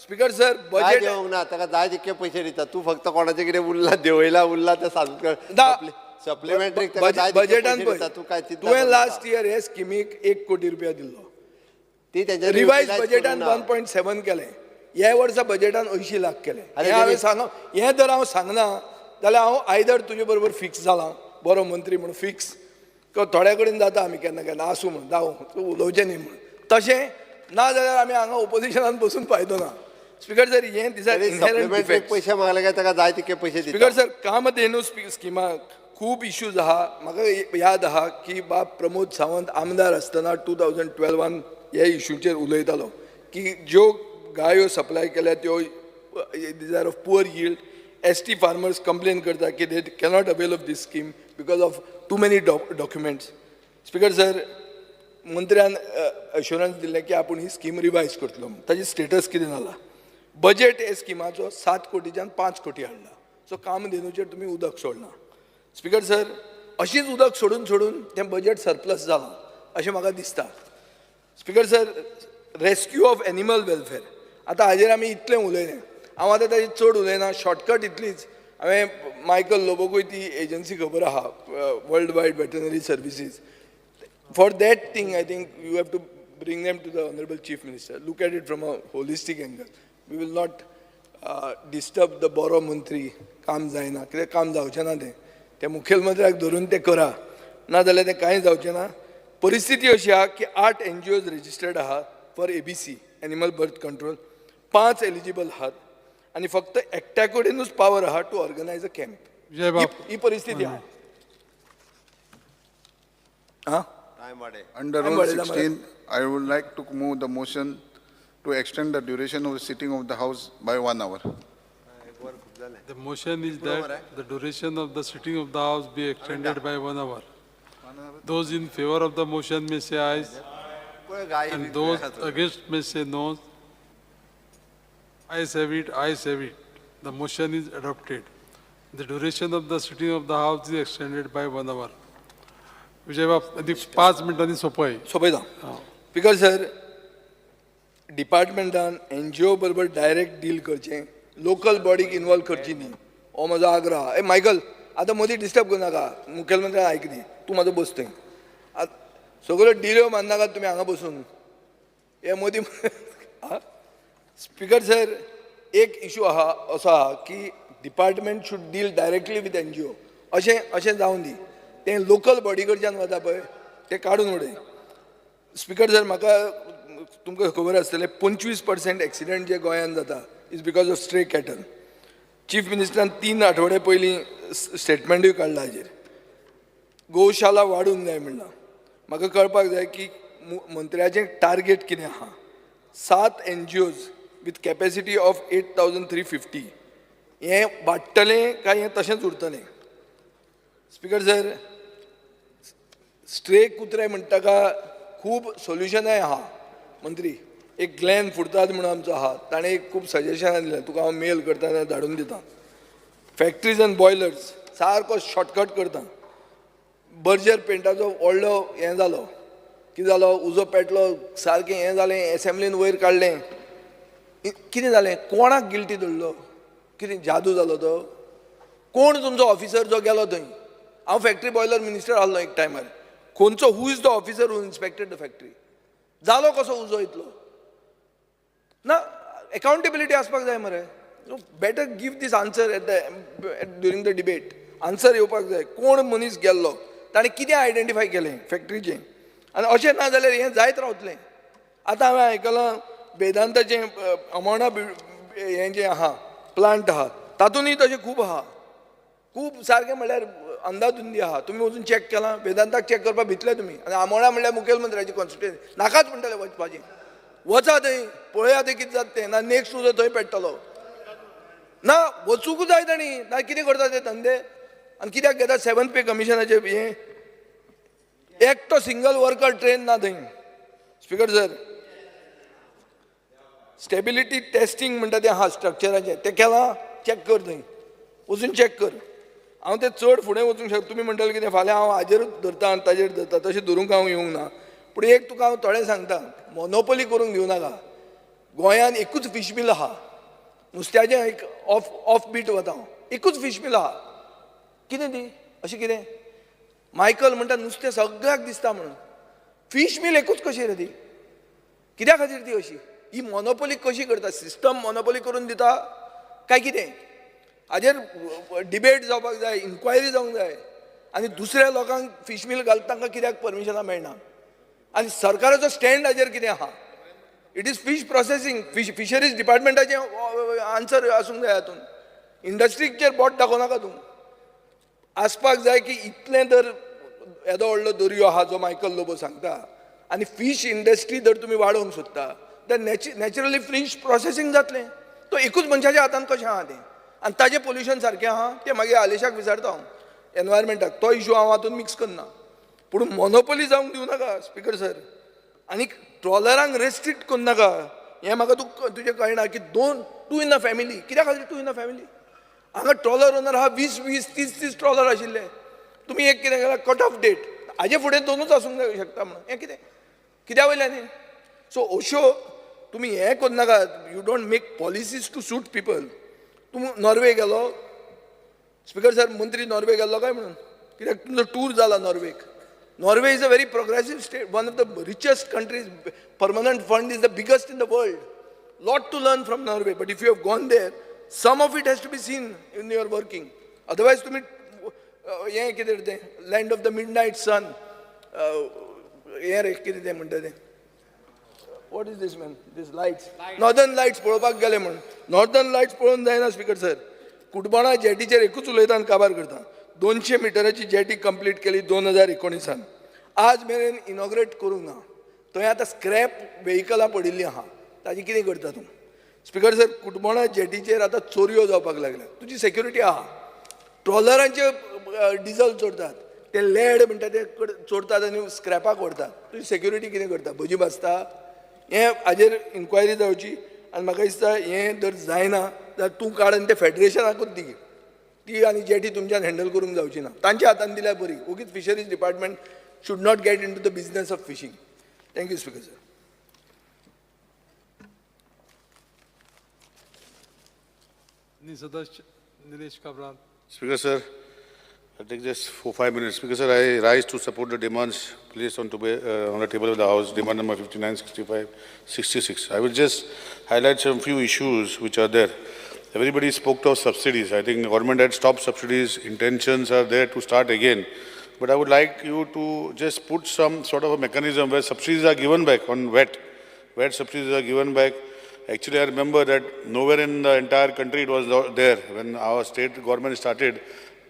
स्पिकर सर, बजेट देवंक ना, ताका जाय तितके पयशे दिता. तूं फक्त कोणाचें कितें उरलां देंवयलां उरलां तें सांग. सप्लिमेंटरी बजेटान पळय तुवें लास्ट इयर हे स्किमीक 1 कोटी रुपया दिल्लो, ती तेंच्यांनी रिवायज बजेटान 1.7 केलें, ह्या वर्सा बजेटान 80 लाख केलें. हें हांवें सांग, हें जर हांव सांगना जाल्यार हांव आयदर तुजे बरोबर फिक्स जालां, बरो मंत्री म्हणून फिक्स, किंवा थोड्या कडेन जाता आमी केन्ना केन्ना आसूं म्हणून जावं तूं उलोवचें न्ही म्हणून, तशें ना जाल्यार आमी हांगा ओपोजिशनान बसून फायदो ना. स्पिकर सर, हें दिसा पयशे मागले काय ताका जाय तितके पयशे दिता. स्पिकर सर, कामधेनू स्किमाक खूब इश्यूज आहा. म्हाका याद आहा की बाब प्रमोद सावंत आमदार आसतना 2012 ह्या इश्यूचेर उलयतालो की ज्यो गायो सप्लाय केल्या त्यो these are of poor yield. ST farmers complain करता की they cannot avail of this scheme because of too many documents. Speaker sir, मंत्र्यान अश्युरन्स दिल्लें की आपूण ही स्कीम रिवायज करतलो. ताजी स्टेटस कितें जाला? बजेट हे स्किमाचो 7 कोटीच्यान 5 कोटी हाडला. सो कामधेनूचेर तुमी उदक सोडलां. स्पीकर सर, अशीच उदक सोडून सोडून तें बजेट सरप्लस जालां अशें म्हाका दिसता. Speaker sir, rescue of animal welfare, आतां हाजेर आमी इतलें उलयलें, हांव आतां ताजेर चड उलयना. शॉर्टकट इतलीच, हांवें मायकल लोबोकूय ती एजन्सी खबर आहा, world wide veterinary services. For that thing I think you have to bring them to the honourable chief minister. Look at it from a holistic angle. We will not disturb the बरो मंत्री. काम जायना कित्याक काम जावचें ना, तें त्या मुखेलमंत्र्याक धरून तें करा, ना जाल्यार तें कांय जावचें ना. परिस्थिती अशी आहा की 8 NGOs registered आहा for ABC animal birth control, 5 eligible आहात आनी फक्त एकट्या कडेनूच पावर आहा टू ऑर्गनायज अ कॅम्प. ही परिस्थिती आहा. Under Rule 16, I would like to move the motion to extend the duration of the sitting of the House by 1 hour. The motion is that the duration of the sitting of the House be extended by 1 hour. Those in favor of the motion may say ayes, and those against may say no. Ayes have it, ayes have it. The motion is adopted. The duration of the sitting of the House is extended by 1 hour. Vijay बाब, 5 मिनटांनी सोंपय. सोंपयता. Because sir, डिपार्टमेंटान NGO बरोबर डायरेक्ट डील करचें, लोकल बॉडीक इनवॉल्व करची न्ही, हो म्हजो आग्रह. ए मायकल, आतां मदीं डिस्टर्ब करनाका, मुखेलमंत्र्यान आयक न्ही, तूं म्हाजो बस थंय. आतां सगळ्यो डिल्यो माननाका तुमी हांगा बसून हे मदीं. स्पीकर सर, एक इशू आहा असो आहा की department should deal directly with NGO. अशें अशें जावन दी, तें लोकल बॉडी कडच्यान वता पळय तें काडून उडय. स्पीकर सर, म्हाका तुमकां खबर आसतलें 25% एक्सिडंट जे गोंयांत जाता is because of stray cattle. Chief मिनिस्टरान 3 आठवडे पयलीं स्टेटमेंटूय काडला हाजेर. गोशाला वाडूंक जाय म्हणलां. म्हाका कळपाक जाय की मंत्र्याचें टार्गेट कितें आहा. 7 NGOs with capacity of 8,350 हें वाडटलें काय हें तशेंच उरतलें? स्पीकर सर, स्ट्रे कुत्रे म्हणटा का खूब सोल्युशनाय आहा. मंत्री एक ग्लॅन फुर्ताद म्हणून आमचो आहा, ताणें एक खूब सजेशनां दिलें, तुका हांव मेल करता धाडून दिता. फॅक्ट्रीज अँड बॉयलर्स सारको शॉर्टकट करता. बर्जर पेंटाचो व्हडलो हें जालो, कितें जालो, उजो पेटलो, सारकें हें जालें, एसेंब्लीन वयर काडलें. कितें जालें? कोणाक गिल्टी धरलो? कितें जादू जालो तो? कोण तुमचो ऑफिसर जो गेलो थंय? हांव फॅक्ट्री बॉयलर मिनिस्टर आहलो एक टायमार. खंयचो, who is the officer who inspected the factory? जालो कसो उजो इतलो? ना, एकाउंटेबिलिटी आसपाक जाय मरे. Better give this answer at the during the debate. Answer येवपाक जाय, कोण मनीस गेल्लो, ताणें कितें आयडेंटिफाय केलें फॅक्ट्रीचें. आनी अशें ना जाल्यार हें जायत रावतलें. आतां हांवें आयकलां वेदांताचें अमोणा हें जें आहा प्लांट आहा, तातूंतय तशें खूब आहा, खूब सारकें म्हणल्यार अंदाधुंदी आहा. तुमी वचून चॅक केलां? वेदांताक चॅक करपाक भितले तुमी. आनी आमोणा म्हणल्यार मुखेलमंत्र्याची कॉन्स्टिट्युएन्सी, नाकाच म्हणटले वचपाचें. वचा थंय, पळया थंय कितें जाता तें. ना नेक्स्ट उजो थंय पेट्टलो. ना वचूंक जाय तांणी, ना कितें करता ते धंदे. आनी कित्याक घेता 7th पे कमिशनाचें हें? एकटो सिंगल वर्कर ट्रेन ना थंय. स्पीकर सर, स्टेबिलिटी टेस्टिंग म्हणटा तें आहा स्ट्रक्चराचें, तें केलां? चॅक कर थंय वचून चॅक कर. हांव तें चड फुडें वचूंक शकता. तुमी म्हणटले कितें फाल्यां हांव हाजेरूच धरता आनी ताजेर धरता, तशें धरूंक हांव येवंक ना. पूण एक तुका हांव थोडें सांगता, मोनोपोली करूंक दिवं नाका. गोंयांत एकूच फीश मिल आहा, नुस्त्याचें एक ऑफ बीट वता हांव, एकूच फीश मिल आहा. कितें ती अशें कितें? मायकल म्हणटा नुस्तें सगळ्याक दिसता म्हणून, फीश मिल एकूच कशी रे ती? कित्या खातीर ती अशी? ही मोनोपोली कशी करता? सिस्टम मोनोपोली करून दिता काय कितें? हाजेर डिबेट जावपाक जाय, इन्क्वायरी जावंक जाय. आनी दुसऱ्या लोकांक फीश मिल घालता तांकां कित्याक परमिशनां मेळना? आनी सरकाराचो स्टँड हाजेर कितें आहा? It is fish processing, fisheries डिपार्टमेंटाचें answer आसूंक जाय हातूंत. इंडस्ट्रीचेर बोट दाखोवं नाका तूं. आसपाक जाय की इतलें जर येदो व्हडलो दर्यो आहा जो मायकल लोबो सांगता, आनी फीश इंडस्ट्री जर तुमी वाडोवंक सोदता जाल्यार नॅचरली फीश प्रोसेसींग जातलें. तो एकूच मनशाच्या हातान कशें आहा तें? आनी ताजें पोल्युशन सारकें आहा तें मागीर आलेशाक विचारता हांव, एनवायरमेंटाक. तो इशू हांव हातूंत मिक्स करना. पूण मोनोपोली जावंक दिवं नाका स्पीकर सर. आनी ट्रॉलरांक रेस्ट्रिक्ट करूं नाका. हें म्हाका तूं तुजें कळना की 2 इन अ फॅमिली. कित्या खातीर 2 इन अ फॅमिली? हांगा ट्रॉलर ओनर आहा 20 20 30 30 ट्रॉलर आशिल्ले. तुमी एक कितें केलां, कट ऑफ डेट, हाजे फुडें 2ूच आसूंक शकता म्हणून. हें कितें कित्या वयल्यान हें? सो अश्यो तुमी हें करूं नाका. You don't make policies to suit people. तूं नॉर्वे गेलो स्पीकर सर, मंत्री नॉर्वे गेल्लो काय म्हणून? कित्याक तुमचो टूर जाला नॉर्वेक. Norway is a very progressive state, one of the richest countries. Permanent fund is the biggest in the world. Lot to learn from Norway. But if you have gone there, some of it has to be seen in your working. Otherwise तुमी हें कितें तें land of the midnight sun, हें रे कितें तें म्हणटा तें, what is this man, this lights, northern lights पळोवपाक गेले म्हूण. नॉर्दर्न लायट्स पळोवन जायना स्पीकर सर. कुटबणा जेटीचेर एकूच उलयता आनी काबार करता. 200 मिटराची जेटी कंप्लीट केली 2019. आज मेरेन इनॉग्रेट करूंक ना. थंय आतां स्क्रॅप वेहिकलां पडिल्लीं आहा, ताजी कितें करता तूं? स्पीकर सर, कुटबणा जेटीचेर आतां चोरयो जावपाक लागल्या. तुजी सेक्युरिटी आहा. ट्रॉलरांचे डिजल चोरतात, ते लेड म्हणटा ते चोरतात आनी स्क्रॅपाक व्हरतात. तुजी सेक्युरिटी कितें करता? भजी भाजता? हें हाजेर इन्क्वायरी जावची. आनी म्हाका दिसता हें जर जायना जाल्यार तूं काड आनी ते फेडरेशनाकूच दी. ती आनी जेटी तुमच्यान हँडल करूंक जावची ना, तांच्या हातान दिल्यार बरी. ओगीच fisheries department should not get into the business of fishing. Thank you speaker sir. सदस्य Nilesh Cabral. Speaker sir, I take just 4-5 minutes. Speaker sir, I rise to support the demands placed on the table of the House, demand number 59, 65, 66. I will just highlight some few issues which are there. Everybody spoke of subsidies. I think the government had stopped subsidies. Intentions are there to start again. But I would like you to just put some sort of a mechanism where subsidies are given back on wet. Wet subsidies are given back. Actually, I remember that nowhere in the entire country it was there when our state government started.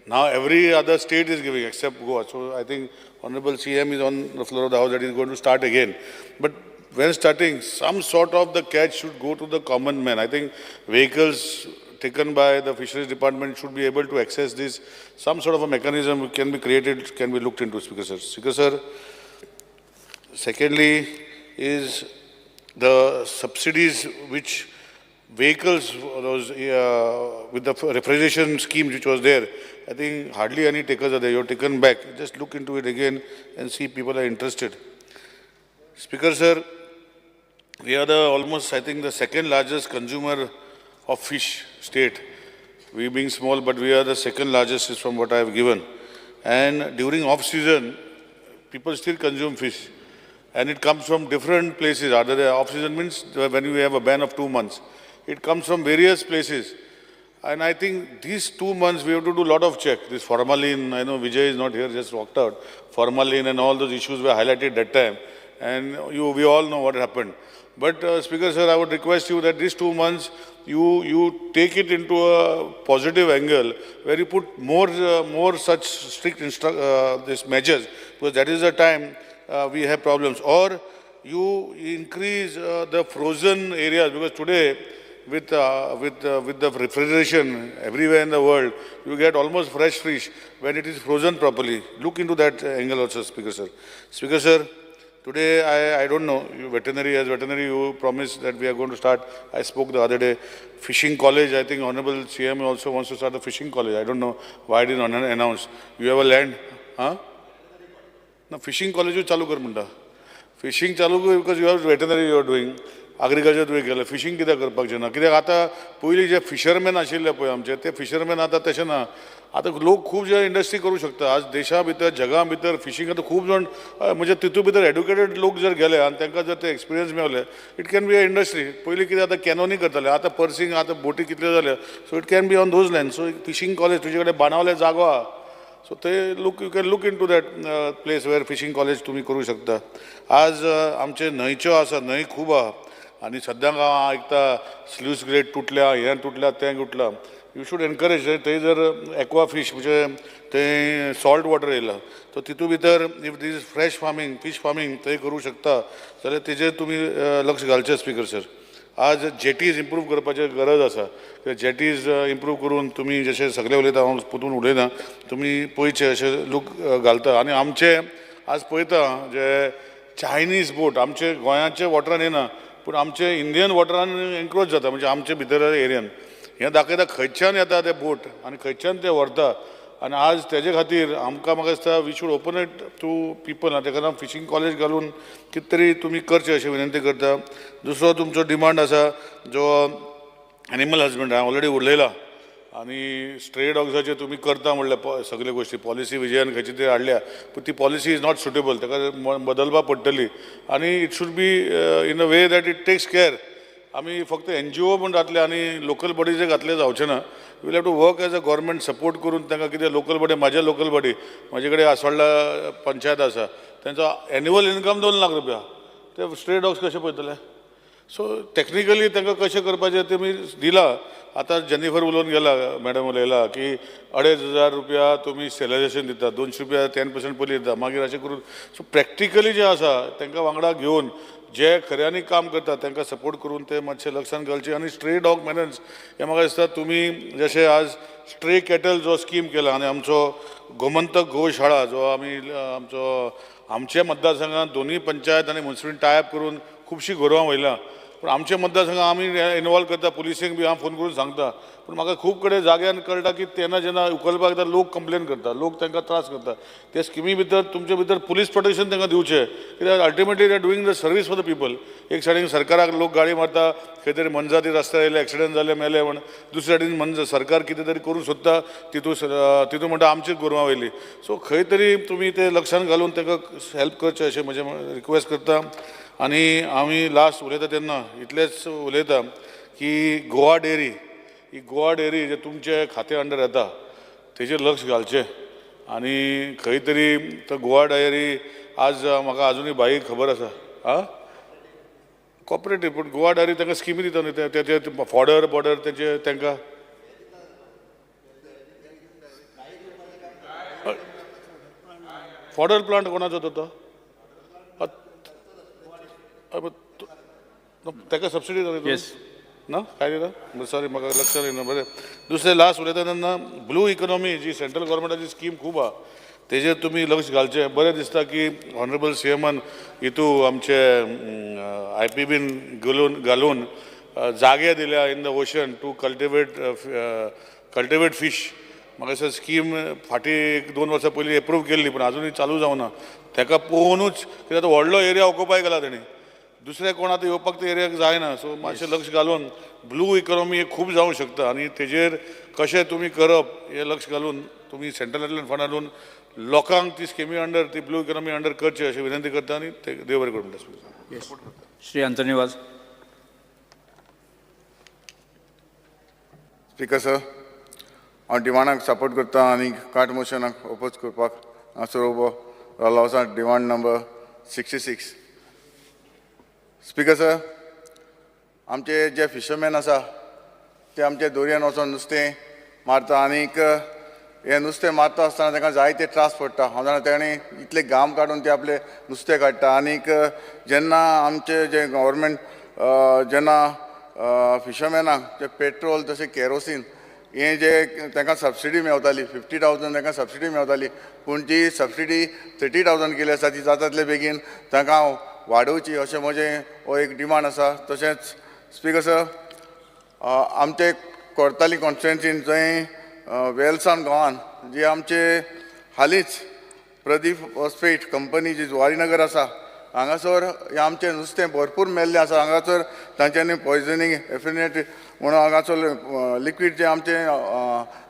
Now every other state is giving except Goa. So I think Honorable CM is on the floor of the House that is going to start again. But when starting, some sort of the catch should go to the common man. I think vehicles taken by the fisheries department should be able to access this. Some sort of a mechanism can be created, can be looked into, Speaker sir. Speaker sir, secondly is the subsidies which vehicles, those with the refrigeration scheme which was there, I think hardly any takers are there. You're taken back. Just look into it again and see people are interested. Speaker sir, we are the almost, I think, the second largest consumer of fish state. We being small, but we are the second largest is from what I have given. And during off season, people still consume fish. And it comes from different places. Other than off season means when you have a ban of 2 months. It comes from various places. And I think these 2 months we have to do a lot of check. This formalin, I know Vijay is not here, just walked out. Formalin and all those issues were highlighted that time. And we all know what happened. But Speaker sir, I would request you that these 2 months, you take it into a positive angle where you put more such strict this measures, because that is the time we have problems. Or you increase the frozen areas, because today with the refrigeration everywhere in the world, you get almost fresh fish when it is frozen properly. Look into that angle also, Speaker sir. Speaker sir, today, I don't know, you veterinary, as veterinary, you promised that we are going to start, I spoke the other day, fishing college. I think Honorable CM also wants to start a fishing college. I don't know why it didn't announce. You have a land, huh? No, fishing college you chalu kar munda. Fishing chalu because you have veterinary you are doing. Agriculture तुवें केलें, फिशींग कित्याक करपाक जायना? कित्याक आतां पयलीं जे फिशरमॅन आशिल्ले पळय आमचे, ते फिशरमॅन आतां तशें ना. आतां लोक खूब जे इंडस्ट्री करूं शकता. आज देशा भितर, जगा भितर फिशींग आतां खूब जाण म्हणजे तितू भितर एड्युकेटेड लोक जर गेले आनी तांकां जर ते experience मेवले, it can be a industry. पयलीं कितें आतां कॅनोनी करताले, आतां पर्सिंग, आतां बोटी कितल्यो जाल्यो. So it can be on those line. So fishing college तुजे कडेन बाणावले जागो आहा. सो ते look, you can look into that place where fishing college तुमी करूं शकता. आज आमचे न्हंयच्यो आसा, न्हंय खूब आहा. आनी सद्याक हांव आयकता स्लूस ग्रेट तुटल्या, हें तुटल्या, तें तुटलां. You should encourage. थंय जर एक्वा फीश म्हणजे थंय सॉल्ट वॉटर येयलां, सो तितू भितर if this fresh farming, fish farming थंय करूं शकता जाल्यार तेजेर तुमी लक्ष घालचें स्पीकर सर. आज जेटीज इम्प्रूव करपाची गरज आसा. जेटीज इम्प्रूव करून तुमी जशें सगळे उलयता, हांव परतून उलयना, तुमी पळयचे अशें लोक घालता. आनी आमचे आज पळयता जे चायनीज बोट आमचे गोंयाचे वॉटरान येना पूण आमचे इंडियन वॉटरान एन्क्रोच जाता, म्हणजे आमचे भितर एरियन हें दाखयता खंयच्यान येता ते बोट आनी खंयच्यान ते व्हरता. आनी आज तेजे खातीर आमकां म्हाका दिसता we should open it to people. तेका लागून फिशींग कॉलेज घालून कितें तरी तुमी करचें अशें विनंती करता. दुसरो तुमचो डिमांड आसा जो एनिमल हजबंड हांवें ऑलरेडी उलयला आनी स्ट्रे डॉग्साचेर तुमी करता म्हणल्यार सगल्यो गोश्टी पॉलिसी विजयान खंयची तरी हाडल्या पूण ती पॉलिसी is not suitable, ताका बदलपाक पडटली आनी it should be in a way that it takes care. आमी फक्त एनजीओ म्हूण घातले आनी लोकल बॉडीजे घातले जावचें ना. We'll have to work as a government support करून तांकां कितें लोकल बॉडी, म्हाज्या लोकल बॉडी म्हाजे कडेन आसवाडला पंचायत आसा तेंचो एन्युअल इनकम 2 लाख रुपया, ते स्ट्रे डॉग्स कशे पळयतले? सो टॅक्निकली तांकां कशें करपाचें तेमी दिलां. आतां जेनिफर उलोवन गेला, मॅडम उलयला की 2500 रुपया तुमी स्टेरिलायझेशन दिता, 200 रुपया 10% पयलीं दिता, मागीर अशें करून सो प्रॅक्टिकली जें आसा तांकां वांगडा घेवन जे खऱ्यांनी काम करता तांकां सपोर्ट करून ते मातशें लक्षान घालचें. आनी स्ट्रे डॉग मॅनन्स हें म्हाका दिसता तुमी जशें आज स्ट्रे कॅटल जो स्कीम केला आनी आमचो गोमंतक गोशाळा जो आमी आमचो आमच्या मतदारसंघात दोनूय पंचायत आनी मुन्सिपल टायप करून खुबशीं गोरवां व्हयल्या, पूण आमच्या मतदारसंघात आमी इनवॉल्व करता, पुलिसेक बी हांव फोन करून सांगता, पूण म्हाका खूब कडेन जाग्यान कळटा की तेन्ना जेन्ना उखलपाक येता लोक कंप्लेन करता, लोक तांकां त्रास करता. ते स्किमी भितर तुमचे भितर पुलीस प्रोटेक्शन तांकां दिवचें, कित्याक ultimately they are doing the service for the people. एक सायडीन सरकाराक लोक गाळी मारता, खंय तरी मनजाती रस्त्यार येयले एक्सिडंट जाले मेले म्हण, दुसऱ्या सायडीन सरकार कितें तरी करूंक सोदता तितू म्हणटा आमचीच गोरवां वयली. सो खंय तरी तुमी ते लक्षान घालून तांकां हेल्प करचें अशें म्हजें रिक्वेस्ट करता. आनी आमी लास्ट उलयता तेन्ना इतलेंच उलयता की गोवा डेअरी, ही गोवा डेअरी जे तुमचे खातें अंडर येता तेजेर लक्ष घालचें आनी खंय तरी तो गोवा डेअरी आज म्हाका आजुनूय बाई खबर आसा आं कॉपरेटीव, पूण गोवा डेअरी तांकां स्किमी दिता न्हू ते फॉडर बॉर्डर तेजे तांकां फॉडर प्लांट कोणाचो तो ताका सबसिडी दिता ना काय दिता? सॉरी म्हाका लक्षात येना. बरें, दुसरें लास्ट उलयता तेन्ना ब्लू इकॉनॉमी जी सेंट्रल गव्हर्मेंटाची स्कीम खूब आहा तेजेर तुमी लक्ष घालचें. बरें दिसता की ऑनरेबल सी एमान हितू आमचे I P been घालून जागे दिल्या in the ocean to cultivate fish. म्हाका दिसता स्कीम फाटीं 1-2 वर्सां पयलीं एप्रूव केल्ली पूण आजुनूय चालू जावना. ताका पळोवनूच कित्याक आतां व्हडलो एरिया ऑक्युपाय केला तेणी, दुसरें कोण आतां येवपाक ते एरियाक जायना. सो मातशें लक्ष घालून ब्लू इकॉनॉमी हे खूब जावंक शकता आनी तेजेर कशें तुमी करप हें लक्ष घालून तुमी सेंट्रलांतल्यान फंड हाडून लोकांक ती स्किमी अंडर ती ब्लू इकॉनॉमी अंडर करची अशें विनंती करता आनी ते देव बरें करूं म्हणटा. Shri Anthony Vaz. Speaker sir, हांव डिमांडाक सपोर्ट करता आनी कार्ट मोशनाक ओपोज करपाक हांगासर उबो रावलो आसा. Demand number 66. Speaker sir, आमचे जे फिशरमॅन आसा ते आमचे दोरयेन वचोन नुस्तें मारता आनीक हें नुस्तें मारता आसतना तांकां जायते त्रास पडटा. हांव जाणा ताणें इतले घाम काडून ते आपले नुस्तें काडटा आनीक जेन्ना आमचे जे गव्हर्मेंट जेन्ना फिशरमॅनाक जे पेट्रोल तशें केरोसीन हें जे तांकां सबसिडी मेवताली 50,000 तांकां सबसिडी मेवताली, पूण ती सबसिडी 30,000 केली आसा ती जाता तितले बेगीन तांकां वाडोवची अशें म्हजें हो एक डिमांड आसा. तशेंच स्पीकर सर, आमचे कोर्ताली कॉन्स्टिट्युएन्सीन जंय वेलसांव गांवान जी आमचे हालींच प्रदीप फॉस्फेट कंपनी जी जुवारीनगर आसा हांगासर हें आमचें नुस्तें भरपूर मेल्लें आसा. हांगासर तांच्यांनी पॉयजनींग एफिनेट म्हणून हांगासर लिक्वीड जें आमचें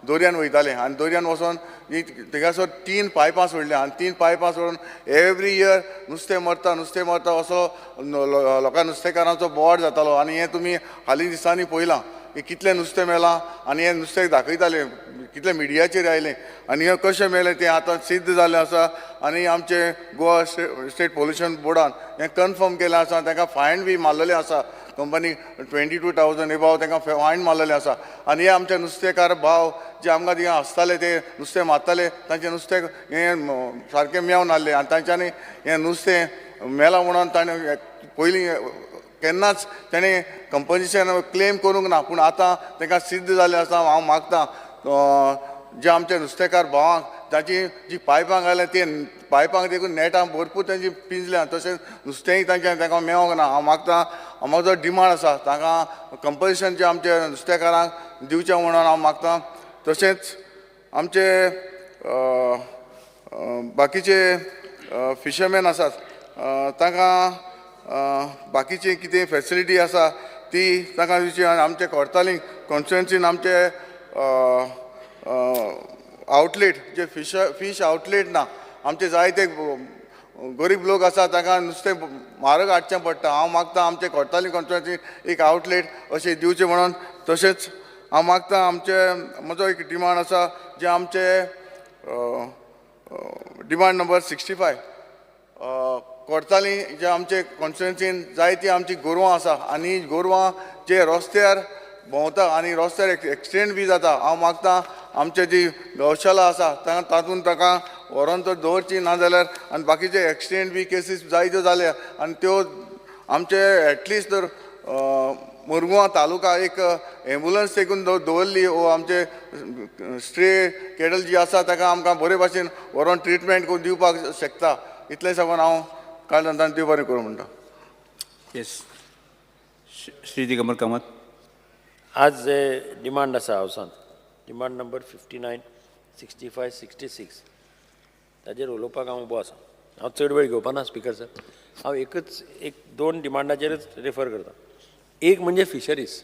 दर्यान वयतालें आनी दर्यान वचोन थिंगासर 3 पायपां सोडल्या आनी 3 पायपां सोडून एवरी इयर नुस्तें मरता नुस्तें मरता असो लोकां नुस्तेकारांचो बोवाळ जातालो. आनी हें तुमी हालीं दिसांनी पळयलां की कितलें नुस्तें मेलां आनी हें नुस्तें दाखयतालें कितलें मिडियाचेर आयलें आनी हें कशें मेलें तें आतां सिद्ध जाल्लें आसा. आनी आमचें गोवा स्टेट पोल्युशन बोर्डान हें कन्फर्म केलें आसा, तांकां फायन बी मारलेलें आसा कंपनी 22,000 एबाव तांकां फायन मारलेलें आसा. आनी हे आमचे नुस्तेकार भाव जे आमकां थिंगा आसताले ते नुस्तें मारताले तांचें नुस्तें हें सारकें मेवून आहलें आनी तांच्यांनी हें नुस्तें मेलां म्हणून ताणें पयलीं केन्नाच ताणें कंपन्सेशन क्लेम करूंक ना, पूण आतां तांकां सिद्ध जाल्लें आसा. हांव मागता जे आमचे नुस्तेकार भावांक ताची जी पायपां घाल्या ते पायपांक देखून नेटां भरपूर तांची पिंजल्या. तशेंच नुस्तेंय तांच्या तांकां मेळोंक ना. हांव मागता, म्हजो डिमांड आसा तांकां कंपन्सेशन जें आमच्या नुस्तेकारांक दिवचें म्हणून हांव मागता. तशेंच आमचे बाकीचे फिशरमॅन आसात तांकां बाकीची कितें फेसिलिटी आसा ती तांकां दिवची. आनी आमचे कोर्तालीं कॉन्स्टिट्युएन्सीन आमचे आवटलेट जे फीश आवटलेट ना. आमचे जायते गरीब लोक आसा तांकां नुस्तें म्हारग हाडचें पडटा. हांव मागता आमचे कोर्तालीं कॉन्स्टिट्युएन्सी एक आवटलेट अशें दिवचें म्हणून. तशेंच हांव मागता आमचे म्हजो एक डिमांड आसा जे आमचे डिमांड नंबर 65 कोर्तालीं जे आमचे कॉन्स्टिट्युएन्सीन जायती आमची गोरवां आसा आनी गोरवां जे रस्त्यार भोंवता आनी रस्त्यार एक्सिडेंट बी जाता. हांव मागता आमचे जी गौशाला आसा तांकां तातूंत ताका व्हरोन तर दवरची, ना जाल्यार आनी बाकीचे एक्सिडेंट बी केसीस जायत्यो जाल्या आनी त्यो आमचे एटलिस्ट तर मुरगांव तालुका एक एम्बुलन्स देखून दवरली वो आमचे स्ट्रे केटल जी आसा ताका आमकां बरे भाशेन व्हरोन ट्रिटमेंट करून दिवपाक शकता. इतलें सांगून हांव काल जाणटा देव बरें करूं म्हणटा. येस, श्री दिगंबर कामत. आज जे डिमांड आसा हावसांत, डिमांड नंबर 59, 65, 66 ताजेर उलोवपाक हांव उबो आसा. हांव चड वेळ घेवपा ना स्पिकर सर. हांव एकच एक दोन डिमांडाचेरच रेफर करता. एक म्हणजे फिशरीज.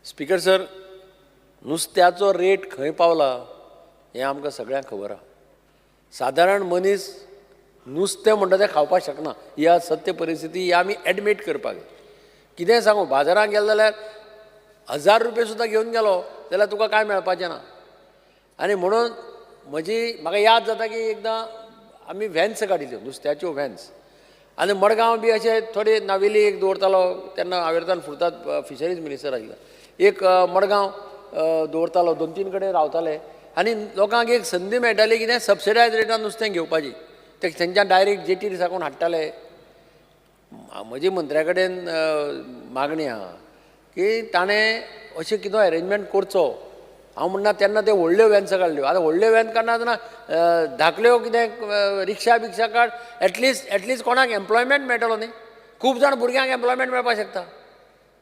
स्पिकर सर, नुस्त्याचो रेट खंय पावला हें आमकां सगळ्यांक खबर आसा. सादारण मनीस नुस्तें म्हणटा तें खावपाक शकना. ही आज सत्य परिस्थिती, ही आमी एडमीट करपाक जाय. कितेंय सांगू, बाजारांत गेले जाल्यार 1000 रुपये सुद्दां घेवन गेलो जाल्यार तुका कांय मेळपाचें ना. आनी म्हणून म्हजी म्हाका याद जाता की एकदां आमी व्हॅन्स काडिल्ल्यो, नुस्त्याच्यो व्हॅन्स. आनी मडगांव बी अशे थोडे नावेली एक दवरतालो तेन्ना हावेरतान फुरतात फिशरीज मिनिस्टर आशिल्लो. एक मडगांव दवरतालो, 2-3 कडेन रावताले आनी लोकांक एक संदी मेळटाली कितें सबसिडायज रेटान नुस्तें घेवपाची. ते थंयच्यान डायरेक्ट जेटीर साकून हाडटाले. म्हजी मंत्र्या कडेन मागणी आहा की ताणें अशें कितें अरेंजमेंट करचो. हांव म्हणना तेन्ना त्यो व्हडल्यो व्हॅन्स काडल्यो, आतां व्हडल्यो व्हॅन काडना आसतना धाकल्यो कितें रिक्षा बिक्षा काड, एटलिस्ट कोणाक एम्प्लॉयमेंट मेळटलो न्ही. खूब जाण भुरग्यांक एम्प्लॉयमेंट मेळपाक शकता.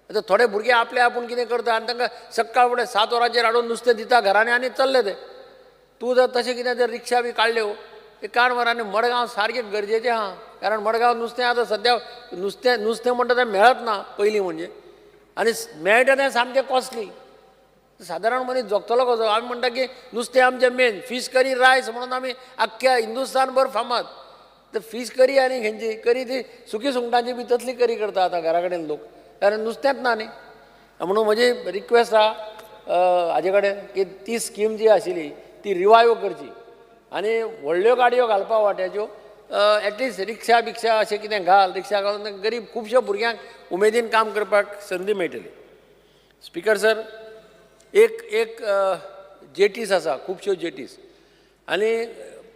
आतां थोडे भुरगे आपले आपूण कितें करता आनी तांकां सकाळ फुडें 7 वरांचेर हाडून नुस्तें दिता घरांनी आनी चल्ले ते. तूं जर तशें कितें जर रिक्षा बी काडल्यो ते काड मरे. आनी मडगांव सारकें गरजेचें आहा, कारण मडगांव नुस्तें आतां सद्या नुस्तें म्हणटा तें मेळत ना पयलीं म्हणजे, आनी मेळटा तें सामकें कॉस्टली. सादारण मनीस जगतलो कसो? आमी म्हणटा की नुस्तें आमचें मेन, फीश करी रायस म्हणून आमी आख्ख्या हिंदुस्तानभर फामाद. तर फीश करी आनी खंयची करी ती सुकी सुंगटांची बी तसली करी करता आतां घरा कडेन लोक, कारण नुस्तेंच ना न्ही. म्हणून म्हजी रिक्वेस्ट आहा हाजे कडेन की ती स्कीम जी आशिल्ली ती रिवायव करची आनी व्हडल्यो गाडयो घालपा वाट्याच्यो, एटलिस्ट रिक्षा बिक्षा अशें कितें घाल. रिक्षा घालून गरीब खुबश्या भुरग्यांक उमेदीन काम करपाक संदी मेळटली. स्पिकर सर, एक एक जेटीस आसा, खुबश्यो जेटीस. आनी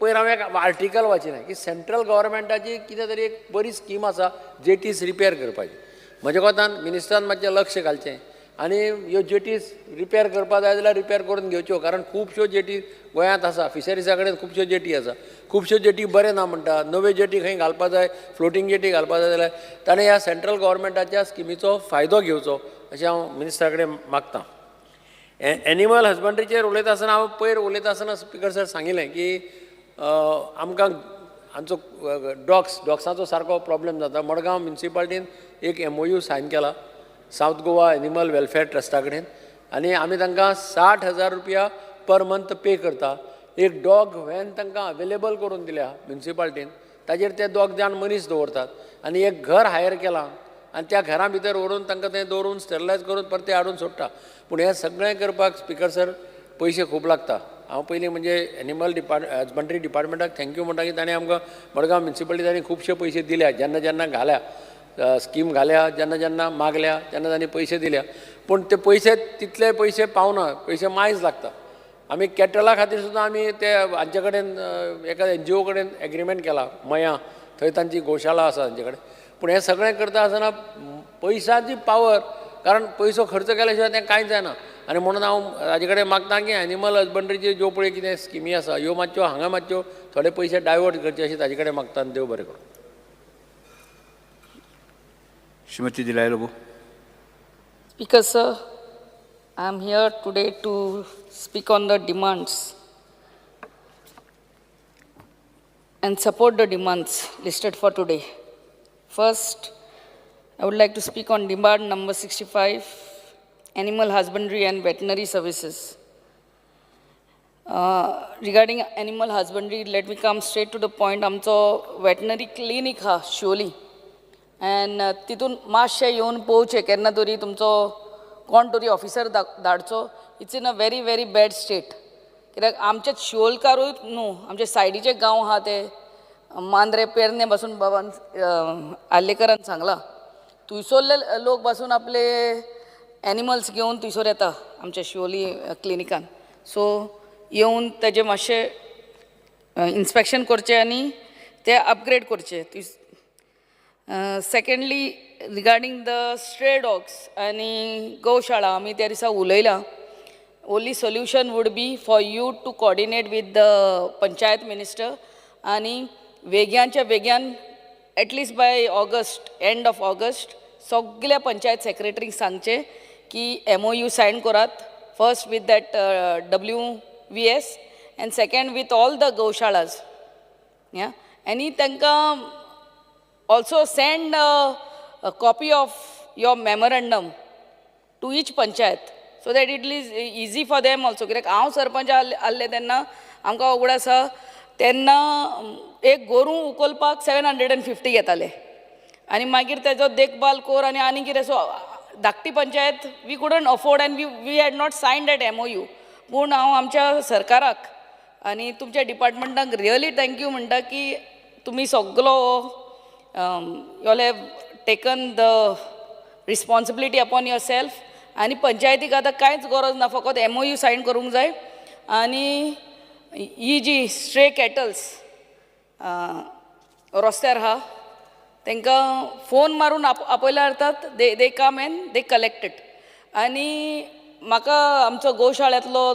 पयर हांवें एक आर्टिकल वाचिल्लें की सेंट्रल गव्हर्मेंटाची कितें तरी एक बरी स्कीम आसा जेटीस रिपेर करपाची. म्हज्या कोतान मिनिस्टरान मातशें लक्ष घालचें आनी ह्यो जेटीस रिपेर करपाक जाय जाल्यार रिपेर करून घेवच्यो, कारण खुबश्यो जेटी गोंयांत आसा. फिशरिजा कडेन खुबश्यो जेटी आसा, खुबश्यो जेटी बरें ना म्हणटा, नव्यो जेटी खंय घालपाक जाय, फ्लोटींग जेटी घालपाक जाय जाल्यार ताणें ह्या सेंट्रल गव्हर्मेंटाच्या स्किमीचो फायदो घेवचो अशें हांव मिनिस्टरा कडेन मागतां. एनिमल हजबंड्रीचेर उलयता आसतना हांव पयर उलयता आसतना स्पिकर सर सांगिल्लें की आमकां आमचो डॉग्साचो सारको प्रॉब्लम जाता. मडगांव म्युनिसिपालिटीन एक MOU sign केला सावथ गोवा एनिमल वेलफेअर ट्रस्टा कडेन आनी आमी तांकां 60,000 रुपया पर मंथ पे करता. एक डॉग व्हॅन तांकां अवेलेबल करून दिल्या म्युनिसिपालिटीन, ताजेर ते दोग जाण मनीस दवरतात आनी एक घर हायर केलां आनी त्या घरा भितर व्हरून तांकां तें दवरून स्टरलायज करून परतें हाडून सोडटा. पूण हें सगळें करपाक स्पिकर सर पयशे खूब लागता. हांव पयलीं म्हणजे एनिमल हजबंड्री डिपार्टमेंटाक thank you म्हणटा की ताणें आमकां मडगांव म्युनिसिपालिटी ताणें खुबशे पयशे दिल्या, जेन्ना जेन्ना घाल्या स्कीम घाल्या, जेन्ना जेन्ना मागल्या तेन्ना तांणी पयशे दिल्या. पूण ते पयशे तितले पयशे पावना, पयशे मायज लागता. आमी कॅटला खातीर सुद्दां आमी ते हांचे कडेन एका NGO कडेन एग्रीमेंट केला, मया थंय तांची गोशाळा आसा तांचे कडेन. पूण हें सगळें करता आसतना पयशाची पावर, कारण पयसो खर्च केल्या शिवाय तें कांयच जायना. आनी म्हणून हांव ताजे कडेन मागता की एनिमल हजबंड्रीच्यो ज्यो पळय कितें स्किमी आसा ह्यो मातश्यो हांगा मातश्यो थोडे पयशे डायवर्ट करचे अशें ताजे कडेन मागता आनी देव बरें करूं. Shrimati Delilah Lobo. Speaker sir, I am here today to speak on the demands and support the demands listed for today. First, I would like to speak on demand number 65, animal husbandry and veterinary services. Regarding animal husbandry, let me come straight to the point. आमचो veterinary clinic हा शिवोली and तितून मातशें येवन पळोवचें केन्ना तरी तुमचो कोण तरी ऑफिसर धाडचो. It's in a very very bad state. कित्याक आमचे शिवोलकारूय न्हू, आमचे सायडीचे गांव आहा ते मांद्रे पेरणे पासून बाबान आर्लेकरान सांगलां, थंयसरले लोक पासून आपले एनिमल्स घेवन थंयसर येता आमच्या शिवोली क्लिनिकान. सो येवन तेजें मातशें इन्स्पेक्शन करचें आनी तें अपग्रेड करचें. Secondly, regarding the stray dogs आनी गोशाळा, आमी त्या दिसा उलयलां. Only solution would be for you to coordinate with the panchayat minister आनी वेग्यांच्या वेग्यान at least by August, end of August सगल्या पंचायत सेक्रेटरींक सांगचें की MOU sign करात, first with that WVS and second with all the गौशाळाज. आनी तांकां also send a copy of your memorandum to each panchayat so that it is easy for them also. कित्याक हांव सरपंच आहले तेन्ना आमकां उगड आसा तेन्ना एक गोरूं उखलपाक 750 घेताले आनी मागीर तेजो देखभाल कर आनी आनी कितें. सो धाकटी panchayat we couldn't afford and we had not signed that MOU. पूण हांव आमच्या सरकाराक आनी तुमच्या डिपार्टमेंटाक रियली thank you म्हणटा की तुमी सगलो you all have taken the responsibility upon yourself. आनी पंचायतीक आतां कांयच गरज ना, फकत MOU sign करूंक जाय. आनी ही जी स्ट्रे कॅटल्स रस्त्यार आहा तांकां फोन मारून आपयल्यार जातात, they come and they collect it. आनी म्हाका आमचो गोशाळ्यांतलो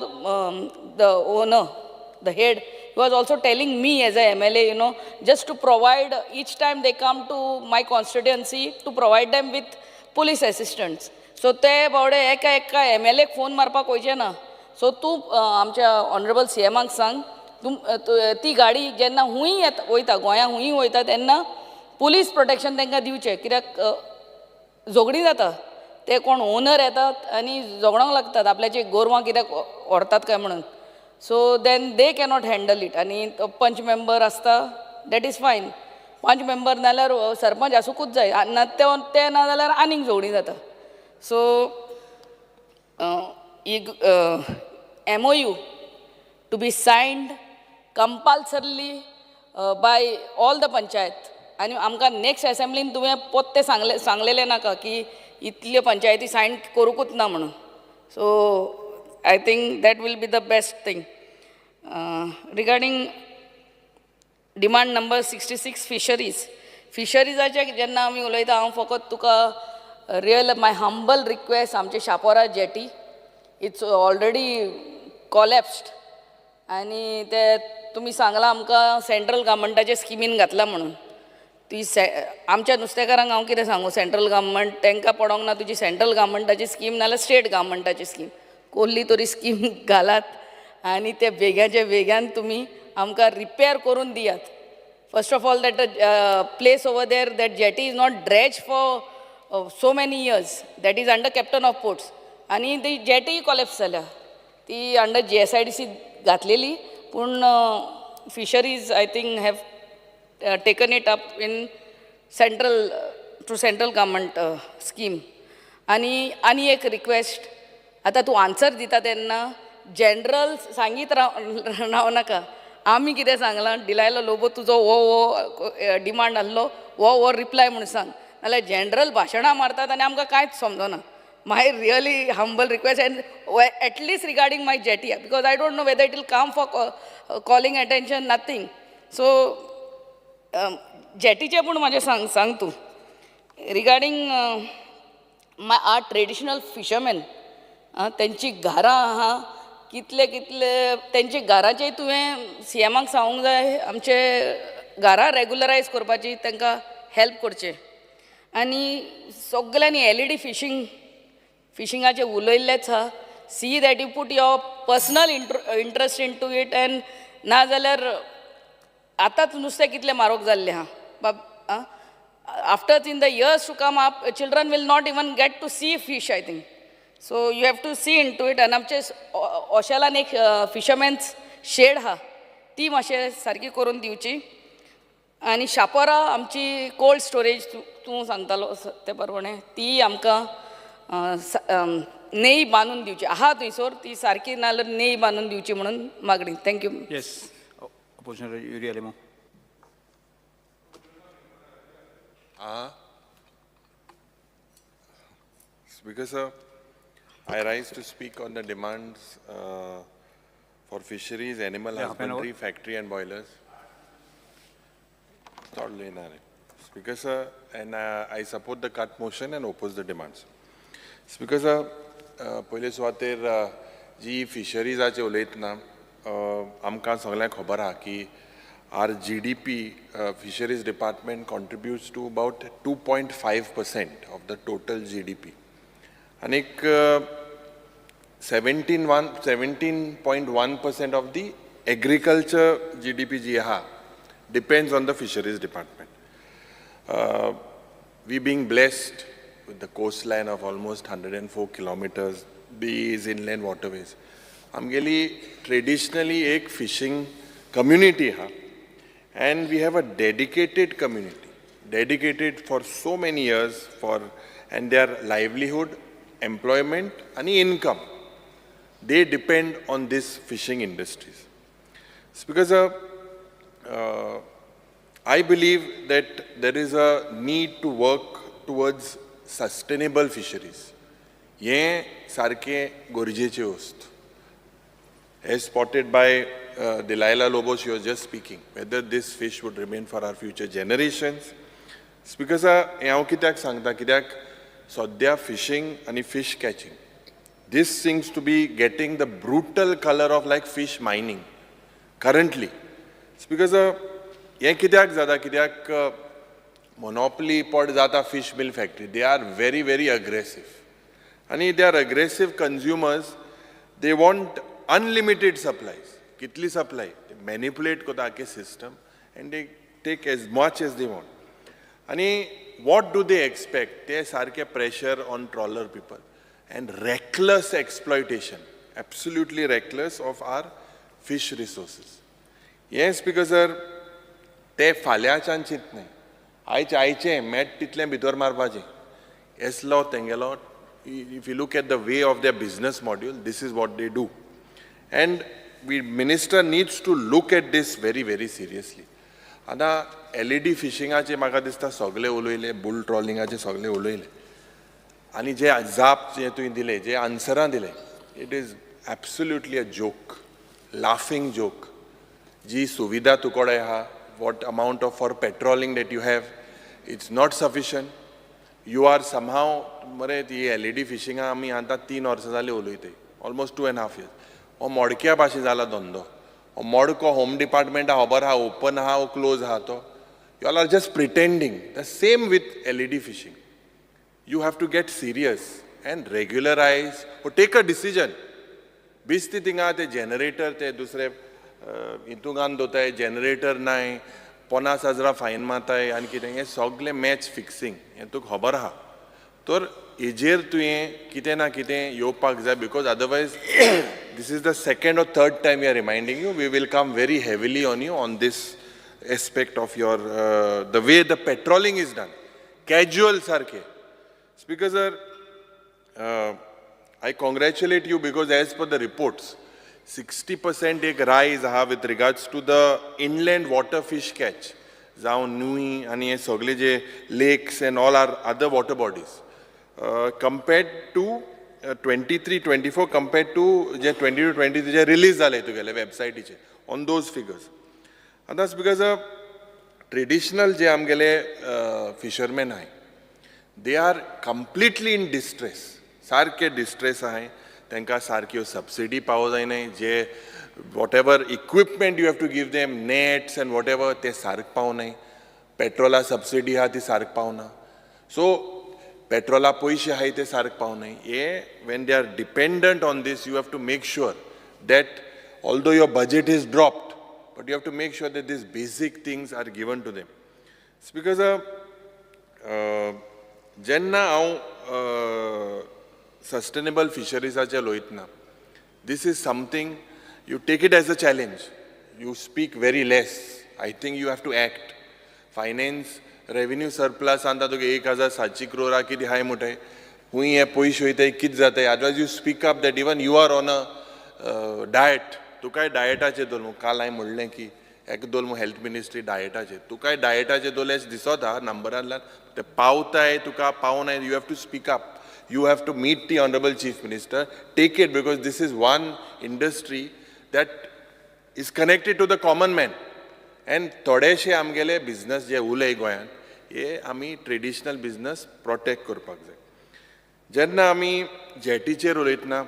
the owner, the head, he was also telling me as a MLA, you know, just to provide each time they come to my constituency to provide them with police assistance. So ते बावडे एका एका MLA phone मारपाक वयचे ना. सो तूं आमच्या ऑनरेबल CMाक सांग, तूं ती गाडी जेन्ना हुंय येता वयता, गोंया हुंय वयता तेन्ना पुलीस प्रोटेक्शन तांकां दिवचें. कित्याक झगडीं जाता, ते कोण ओनर येतात आनी झगडोंक लागतात आपल्याची गोरवां कित्याक व्हरतात काय म्हणून. So then they cannot handle it. आनी पंच मेंबर आसता that is fine, panch member नाल्यार सरपंच आसूंकूच जाय, ना ते ना जाल्यार आनीक झगडीं जाता. सो एक MOU to be signed compulsorily by all the panchayat. आनी आमकां नेक्स्ट एसेंब्लीन तुवें पोत्तें सांगलेलें नाका की इतल्यो पंचायती सायन करूंकूच ना म्हणून. So I think that will be the best thing. Regarding demand number 66, fisheries. फिशरीजाचे जेन्ना आमी उलयता, हांव फकत तुका रियल माय हंबल रिक्वेस्ट, आमचे Chapora jetty it's already collapsed आनी ते तुमी सांगलां आमकां सेंट्रल गव्हर्मेंटाचे स्किमीन घातलां म्हणून. ती आमच्या नुस्तेकारांक हांव कितें सांगूं, सेंट्रल गव्हर्मेंट तांकां पडोंक ना तुजी सेंट्रल गव्हर्मेंटाची स्कीम नाल्यार स्टेट गव्हर्मेंटाची स्कीम, कोल्ली तरी स्कीम घालात आनी ते बेग्याच्या वेग्यान तुमी आमकां रिपेर करून दियात. First of all that place over there, that jetty is not dredge for so many years, that is under captain of ports. आनी ती जेटीय कॉलेप्स जाल्या, ती अंडर GSIDC घातलेली, पूण fisheries I think have taken it up in central to central government scheme. आनी आनी एक रिक्वेस्ट, आतां तूं आन्सर दिता तेन्ना जनरल सांगीत राव नाका. आमी कितें सांगलां, डिलायलो लोबो तुजो हो हो डिमांड आहलो, हो हो रिप्लाय म्हूण सांग, नाल्यार जनरल भाशणां मारतात आनी आमकां कांयच समजना. My really humble request, and at least regarding my jetty, because I don't know whether it will come for calling attention, nothing. So जेटीचें पूण म्हाजें सांग सांग तूं. Regarding my our traditional fishermen, आं तेंची घरां आहा कितले कितले तेंची घराचेय तुवें सी एमाक सांगूंक जाय आमचे घरां रेगुलरायज करपाची तांकां हेल्प करचें. आनी सगल्यांनी एलईडी फिशींग फिशिंगाचें उलयल्लेंच आहा. See that you put your personal interest into it and नाजाल्यार आतांच नुस्तें कितलें म्हारग जाल्लें आहा बाब. आं after in the years to come up children will not even get to see fish, I think. So you have to see into it. आनी आमचे ओशेलान एक फिशरमॅन्स शेड आहा ती मातशें सारकी करून दिवची. आनी शापोरा आमची कोल्ड स्टोरेज तूं सांगतालो ते प्रमाणे ती आमकां नेय बांदून दिवची आहा थंयसर ती सारकी नाजाल्यार नेय बांदून दिवची म्हणून मागणी. Thank you. Yes, opposition Yuri Alemao. Speaker sir, I rise to speak on the demands for fisheries, animal husbandry, factory and boilers. Speaker sir, and I support the cut motion and oppose the demands. Speaker sir, पयले सुवातेर जी फिशरीजाचे उलयतना आमकां सगळ्यांक खबर आहा की our GDP, fisheries department contributes to about 2.5% of the total GDP. आनीक 17.1% of the agriculture GDP जी आहा depends on the fisheries department. We being blessed with the coastline of almost 104 kilometers, bays, inland waterways. आमगेली traditionally एक fishing community हा, and we have a dedicated community, dedicated for so many years for, and their livelihood, employment and income, they depend on this fishing industries. It's because I believe that there is a need to work towards sustainable fisheries. ये सारके गरजेचे वस्त. As spotted by Delilah Lobo, she was just speaking, whether this fish would remain for our future generations. Speaker sir, हांव कित्याक सांगता, कित्याक सद्या fishing आनी fish catching, this seems to be getting the brutal color of like fish mining currently. Speaker sir, हें कित्याक जाता, कित्याक monopoly पड जाता fish mill factory, they are very very aggressive. आनी they are aggressive consumers, they want unlimited supplies. कितली supply, they manipulate करता आख्खे system and they take as much as they want. आनी what do they expect? ते सारके pressure on trawler people and reckless exploitation, absolutely reckless of our fish resources. हें स्पीकर सर, ते फाल्यांच्यान चिंतनाय, आयचे आयचें मेट तितलें भितर मारपाचें येसलो तेंगेलो. If you look at the way of their business module, this is what they do. And we minister needs to look at this very very seriously. आतां एलईडी फिशिंगाचे म्हाका दिसता सगळे उलयले, बुल ट्रॉलिंगाचे सगळे उलयले, आनी जे जाप जे तुवें दिले, जे आन्सरां दिले, it is absolutely a joke, laughing joke. जी सुविधा तुकडे आहा, what amount of for patrolling that you have, it's not sufficient. You are somehow मरे ती एलईडी फिशिंगा आमी आतां 3 वर्सां जालीं उलयताय, ऑलमोस्ट 2.5 years. हो मोडक्या भाशेन जाला धंदो, हो मोडको होम डिपार्टमेंट खबर आहा, ओपन आहा वो क्लोज आहा तो. You all are just pretending. The same with LED fishing. You have to get serious and regularise or take a decision. बेस्ती थिंगा ते जनरेटर ते दुसरे हितूंगान दवरताय, जनरेटर नाय, 50,000 फायन मारताय आनी कितें, हें सगलें मॅच फिक्सिंग हें तुका खबर आहा. तर हेजेर तुवें कितें ना कितें येवपाक जाय, because otherwise this is the second or third time we are reminding you, we will come very heavily on you on this aspect of your the way the patrolling is done, casual सारकें. Speaker sir, I congratulate you because as per the reports, 60% एक रायज आहा with regards to the inland water fish catch, जावं नुई आनी हे सगळे जे lakes and all are other water bodies, compared to 23-24 compared to J 22-23 J release जाले तुगेले वेबसायटीचे ऑन those figures. आतां because traditional जे आमगेले फिशरमॅन आहाय, they are completely in distress, सारके डिस्ट्रेस आहाय. तांकां सारक्यो सबसिडी पावो जायनाय, जे whatever equipment you have to give them, nets and whatever, ते सारक पावनाय. पेट्रोला सबसिडी आहा ती सारक पावना. सो पेट्रोला पयशे आहाय ते सारक पावनाय. हे when they are dependent on this, you have to make sure that although your budget is dropped, but you have to make sure that these basic things are given to them. Because जेन्ना हांव सस्टेनेबल फिशरीजाचेर उलयतना, this is something you take it as a challenge. You speak very less. I think you have to act. Finance revenue surplus आतां तुका 1700 क्रोरा कितें आहाय म्हणटाय, खूंय हे पयशे वयताय, कितें जाताय. Otherwise you speak up that even you are on a diet. तुकाय डायटाचेर दवर. काल हांवें म्हणलें की एक दोन हेल्थ मिनिस्ट्री डायटाचेर, तुकाय डायटाचेर दवरलें दिसता नंबरांतल्यान ते पावताय तुका पावनाय. You have to speak up. You have to meet the honourable chief minister. Take it, because this is one industry that is connected to the common man. And थोडेशे आमगेले बिजनस जे उलय गोंयांत, हे आमी ट्रेडिशनल बिजनस प्रोटेक्ट करपाक जाय. जेन्ना आमी जेटीचेर उलयतना,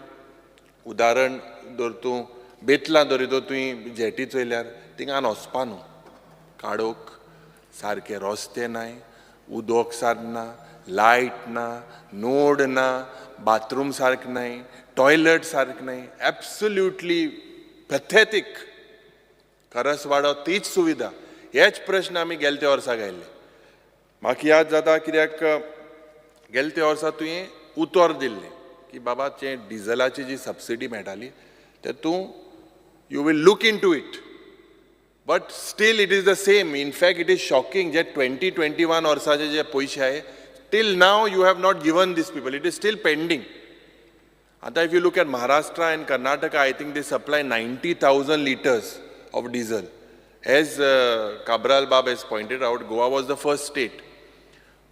उदाहरण धर तूं बेतलां धर तुवें जेटी चोयल्यार थिंगान वचपा न्हू, काडोक सारके रस्ते नाय, उदक सारकें ना, लायट ना, नोड ना, बाथरूम सारकें नाय, टॉयलट सारकें नाय. एब्सोल्युटली पॅथेटीक. करसवाडो तीच सुविधा. हेच प्रश्न आमी गेले त्या वर्सा घायल्ले. म्हाका याद जाता कित्याक गेले त्या वर्सा तुवें उतर दिल्लें की बाबा ते डिजलाची जी सबसिडी मेळटाली ते तूं you will look into it. But still it is the same. In fact it is shocking J 2021 वर्साचे जे पयशे आहाय, till now you have not given this people. It is still pending. आतां if you look at Maharashtra and Karnataka, I think they supply 90,000 litres of diesel. As Cabral Bab has pointed out, Goa was the first state.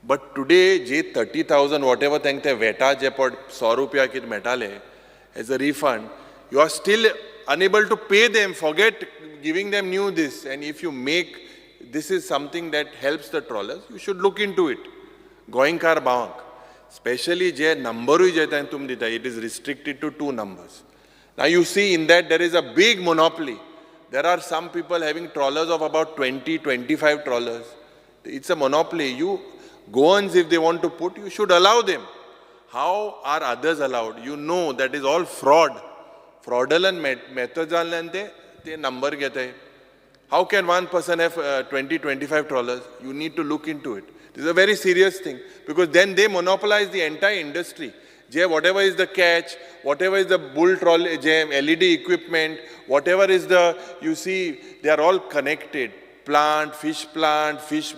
But today, J 30,000 whatever तांकां ते वेटा जे पड 100 रुपया कितें मेळटाले as a refund, you are still unable to pay them, forget giving them new this. And if you make, this is something that helps the trawlers, you should look into it. गोंयकार भावांक स्पेशली जे नंबरूय जे तुमी दिता, it is restricted to 2 numbers. Now you see in that there is a big monopoly. There are some people having trawlers of about 20, 25 trawlers. It's a monopoly. You Goans, if they want to put, you should allow them. How are others allowed? You know that is all fraud. Fraudulent methods जाल्ल्यान ते number घेताय. How can one person have 20, 25 trawlers? You need to look into it. This is a very serious thing, because then they monopolize the entire industry. Whatever is the catch, whatever is the bull trolley, LED equipment, whatever is the, you see, they are all connected. Plant, fish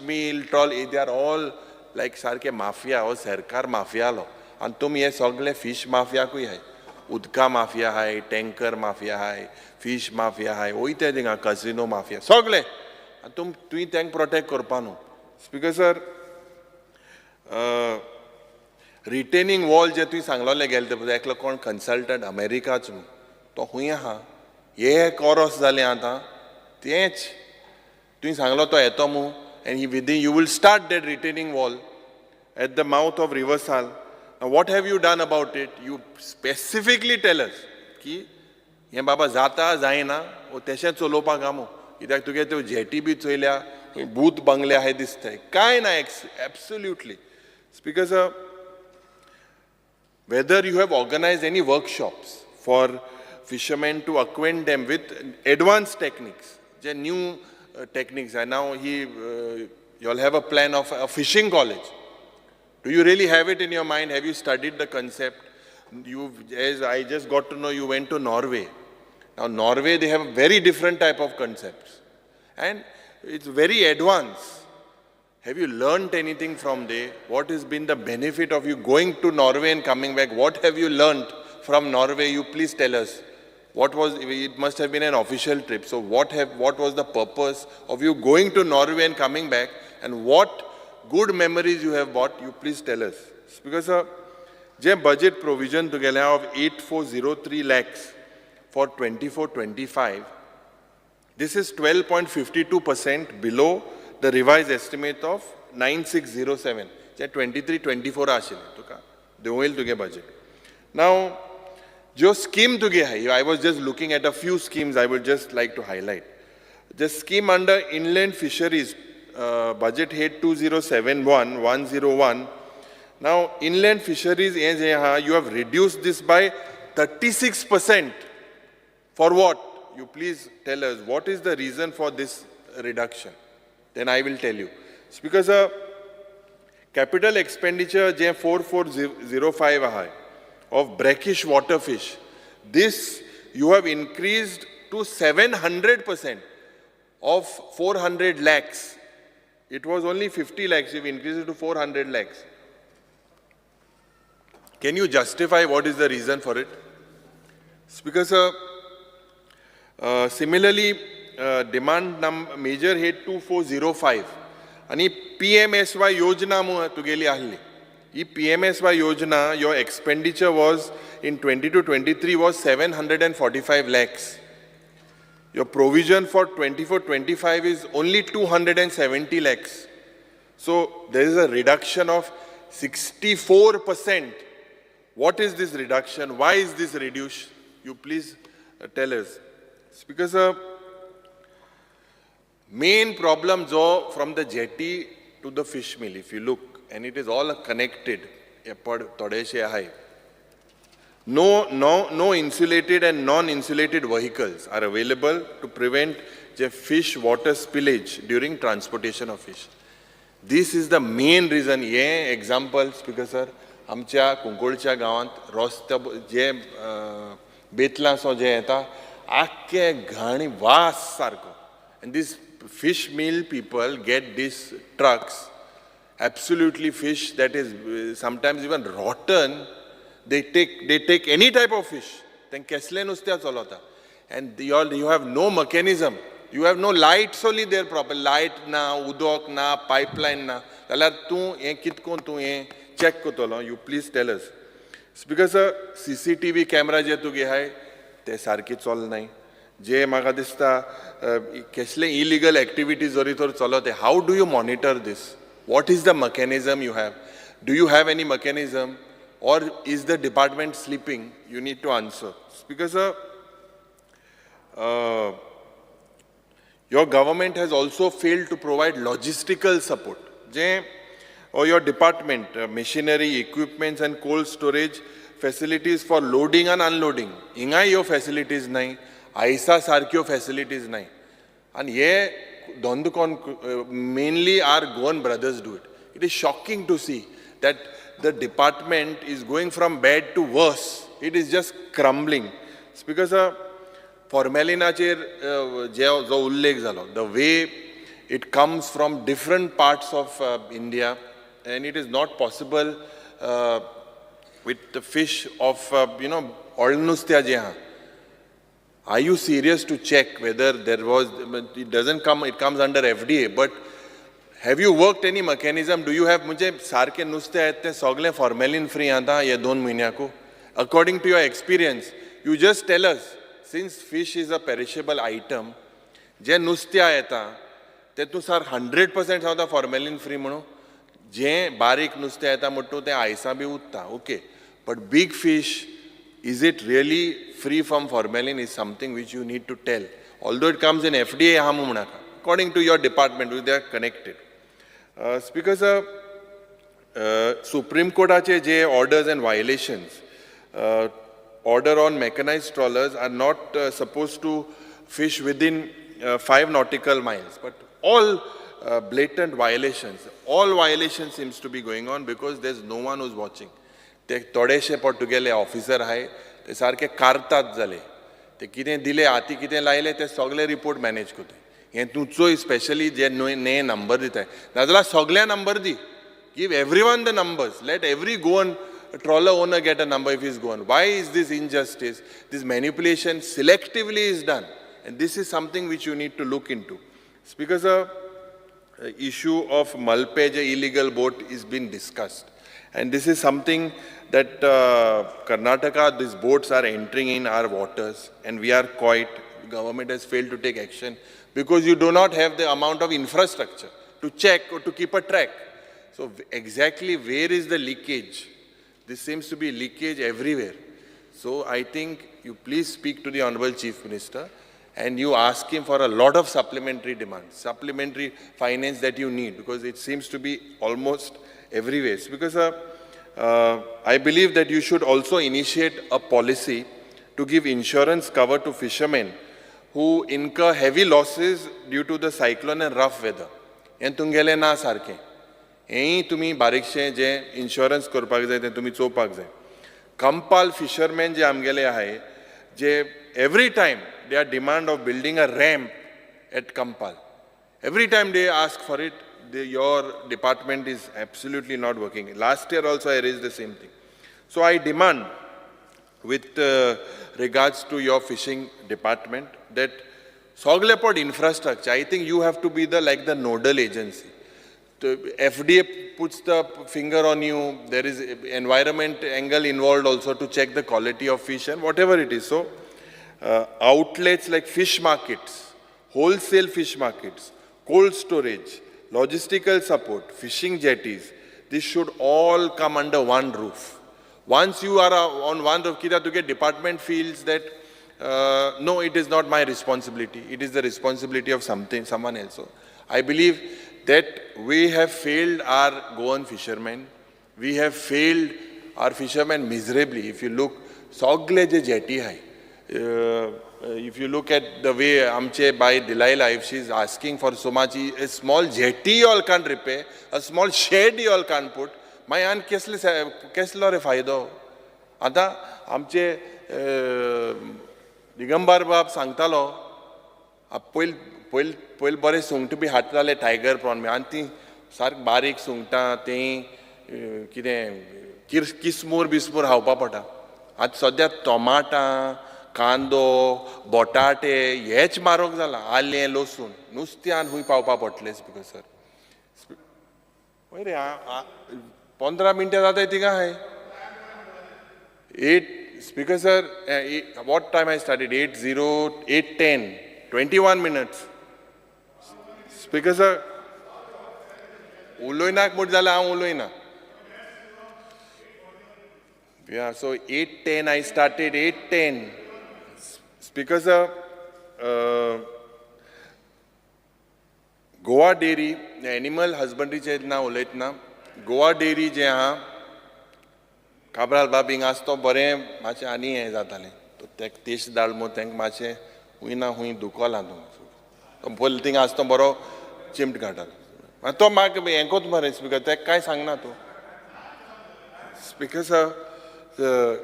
meal, trolley, they are all like सारके माफिया हो, सरकार माफिया लो. आनी तुमी हे सगळे फिश माफियाकूय आहाय. उदका माफिया आहाय, टँकर माफिया आहाय, फिश माफिया आहाय, वयता थिंगा कसिनो माफिया सगळे. आनी तुवें तांकां प्रोटेक्ट करपा न्हू. स्पीकर सर, रिटेनिंग वॉल जे तुवें सांगलोलें गेले ते एकलो कोण कन्सल्टंट अमेरिकाच न्हू, तो खूंय आहा, हे कोरोस जालें आतां तेंच तुवें सांगलो तो येतो मू, and he within you will start that retaining wall at the mouth of river Sal. What have you done about it? You specifically tell us की हें बाबा जाता जायना वो तेशें चलोवपाक आमो, कित्याक तुगे त्यो जेटी बी चोयल्या, बूथ बंगले आहाय दिसताय, कांय ना. Absolutely. Speaker sir, whether you have organized any workshops for fishermen to acquaint them with advanced techniques, the new techniques. And now you all have a plan of a fishing college. Do you really have it in your mind? Have you studied the concept? As I just got to know, you went to Norway. Now Norway, they have a very different type of concepts. And it's very advanced. Have you learnt anything from there? What has been the benefit of you going to Norway and coming back? What have you learnt from Norway? You please tell us. It must have been an official trip. So what was the purpose of you going to Norway and coming back? And what good memories you have bought? You please tell us. Because je budget provision together of 8403 lakhs for 24-25, this is 12.52% below the revised estimate of 9607. 23-24 aashile tuka devoil tuge budget. Now, ज्यो स्कीम तुगे आहाय, I was just looking at a few schemes I would just like to highlight. The scheme under inland fisheries, budget head 2071101. Now inland fisheries हें जें आहा, you have reduced this by 36%. For what? You please tell us what is the reason for this reduction. Then I will tell you. Speaker sir, capital expenditure J 4405 आहाय of brackish water fish, this you have increased to 700% of 400 lakhs. It was only 50 lakhs, you've increased it to 400 lakhs. Can you justify what is the reason for it? Speaker sir, similarly, demand major head 2405 आणि PMSY योजना तुगेली आहली. ही PMSY योजना, your expenditure was in 22-23 was 745 lakhs. Your provision for 24-25 is only 270 lakhs. So there is a reduction of 64%. What is this reduction? Why is this reduced? You please tell us. Speaker sir, main problem jo from the jetty to the fish mill, if you look, and it is all connected. No insulated and non-insulated vehicles are available to prevent the fish water spillage during transportation of fish. This is the main reason. Ye example, Speaker sir, आमच्या कुंकोळच्या गांवांत रस्त्या जे बेतलां सो जे येता आख्खे घाणी वास सारको. And this fish mill people get these trucks, absolutely fish that is sometimes even rotten. They take any type of fish. Then kesle nusत्या चलता. And you have no mechanism. You have no lights only there proper. Light na, udok na, pipeline na. जाल्यार तूं हें कितकोन तूं हें check करतलो, you please tell us. Speaker sir, CCTV camera जे तुगे आहाय ते सारके चलनाय. जे म्हाका दिसता कसले इलिगल एक्टिविटीज जरी तर चलत, how do you monitor this? What is the mechanism you have? Do you have any mechanism or is the department sleeping? You need to answer. Speaker sir, your government has also failed to provide logistical support. J or your department, machinery, equipments and cold storage facilities for loading and unloading. Hingay ह्यो facilities नाय, आयसा सारक्यो facilities नाय. आनी हे धंदो कोण, mainly our Goan brothers do it. It is shocking to see that the department is going from bad to worse. It is just crumbling. Speaker sir, फॉर्मेलिनाचेर जो उल्लेख जालो, the way it comes from different parts of India, and it is not possible with the fish of, old नुस्त्या जे आहा. Are you serious to check whether there was, it doesn't come, it comes under FDA, but have you worked any mechanism? Do you have, म्हणजे सारके नुस्ते आहेत ते सगळे फॉर्मेलिन फ्री आता हे 2 म्हयन्याकू? According to your experience, you just tell us, since fish is a perishable item, जे नुस्त्या येता ते तूं सार 100% सांगता फॉर्मेलिन फ्री म्हणून. जे बारीक नुस्तें येता म्हणटू तें आयसां बी उत्ता, okay. But big fish, is it really free from formalin is something which you need to tell. Although it comes in FDA आहा म्हूण नाका, according to your department, they are connected. Speaker sir, Supreme कोर्टाचे J orders and violations, order on mechanized trawlers are not supposed to fish within 5 nautical miles, but all blatant violations, all violations seems to be going on because there's no one who's watching. ते थोडेशे पोर्तुगेले ऑफिसर आहाय ते सारके कारतात जाले, ते कितें दिले हाती कितें लायले ते सगळे रिपोर्ट मॅनेज करता. हें तूं चोय स्पेशली जे न्हय नंबर दिताय, नाजाल्यार सगळ्या number the, give everyone the numbers, let every Goan trawler owner get a number if he's Goan. Why is this injustice? This manipulation selectively is done, and this is something which you need to look into. Speaker sir, issue of Malpe illegal boat is being discussed, and this is something that Karnataka, these boats are entering in our waters, and we are quiet. Government has failed to take action because you do not have the amount of infrastructure to check or to keep a track. So exactly where is the leakage? This seems to be leakage everywhere. So I think you please speak to the Honorable Chief Minister and you ask him for a lot of supplementary demands, supplementary finance that you need, because it seems to be almost everywhere. Because I believe that you should also initiate a policy to give insurance cover to fishermen who incur heavy losses due to the cyclone and rough weather. हें तुमगेलें ना सारकें, हेंय तुमी बारीकशें जें इन्शुरन्स करपाक जाय तें तुमी चोवपाक जाय. कंपाल फिशरमॅन जे आमगेले आहाय, जे every time they are demand of building a ramp at Campal, every time they ask for it, your department is absolutely not working. Last year also I raised the same thing. So I demand with regards to your fishing department that Soglepod infrastructure, I think you have to be the like the nodal agency. The FDA puts the finger on you, there is environment angle involved also to check the quality of fish and whatever it is. So outlets like fish markets, wholesale fish markets, cold storage, logistical support, fishing jetties, this should all come under one roof. Once you are on one roof, कित्याक तुगे department feels that no, it is not my responsibility. It is the responsibility of someone else. So I believe that we have failed our Goan fishermen. We have failed our fishermen miserably. If you look, sogle je jetty hai. If you look at the way Amche by Delilah, if she is asking for so much, a small jetty you all can't repair, a small shed you all can't put. My aunt keslo re faydo. Ata Amche Digambar बाब सांगतालो, पयल पयल पयल बरें सुंगटां बी हाडटाले टायगर प्रॉन बी, आनी ती सारकें बारीक सुंगटां तीं कितें किसमूर बिस्मूर खावपा पडटा. आतां सद्या टोमाटां, कांदो, बटाटे हेच म्हारग जाला, आलें लसूण नुस्त्यान खूंय पावपा पडटलें स्पिकर सर. हय रे, 15 मिनटां जाताय थिंगा आहाय. 8 Speaker sir, what time I started? 8:10, 21 minutes. Speaker sir, उलोयनाक म्हूण जाल्यार हांव उलोयना. Yeah, so 8:10 I started, 8:10. Speaker sir, Goa dairy, animal हजबंड्रीचेर ना उलयतना, गोवा डेअरी जें आहा, काब्राल बाब हिंगा आसतो बरें मातशें आनी हें जातालें, तेक तेश दाळ म्हूण तांकां मातशें हुंय ना हुंय दुखोलां तो पयलीं थिंगा आसतो बरो चिमट काडटालो तो म्हाका हें कोत मरे स्पिकर, तेका कांय सांगना तूं. Speaker sir,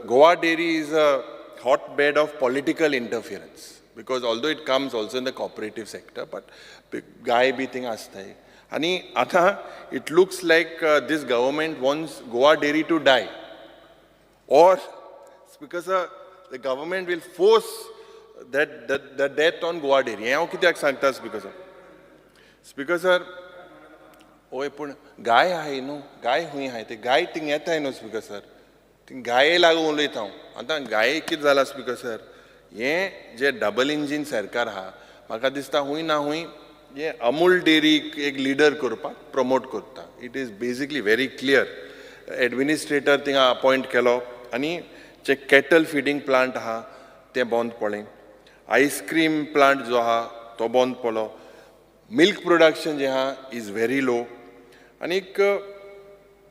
Goa dairy is a hotbed of political interference because although it comes also in the cooperative sector, but गाय बी थिंगा आसताय. आनी आतां it looks like this government wants Goa dairy to die, or because the government will force that the death on Goa dairy. हें हांव कित्याक सांगता स्पिकर सर? स्पिकर सर, हय, पूण गाय आहाय न्हू, गाय खूंय आहाय ते गाय थिंग येताय न्हू स्पिकर सर, ती गाये लागून उलयता हांव. आतां गाये कितें जालां स्पिकर सर, हें जें डबल इंजीन सरकार आहा, म्हाका दिसता खूंय ना खूंय हें अमूल डेअरीक एक लिडर करपाक प्रमोट करता. It is basically very clear. Administrator थिंगा अपॉयंट केलो आनी जे कॅटल फिडींग प्लांट आहा तें बंद पडलें, आयस्क्रीम प्लांट जो आहा तो बंद पडलो, मिल्क प्रोडक्शन जें आहा is very low. आनीक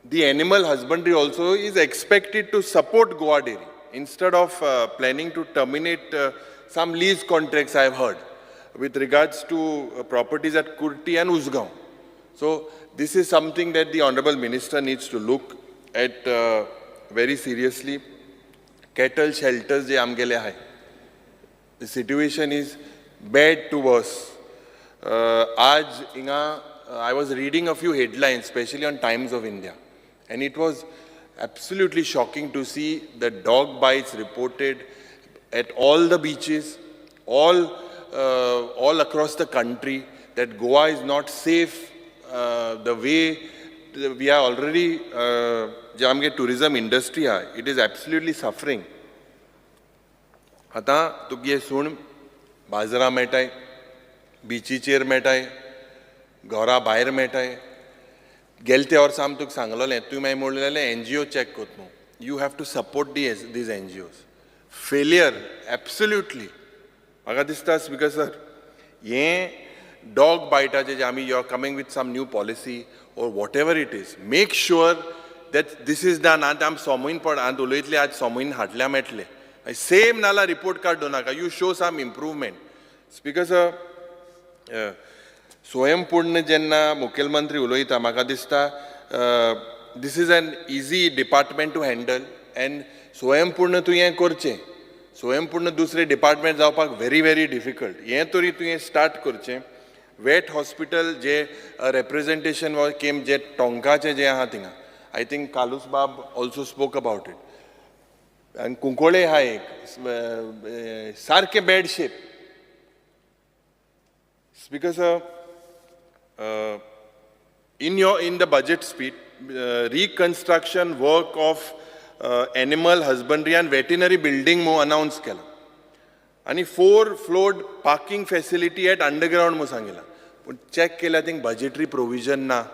the animal husbandry also is expected to support Goa dairy instead of planning to terminate some lease contracts I have heard with regards to properties at Kurti and Usgao. So this is something that the Honorable Minister needs to look at very seriously. Cattle shelters जे आमगेले आहाय, the situation is bad to worse. आज हिंगा I was reading a few headlines, especially on Times of India, and it was absolutely shocking to see the dog bites reported at all the beaches, all across the country, that Goa is not safe. The way we are already, जे आमगे tourism industry आहा, it is absolutely suffering. आतां तुगे सूण बाजारां मेळटाय, बिचीचेर मेळटाय, घरा भायर मेळटाय. गेले ते वर्सा आमी तुका सांगलोलें, तुवें मागीर म्हणलेलें एनजीओ चॅक कोत न्हू, you have to support these NGOs. Failure absolutely. म्हाका दिसता स्पीकर सर, हें डॉग बायटाचें जें आमी, you are coming with some new policy or whatever it is, make sure that this is done. आतां आमी सोमून पड आतां उलयतले, आज सोमून हाडल्या मेळटले सेम, नाल्यार रिपोर्ट कार्ड दवरनाका, you show some improvement. Speaker sir, स्वयंपूर्ण जेन्ना मुखेलमंत्री उलयता, म्हाका दिसता this is an easy department to handle and स्वयंपूर्ण तूं हें करचें. स्वयंपूर्ण दुसरें डिपार्टमेंट जावपाक व्हेरी व्हेरी डिफिकल्ट. हें तरी तुवें स्टार्ट करचें. वेट हॉस्पिटल जे रेप्रेजेंटेशन केम, जे टोंकाचें जें आहा थिंगा, I think Carlos बाब also spoke about it. आनी कुंकोळे आहा एक सारकें bad shape. Speaker sir, in the budget speech, reconstruction work of animal husbandry and veterinary building म्हूण अनाउन्स केला आनी four floored parking facility at underground म्हूण सांगिलां, पूण चॅक केल्यार थिंग बजेटरी प्रोविजन ना.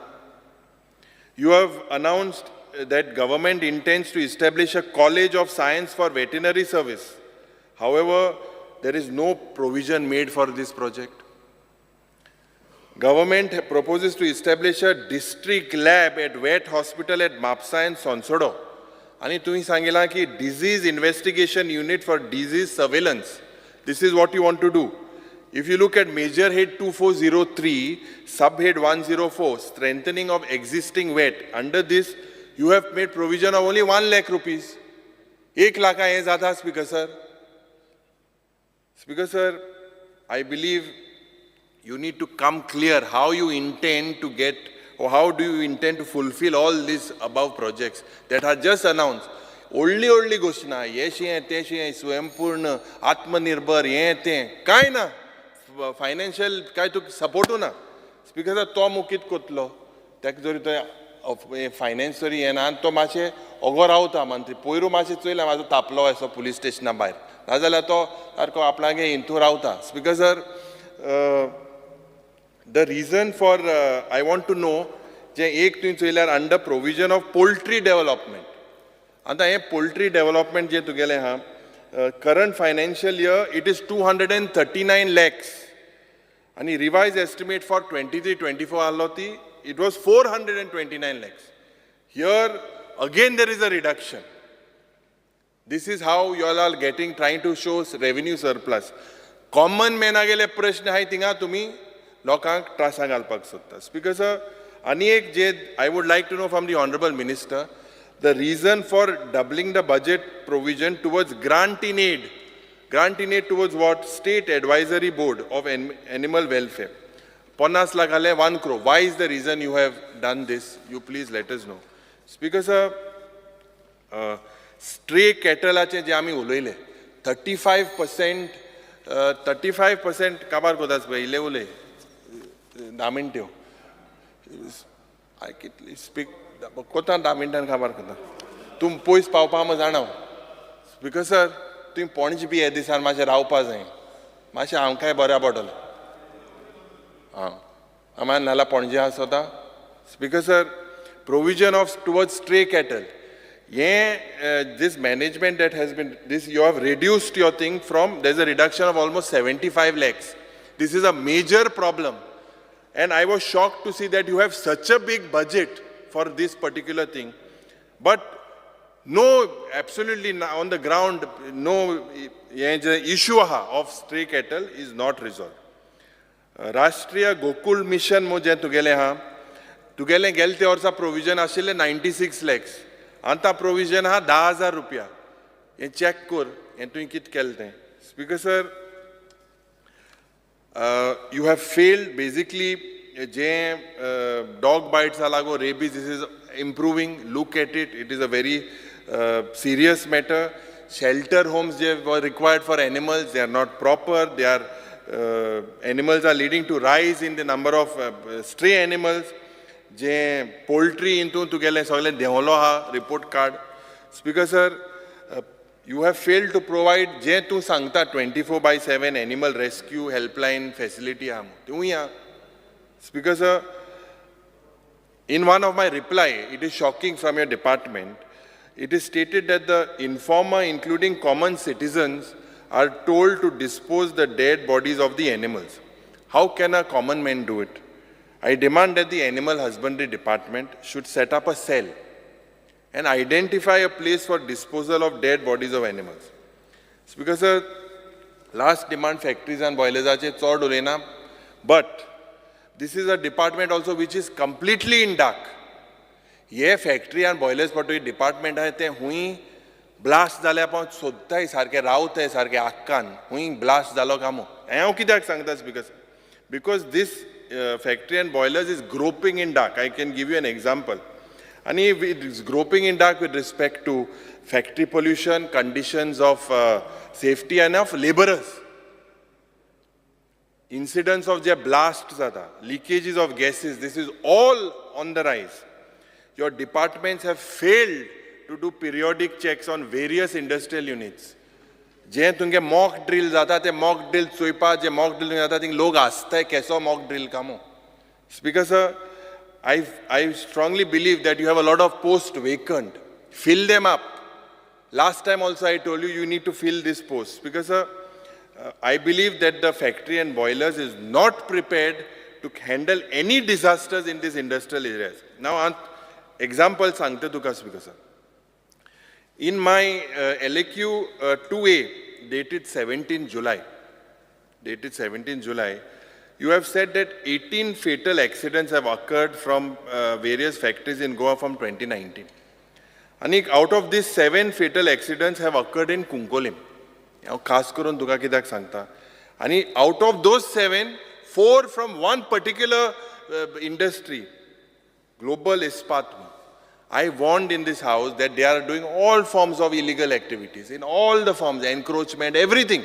You have announced that government intends to establish a college of science for veterinary service. However, there is no provision made for this project. Government proposes to establish a district lab at vet hospital at Mapsa and Sonsodo. आनी तुवें सांगिलां की disease investigation unit for disease surveillance. This is what you want to do. If you look at major head 2403, sub head 104, strengthening of existing vet, under this you have made provision of only 1 lakh rupees. एक लाखा हें जाता speaker sir? Speaker sir, I believe you need to come clear how you intend to get or how do you intend to fulfill all these above projects that are just announced. व्हडली व्हडली घोशणा, हें शें तें शें, स्वयंपूर्ण, आत्मनिर्भर, हें तें, कांय ना. फायनान्शियल कांय तुका सपोर्टू ना. स्पीकर सर, तो मुकीत कोतलो ताका जरी तो फायनान्स जरी येना आनी तो मातशें ओगो रावता मंत्री. पयरू मातशें चोयला म्हाजो तापलो असो पुलीस स्टेशना भायर, नाजाल्यार तो सारको आपणागे हितून रावता. Speaker sir, the reason for I want to know, जें एक तुवें चोयल्यार under provision of poultry development. आतां हें पोल्ट्री डेवलपमेंट जें तुगेलें आहा, current financial year it is 239 lakhs आनी revise estimate for 23-24 आहलो ती it was 429 lakhs. Here again there is a reduction. This is how you all are getting, trying to show revenue surplus. Common मॅनागेले प्रश्न आहाय, थिंगा तुमी लोकांक त्रासां घालपाक सोदता. स्पीकर सर, आनी एक जे I would like to know from the honourable minister, the reason for doubling the budget provision towards grant in aid. Grant in aid towards what? State Advisory Board of Animal Welfare. 50 lakh आले, 1 crore. Why is the reason you have done this? You please let us know. Speaker sir, stray cattle जे आमी उलयले, 35% काबार कोता पळय, इल्ले उलय, 10 मिनट्यो कितली स्पीक कोता, 10 मिनटान काबार कोता. तूं पयस पावपा हांव जाणा. स्पीकर सर, तुवें पणजे बी हे दिसान मातशें रावपा जाय, मातशें आमकांय बऱ्या पडटलें. आं, आमी नाल्यार पणजे आसता. Speaker sir, provision of towards stray cattle, हें this management that has been this, you have reduced your thing from, there is a reduction of almost 75 lakhs. This is a major problem and I was shocked to see that you have such a big budget for this particular thing, but no, absolutely on the ground, no, हें जे इशू आहा of stray cattle is not resolve. राष्ट्रीय गोकुल मिशन म्हूण जें तुगेलें आहा, तुगेलें गेले ते वर्सा प्रोविजन आशिल्लें 96 लॅक्स, आतां प्रोविजन आहा 10,000 रुपया. हें चॅक कर, हें तुवें कितें केलें तें. Speaker sir, you have failed basically. जें डॉग बायट्सा लागो rabies, this is improving, look at it, it is a very serious matter. Shelter homes J were required for animals, they are not proper. They are animals are leading to rise in the number of stray animals. J poultry हितून तुगेलें सगळें देंवलो आहा report card. Speaker sir, you have failed to provide जें तूं सांगता 24/7 animal rescue helpline facility आहा म्हूण, तिवूय आहा. Speaker sir, in one of my reply, it is shocking from your department. It is stated that the informer, including common citizens, are told to dispose the dead bodies of the animals. How can a common man do it? I demand that the Animal Husbandry Department should set up a cell and identify a place for disposal of dead bodies of animals. Speaker sir, last demand factories and boilers चड उलयना, but this is a department also which is completely in dark. हे फॅक्टरी आनी बॉयलर्स पटू डिपार्टमेंट आहा तें हुंय ब्लास्ट जाल्यार पाव सोदताय सारकें, रावताय सारकें आक्कान हुंय ब्लास्ट जालो कामो. हें हांव कित्याक सांगता speaker sir, because this factory and boilers is groping in dark. I can give you an example. आनी it is groping in dark with respect to factory pollution, conditions of safety and of labourers, incidents of J blast जाता, leakages of gases, this is all on the rise. Your departments have failed to do periodic checks on various industrial units. जे तुमगे मॉक ड्रिल जाता ते मॉक ड्रिल चोयपा, जे मॉक ड्रिल जाता थिंग लोक आसताय केसो मॉक ड्रिल कामो. Speaker sir, I strongly believe that you have a lot of post vacant. Fill them up. Last time also I told you, you need to fill this post. Because sir, I believe that the factory and boilers is not prepared to handle any disasters in these industrial areas. Now, example सांगता तुका speaker sir. In my LAQ 2A dated 17 July, you have said that 18 fatal accidents have occurred from various factories in Goa from 2019. And out of these, 7 fatal accidents have occurred in Cuncolim. हांव खास करून तुका कित्याक सांगता, आनी out of those 7, 4 from one particular industry, Global Ispat. I warned in this house that they are doing all forms of illegal activities, in all the forms, encroachment, everything.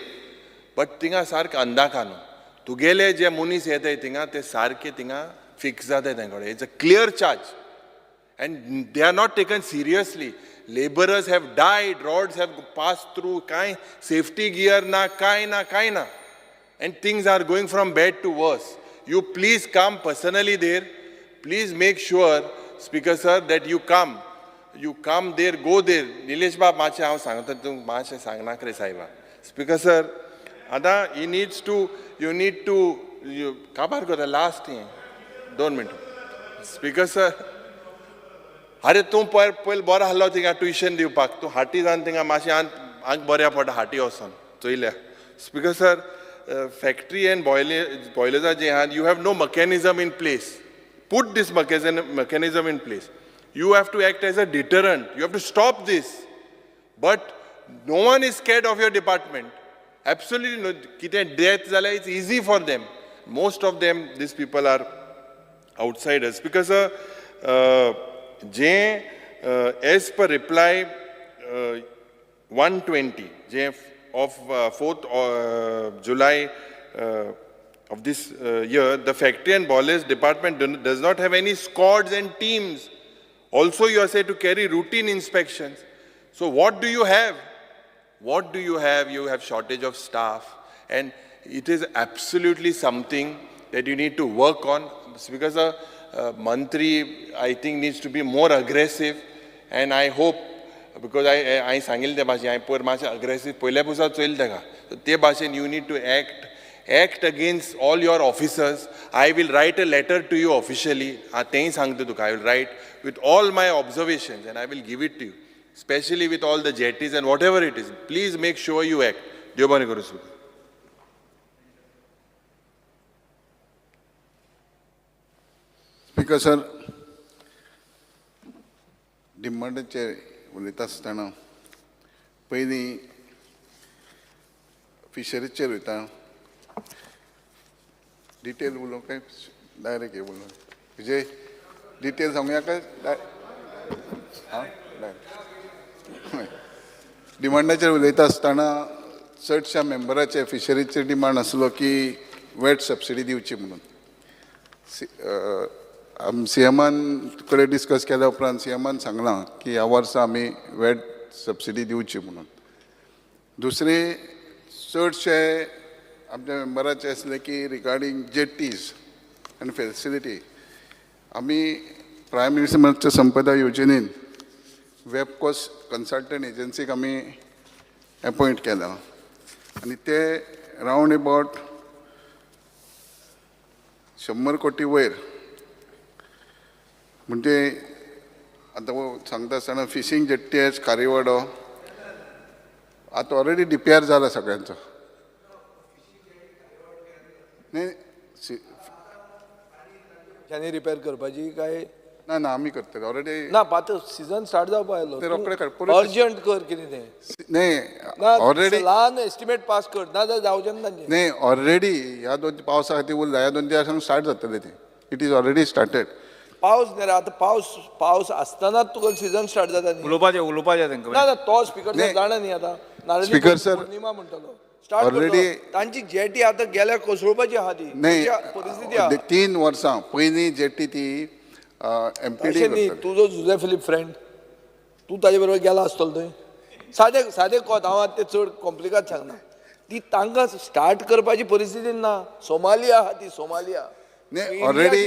But थिंगा सारकें अंदाका न्हू, तुगेले जे मनीस येताय थिंगा ते सारके थिंगा फिक्स जाताय तेंचे कडेन. It's a clear charge and they are not taken seriously. Labourers have died, rods have pass through, कांय सेफ्टी गियर ना, कांय ना, कांय ना. And things are going from bad to worse. You please come personally there. Please make sure, Speaker sir, that you come. You come there, go there. Nilesh बाब मातशें हांव सांगता, तूं मातशें सांगनाक रे सायबा. Speaker sir, आतां he needs to, you need to, काबार करता लास्ट हें 2 मिनटां. Speaker sir, अरे तूं पयर पयलीं बरो आहलो थिंगा ट्युशन दिवपाक, तूं हाटी जावन थिंगा मातशें आंग बऱ्या पडटा हाटी वचोन चोयल्या. स्पीकर सर, फॅक्टरी एंड बॉयलर्सां जे आहा, you have no mechanism in place. Put this mechanism in place. You have to act as a deterrent. You have to stop this. But no one is scared of your department. Absolutely no. कितें death जाल्यार it's easy for them. Most of them, these people are outsiders. Because J as per reply 120 J of 4th July of this year, the factory and boilers department does not have any squads and teams. Also, you are said to carry routine inspections. So what do you have? What do you have? You have shortage of staff, and it is absolutely something that you need to work on. It's because a mantri, I think, needs to be more aggressive, and I hope, because I सांगिल्लें ते भाशेन, हांवें पयर मातशें aggressive पयल्या पुसा चोयलें ताका. So ते भाशेन you need to act against all your officers. I will write a letter to you officially. तेंय सांगता तुका. I will write with all my observations and I will give it to you, especially with all the jetties and whatever it is. Please make sure you act. देव बरें करूं speaker. Speaker sir, डिमांडाचेर उलयता आसतना पयलीं फिशरीचेर वयता. डिटेल उलोवंक काय डायरेक्ट हें उलोवंक, म्हणजे डिटेल सांगुया काय आं डायरेक्ट. डिमांडाचेर उलयता आसतना चडश्या मेंबराचे फिशरीचेर डिमांड आसलो की वेट सबसिडी दिवची म्हणून. सी एमान कडेन डिस्कस केल्या उपरांत सी एमान सांगलां की ह्या वर्सा आमी वेट सबसिडी दिवची म्हणून. दुसरें चडशे आमच्या मेंबराचे आसले की रिगार्डींग जेटीज आनी फॅसिलिटी, आमी प्रायम मिनिस्टर मत्स्य संपदा योजनेन वेबकोस कन्सल्टंट एजन्सीक आमी एपॉयंट केला आनी ते रावंड एबावट 100 कोटी वयर म्हणजे आतां सांगता आसतना फिशींग जेट्टी एज खारीवाडो आतां ऑलरेडी DPR जाला सगळ्यांचो. न्ही रिपेर करपाची काय ना ना आमी करतले ऑलरेडी. ना आतां सिजन स्टार्ट जावपा आयलो ते रोखडे काड अर्जंट कर कितें तें. न्ही ऑलरेडी ल्हान एस्टिमेट पास कर ना जाल्यार जावचें ना तांचें. न्ही ऑलरेडी ह्या दोन पावसा खातीर उरला ह्या 2 दिसांक स्टार्ट जातलें तें. It is already started. पावस न्ही रे आतां पावस पावस आसतनाच तुका सिजन स्टार्ट जाता न्ही. उलोवपाचें उलोवपाचें तांकां. ना ना तो स्पिकर सर जाणा न्ही आतां स्पिकर सर पूर्णिमा म्हणटलो स्टार्ट ऑलरेडी तांची जेटी आतां गेल्या कोसळपाची आहा ती परिस्थिती आहा. 3 वर्सां पयलीं जेटी ती एमपीडी न्ही. तुजो जुजे फिलीप फ्रेंड तूं ताजे बरोबर गेला आसतलो थंय. सादें सादें कोत हांव आतां तें चड कॉम्प्लिकाद सांगना. ती तांकां स्टार्ट करपाची परिस्थिती ना. सोमालिया आहा ती सोमालिया. न्ही ऑलरेडी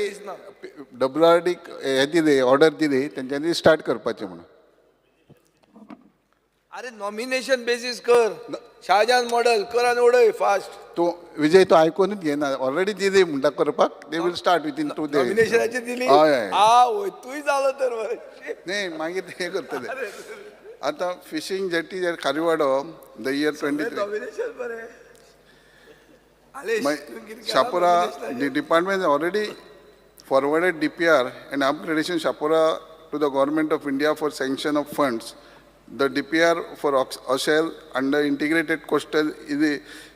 WRD हें दिली ऑर्डर दिली तेंच्यांनी स्टार्ट करपाचें म्हणून. अरे नॉमिनेशन बेसीस कर शाहजहान मॉडल कर आनी उडय फास्ट. तूं विजय तूं आयकुनूच घेना. ऑलरेडी दिली म्हणटा करपाक they will start within 2 days. नॉमिनेशनाची दिली आवय तूंय जालो तर बरें. न्ही मागीर हें करतले. आतां fishing jetty Kharivado the year 23 nomination बरें. Chapora the department already forwarded DPR and upgradation Chapora to the government of India for sanction of funds. The DPR for Oshel under integrated coastal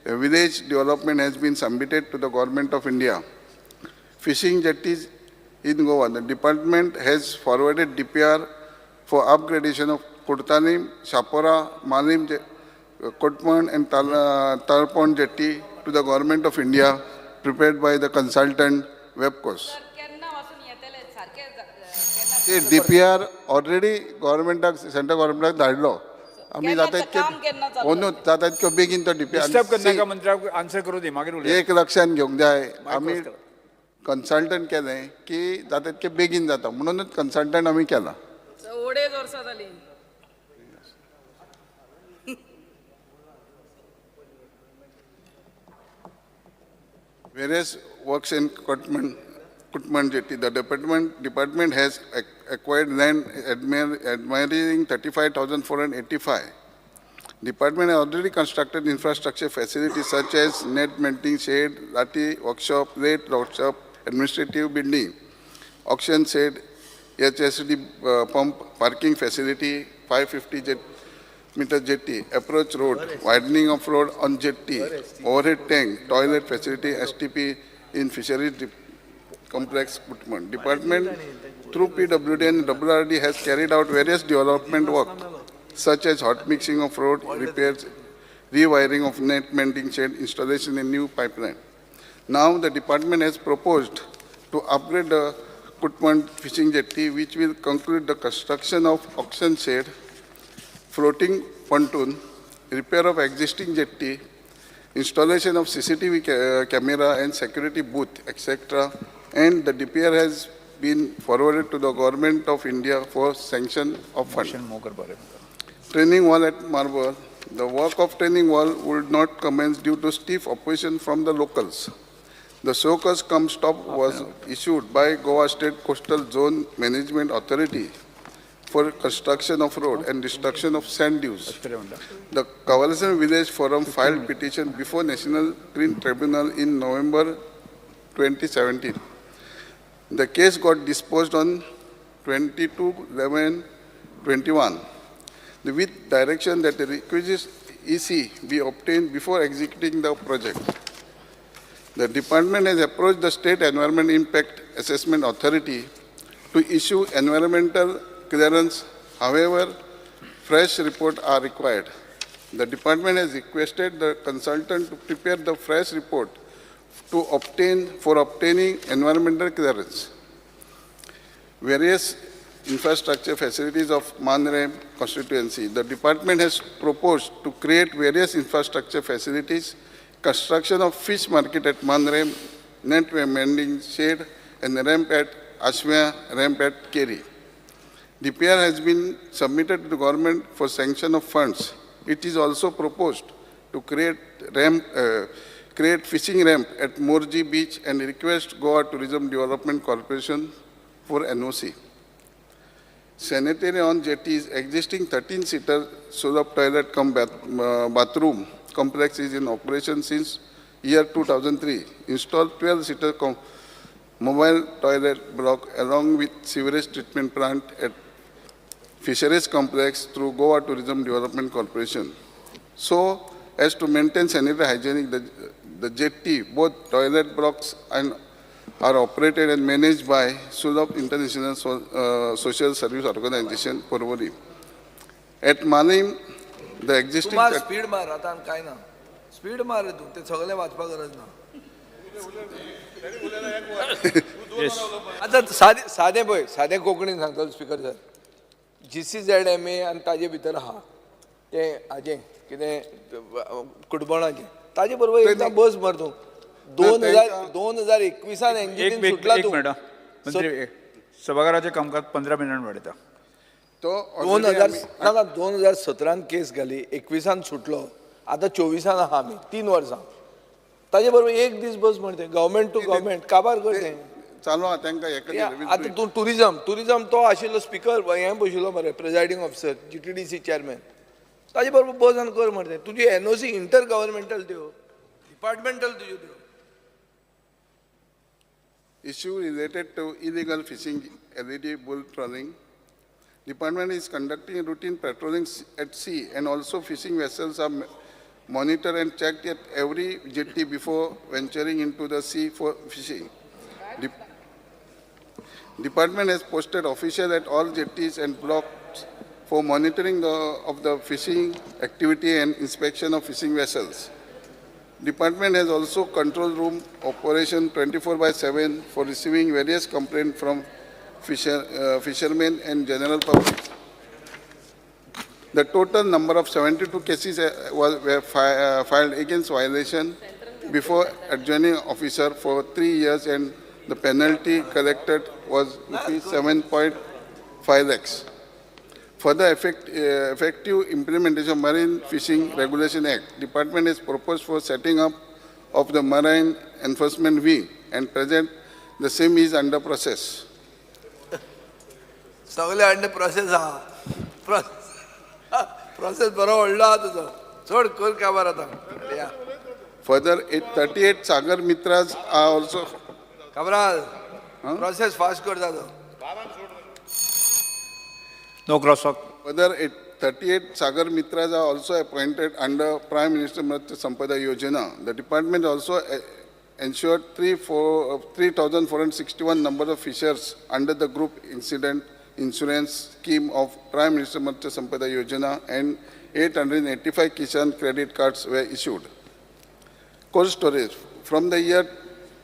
village development has been submitted to the government of India. Fishing jetties in Goa. The department has forwarded DPR for upgradation of Kurtalim, Chapora, Malim, Kotman and Talpon jetty to the government of India, prepared by the consultant Webcos. DPR already गव्हर्मेंटाक सेंट्रल गव्हर्मेंटाक धाडलो. आमी जाता इतके ओनूच जाता इतक्यो बेगीन तो DPR. Disturb करनाका मंत्र्याक आन्सर करूं दी मागीर उलय. एक लक्षान घेवंक जाय आमी कन्सल्टंट केलें की जाता इतके बेगीन जाता म्हणूनच कन्सल्टंट आमी केला. 2.5 वर्सां जालीं. Various works in Kutman Jetty. The department has acquired land admiring 35,485. Department has already constructed infrastructure facilities such as net melting shed, lathi workshop, plate workshop, administrative building, auction shed, HSD pump, parking facility, 550 meter jetty, approach road, widening of road on jetty, overhead tank, toilet facility, STP in fisheries complex Kutman. Department through PWD and WRD has carried out various development work such as hot mixing of road repairs, rewiring of net mending shed, installation in new pipeline. Now the department has proposed to upgrade the Kutman fishing jetty, which will conclude the construction of auction shed, floating pontoon, repair of existing jetty, installation of CCTV camera and security booth, etc. And the DPR has been forwarded to the government of India for sanction of fund. Training wall at Marble. The work of training wall would not commence due to stiff opposition from the locals. The so-called come stop was issued by Goa State Coastal Zone Management Authority for construction of road and destruction of sand dunes. The Cavelossim Village Forum filed petition before National Green Tribunal in November 2017. The case got disposed on 22/11/21 with direction that the requisite EC be obtained before executing the project. The department has approached the State Environment Impact Assessment Authority to issue environmental clearance. However, fresh reports are required. The department has requested the consultant to prepare the fresh report to obtain for obtaining environmental clearance. Various infrastructure facilities of Mandrem constituency. The department has proposed to create various infrastructure facilities, construction of fish market at Mandrem, net mending shed, and ramp at Ashwaya, ramp at Keri. DPR has been submitted to the government for sanction of funds. It is also proposed to create fishing ramp at Morji Beach and request Goa Tourism Development Corporation for NOC. Sanitary on jetties, existing 13-seater solar toilet cum bathroom complex is in operation since year 2003. Installed 12-seater mobile toilet block along with sewerage treatment plant at Fisheries Complex through Goa Tourism Development Corporation. So as to maintain sanitary hygienic, the jetty, both toilet blocks and are operated and managed by Sulabh International Social Service Organization, Porvorim. At Malim, the existing... Speed मार, आता काय ना. Speed मार रे तू, ते सगळे वाचपा गरज ना. आता साधे पळय, साधे कोंकणीन सांगतलो स्पीकर सर. GCZMA आनी ताजे भितर आहा तें हाजें कितें कुटबणाचें ताजे बरोबर एकदां बस मर तूं. 2021 एनजीटीन सुटला तूं. मंत्री सभाघराचें कामकाज 15 मिनटां वाडयता. तो 2017 केस घाली, 21 सुटलो, आतां 24 आहा आमी, 3 वर्सां. ताजे बरोबर एक दीस बस म्हणते गव्हर्मेंट टू गव्हर्मेंट काबार कर तें चालू आहा तांकां. आतां तूं टुरिजम तो आशिल्लो स्पिकर हें बशिल्लो मरे, प्रिजायडींग ऑफिसर, GTDC chairman, ताजे बरोबर बस आनी कर मरे. तुजी NOC inter governmental त्यो, डिपार्टमेंटल तुज्यो त्यो. Issue related to illegal fishing, LED bull trawling. Department is conducting routine patrolling at sea, and also fishing vessels are monitored and checked at every jetty before venturing into the sea for fishing. Department has posted officials at all jetties and blocks for monitoring of the fishing activity and inspection of fishing vessels. Department has also control room operation 24/7 for receiving various complaints from fishermen and general public. The total number of 72 cases were filed against violation before adjoining officer for 3 years, and the penalty collected was rupees 7.5 lakhs. Further effective implementation of Marine Fishing Regulation Act, Department has proposed for setting up of the Marine Enforcement Wing, and present the same is under process. सगळे अंडर प्रोसेस आहा. प्रोसेस बरो व्हडलो आहा तुजो, चड कर काबार आतां. Further, 38 Sagar Mitras are also. Cabral, process fast करता तो. No crosswalk. Further, 38 Sagar Mitras are also appointed under Prime Minister Matsya Sampada Yojana. The department also ensured 3,461 number of fishers under the group incident insurance scheme of Prime Minister Matsya Sampada Yojana, and 885 Kisan credit cards were issued. Cold storage. From the year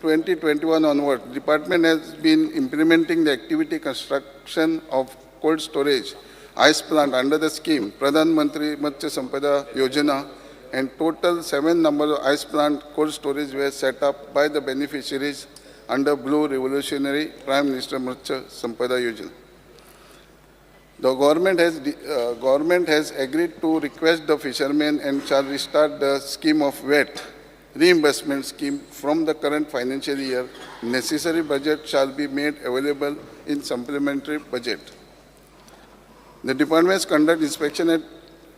2021 onward, department has been implementing the activity construction of cold storage ice plant under the scheme Pradhan Mantri Matsya Sampada Yojana, and total 7 number of ice plant cold storage were set up by the beneficiaries under Blue Revolutionary Prime Minister Matsya Sampada Yojana. The government has agreed to request the fishermen and shall restart the scheme of wet reimbursement scheme from the current financial year. Necessary budget shall be made available in supplementary budget. The departments conduct inspection at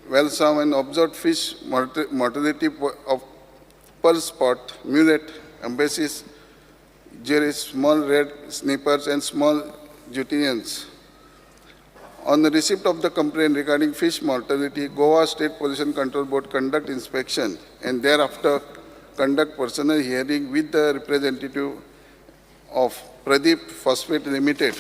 Velsam and observed fish mortality of pearl spot, mullet, ambassis, jerris, small red snappers, and small jutinians. On the receipt of the complaint regarding fish mortality, Goa State Pollution Control Board conduct inspection and thereafter conduct personal hearing with the representative of Pradeep Phosphate Limited.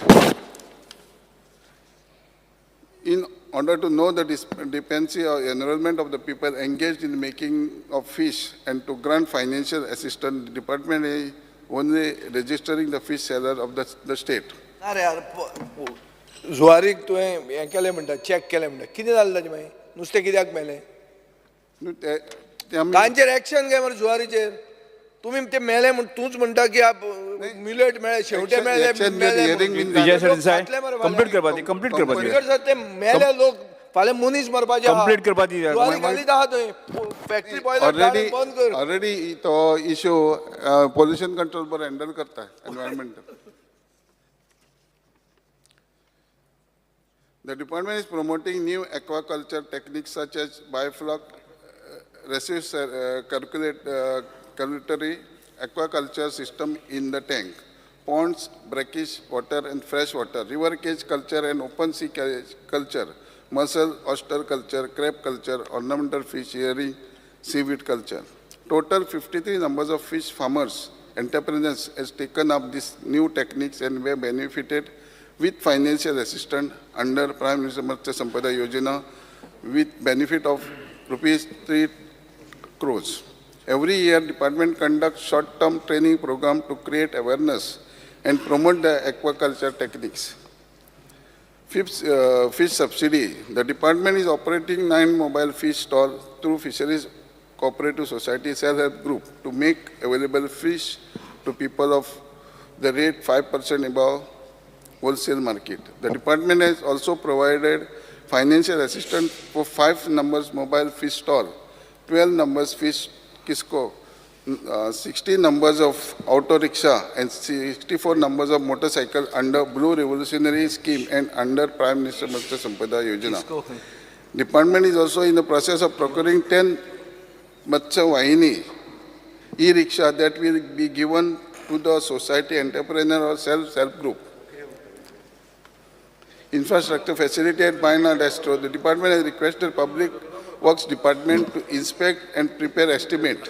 In order to know the dependency or enrollment of the people engaged in making of fish and to grant financial assistance, the department is only registering the fish seller of the state. ना रे यार, जुवारीक तुवें हें केलें म्हणटा, चॅक केलें म्हणटा, कितें जालें ताजें मागीर? नुस्तें कित्याक मेलें? तांचेर एक्शन घे मरे जुवारीचेर. तुमी ते मेले म्हूण तूंच म्हणटा की मिलेट मेळ्ळे, शेवटे मेळ्ळे. विजय सरदेसाय, कंप्लीट करपा दी, कंप्लीट करपा दी. सर, ते मेले लोक फाल्यां मनीस मरपाचे. कंप्लीट करपा दी. घालीत आहा थंय फॅक्टरी बॉयलर बंद कर. ऑलरेडी तो issue pollution control board handle करता, environmental. The department is promoting new aquaculture techniques such as biofloc, recirculatory aquaculture system in the tank, ponds, brackish water and fresh water, river cage culture and open sea cage culture, mussel, oyster culture, crab culture, ornamental fish rearing, seaweed culture. Total 53 numbers of fish farmers, entrepreneurs has taken up these new techniques and were benefited with financial assistance under Prime Minister Matsya Sampada Yojana with benefit of rupees 3 crores. Every year, department conducts short-term training program to create awareness and promote the aquaculture techniques. Fifth, fish subsidy. The department is operating 9 mobile fish stalls through Fisheries Cooperative Society self-help group to make available fish to people of the rate 5% above wholesale market. The department has also provided financial assistance for 5 numbers mobile fish stall, 12 numbers fish kisko, 60 numbers of auto rickshaw and 64 numbers of motorcycle under Blue Revolutionary Scheme and under Prime Minister Matsya Sampada Yojana. Department is also in the process of procuring 10 Matsya Vahini e-rickshaw that will be given to the society entrepreneur or self-help group. Infrastructure facility at Baina Destro. The department has requested Public Works Department to inspect and prepare estimate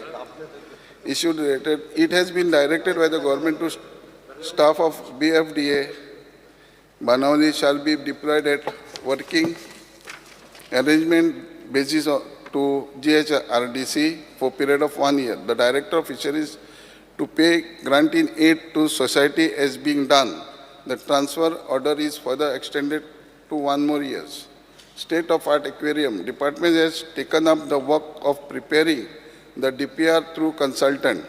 issued related. It has been directed by the government to staff of BFDA Banavali shall be deployed at working arrangement basis to GHRDC for period of 1 year. The Director of Fisheries to pay grant in aid to society as being done. The transfer order is further extended to 1 more years. State of Art Aquarium. Department has taken up the work of preparing the DPR through consultant.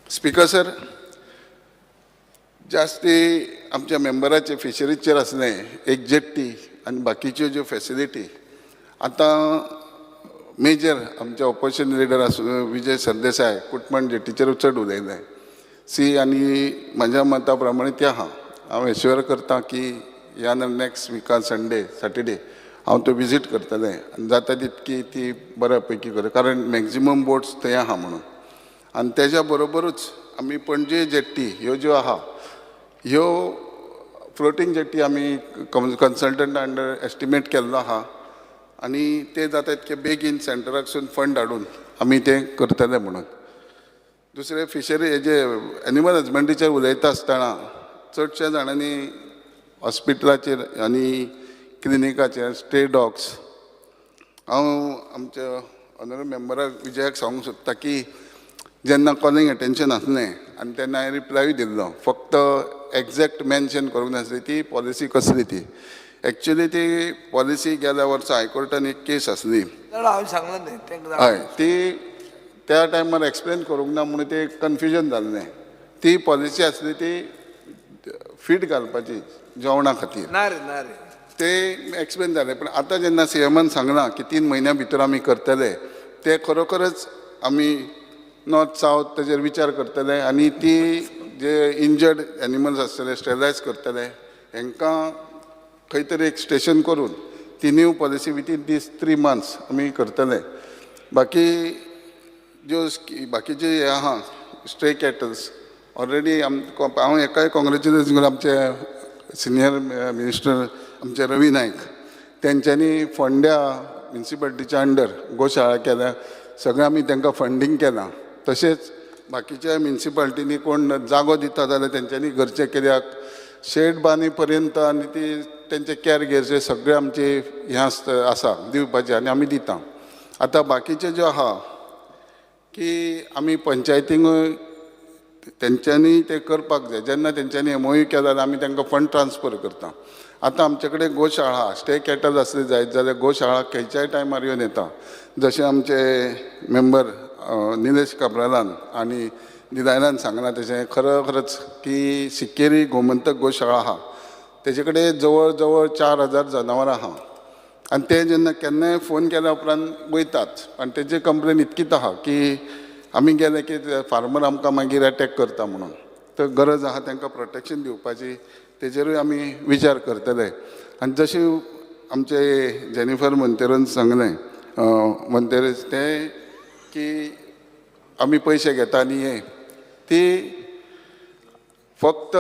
Speaker sir, जास्ती आमच्या मेंबराचे फिशरीचेर आसलें एक जेट्टी आनी बाकीच्यो ज्यो फॅसिलिटी आतां मेजर आमचे ऑपोजिशन लिडर आसूं विजय सरदेसाय कुटमण जेटीचेर चड उलयले सी आनी म्हज्या मता प्रमाणे ते आहा. हांव एश्युअर करता की ह्या नॅक्स्ट विकान संडे सॅटर्डे हांव तो विजीट करतलें आनी जाता तितकी ती बऱ्या पैकी कर, कारण मॅक्झिमम बोट्स थंय आहा म्हणून. आनी तेज्या बरोबरूच आमी पणजे जेट्टी ह्यो ज्यो आहा ह्यो फ्लोटींग जेट्टी आमी कन्सल्टंट अंडर एस्टिमेट केल्लो आहा आनी ते जाता तितके बेगीन सेंटराकसून फंड हाडून आमी तें करतले म्हणून. दुसरें फिशरी हेजे एनिमल हजबंड्रीचेर उलयता आसतना चडश्या जाणांनी हॉस्पिटलाचेर आनी क्लिनिकाचेर स्ट्रे डॉग्स, हांव आमच्या ऑनरेबल मेंबराक विजयाक सांगूंक सोदता की जेन्ना कॉलिंग अटेन्शन आसलें आनी तेन्ना हांवें रिप्लायूय दिल्लो, फक्त एग्जॅक्ट मेन्शन करूंक नासली ती पॉलिसी कसली ती. एक्चुली ती पॉलिसी गेल्या वर्सा हायकोर्टान एक केस आसली, हांवें सांगलें न्ही, हय, ती त्या टायमार एक्सप्लेन करूंक ना म्हणून ते कन्फ्युजन जाल्लें. ती पॉलिसी आसली ती फीट घालपाची जेवणा खातीर, ना रे ना रे, ते एक्सप्लेन जालें. पण आतां जेन्ना सीएमान सांगलां की 3 म्हयन्या भितर आमी करतले, ते खरोखरच आमी नॉर्थ सावथ तेजेर विचार करतले आनी ती जे इंजर्ड एनिमल्स आसतले स्टेलायज करतले, हेंकां खंय तरी एक स्टेशन करून ती न्यू पॉलिसी वितीन दीस 3 मंथ्स आमी करतले. बाकी ज्यो बाकीचे हे आहा स्ट्रे कॅटल्स ऑलरेडी हांव हेकाय कॉंग्रेच्युलेशन करून आमचे सिनियर मिनिस्टर आमचे रवी नायक तेंच्यांनी फोंड्या म्युनिसिपालिटीच्या अंडर गोशाळा केल्या, सगळें आमी तांकां फंडींग केलां. तशेंच बाकीच्या म्युनिसिपालिटींनी कोण जागो दिता जाल्यार तेंच्यांनी घरचें कित्याक शेड बांदी पर्यंत आनी ती तेंचे कॅर घेवचे सगळें आमचे हें आसता आसा दिवपाचें आनी आमी दिता. आतां बाकीचें ज्यो आहा की आमी पंचायतींकूय तेंच्यांनी तें करपाक जाय, जेन्ना तेंच्यांनी एमओयू केला जाल्यार आमी तांकां फंड ट्रान्सफर करता. आतां आमचे कडेन गोशाळा स्टे कॅटल आसले जायत जाल्यार गोशाळा खंयच्याय टायमार येवन येता, जशें आमचे मेंबर निलेश काब्रालान आनी निदायलान सांगलां तशें खरोखरच की सिक्केरी गोमंतक गोशाळा आहा तेजे कडेन जवळ जवळ 4000 जनावरां आहा आनी ते जेन्ना केन्नाय फोन केल्या उपरांत वयतात आनी तेजी कंप्लेन इतकीच आहा की आमी गेले की फार्मर आमकां मागीर एटॅक करता म्हणून. तर गरज आहा तांकां प्रोटेक्शन दिवपाची, तेजेरूय आमी विचार करतले. आनी जशें आमचे जेनिफर मोंतेरोन सांगलें मोंतेरस तें की आमी पयशे घेता आनी हें ती फक्त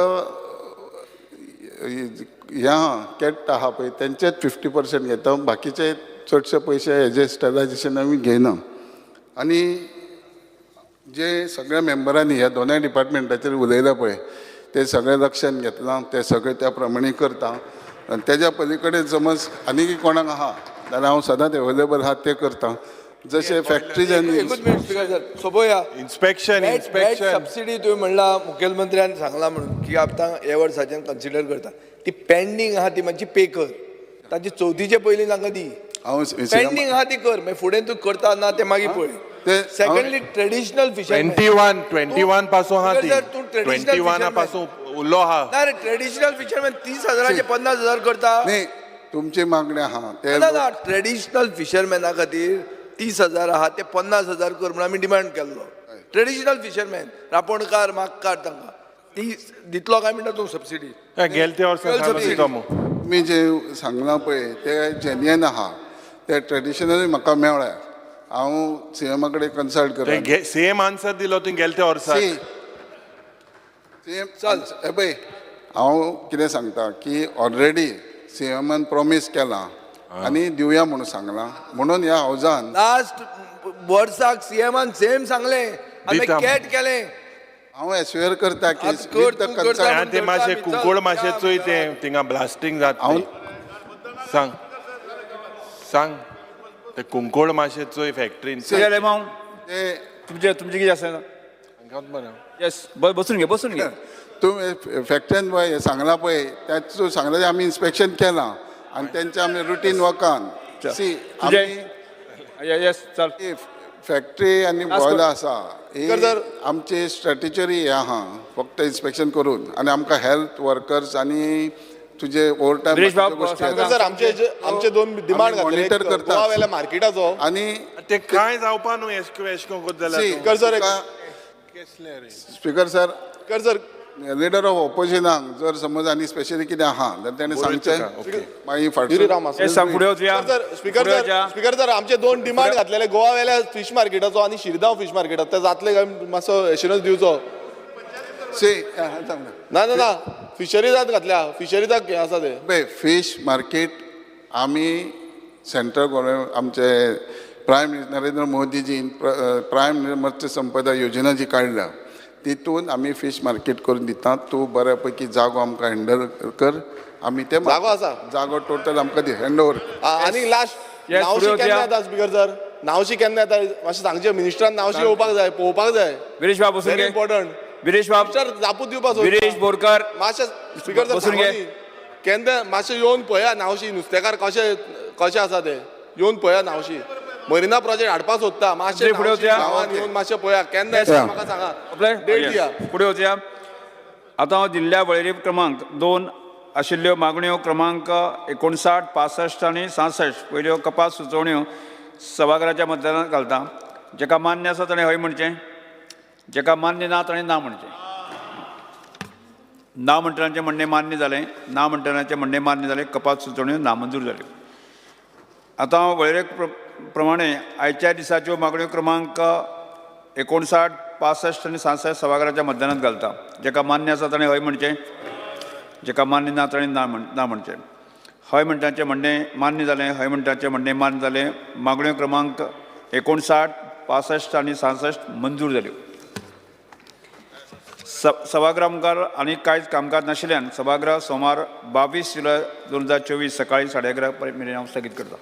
हें आहा कॅट आहा पळय तेंचेच 50% घेता, बाकीचे चडशे पयशे हेजे स्टलायजेशन आमी घेयना. आनी जे सगळ्या मेंबरांनी ह्या दोनूय डिपार्टमेंटाचेर उलयलां पळय ते सगळें लक्षांत घेतलां, ते सगळें त्या प्रमाणे करता. आनी तेज्या पली कडेन समज आनी कोणाक आहा जाल्यार हांव सदांच एवेलेबल आहा ते करता. जशें फॅक्टरीज आनी एकूच मिनट स्पीकर सर, सोपोया इन्स्पेक्शन इन्स्पेक्शन सबसिडी तुवें म्हणला मुखेलमंत्र्यान सांगलां म्हणून की आतां ह्या वर्साच्यान कन्सिडर करता, ती पेंडींग आहा ती मातशी पे कर, ताची चवथीचे पयलीं तांकां दी. हांव पेंडींग आहा ती कर, मागीर फुडें तूं करता ना तें मागीर पळय. सेकंडली ट्रेडिशनल फिशरमॅन 21 पासून आहा ती, 21 पासून उल्लो आहा. ना रे, ट्रेडिशनल फिशरमॅन 30,000 50,000 करता. न्ही तुमची मागणी आहा ते ना, ट्रेडिशनल फिशरमॅना खातीर 30,000 आहा ते 50,000 कर म्हणून आमी डिमांड केल्लो. ट्रेडिशनल फिशरमॅन रापणकार मागकार तांकां ती दितलो काय म्हणटा तूं सबसिडी? गेले ते वर्सा तुमी जे सांगलां पळय ते जेन्युइन आहा, ते ट्रेडिशनली म्हाका मेळ्ळ्या. हांव सीएमा कडेन कन्सल्ट करता. सेम आन्सर दिलो तुवें गेले ते वर्सा. सेम चल हे पळय हांव कितें सांगता की ऑलरेडी सीएमान प्रॉमीस केलां आनी दिवया म्हणून सांगलां, म्हणून ह्या हावजान लास्ट वर्साक सीएमान सेम सांगलें आनी कॅट केलें. हांव एश्युअर करता की ते मातशें कुंकूळ माशेचोय तें थिंगा ब्लास्टींग जाता. सांग सांग ते कुंकूळ माशेचोय फॅक्टरीन तुमचें तुमचें कितें आसा? येस, बसून घे बसून घे. तुमी फॅक्टरीन पळय सांगलां पळय त्याच सांगलां आमी इन्स्पेक्शन केलां आनी तेंचे आमी रुटीन वर्कान सी आमी येस चल फॅक्टरी आनी बॉयलर आसा ही आमची स्ट्रेटजरी हें आहा फक्त इन्स्पेक्शन करून आनी आमकां हेल्थ वर्कर्स आनी तुजे ओवर टायम सर आमचे आमचे दोन डिमांड मॉनिटर करता गोवा मार्केटाचो आनी ते कांय जावपा न्हू एशको स्पीकर सर. स्पीकर सर कर सर लिडर ऑफ ऑपोजिशनाक जर समज आनी स्पेशली कितें आहा जाल्यार तेणें सांगचें मागीर स्पीकर स्पीकर सर आमचे दोन डिमांड घातलेले गोवा वेल्या फिश मार्केटाचो आनी शिरदांव फिश मार्केटाचो ते जातले काय मातसो एश्युरन्स दिवचो. सी ना ना ना फिशरीजात घातल्या फिशरीजाक हें आसा ते पळय फिश मार्केट आमी सेंट्रल गव्हर्मेंट आमचे प्रायम मिनिस्टर नरेंद्र मोदीजीन प्रायम मत्स्य संपदा योजना जी काडल्या तितून आमी फिश मार्केट करून दिता. तूं बऱ्या पैकी जागो आमकां हँडल कर, आमी ते जागो आसा जागो टोटल आमकां दी हँड ओवर. आनी लास्ट नावशी केन्ना येता स्पीकर सर? नावशी केन्ना येता मातशें सांगचें मिनिस्टरान नावशी येवपाक जाय पळोवपाक जाय. विरेश बाब बसून व्हेरी इम्पॉर्टंट. विरेश बाब जापूच दिवपाक सोदता. विरेश बोरकर मातशें स्पीकर सर बसून घे. केन्ना मातशें येवन पळया नावशी नुस्तेकार कशे कशे आसा ते येवन पळया. नावशी मरिना प्रोजेक्ट हाडपाक सोदता मातशें गांवांत येवन मातशें पळया केन्ना येता म्हाका सांगा डेट दिया. फुडें वचया. आतां हांव जिल्ल्या वळेरी क्रमांक 2 आशिल्ल्यो मागण्यो क्रमांक 59, 65 आनी 66 वयल्यो कपात सुचोवण्यो सभाघराच्या मतदानात घालता. जेका मान्य आसा ताणें हय म्हणचें, जेका मान्य ना ताणें ना म्हणचें. ना म्हणटनाचें म्हणणें मान्य जालें, ना म्हणटनाचें म्हणणें मान्य जालें, कपात सुचोवण्यो नामंजूर जाल्यो. आतां हांव वळेरे प्रमाणे आयच्या दिसाच्यो मागण्यो क्रमांक 59, 65 आनी 66 सभाघराच्या मतदानात घालता. जेका मान्य आसा ताणें हय म्हणचें, जेका मान्य ना ताणें ना म्हणचें. हय म्हणटाचें म्हणणें मान्य जालें, हय म्हणटाचें म्हणणें मान्य जालें, मागण्यो क्रमांक 59, 65 आनी 66 मंजूर जाल्यो. सभागृहा मुखार आनी कांयच कामकाज नाशिल्ल्यान सभागृह सोमार 22 जुलय 2024 सकाळी 11:30 मेरेन हांव स्थगीत करता.